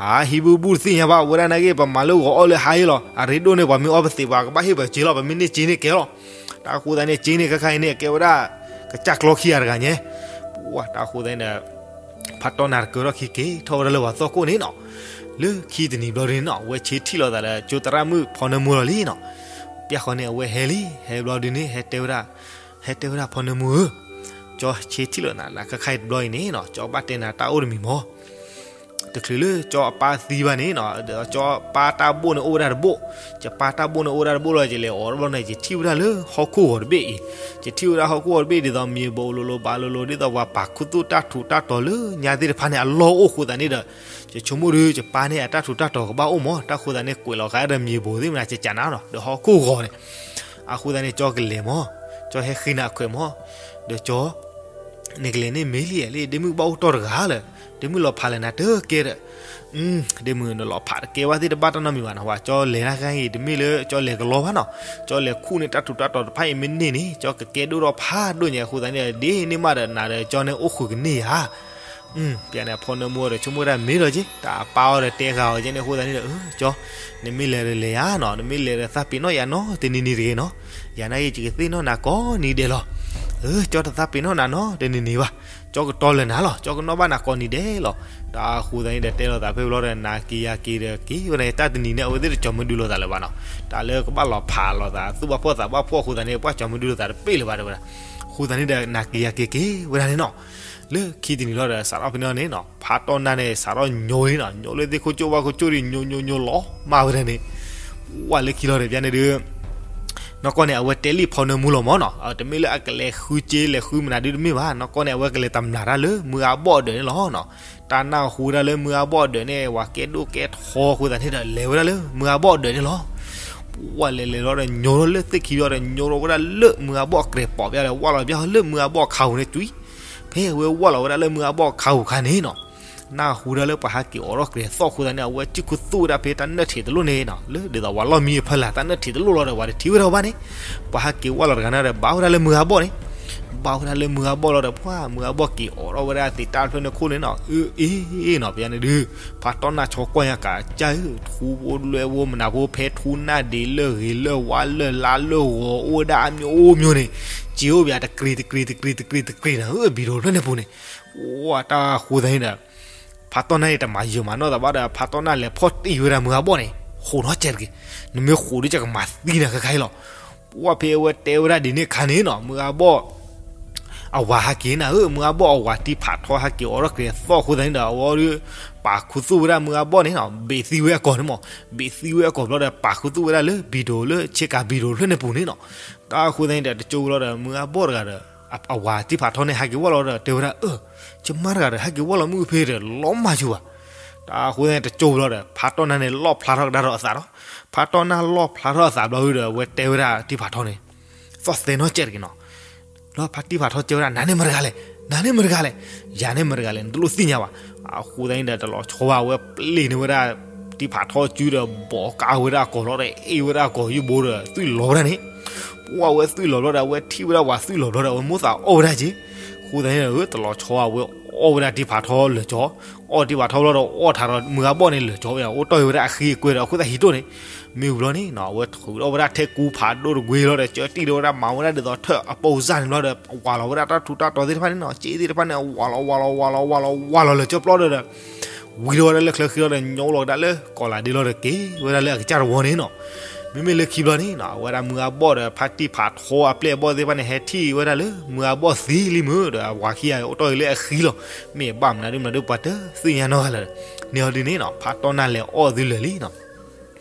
အါ ဟံးဘူးဘူးတသ့ၣ်ညါဘၣ်, ဝဲဒၣ်နာ်က့ ပမၤလၢဂီၤအီၣ်လၢဟါအံၤလီၤ, အရ့ဒိၣ်န့ၣ် ပှၤမ့ၢ်အီပသံး ပှၤကဘၣ်ဟ့ၣ်ပှၤစ့လီၤ, ပမ့ၢ်န့ၢ်စ့န့ၣ်ကဲလီၤ. တၢ်ဃိသတးန့ၣ် စ့န့ၣ်ခဲခါအံၤန့ၣ် ကဲဝဲဒၣ် ကစၢ်ကျီခံဂၤတဂၤညါ, ပှၢ်တၢ်ဃိသတးန့ၣ်ဒီး ဖးတီၢ်နၢ်တကၢထီၣ်ခံက့ၤထီၣ်ဝဲဒၣ်လၢပှၤသီခိၣ်န့ၣ်နီၤ. လၢခံတနံၤဘျီဒ်န့ၣ်နီၤ အဝဲဆ့ထံၣ်လိာ်သးဒီးကၠိသရၣ်မုၣ်ဖီနၢမူလီၤလံနီၤ. ပျၢ်ဃီန့ၣ် အဝဲဟဲလံ, ဟဲဘျီဒ်န့ၣ် ဟဲတဲဝဲဒၣ်, ဟဲတဲဝဲဒၣ်ဖီနၢမူဧၢ, ကၠီဆ့ထံၣ်လိာ်နၤလၢခဲခါအံၤတဘျီအံၤန့ၣ်နီၤ ကၠီဘၣ်တဲနၤတၢ်အိၣ်တမံၤမၢ်. တချုးလၢကၠီအပၢ်သံဘၣ်န့ၣ်နီၤ, ကၠီပၢ်တၢ်ဘိၣ်န့ၣ်အိၣ်ဝဲဒၣ်တဘိၣ်, ယပၢ်တၢ်ဘိၣ်န့ၣ်အိၣ်ဝဲဒၣ်တဘိၣ်လီၤ, ယလဲၤအိးထီၣ်ဘျီန့ၣ် ယထံၣ်ဝဲဒၣ်လၢဟီၣ်ခိၣ်ဂီၤတဘ့ၣ်အံၤ, ယထံၣ်ဝဲဒၣ်ဟီၣ်ခိၣ်ဂီၤတဘ့ၣ် ဒ်သိးမ့ၢ်ဘိလိၤလိၤဘၣ်လိၤလိၤ ဒ်သိးပှၤပာ်ခူသူၣ်တၢ်ထူးတၢ်တီၤလၢညါသ့ၣ်တဖၣ်န့ၣ် အလီၢ်အိၣ်အဃိသတးန့ၣ်ဒီး, ယဆိကမိၣ်ဒီး ယပၢ်န့ၣ်အတၢ်ထူးတၢ်တီၤကဘၣ်အိၣ်မး, တၢ်အဃိသတးန့ၣ် ကွဲးလီၤဃာ်ဒီးမ့ၢ်ဘိသ့ၣ်မနၤ ကကးနၤနီၤ, ဒီးဟီၣ်ခိၣ်ဂီၤန့ၣ် အဃိသတးန့ၣ် ကၠီကလဲၤမး, ကၠီဟဲဃ့နၤအခွဲးမး, ဒီးကၠီ နကလဲၤန့ၣ်မ့ၢ်လံဧါလံ, ဒ့မုၣ်ဘၣ်အိၣ်တီၢ်တဂၤလၢ, ဒ့မုၣ်လီၤဖးလၢနၤတကဲဒီး, ဒ့မုၣ်နလီၤဖးတကဲဘၣ်သ့ၣ်တဘၣ်တၢ်နီတမံၤဘၣ်နီၤ, ဝဲကၠီလဲၤတၢ်ခါအံၤ တမ့ၢ်လၢကၠီလဲၤကလီဘၣ်နီၤ, ကၠီလဲၤခူၣ်န့ၢ်တၢ်ထူးတၢ်တီၤတဖၣ်အံၤမ့ၢ်န့ၢ်န့ၣ် ကၠီကကဲဒိၣ်ထီၣ်ဖးဒိၣ်ညါအဃိသတးန့ၣ်ဒီး ဒ်န့ၣ်မးဒီးနၤဒီးကၠီန့ၣ်အိၣ်ဃုာ်ကန့ၢ်ဧါ ပျဲန့ၣ် ဖီနၢမူဒီးဆိကမိၣ်ဝဲဒၣ်မ့ၢ်လီၤက့ၤ, တၢ်အပၢ်အီၤဒီးတဲဃာ်အီၤကဲန့ၣ်အဃိသတးန့ၣ်ဒီး ကၠီ, နမ့ၢ်လဲၤဒီးလဲၤဧါနီၤ, နမ့ၢ်လဲၤဒီးသးပ့ၤနီၣ်ယၤနီတနံၤနံၤတဂ့ၤနီၤ, ယၤနာ်က့ၤယကသ့ၣ်နီၣ်နၤကိးနံၤဒဲးလီၤ, ကၠီတသးပ့ၤနီၣ်နၤနီတနံၤနံၤဘၣ်, ကၠီကတီၤလၢာ်နၤလီၤ, ကၠီကနီၣ်ဘၣ်နၤကိးနံၤဒဲးလီၤ, တၢ်အဃိသတးန့ၣ်ဒီးတဲလိာ်သးဖဲဘျီဒီး နၤက့ၤယၤက့ၤဒီးက့ၤဝဲန့ၣ် တၢ်တနံၤန့ၣ် အဝဲသ့ၣ်တကၠီၤမဒုလိာ်သးလၢၤဘၣ်နီၤ, တၢ်လၢကဘၣ်လီၤဖးလိာ်သး သူၣ်ဘၣ်ဖှီၣ်သးဘၣ်ဖှီၣ်အဃိသတးန့ၣ် ပှၤကၠီၤမဒုလိာ်သးတပ့ၢ်လၢၤဘၣ်တဲဝဲဒၣ်, အဃိသတးန့ၣ်ဒီး နၤက့ၤယၤက့ၤက့ၤဝဲဒၣ်န့ၣ်နီၤ, လၢခံတနံၤလီၤဒီး စးထီၣ်ဖဲန့ၣ်န့ၣ်နီၤ ဖးတီၢ်နၢ်န့ၣ် စးထီၣ်ညိလံနီၤ, ညိလၢသ့ၣ်ခိၣ်ကၠိၣ်ဝၣ်ခိၣ်ကၠိၣ်ဒီး ညိညိညိလီၤမၢ်ဝဲဒၣ်န့ၣ်, ဝဲလၢခံလီၤဒီး ပျဲန့ၣ်ဒုး နီၢ်ကီၢ်န့ၣ် အဝဲတဲလံဖီနၢမူလီၤမးနီၤ, တမ့ၢ်လၢအကလဲၤဃုစ့လဲၤဃုမနုၤဒုးတမ့ၢ်ဘၣ်, နီၢ်ကီၢ်န့ၣ် အဝဲကလဲၤတမျးတၢ်လၢမုၢ်အါဘီၣ်အဒၢးန့ၣ်လီၤနီၤ, တၢ်နၢ်ဟူဝဲဒၣ်လၢမုၢ်အါဘီၣ်အဒၢးန့ၣ် ဝၤကဲဒိၣ်ကဲထီအဃိသတးန့ၣ်ဒီး လဲၤဝဲဒၣ်လၢမုၢ်အါဘီၣ်အဒၢးန့ၣ်လီၤ, ပှၤလဲၤလဲၤလီၤဒီး ညိလီၤလၢသ့ၣ်ခံဘျီဒီး ညိလီၤဝဲဒၣ်လၢမုၢ်အါဘီၣ်အကြဲးပိာ်ဘၣ်ဒီး ဝၣ်လီၤဘၣ်လၢမုၢ်အါဘီၣ်ခါပူၤန့ၣ်ကွံာ်, ဖဲအဝဲဝၣ်လီၤဝဲဒၣ်လၢမုၢ်အါဘီၣ်ခါပူၤခါန့ၣ်နီၤ နၢ်ဟူဒၣ်လၢပှၤဟးက့ၤအိးထီၣ်ကြဲးသီၣ်အဃိသတးန့ၣ် အဝဲစံၣ်ခူသူၣ်ဝဲဒၣ်ဖဲတၢ်နၢၣ်ထံးတလိၣ်န့ၣ်နီၤ, လၢဒ်သိးပှၤလီၢ်မံအဖီလာ်တၢ်နၢၣ်ထံးတလိၣ်လီၤဒီး ပှၤတထံၣ်ဝဲဒၣ်ဘၣ်န့ၣ်, ပှၤဟးက့ၤဝၣ်လီၤတဂၤန့ၣ်ဒီး ဘၣ်ဝဲဒၣ်လၢမုၢ်အါဘီၣ်န့ၣ်, ဘၣ်ဝဲဒၣ်လၢမုၢ်အါဘီၣ်လီၤဒီး ပှၤမုၢ်အါဘီၣ်က့ၤအိးထီၣ်ဝဲဒၣ်သ့ၣ်တၢ်ဖျၢၣ်န့ၣ်ခိၣ်န့ၣ်နီၤ, အ့ၣ်အ့ၣ်နီၤ ပယါန့ၣ်ဒုး ဖးတီၢ်နၢ်ဆီကွၢ်ညါကးကၢ်ဧၢ, ထူဖိလွဲဖိမနၤဖိ ဖဲထူနၢ်ဒံးလၢဂ့ၤလၢဝါလၢလါလၢဂီၤအိၣ်ဝဲဒၣ်အမျိုးမျိုးန့ၣ်, စ့အိၣ်ဘၣ်တကြ့တကြ့တကြ့တကြ့တကြ့နၤဧၢ ဘံၤဒိးဖျၢၣ်န့ၣ်ပူၤန့ၣ်, ဝဲတၢ်ဃိသတးန့ၣ်ဒီး ဖးတီၢ်နၢ်န့ၣ် တမၤယၢၤမၤနီၢ်သးဘၣ်ဒီး ဖးတီၢ်နၢ်လဲၤဖီၣ်တံၢ်ဝဲဒၣ်မုၢ်အါဘီၣ်န့ၣ် ဃိးနီၢ်ကဲတက့ၢ်, နမ့ၢ်ဃိးဒီးကမၤသံနၤခဲခါအံၤလီၤ, ပှၤဖဲအဝဲတဲဝဲဒၣ်ဒ်န့ၣ်အခါန့ၣ်နီၤ မုၢ်အါဘီၣ် အဝၤဟးက့ၤနၤဧၢ, မုၢ်အါဘီၣ်အဝၤတံၢ်ဖးထီဟးက့ၤအိးထီၣ်ကြဲးသီၣ်အဃိသတးန့ၣ်ဒီး အဝဲဒီး ပာ်ခူသူၣ်ဝဲဒၣ်မုၢ်အါဘီၣ်န့ၣ်နီၤ, ဘ့ၣ်သံဝဲအကိာ်န့ၣ်မး, ဘ့ၣ်သံဝဲအကိာ်ဘျီဒီး ပာ်ခူသူၣ်ဝဲဒၣ်လၢဘံၤဒိးလၢဆ့ကၤဘံၤဒိးဖျၢၣ်န့ၣ်ပူၤန့ၣ်နီၤ, တၢ်အဃိသတးန့ၣ်ဒီး တကၠိဘျီဒီး မုၢ်အါဘီၣ်တဂၤဒီး အဝၤတံၢ်ဖးထီန့ၣ် ဟးက့ၤဝၣ်လီၤဒီး တဲဝဲဒၣ် အၢ ယမါတဂၤဒီး ဟဲက့ၤဝၣ်လီၤမုၢ်ဖဲဒီး လီၤမၢ်ဆူၣ်ဘၣ်, တၢ်အဃိသတးန့ၣ် တကၠိဘျီဒီး ဖးတီၢ်နၢ်န့ၣ် လီၣ်ဖျါထီၣ်ကဒါဒီးအသးဒီး ဖးတီၢ်နၢ်လီၣ်ဖျါထီၣ်အသးဘျီဒီး အဝဲတဲဝဲဒၣ်တံၢ်ဖးထီန့ၣ် သီၣ်သဲနီၢ်ကဲတက့ၢ်နီၤ, လီၤဖးတံၢ်ဖးထီတဲဝဲဒၣ် နၤန့ၣ်မတၤတဂၤလဲၣ်, နၤန့ၣ်မတၤတဂၤလဲၣ်, ယၤန့ၣ်မတၤတဂၤလဲၣ် နတလိၣ်သ့ၣ်ညါဘၣ်, အဃိသတးန့ၣ်ဒီး တလီၤဆီဘၣ် အဝဲပျ့ၤန့ၢ်ဝဲဒၣ် တံၢ်ဖးထီစုဒီး ဘီးကါဝဲဒၣ်အကိာ်လီၤဒီး အ့ၣ်ဝဲဒၣ်အကိာ်ယူၢ်ဘိဒီး သွံၣ်လီၤဝဲဒၣ်န့ၣ်, ပှၤဝဲသွံၣ်လီၤဘျီဒီး အဝဲထံၣ်ဝဲဒၣ်ဝၤသွံၣ်လီၤဘျီဒီး အဝဲမိၣ်သးအီၣ်ဝဲဒၣ်က့ၤ, အဃိသတးန့ၣ်ဒီး တလီၤဆီဘၣ် အဝဲအီၣ်ဝဲဒၣ်တံၢ်ဖးထီလၢာ်ကၠီ, အီၣ်တံၢ်ဖးထီဘျီဒီး အီၣ်ထးဒီးမုၢ်အါဘီၣ်န့ၣ်လၢာ်ကၠီဝဲဒၣ် အိၣ်တီၢ်ဝဲဒၣ်အဃံအကွဲဒီး အခိၣ်သၣ်ဟံးတိၢ်န့ၣ်, မ့ၢ်ဝံၤဘျီန့ၣ်နီၤ အဝဲထုးထီၣ်ဝဲဒၣ်ထဲကူဖးဒိၣ်တကွ့လီၤဒီး ကၢတံၢ်ထီၣ်ဝဲဒၣ် မၤဝဲဒၣ်ဒ်သိးထၢၣ်အပိၢ်စၢ်န့ၣ်ဘျီဒီး ဝၤလီၤဝဲဒၣ်တၢ်ထူးတၢ်တီၤသ့ၣ်တဖၣ်န့ၣ်နီၤ စ့သ့ၣ်တဖၣ်န့ၣ် ဝၤလီၤဝၤလီၤဝၤလီၤဝၤလီၤဝၤလီၤလၢာ်ကၠီပျီဒီး ဝံၤထီၣ်ဝဲဒၣ်လၢချၢဃံလီၤဒီး ညိလီၤကဒါလၢကီးလးဒ့လီၤဒီးက့ၤဝဲဒၣ်လၢအကစၢ်တဝီန့ၣ်နီၤ, မ့မ့ၢ်လၢခံဘျီန့ၣ်နီၤ အဝဲဒၣ်မုၢ်အါဘီၣ်ဒီး ဖါတံၢ်ဖးထီအပျဲၢ်အဘီၣ်သ့ၣ်တဖၣ်န့ၣ် ဟဲထံၣ်ဝဲဒၣ်လၢမုၢ်အါဘီၣ်သံလံမုၢ်ဒီး အဝၤခံဂၤအိၣ်တီၢ်ဂ့ၤလၢအဃံလီၤ, မ့ၢ်ဘၣ်မနုၤဒုမနုၤဒုပှၤတသ့ၣ်ညါနီတဂၤလၢၤ, န့ၣ်အီၤဒ်န့ၣ်နီၤ ဖါတီၢ်နၢ်လဲၤအီၣ်သုလၢာ်လံနီၤ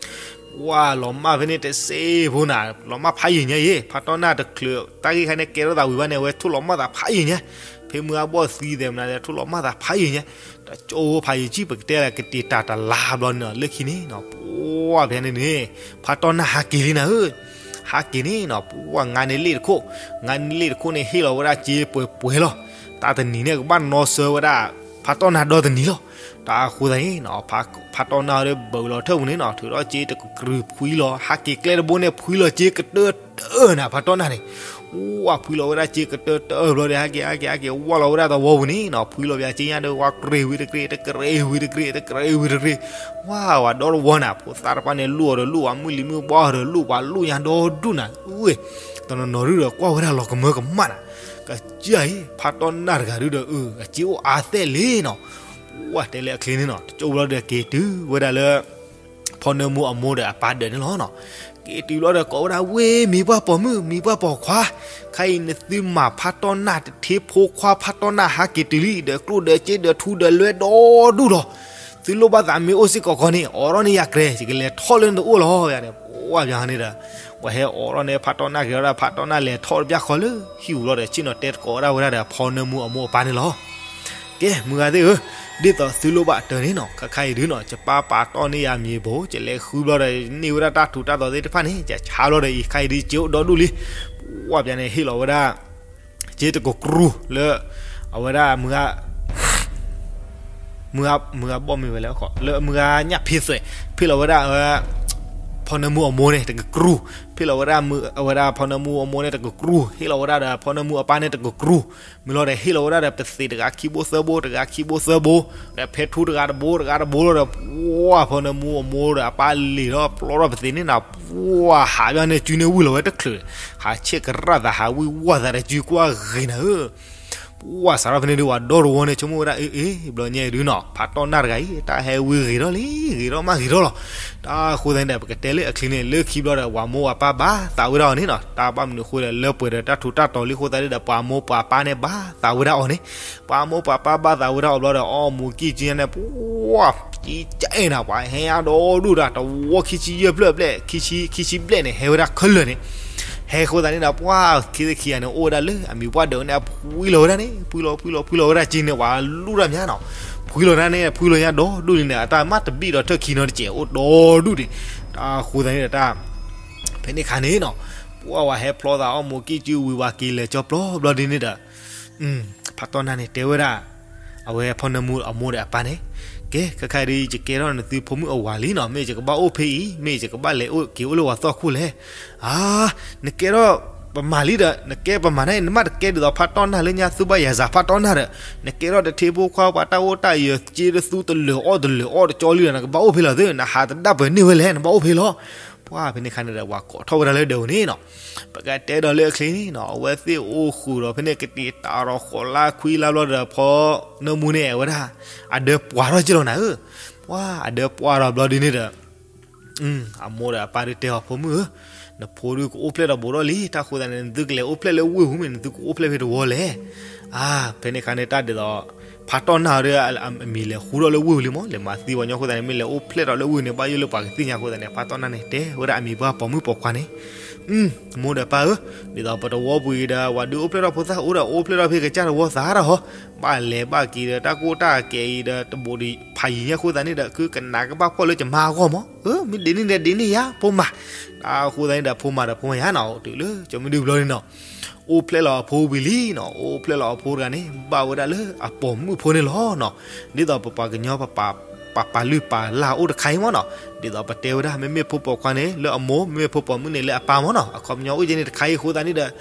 ဝဲလီၤမၢ်ဖဲန့ၣ်တစ့ဖိနၤ လီၤမၢ်ဖးယံာ်ညါအံၤ ဖါတီၢ်နၢ်တချုးတၢ်ဂ့ၢ်ခါန့ၣ် ကဲထီၣ်သးဝံၤဘၣ်န့ၣ် အဝဲထိၣ်လီၤမၢ်သးဖးယံာ်ညါ, ဖဲမုၢ်အါဘီၣ်သံသဲးမနုၤလဲၣ် ထိၣ်လီၤမၢ်သးဖးယံာ်ညါ, တကၠိဖိဖးယံာ်ကံၣ်ပကတဲလၢကတံာ်တာ်တလါဘျီန့ၣ်နီၤ လၢခံန့ၣ်နီၤ ပှၤဖဲန့ၣ်န့ၣ် ဖါတီၢ်နၢ်ဟးက့ၤလံနၤဧၢ, ဟးက့ၤန့ၣ်နီၤ ပှၤငါန့ၣ်လ့ၣ်တခိၣ်, ငါန့ၣ်လ့ၣ်တခိၣ်န့ၣ် ဟ့ၣ်လီၤဝဲဒၣ်စ့ပှဲၤပှဲၤလီၤ, တၢ်တနံၤန့ၣ်ကဘၣ်နီၣ်ဆၢဝဲဒၣ် ဖါတီၢ်နၢ်ဒီတနံၤလီၤ, တၢ်အဃိသတးန့ၣ်နီၤ ဖါတီၢ်နၢ်ဒီးဘၢၣ်လီၤထၢၣ်ပူၤန့ၣ်နီၤ ထုးထီၣ်စ့တကတြူၢ်ဖှံလီၤ ဟးက့ၤကျဲတဘိန့ၣ် ဖှံလီၤစ့ကတၢၢ်တၢၢ်နၤ ဖါတီၢ်နၢ်န့ၣ်, ဝဲဖှံလီၤဝဲဒၣ်စ့ကတၢၢ်တၢၢ်ဘျီဒီး ဟဲက့ၤ ဟဲက့ၤ ဟဲက့ၤ ဝၢ်လီၤဝဲဒၣ်သဝီပူၤန့ၣ်နီၤ ဖှံလီၤပၠးစ့ညါဒီး ဝါကြ့ၤဝံၤတကြ့ၤ တကြ့ၤဝံၤတကြ့ၤ တကြ့ၤဝံၤတကြ့ၤ, ဝါဝၤဒီတဝီနၤ ဖိသၣ်တဖၣ်န့ၣ် လူၢ်အီၤဒီးလူၢ် ဝၤမုၢ်လံၤမုၢ်ဘီဒီးလူၢ် ပှၤလူၢ်ညါဒီဒူၣ်နၤ ဝဲ တနီၤနီၤဒုဒီးကွၢ်ဝဲဒၣ်လီၤကမၢကမၣ်နၤ, ကစၢ်အံၤ ဖါတီၢ်နၢ်တဂၤဒုဒီး အစ့အိၣ်အါသဲးလံနီၤ, ဝဲတဲလၢအချ့န့ၣ်နီၤ တကၠိဘျီဒီးက့ၤတုၤဝဲဒၣ်လၢ ဖီနၢမူအမိၢ်ဒီးအပၢ်ဒၢးန့ၣ်လီၤနီၤ, က့ၤတုၤဘျီဒီးကိးဝဲဒၣ် ဝ့ၢ်မံၤပှၢ်ပိာ်မုၣ် မံၤပှၢ်ပိာ်ခွါ, ခါအံၤနသုမၤဖါတီၢ်နၢ်တထ့ဖိခွါ ဖါတီၢ်နၢ်ဟးက့ၤတုၤလံ ဒီးကျိၣ်ဒီးစ့ဒီးထူဒီးလွဲဒီဒူၣ်လီၤ, သုလိၣ်ဘၣ်သးမ့ၢ်အိၣ်စ့ၢ်ကီးခီန့ၣ် အိးထီၣ်န့ၢ်ယၤကြဲ ယကလဲၤထီၣ်လၢနတအိၣ်လီၤ ယၤန့ၣ် ပှၤဘၣ်န့ၣ်ဒီး ပှၤဟဲအိးထီၣ်န့ၢ်ဖးတီၢ်နၢ်က့ၤဒီး ဖးတီၢ်နၢ်လဲၤထီၣ်တဘျီဃီလၢဟံၣ်ပူၤလီၤဒီး ဆ့ၣ်နီၤတဲသကိးဝဲဒၣ်ဒီး ဖီနၢမူအမိၢ်အပၢ်န့ၣ်လီၤ. ကဲ မုၢ်ဂၤသ့ၣ်ဧၢ, ဒ်သိးသုလိၣ်ဘၣ်အတၢ်န့ၣ်နီၤ ခဲခါအံၤဒုနီၤ ယပၢ်ပာ်တီၢ်န့ၢ်ယၤမံၤဘိ ယလဲၤဃုဘျီဒီး န့ၢ်ဝဲဒၣ်တၢ်ထူးတၢ်တီၤသ့ၣ်တဖၣ်န့ၣ် ယဆါဘျီဒီး အံၤခဲခါအံၤဒု က့အိၣ်ဒီဒူၣ်လံ. ပှၤဘၣ်န့ၣ် ဟ့ၣ်လီၤဝဲဒၣ် က့တကကြူၢ်လၢ အဝဲဒၣ်မုၢ်ဂၤ မုၢ်ဂၤဘီၣ်မ့ၢ်ဝဲလဲၣ် လၢမုၢ်ဂၤညၣ်ဖ့သွဲး ဖ့ၣ်လီၤဝဲဒၣ် ဖီနၢမူအမိၢ်န့ၣ်တကကြူၢ်, ဖ့ၣ်လီၤဝဲဒၣ် အဝဲဒၣ်ဖီနၢမူအမိၢ်န့ၣ်တကကြူၢ်, ဟ့ၣ်လီၤဝဲဒၣ်ဒီးဖီနၢမူအပၢ်န့ၣ်တကကြူၢ်, မ့ၢ်လီၤဒီးဟ့ၣ်လီၤဝဲဒၣ်ဒီးပသံးတဂၤခံဘိသၢဘိ တဂၤခံဘိသၢဘိ, ဒီးဖဲထူတဂၤတဘိ တဂၤတဘိလီၤဒီး ပှၤဖီနၢမူအမိၢ်ဒီးအပၢ်လံၤလီၤ ပျီထီၣ်ပသံးန့ၣ်နီၤ ပှၤဟးဘၣ်န့ၣ် စုန့ၣ်ဝံၤလီၤဝဲတချုး, ဟးဆ့ၣ်ကရၣ်သး ဟးဝံၣ်ဝီၢ်သးဒီးစုကွၢ်ဂ့ၤနၤဧၢ ပှၤစးထီၣ်ဖဲန့ၣ်ဒုး ပှၤဒီတဝီန့ၣ် ဆိကမိၣ်ဝဲဒၣ် အ့ အ့ ဘျီညါအံၤဒုနီၤ ဖးတီၢ်နၢ်တဂၤအံၤ တၢ်ဟဲဝံၤဂ့ၤထီၣ်လံ ဂ့ၤထီၣ်မးဂ့ၤထီၣ်လီၤ. တၢ်အဃိသတးန့ၣ်ဒီး ပကတဲလၢအချံန့ၣ် လၢခံဘျီဒီး ပှၤမိၢ်ပၢ်ပာ်သးဝဲဒၣ်အီၤန့ၣ်နီၤ တၢ်ဘၣ်မနုၤအဃိဒီး လၢပှဲၤဒီးတၢ်ထူးတၢ်တီၤလံအဃိသတးန့ၣ်ဒီး ပှၤမိၢ်ပှၤပၢ်န့ၣ်ဘၣ်သးဝဲဒၣ်အီၤန့ၣ်, ပှၤမိၢ်ပှၤပၢ်ဘၣ်သးဝဲဒၣ်အီၤဘျီဒီး အီၣ်မူးကံၢ်ကၠံန့ၣ် ပှၤ ကံကဲနၤ ပှၤဟဲအါဒီဒူၣ်ဒီး တဝီခံဆံယဲၢ်ဖျၢၣ်ဘျဲၣ် ခံဆံ ခံဆံဘျဲၣ်န့ၣ် ဟဲဝဲဒၣ်ခဲလၢာ်န့ၣ်, ဟဲအဃိသတးန့ၣ်ဒီး ပှၤခံသ့ၣ်ခံဂၤန့ၣ် အိၣ်ဝဲဒၣ်လၢအမံၤပှၢ်ဒၢးန့ၣ် အဖှံလီၤဝဲဒၣ်န့ၣ် ဖှံလီၤဖှံလီၤဖှံလီၤဝဲဒၣ်က့န့ၣ် ပှၤလူၢ်တၢ်မးနီၤ, ဖှံလီၤဒၣ်န့ၣ် ဖှံလီၤညါဒီဒူၣ်လံန့ၣ် အတၢ်မၤတဘံၣ်ဒီးထၢၣ်ခံနီတစဲး အိၣ်ဒီဒူၣ်ဒံး, တၢ်အဃိသတးန့ၣ်ဒီးတၢ် ဖဲန့ၣ်ခါန့ၣ်နီၤ, ပှၤဝဲဟဲဖျီသးအီၣ်မူးကံၢ်ကၠံဝံၤ ပှၤက့ၤလဲၤကၠီပျီဘျီဒ်န့ၣ်ဒီး ဖးတီၢ်နၢ်န့ၣ် တဲဝဲဒၣ် အဝဲဖီနၢမူအမိၢ်ဒီးအပၢ်န့ၣ်, ကဲ ခဲခါဒုး ယကဲထီၣ်နသုဖိမုၣ်အဝၤလံနီၤ, မ့ၢ်ယကဘၣ်အိၣ်ဖဲအံၤ မ့ၢ်ယကဘၣ်လဲၤအိၣ်က့ၤအိၣ်လၢပှၤသီၣ်ခိၣ်လဲၣ်. အါ, နကဲထီၣ်ပမၤလံဒီး နကဲပမၤန့ၣ် နမ့ၢ်တကဲဒ်သိးဖးတီၢ်နၢ်လၢညါ သူၣ်ဘၣ်ယၤစး ဖးတီၢ်နၢ်ဒီး နကဲထီၣ်တထံဖိခွါ ပှၤတၢ်အိၣ်တၢ်ယၢၤ က့တသူတလၢာ်အီၣ်တလၢာ်အီၣ်တကၠီလံဒီး နကဘၣ်အိၣ်ဖဲလဲၣ်သု, နဟးတဒၣ်ပှဲၤန့ၢ်ဝဲလဲၣ် နဘၣ်အိၣ်ဖဲလီၤ. ပှၤဖဲန့ၣ်ခါန့ၣ်ဒီး ပှၤကိးထီၣ်ဝဲဒၣ်လၢဒၢးန့ၣ်နီၤ, ပကတဲဒီးလၢအချံန့ၣ်နီၤ, အဝဲသ့ၣ်အိၣ်ဃုာ်ဒီးဖဲန့ၣ် ကတံာ်တာ်ဒီးဃိးလါခွံလါဘျီဒီး ဖီနၢမူန့ၣ် အဝဲဒၣ် အဒၢပှၢ်ထီၣ်က့လီၤနၤဧၢ, ပှၤအဒၢပှၢ်ထီၣ်ဘျီဒ်န့ၣ်ဒီး အမိၢ်ဒီးအပၢ်ဒုးတဲအီၤ ဖိမုၣ်ဧၢ, နဖိဒုးကအိၣ်ဖျဲၣ်ထီၣ်ဘူးထီၣ်လံ, တၢ်ဃိသတးန့ၣ် နသုကလဲၤအိၣ်ဖျဲၣ်လၢဝ့ၢ်ပူၤမ့ၢ် နသုကအိၣ်ဖျဲၣ်ဖဲတဝီလဲၣ်. အါ, ဖဲန့ၣ်ခါန့ၣ် တၢ်ဒ်သိး ဖးတီၢ်နၢ်အီၤဒီး အမံၤလဲၤဃူထီၣ်လၢဝ့ၢ်ပူၤလံမး, လဲၤမၤသံပှၤညီအဃိသတးန့ၣ် မ့ၢ်လဲၤအိၣ်ဖျဲၣ်ထီၣ်လၢဝ့ၢ်န့ၣ် ဘၣ်ယိၣ်လၢပှၤကသ့ၣ်ညါအဃိသတးန့ၣ် ဖးတီၢ်နၢ်န့ၣ် တဲဝဲဒၣ်အမံၤပှၢ်ပိာ်မုၣ်ပိာ်ခွါန့ၣ် မိၢ်ဒီးပၢ်ဧၢ, ဒ်သိးပတဝီပူၤအံၤဒီး ပှၤဒုးအိၣ်ဖျဲၣ်ထီၣ်ဖိသၣ်အိၣ်ဒီးအိၣ်ဖျဲၣ်ထီၣ်ဖဲကစၢ်တဝီသးဒီးဟီ, ဘၣ်လဲၤဘၣ်က့ၤဒီး တၢ်ကိၢ်တၢ်ကဲအံၤဒီး တဘိးဒံးဖးယံၤညါအဃိသတးန့ၣ်ဒီး ခုကနၣ်ကဘၣ်ဖှီၣ်လၢယမါအဂီၢ်မး, မ့ၢ်ဒ်န့ၣ်ဒီးဒ်န့ၣ်ယါ ဖိမး, တၢ်အဃိသတးန့ၣ်ဒီး ဖိမးဒီးဖိမးယါနီၤ တုၤလၢကၠီမုၢ်ဒုဘျီန့ၣ်နီၤ အိၣ်ဖျဲၣ်လီၤအဖိဝံၤလံနီၤ, အိၣ်ဖျဲၣ်လီၤအဖိတဂၤန့ၣ် ဘၣ်ဝဲဒၣ်လၢအပိာ်မုၣ်ဖိန့ၣ်လီၤနီၤ, ဒ်သိးပပှၤကညီ ပပာ်လုၢ်ပာ်လၢ်အိၣ်တခါအံၤမးနီၤ, ဒ်သိးပတဲဝဲဒၣ် မ့မ့ၢ်ဖိပိာ်ခွါန့ၣ် လၢအမိၢ်, မ့မ့ၢ်ဖိပိာ်မုၣ်န့ၣ် လၢအပၢ်မးနီၤ, အခီပညီအိၣ်ကဲန့ၣ်တခါအံၤအဃိသတးန့ၣ်ဒီး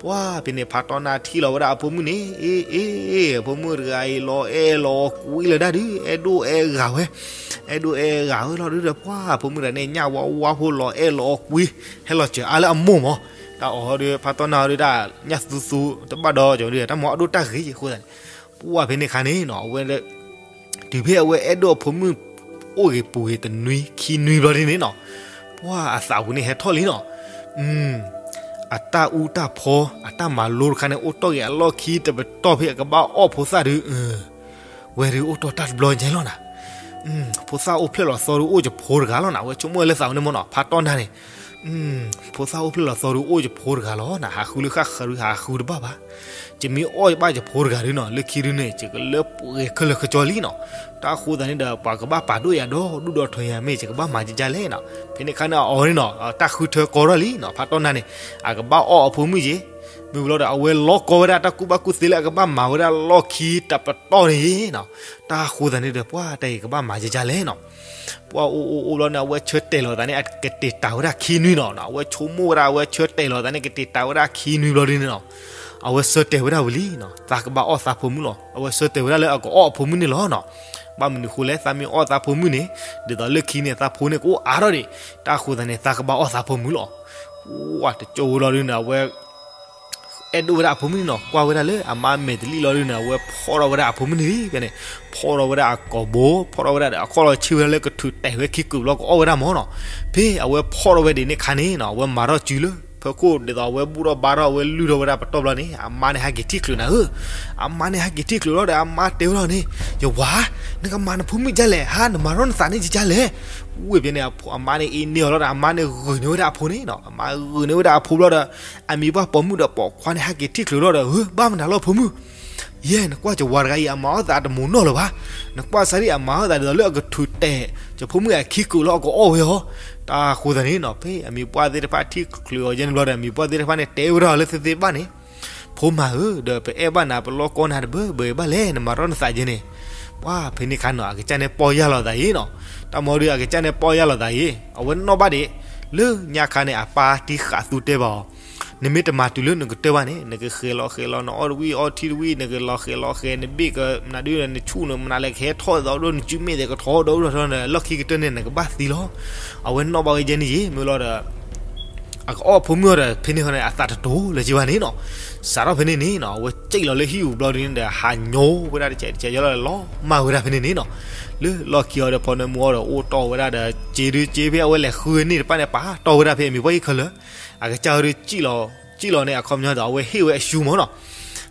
ပှၤဖဲန့ၣ် ဖးတီၢ်နၢ်ထံၣ်လီၤဝဲဒၣ်အဖိမုၣ်န့ၣ်, အ့ အ့ အ့ အဖိမုၣ်တဂၤအံၤ လီၤအဲၣ်လီၤအီကွံလၢၤဒၣ်ဒုး, အဲၣ်ဒိၣ်အဲၣ်ဂၤဝဲ, အဲၣ်ဒိၣ်အဲၣ်ဂၤဝဲလီၤဒုးဒီး ပှၤဖိမုၣ်တဂၤန့ၣ် ညၣ်ဝါဝါဖိ လီၤအဲၣ်လီၤအီကွံ, ဟဲလီၤစၢၤအါလၢအမိၢ်မး, တၢ်အီၣ်ဟီဒုး ဖးတီၢ်နၢ်ဟီဒုး တၢ်ညၣ်သူသူ တဘၣ်ဒီးကၠီဒုး တၢ်မၤအဒိၣ်တၢ်ဂ့ၤအဃိသတးန့ၣ်, ပှၤဖဲန့ၣ်ခါန့ၣ်နီၤ အဝဲ တုၤဖဲအဝဲအဲၣ်ဒိၣ်အဖိမုၣ် အိၣ်ဂ့ၤပူၤဂ့ၤတနွံခံနွံဘျီဒ်န့ၣ်နီၤ, ပှၤအသးပူၤန့ၣ်ဟဲထီၣ်လံနီၤ, အတၢ်အူတၢ်ဖီ အတၢ်မၤလိတခါန့ၣ် အိၣ်တီၢ်ဂ့ၤအလီၢ်ခံတပတီၢ်ဖဲအကဘၣ်အီၣ်ဖိသၣ်ဒုး, ဝဲဒုးအိၣ်တီၢ်တၢ်တဘျီညါလီၤနၤ, ဖိသၣ်အိၣ်ဖျဲၣ်လီၤသီဒုး အိၣ်ယဖိတဂၤလီၤနၤ, အဝဲဆိကမိၣ်ဝဲလၢသးပူၤန့ၣ်မးနီၤ ဖးတီၢ်နၢ်န့ၣ် ဖိသၣ်အိၣ်ဖျဲၣ်လီၤသီဒုး အိၣ်ယဖိတဂၤလီၤနၤ, ဟးဃုလၢဃၣ်ဃၢၤဒုး ဟးဃုတဘၣ်ဘၣ်, ယမ့ၢ်အီၣ်ယဘၣ်ယဖိတဂၤဒုးနီၤ လၢခံဒုးန့ၣ် ယကလၢပှဲၤခဲလၢာ်ခဲဆ့လံနီၤ, တၢ်အဃိသတးန့ၣ်ဒီး ပှၤကဘၣ်ပာ်ဒိၣ်ယၤဒီး ဒူၣ်ဒီးထီယၤ မ့ၢ်ယကဘၣ်မၤကကလဲၣ်နီၤ, ဖဲန့ၣ်ခါန့ၣ်အီၤန့ၣ်နီၤ တၢ်ဃုထၢကီထီၣ်လံနီၤ ဖးတီၢ်နၢ်န့ၣ်, အကဘၣ်အီၣ်အဖိမုၣ်ယ့ၣ်, မ့ၢ်ဘျီဒီး အဝဲလီၤကီဝဲဒၣ်တၢ်ကူၣ်ဘၣ်ကူၣ်သ့လၢအကဘၣ်မၤဝဲဒၣ်လီၢ်ခံတပတီၢ်န့ၣ်ယ့ၣ်နီၤ, တၢ်အဃိသတးန့ၣ်ဒီး ပှၤတၢ်အံၤကဘၣ်မၤကကလဲၣ်နီၤ ပှၤအိၣ်အိၣ်အိၣ်ဘျီန့ၣ် အဝဲဆၢတဲာ်လီၤသးန့ၣ် အကတဲာ်တၢ်ဝဲဒၣ်ခံနွံနီၤ, အဝဲဆိကမိၣ်ဝဲဒၣ် အဝဲဆၢတဲာ်လီၤသးန့ၣ် ကတဲာ်တၢ်ဝဲဒၣ်ခံနွံဘျီဒ်န့ၣ်နီၤ, အဝဲဆၢတဲာ်ဝဲဒၣ်ဝံၤလံနီၤ သးကဘၣ်အီၣ်သးဖိမုၣ်လီၤ, အဝဲဆၢတဲာ်ဝဲဒၣ်လၢအကအီၣ်အဖိမုၣ်န့ၣ်လီၤနီၤ, ဘၣ်မနုၤဃိလဲၣ် သးမ့ၢ်အီၣ်သးဖိမုၣ်န့ၣ် ဒ်သိးလၢခံန့ၣ် သးဖိန့ၣ်ကအိၣ်အါထီၣ်ဒံး, တၢ်အဃိသတးန့ၣ် သးကဘၣ်အီၣ်သးဖိမုၣ်လီၤ, ဝဲတကၠိဝဲလီၤဒ်န့ၣ် အဝဲ အဲၣ်ဒိၣ်ဝဲဒၣ်အဖိမုၣ်န့ၣ်နီၤ, ကွၢ်ဝဲဒၣ်လၢအမါမဲာ်တလံၣ်လီၤဒ်န့ၣ် အဝဲဖီၣ်ထီၣ်ဝဲဒၣ်အဖိမုၣ်န့ၣ်လံ, ဖဲန့ၣ် ဖီၣ်ထီၣ်ဝဲဒၣ်အကိာ်ဘိ, ဖီၣ်ထီၣ်ဝဲဒၣ်ဒီး အခီၣ်လီၤဆ့ၣ်ဝဲဒၣ်လၢကထုးတဲာ်ဝဲခံကုာ်ဘျီ ကအီၣ်ဝဲဒၣ်မးနီၤ, ဖဲအဝဲဖီၣ်ထီၣ်ဝဲဒၣ်န့ၣ်ခါန့ၣ်နီၤ အဝဲမၤထီၣ်စုလၢ ဖၢခိၣ်ဒ်သိးအဝဲဘူၣ်ထီၣ်ဘါထီၣ် အဝဲလုၢ်ထီၣ်ဝဲဒၣ်ပတီၢ်ဘျီန့ၣ် အမါန့ၣ်ဟဲက့ၤထံၣ်ချုးနၤဧၢ. အမါန့ၣ်ဟဲက့ၤထံၣ်ချုးလီၤဒီး အမါတဲဝဲဒၣ်န့ၣ်, ယဝၤ, နကမၤနဖိမုၣ်ဒ်လဲၣ်, ဟါ, နမၤထီၣ်နသးန့ၣ်ဒ်လဲၣ်. ဝံၤဖဲန့ၣ် အမါန့ၣ်အ့န့ၢ်အီၤလီၤဒီး အမါန့ၣ်ဂုာ်န့ၢ်ဝဲဒၣ်အဖိန့ၣ်နီၤ, အမါဂုာ်န့ၢ်ဝဲဒၣ်အဖိဘျီဒီး အမံၤပှၢ်ပိာ်မုၣ်ဒီးပိာ်ခွါန့ၣ် ဟဲက့ၤထံၣ်ချုးလီၤဒီး ဧၢ, ဘၣ်မနုၤလီၤဖိမုၣ်, ယဲ နကွၢ်ယဝၤတဂၤအံၤ အမၤအီၣ်သးတမူးနီၢ်လၢၤဘၣ်, နကွၢ်စၢ်ဒ်အမၤအီၣ်သးဒ်သိးလၢအကထုးတဲာ် ယဖိမုၣ်အခံကုာ်လီၤ အကအီၣ်ဝဲအီၤ. တၢ်အဃိသတးန့ၣ်နီၤ ဖဲအမံၤပှၢ်သ့ၣ်တဖၣ်ထံၣ်ချုးအီၤယဲန့ၣ်ဘျီဒီး အမံၤပှၢ်သ့ၣ်တဖၣ်န့ၣ် တဲဝဲဒၣ်အီၤလၢသ့သ့ဘၣ်န့ၣ်, ဖိမၤဧၢ, ဒီးပအဲၣ်ဘၣ်နၤ ပလီၢ်ကီနၤတဘၢဘၢဘၣ်လဲၣ်, နမၤထီၣ်နသးယဲန့ၣ်. ပှၤဖဲန့ၣ်ခါနီၤ အကစၢ်န့ၣ်ပီၢ်ယၢ်လီၤသးအံၤနီၤ, တၢ်မၤဒုး အကစၢ်န့ၣ်ပီၢ်ယၢ်လီၤသးအံၤ အဝဲနီၣ်ဘၣ်ဒံး, လၢညါခါန့ၣ် အပၢ်တံၢ်ဃာ်သူတဲဘၣ်အီၤ, နမ့ၢ်တမၤတုၤလၢနကတၢၢ်ဘၣ်န့ၣ် နကဃဲၤလီၤဃဲၤလီၤ နအီၣ်တဝံၣ်အီထံတဝံၣ် နကလီၤဃဲၤလီၤဃဲၤ နဘ့ၣ်ကမနုၤဒုး နဆူၣ်နမနုၤလဲၣ် ကဟဲထီၣ်သီဒိၣ် နစုမ့ၢ်သ့ၣ်ကထီၣ်ဒီဒိၣ်ထီၣ်န့ၣ် လီၢ်ခံကတၢၢ်န့ၣ် နကဘၣ်သံလီၤ. အဝဲနီၣ်ဘၣ်ဝဲယဲန့ၣ်ယံၤ မ့ၢ်လီၤဒီး အကအီၣ်ဖိမုၣ်အီၤဒီး ဖဲန့ၣ်ဃီန့ၣ် အသးတတိၤလၢၤဘၣ်န့ၣ်နီၤ, စးထီၣ်ဖဲန့ၣ်န့ၣ်နီၤ အဝဲစံၣ်လီၤလၢဟံၣ်ပူၤဘျီဒ်န့ၣ်ဒီး ဟးညိဝဲဒၣ်တစဲးတစဲး ယလီၤမၢ်ဝဲဒၣ်ဖဲန့ၣ်န့ၣ်နီၤ, လၢလီၢ်ခံအီၤဒီးဖီနၢမူအီၤဒီး အိၣ်တီၢ်ဝဲဒၣ်ဒီး စ့ဒုးစ့ဖဲအဝဲလဲၤဃုန့ၢ်တဖၣ်န့ၣ် ပာ်တီၢ်ဝဲဒၣ်ဖဲအမံၤပှၢ်ဟံၣ်ခဲလၢာ်, အကစၢ်အီၤဒုးစံၣ်လီၤ, စံၣ်လီၤန့ၣ် အခီပညီဒီး အဝဲဟ့ၣ်ဝဲအရှူမၢ်နီၤ,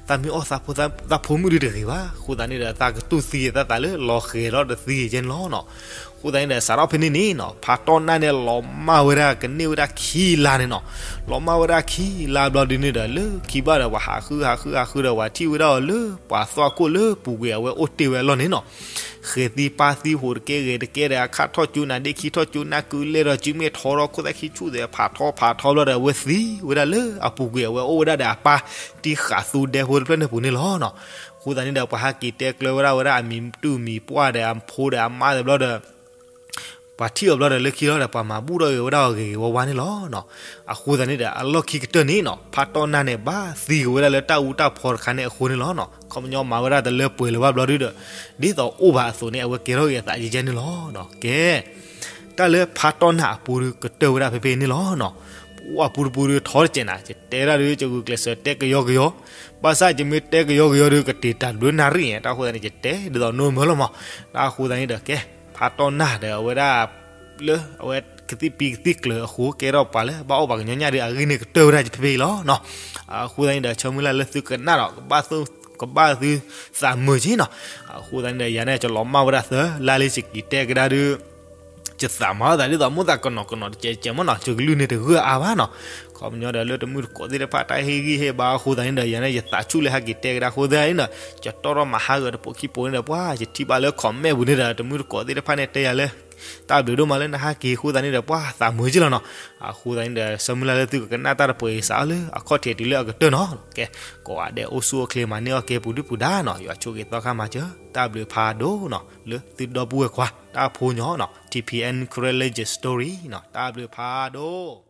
သးမ့ၢ်အီၣ်သးဖိသးဖိမုၣ်ဒုးတဂ့ၤဘၣ်, အဃိသတးန့ၣ်ဒီး သးကတူၢ်သံသးသးလၢလီၤဃဲၤလီၤတသံယဲန့ၣ်လီၤနီၤ. အဃိသတးန့ၣ်ဒီး စးထီၣ်ဖဲန့ၣ်န့ၣ်နီၤ ဖါတီၢ်နၢ်န့ၣ် လီၤမၢ်ဝဲဒၣ် ကန့ၢ်ဝဲဒၣ်ခံလါန့ၣ်နီၤ, လီၤမၢ်ဝဲဒၣ်ခံလါဘျီဒ်န့ၣ်ဒီး လၢခံဘၣ်ဒီး ပှၤဟးဃုဟးဃုဟးဃုဒီး ပှၤထံၣ်ဝဲဒၣ်အီၤလၢ ပှၤသွၣ်ခိၣ်လၢပူၤကွံာ်အဝဲအိၣ်တ့ၢ်ဝဲအလီၢ်န့ၣ်နီၤ, ဃဲၤသံပၢ်သံ ဟိးတကဲဂဲၤတကဲဒီး အခၣ်ထီၣ်ကၠိနၤဒ့ခံထီၣ်ကၠိနၢ်ကုလဲၢ်ဒီး စုမ့ၢ်ထီထီၣ်ခိၣ်သၣ်ခံဆူၣ်သဲး ဖးထီဖးထီဘျီဒီး အဝဲသံဝဲဒၣ်လၢအပူၤကွံာ် အဝဲအိၣ်ဝဲဒၣ်ဒီးအပၢ် တံၢ်ဃာ်သူဒဲဖိတဖျၢၣ်န့ၣ်ပူၤန့ၣ်လီၤနီၤ. အဃိသတးန့ၣ်ဒီး ပှၤဟးက့ၤတဲကျၢၤဝဲဒၣ်ဝဲဒၣ်အမံၤတူၢ်မံၤပှၢ်ဒီးအဖိဒီးအမါသ့ၣ်ဘျီဒီး ပှၤထံၣ်အီၤဘျီဒီး လၢခံလီၤဒီး ပှၤမၤဘူၣ်ထီၣ်ဂ့ၤဝဲဒၣ်အီၤဂ့ၤဂ့ၤဝါဝါန့ၣ်လီၤနီၤ. အဃိသတးန့ၣ်ဒီး အလီၢ်ခံကတၢၢ်န့ၣ်နီၤ ဖါတီၢ်နၢ်န့ၣ် ဘၣ်သံကွံာ်ဝဲဒၣ်လၢတၢ်အူတၢ်ဖီတခါန့ၣ်အဃိန့ၣ်လီၤနီၤ. ခီပညီမၤဝဲဒၣ်တလၢပှဲၤလၢၤဘၣ်ဘျီဒုဒီး ဒ်သိးအိၣ်ဘၣ်အသိးန့ၣ် အဝဲကဲထီၣ်က့ၤအသးယဲန့ၣ်လီၤနီၤ. ကဲ တၢ်လၢဖါတီၢ်နၢ်အပူၤဒုကတၢၢ်ဝဲဒၣ်ဖဲဖဲန့ၣ်လီၤနီၤ. ပှၤအပူၤတပူၤဒုထီတစဲးနၤ ယတဲဒၣ်ဒု ယဂုာ်ကျဲးစၢးတဲကယီကယီ, ဘၣ်ဆၣ်ယမ့ၢ်တဲကယီကယီဒု ကတ့ၤတၢ်ဘျုးနၣ်ရံၣ်န့ၣ် တၢ်အဃိသတးန့ၣ် ယတဲဒ်သိးနိမၢလီၤမး. တၢ်အဃိသတးန့ၣ်ဒီး ကဲ ဖါတီၢ်နၢ်ဒီးအဝဲဒၣ် လၢအဝဲကသံၣ်ပံကသံၣ်ကျၢၤအဃိ ကဲထီၣ်ပှၤလၢဘၣ်အိၣ်ဘၣ်ကညီညၣ်ဒု အဂ့ၢ်န့ၣ်ကတၢၢ်ဝဲဒၣ်ဖဲဖဲအံၤလီၤနီၤ. အဃိသတးန့ၣ်ဒီး ဆၢမုၢ်လၢ်လၢသုကနၣ်ဒီး ကဘၣ်သု ကဘၣ်သုသးမုာ်က့နီၤ. အဃိသတးန့ၣ်ဒီး ယၤန့ၣ် ယလီၤမၢ်ဝဲဒၣ်သၢလါလံ ယက့ၤတဲကဒါဒု ယသးမၤအသးဒ်သိးမိၣ်သးကနီၤကနီၤတကဲးကဲးမ့ၢ်နီၤ, ယကလုၢ်န့ၣ်တဂၢၢ်အါဘၣ်နီၤ. ခီပညီဒီးလၢတမုၢ်တကိးသ့ၣ်တဖၣ် တၢ်ဟ့ၣ်ဂံၢ်ဟ့ၣ်ဘါအဃိသတးန့ၣ်ဒီး ယၤန့ၣ်ယသးဆူၣ်လၢဟဲက့ၤတဲကဒါအဃိသတးန့ၣ်ဒီး ယတီၢ်ထီၣ်မၤဟးဂီၤတပိာ်ခံပိာ်န့ၣ်ဒီး ပှၤယထံၣ်ဘၣ်လၢ comment ပူၤန့ၣ်ဒီး တမုၢ်တကိးသ့ၣ်တဖၣ်န့ၣ် တဲယၤလၢ တၢ်ဘျုးဒိၣ်မးလၢနဟဲက့ၤအဃိသတးန့ၣ်ဒီး ပှၤသးမုာ်က့လီၤနီၤ. အဃိသတးန့ၣ်ဒီး ဆၢမုၢ်လၢ်လၢသုကကနၣ်တၢ်တပှဲၤအံၤ စးအီၤလၢအခီၣ်ထံးတုၤလၢအကတၢၢ်နီၤ. ကဲ ကိးဂၤဒဲးအိၣ်ဆူၣ်အိၣ်ချ့ မၤန့ၢ်အီၣ်ကဲပူၤဒုၣ်ပူၤဒါနီၤ, ယွၤဆိၣ်ဂ့ၤသီခါမၤစၢၤ တၢ်ဘျုးဖးဒိၣ်နီၤ လၢသုဒီပုၢ်ဝဲၢ်ခွါ တၢ်ဖိညီနီၤ, TPN Karen Legend Story နီၤ, တၢ်ဘျုးဖးဒိၣ်.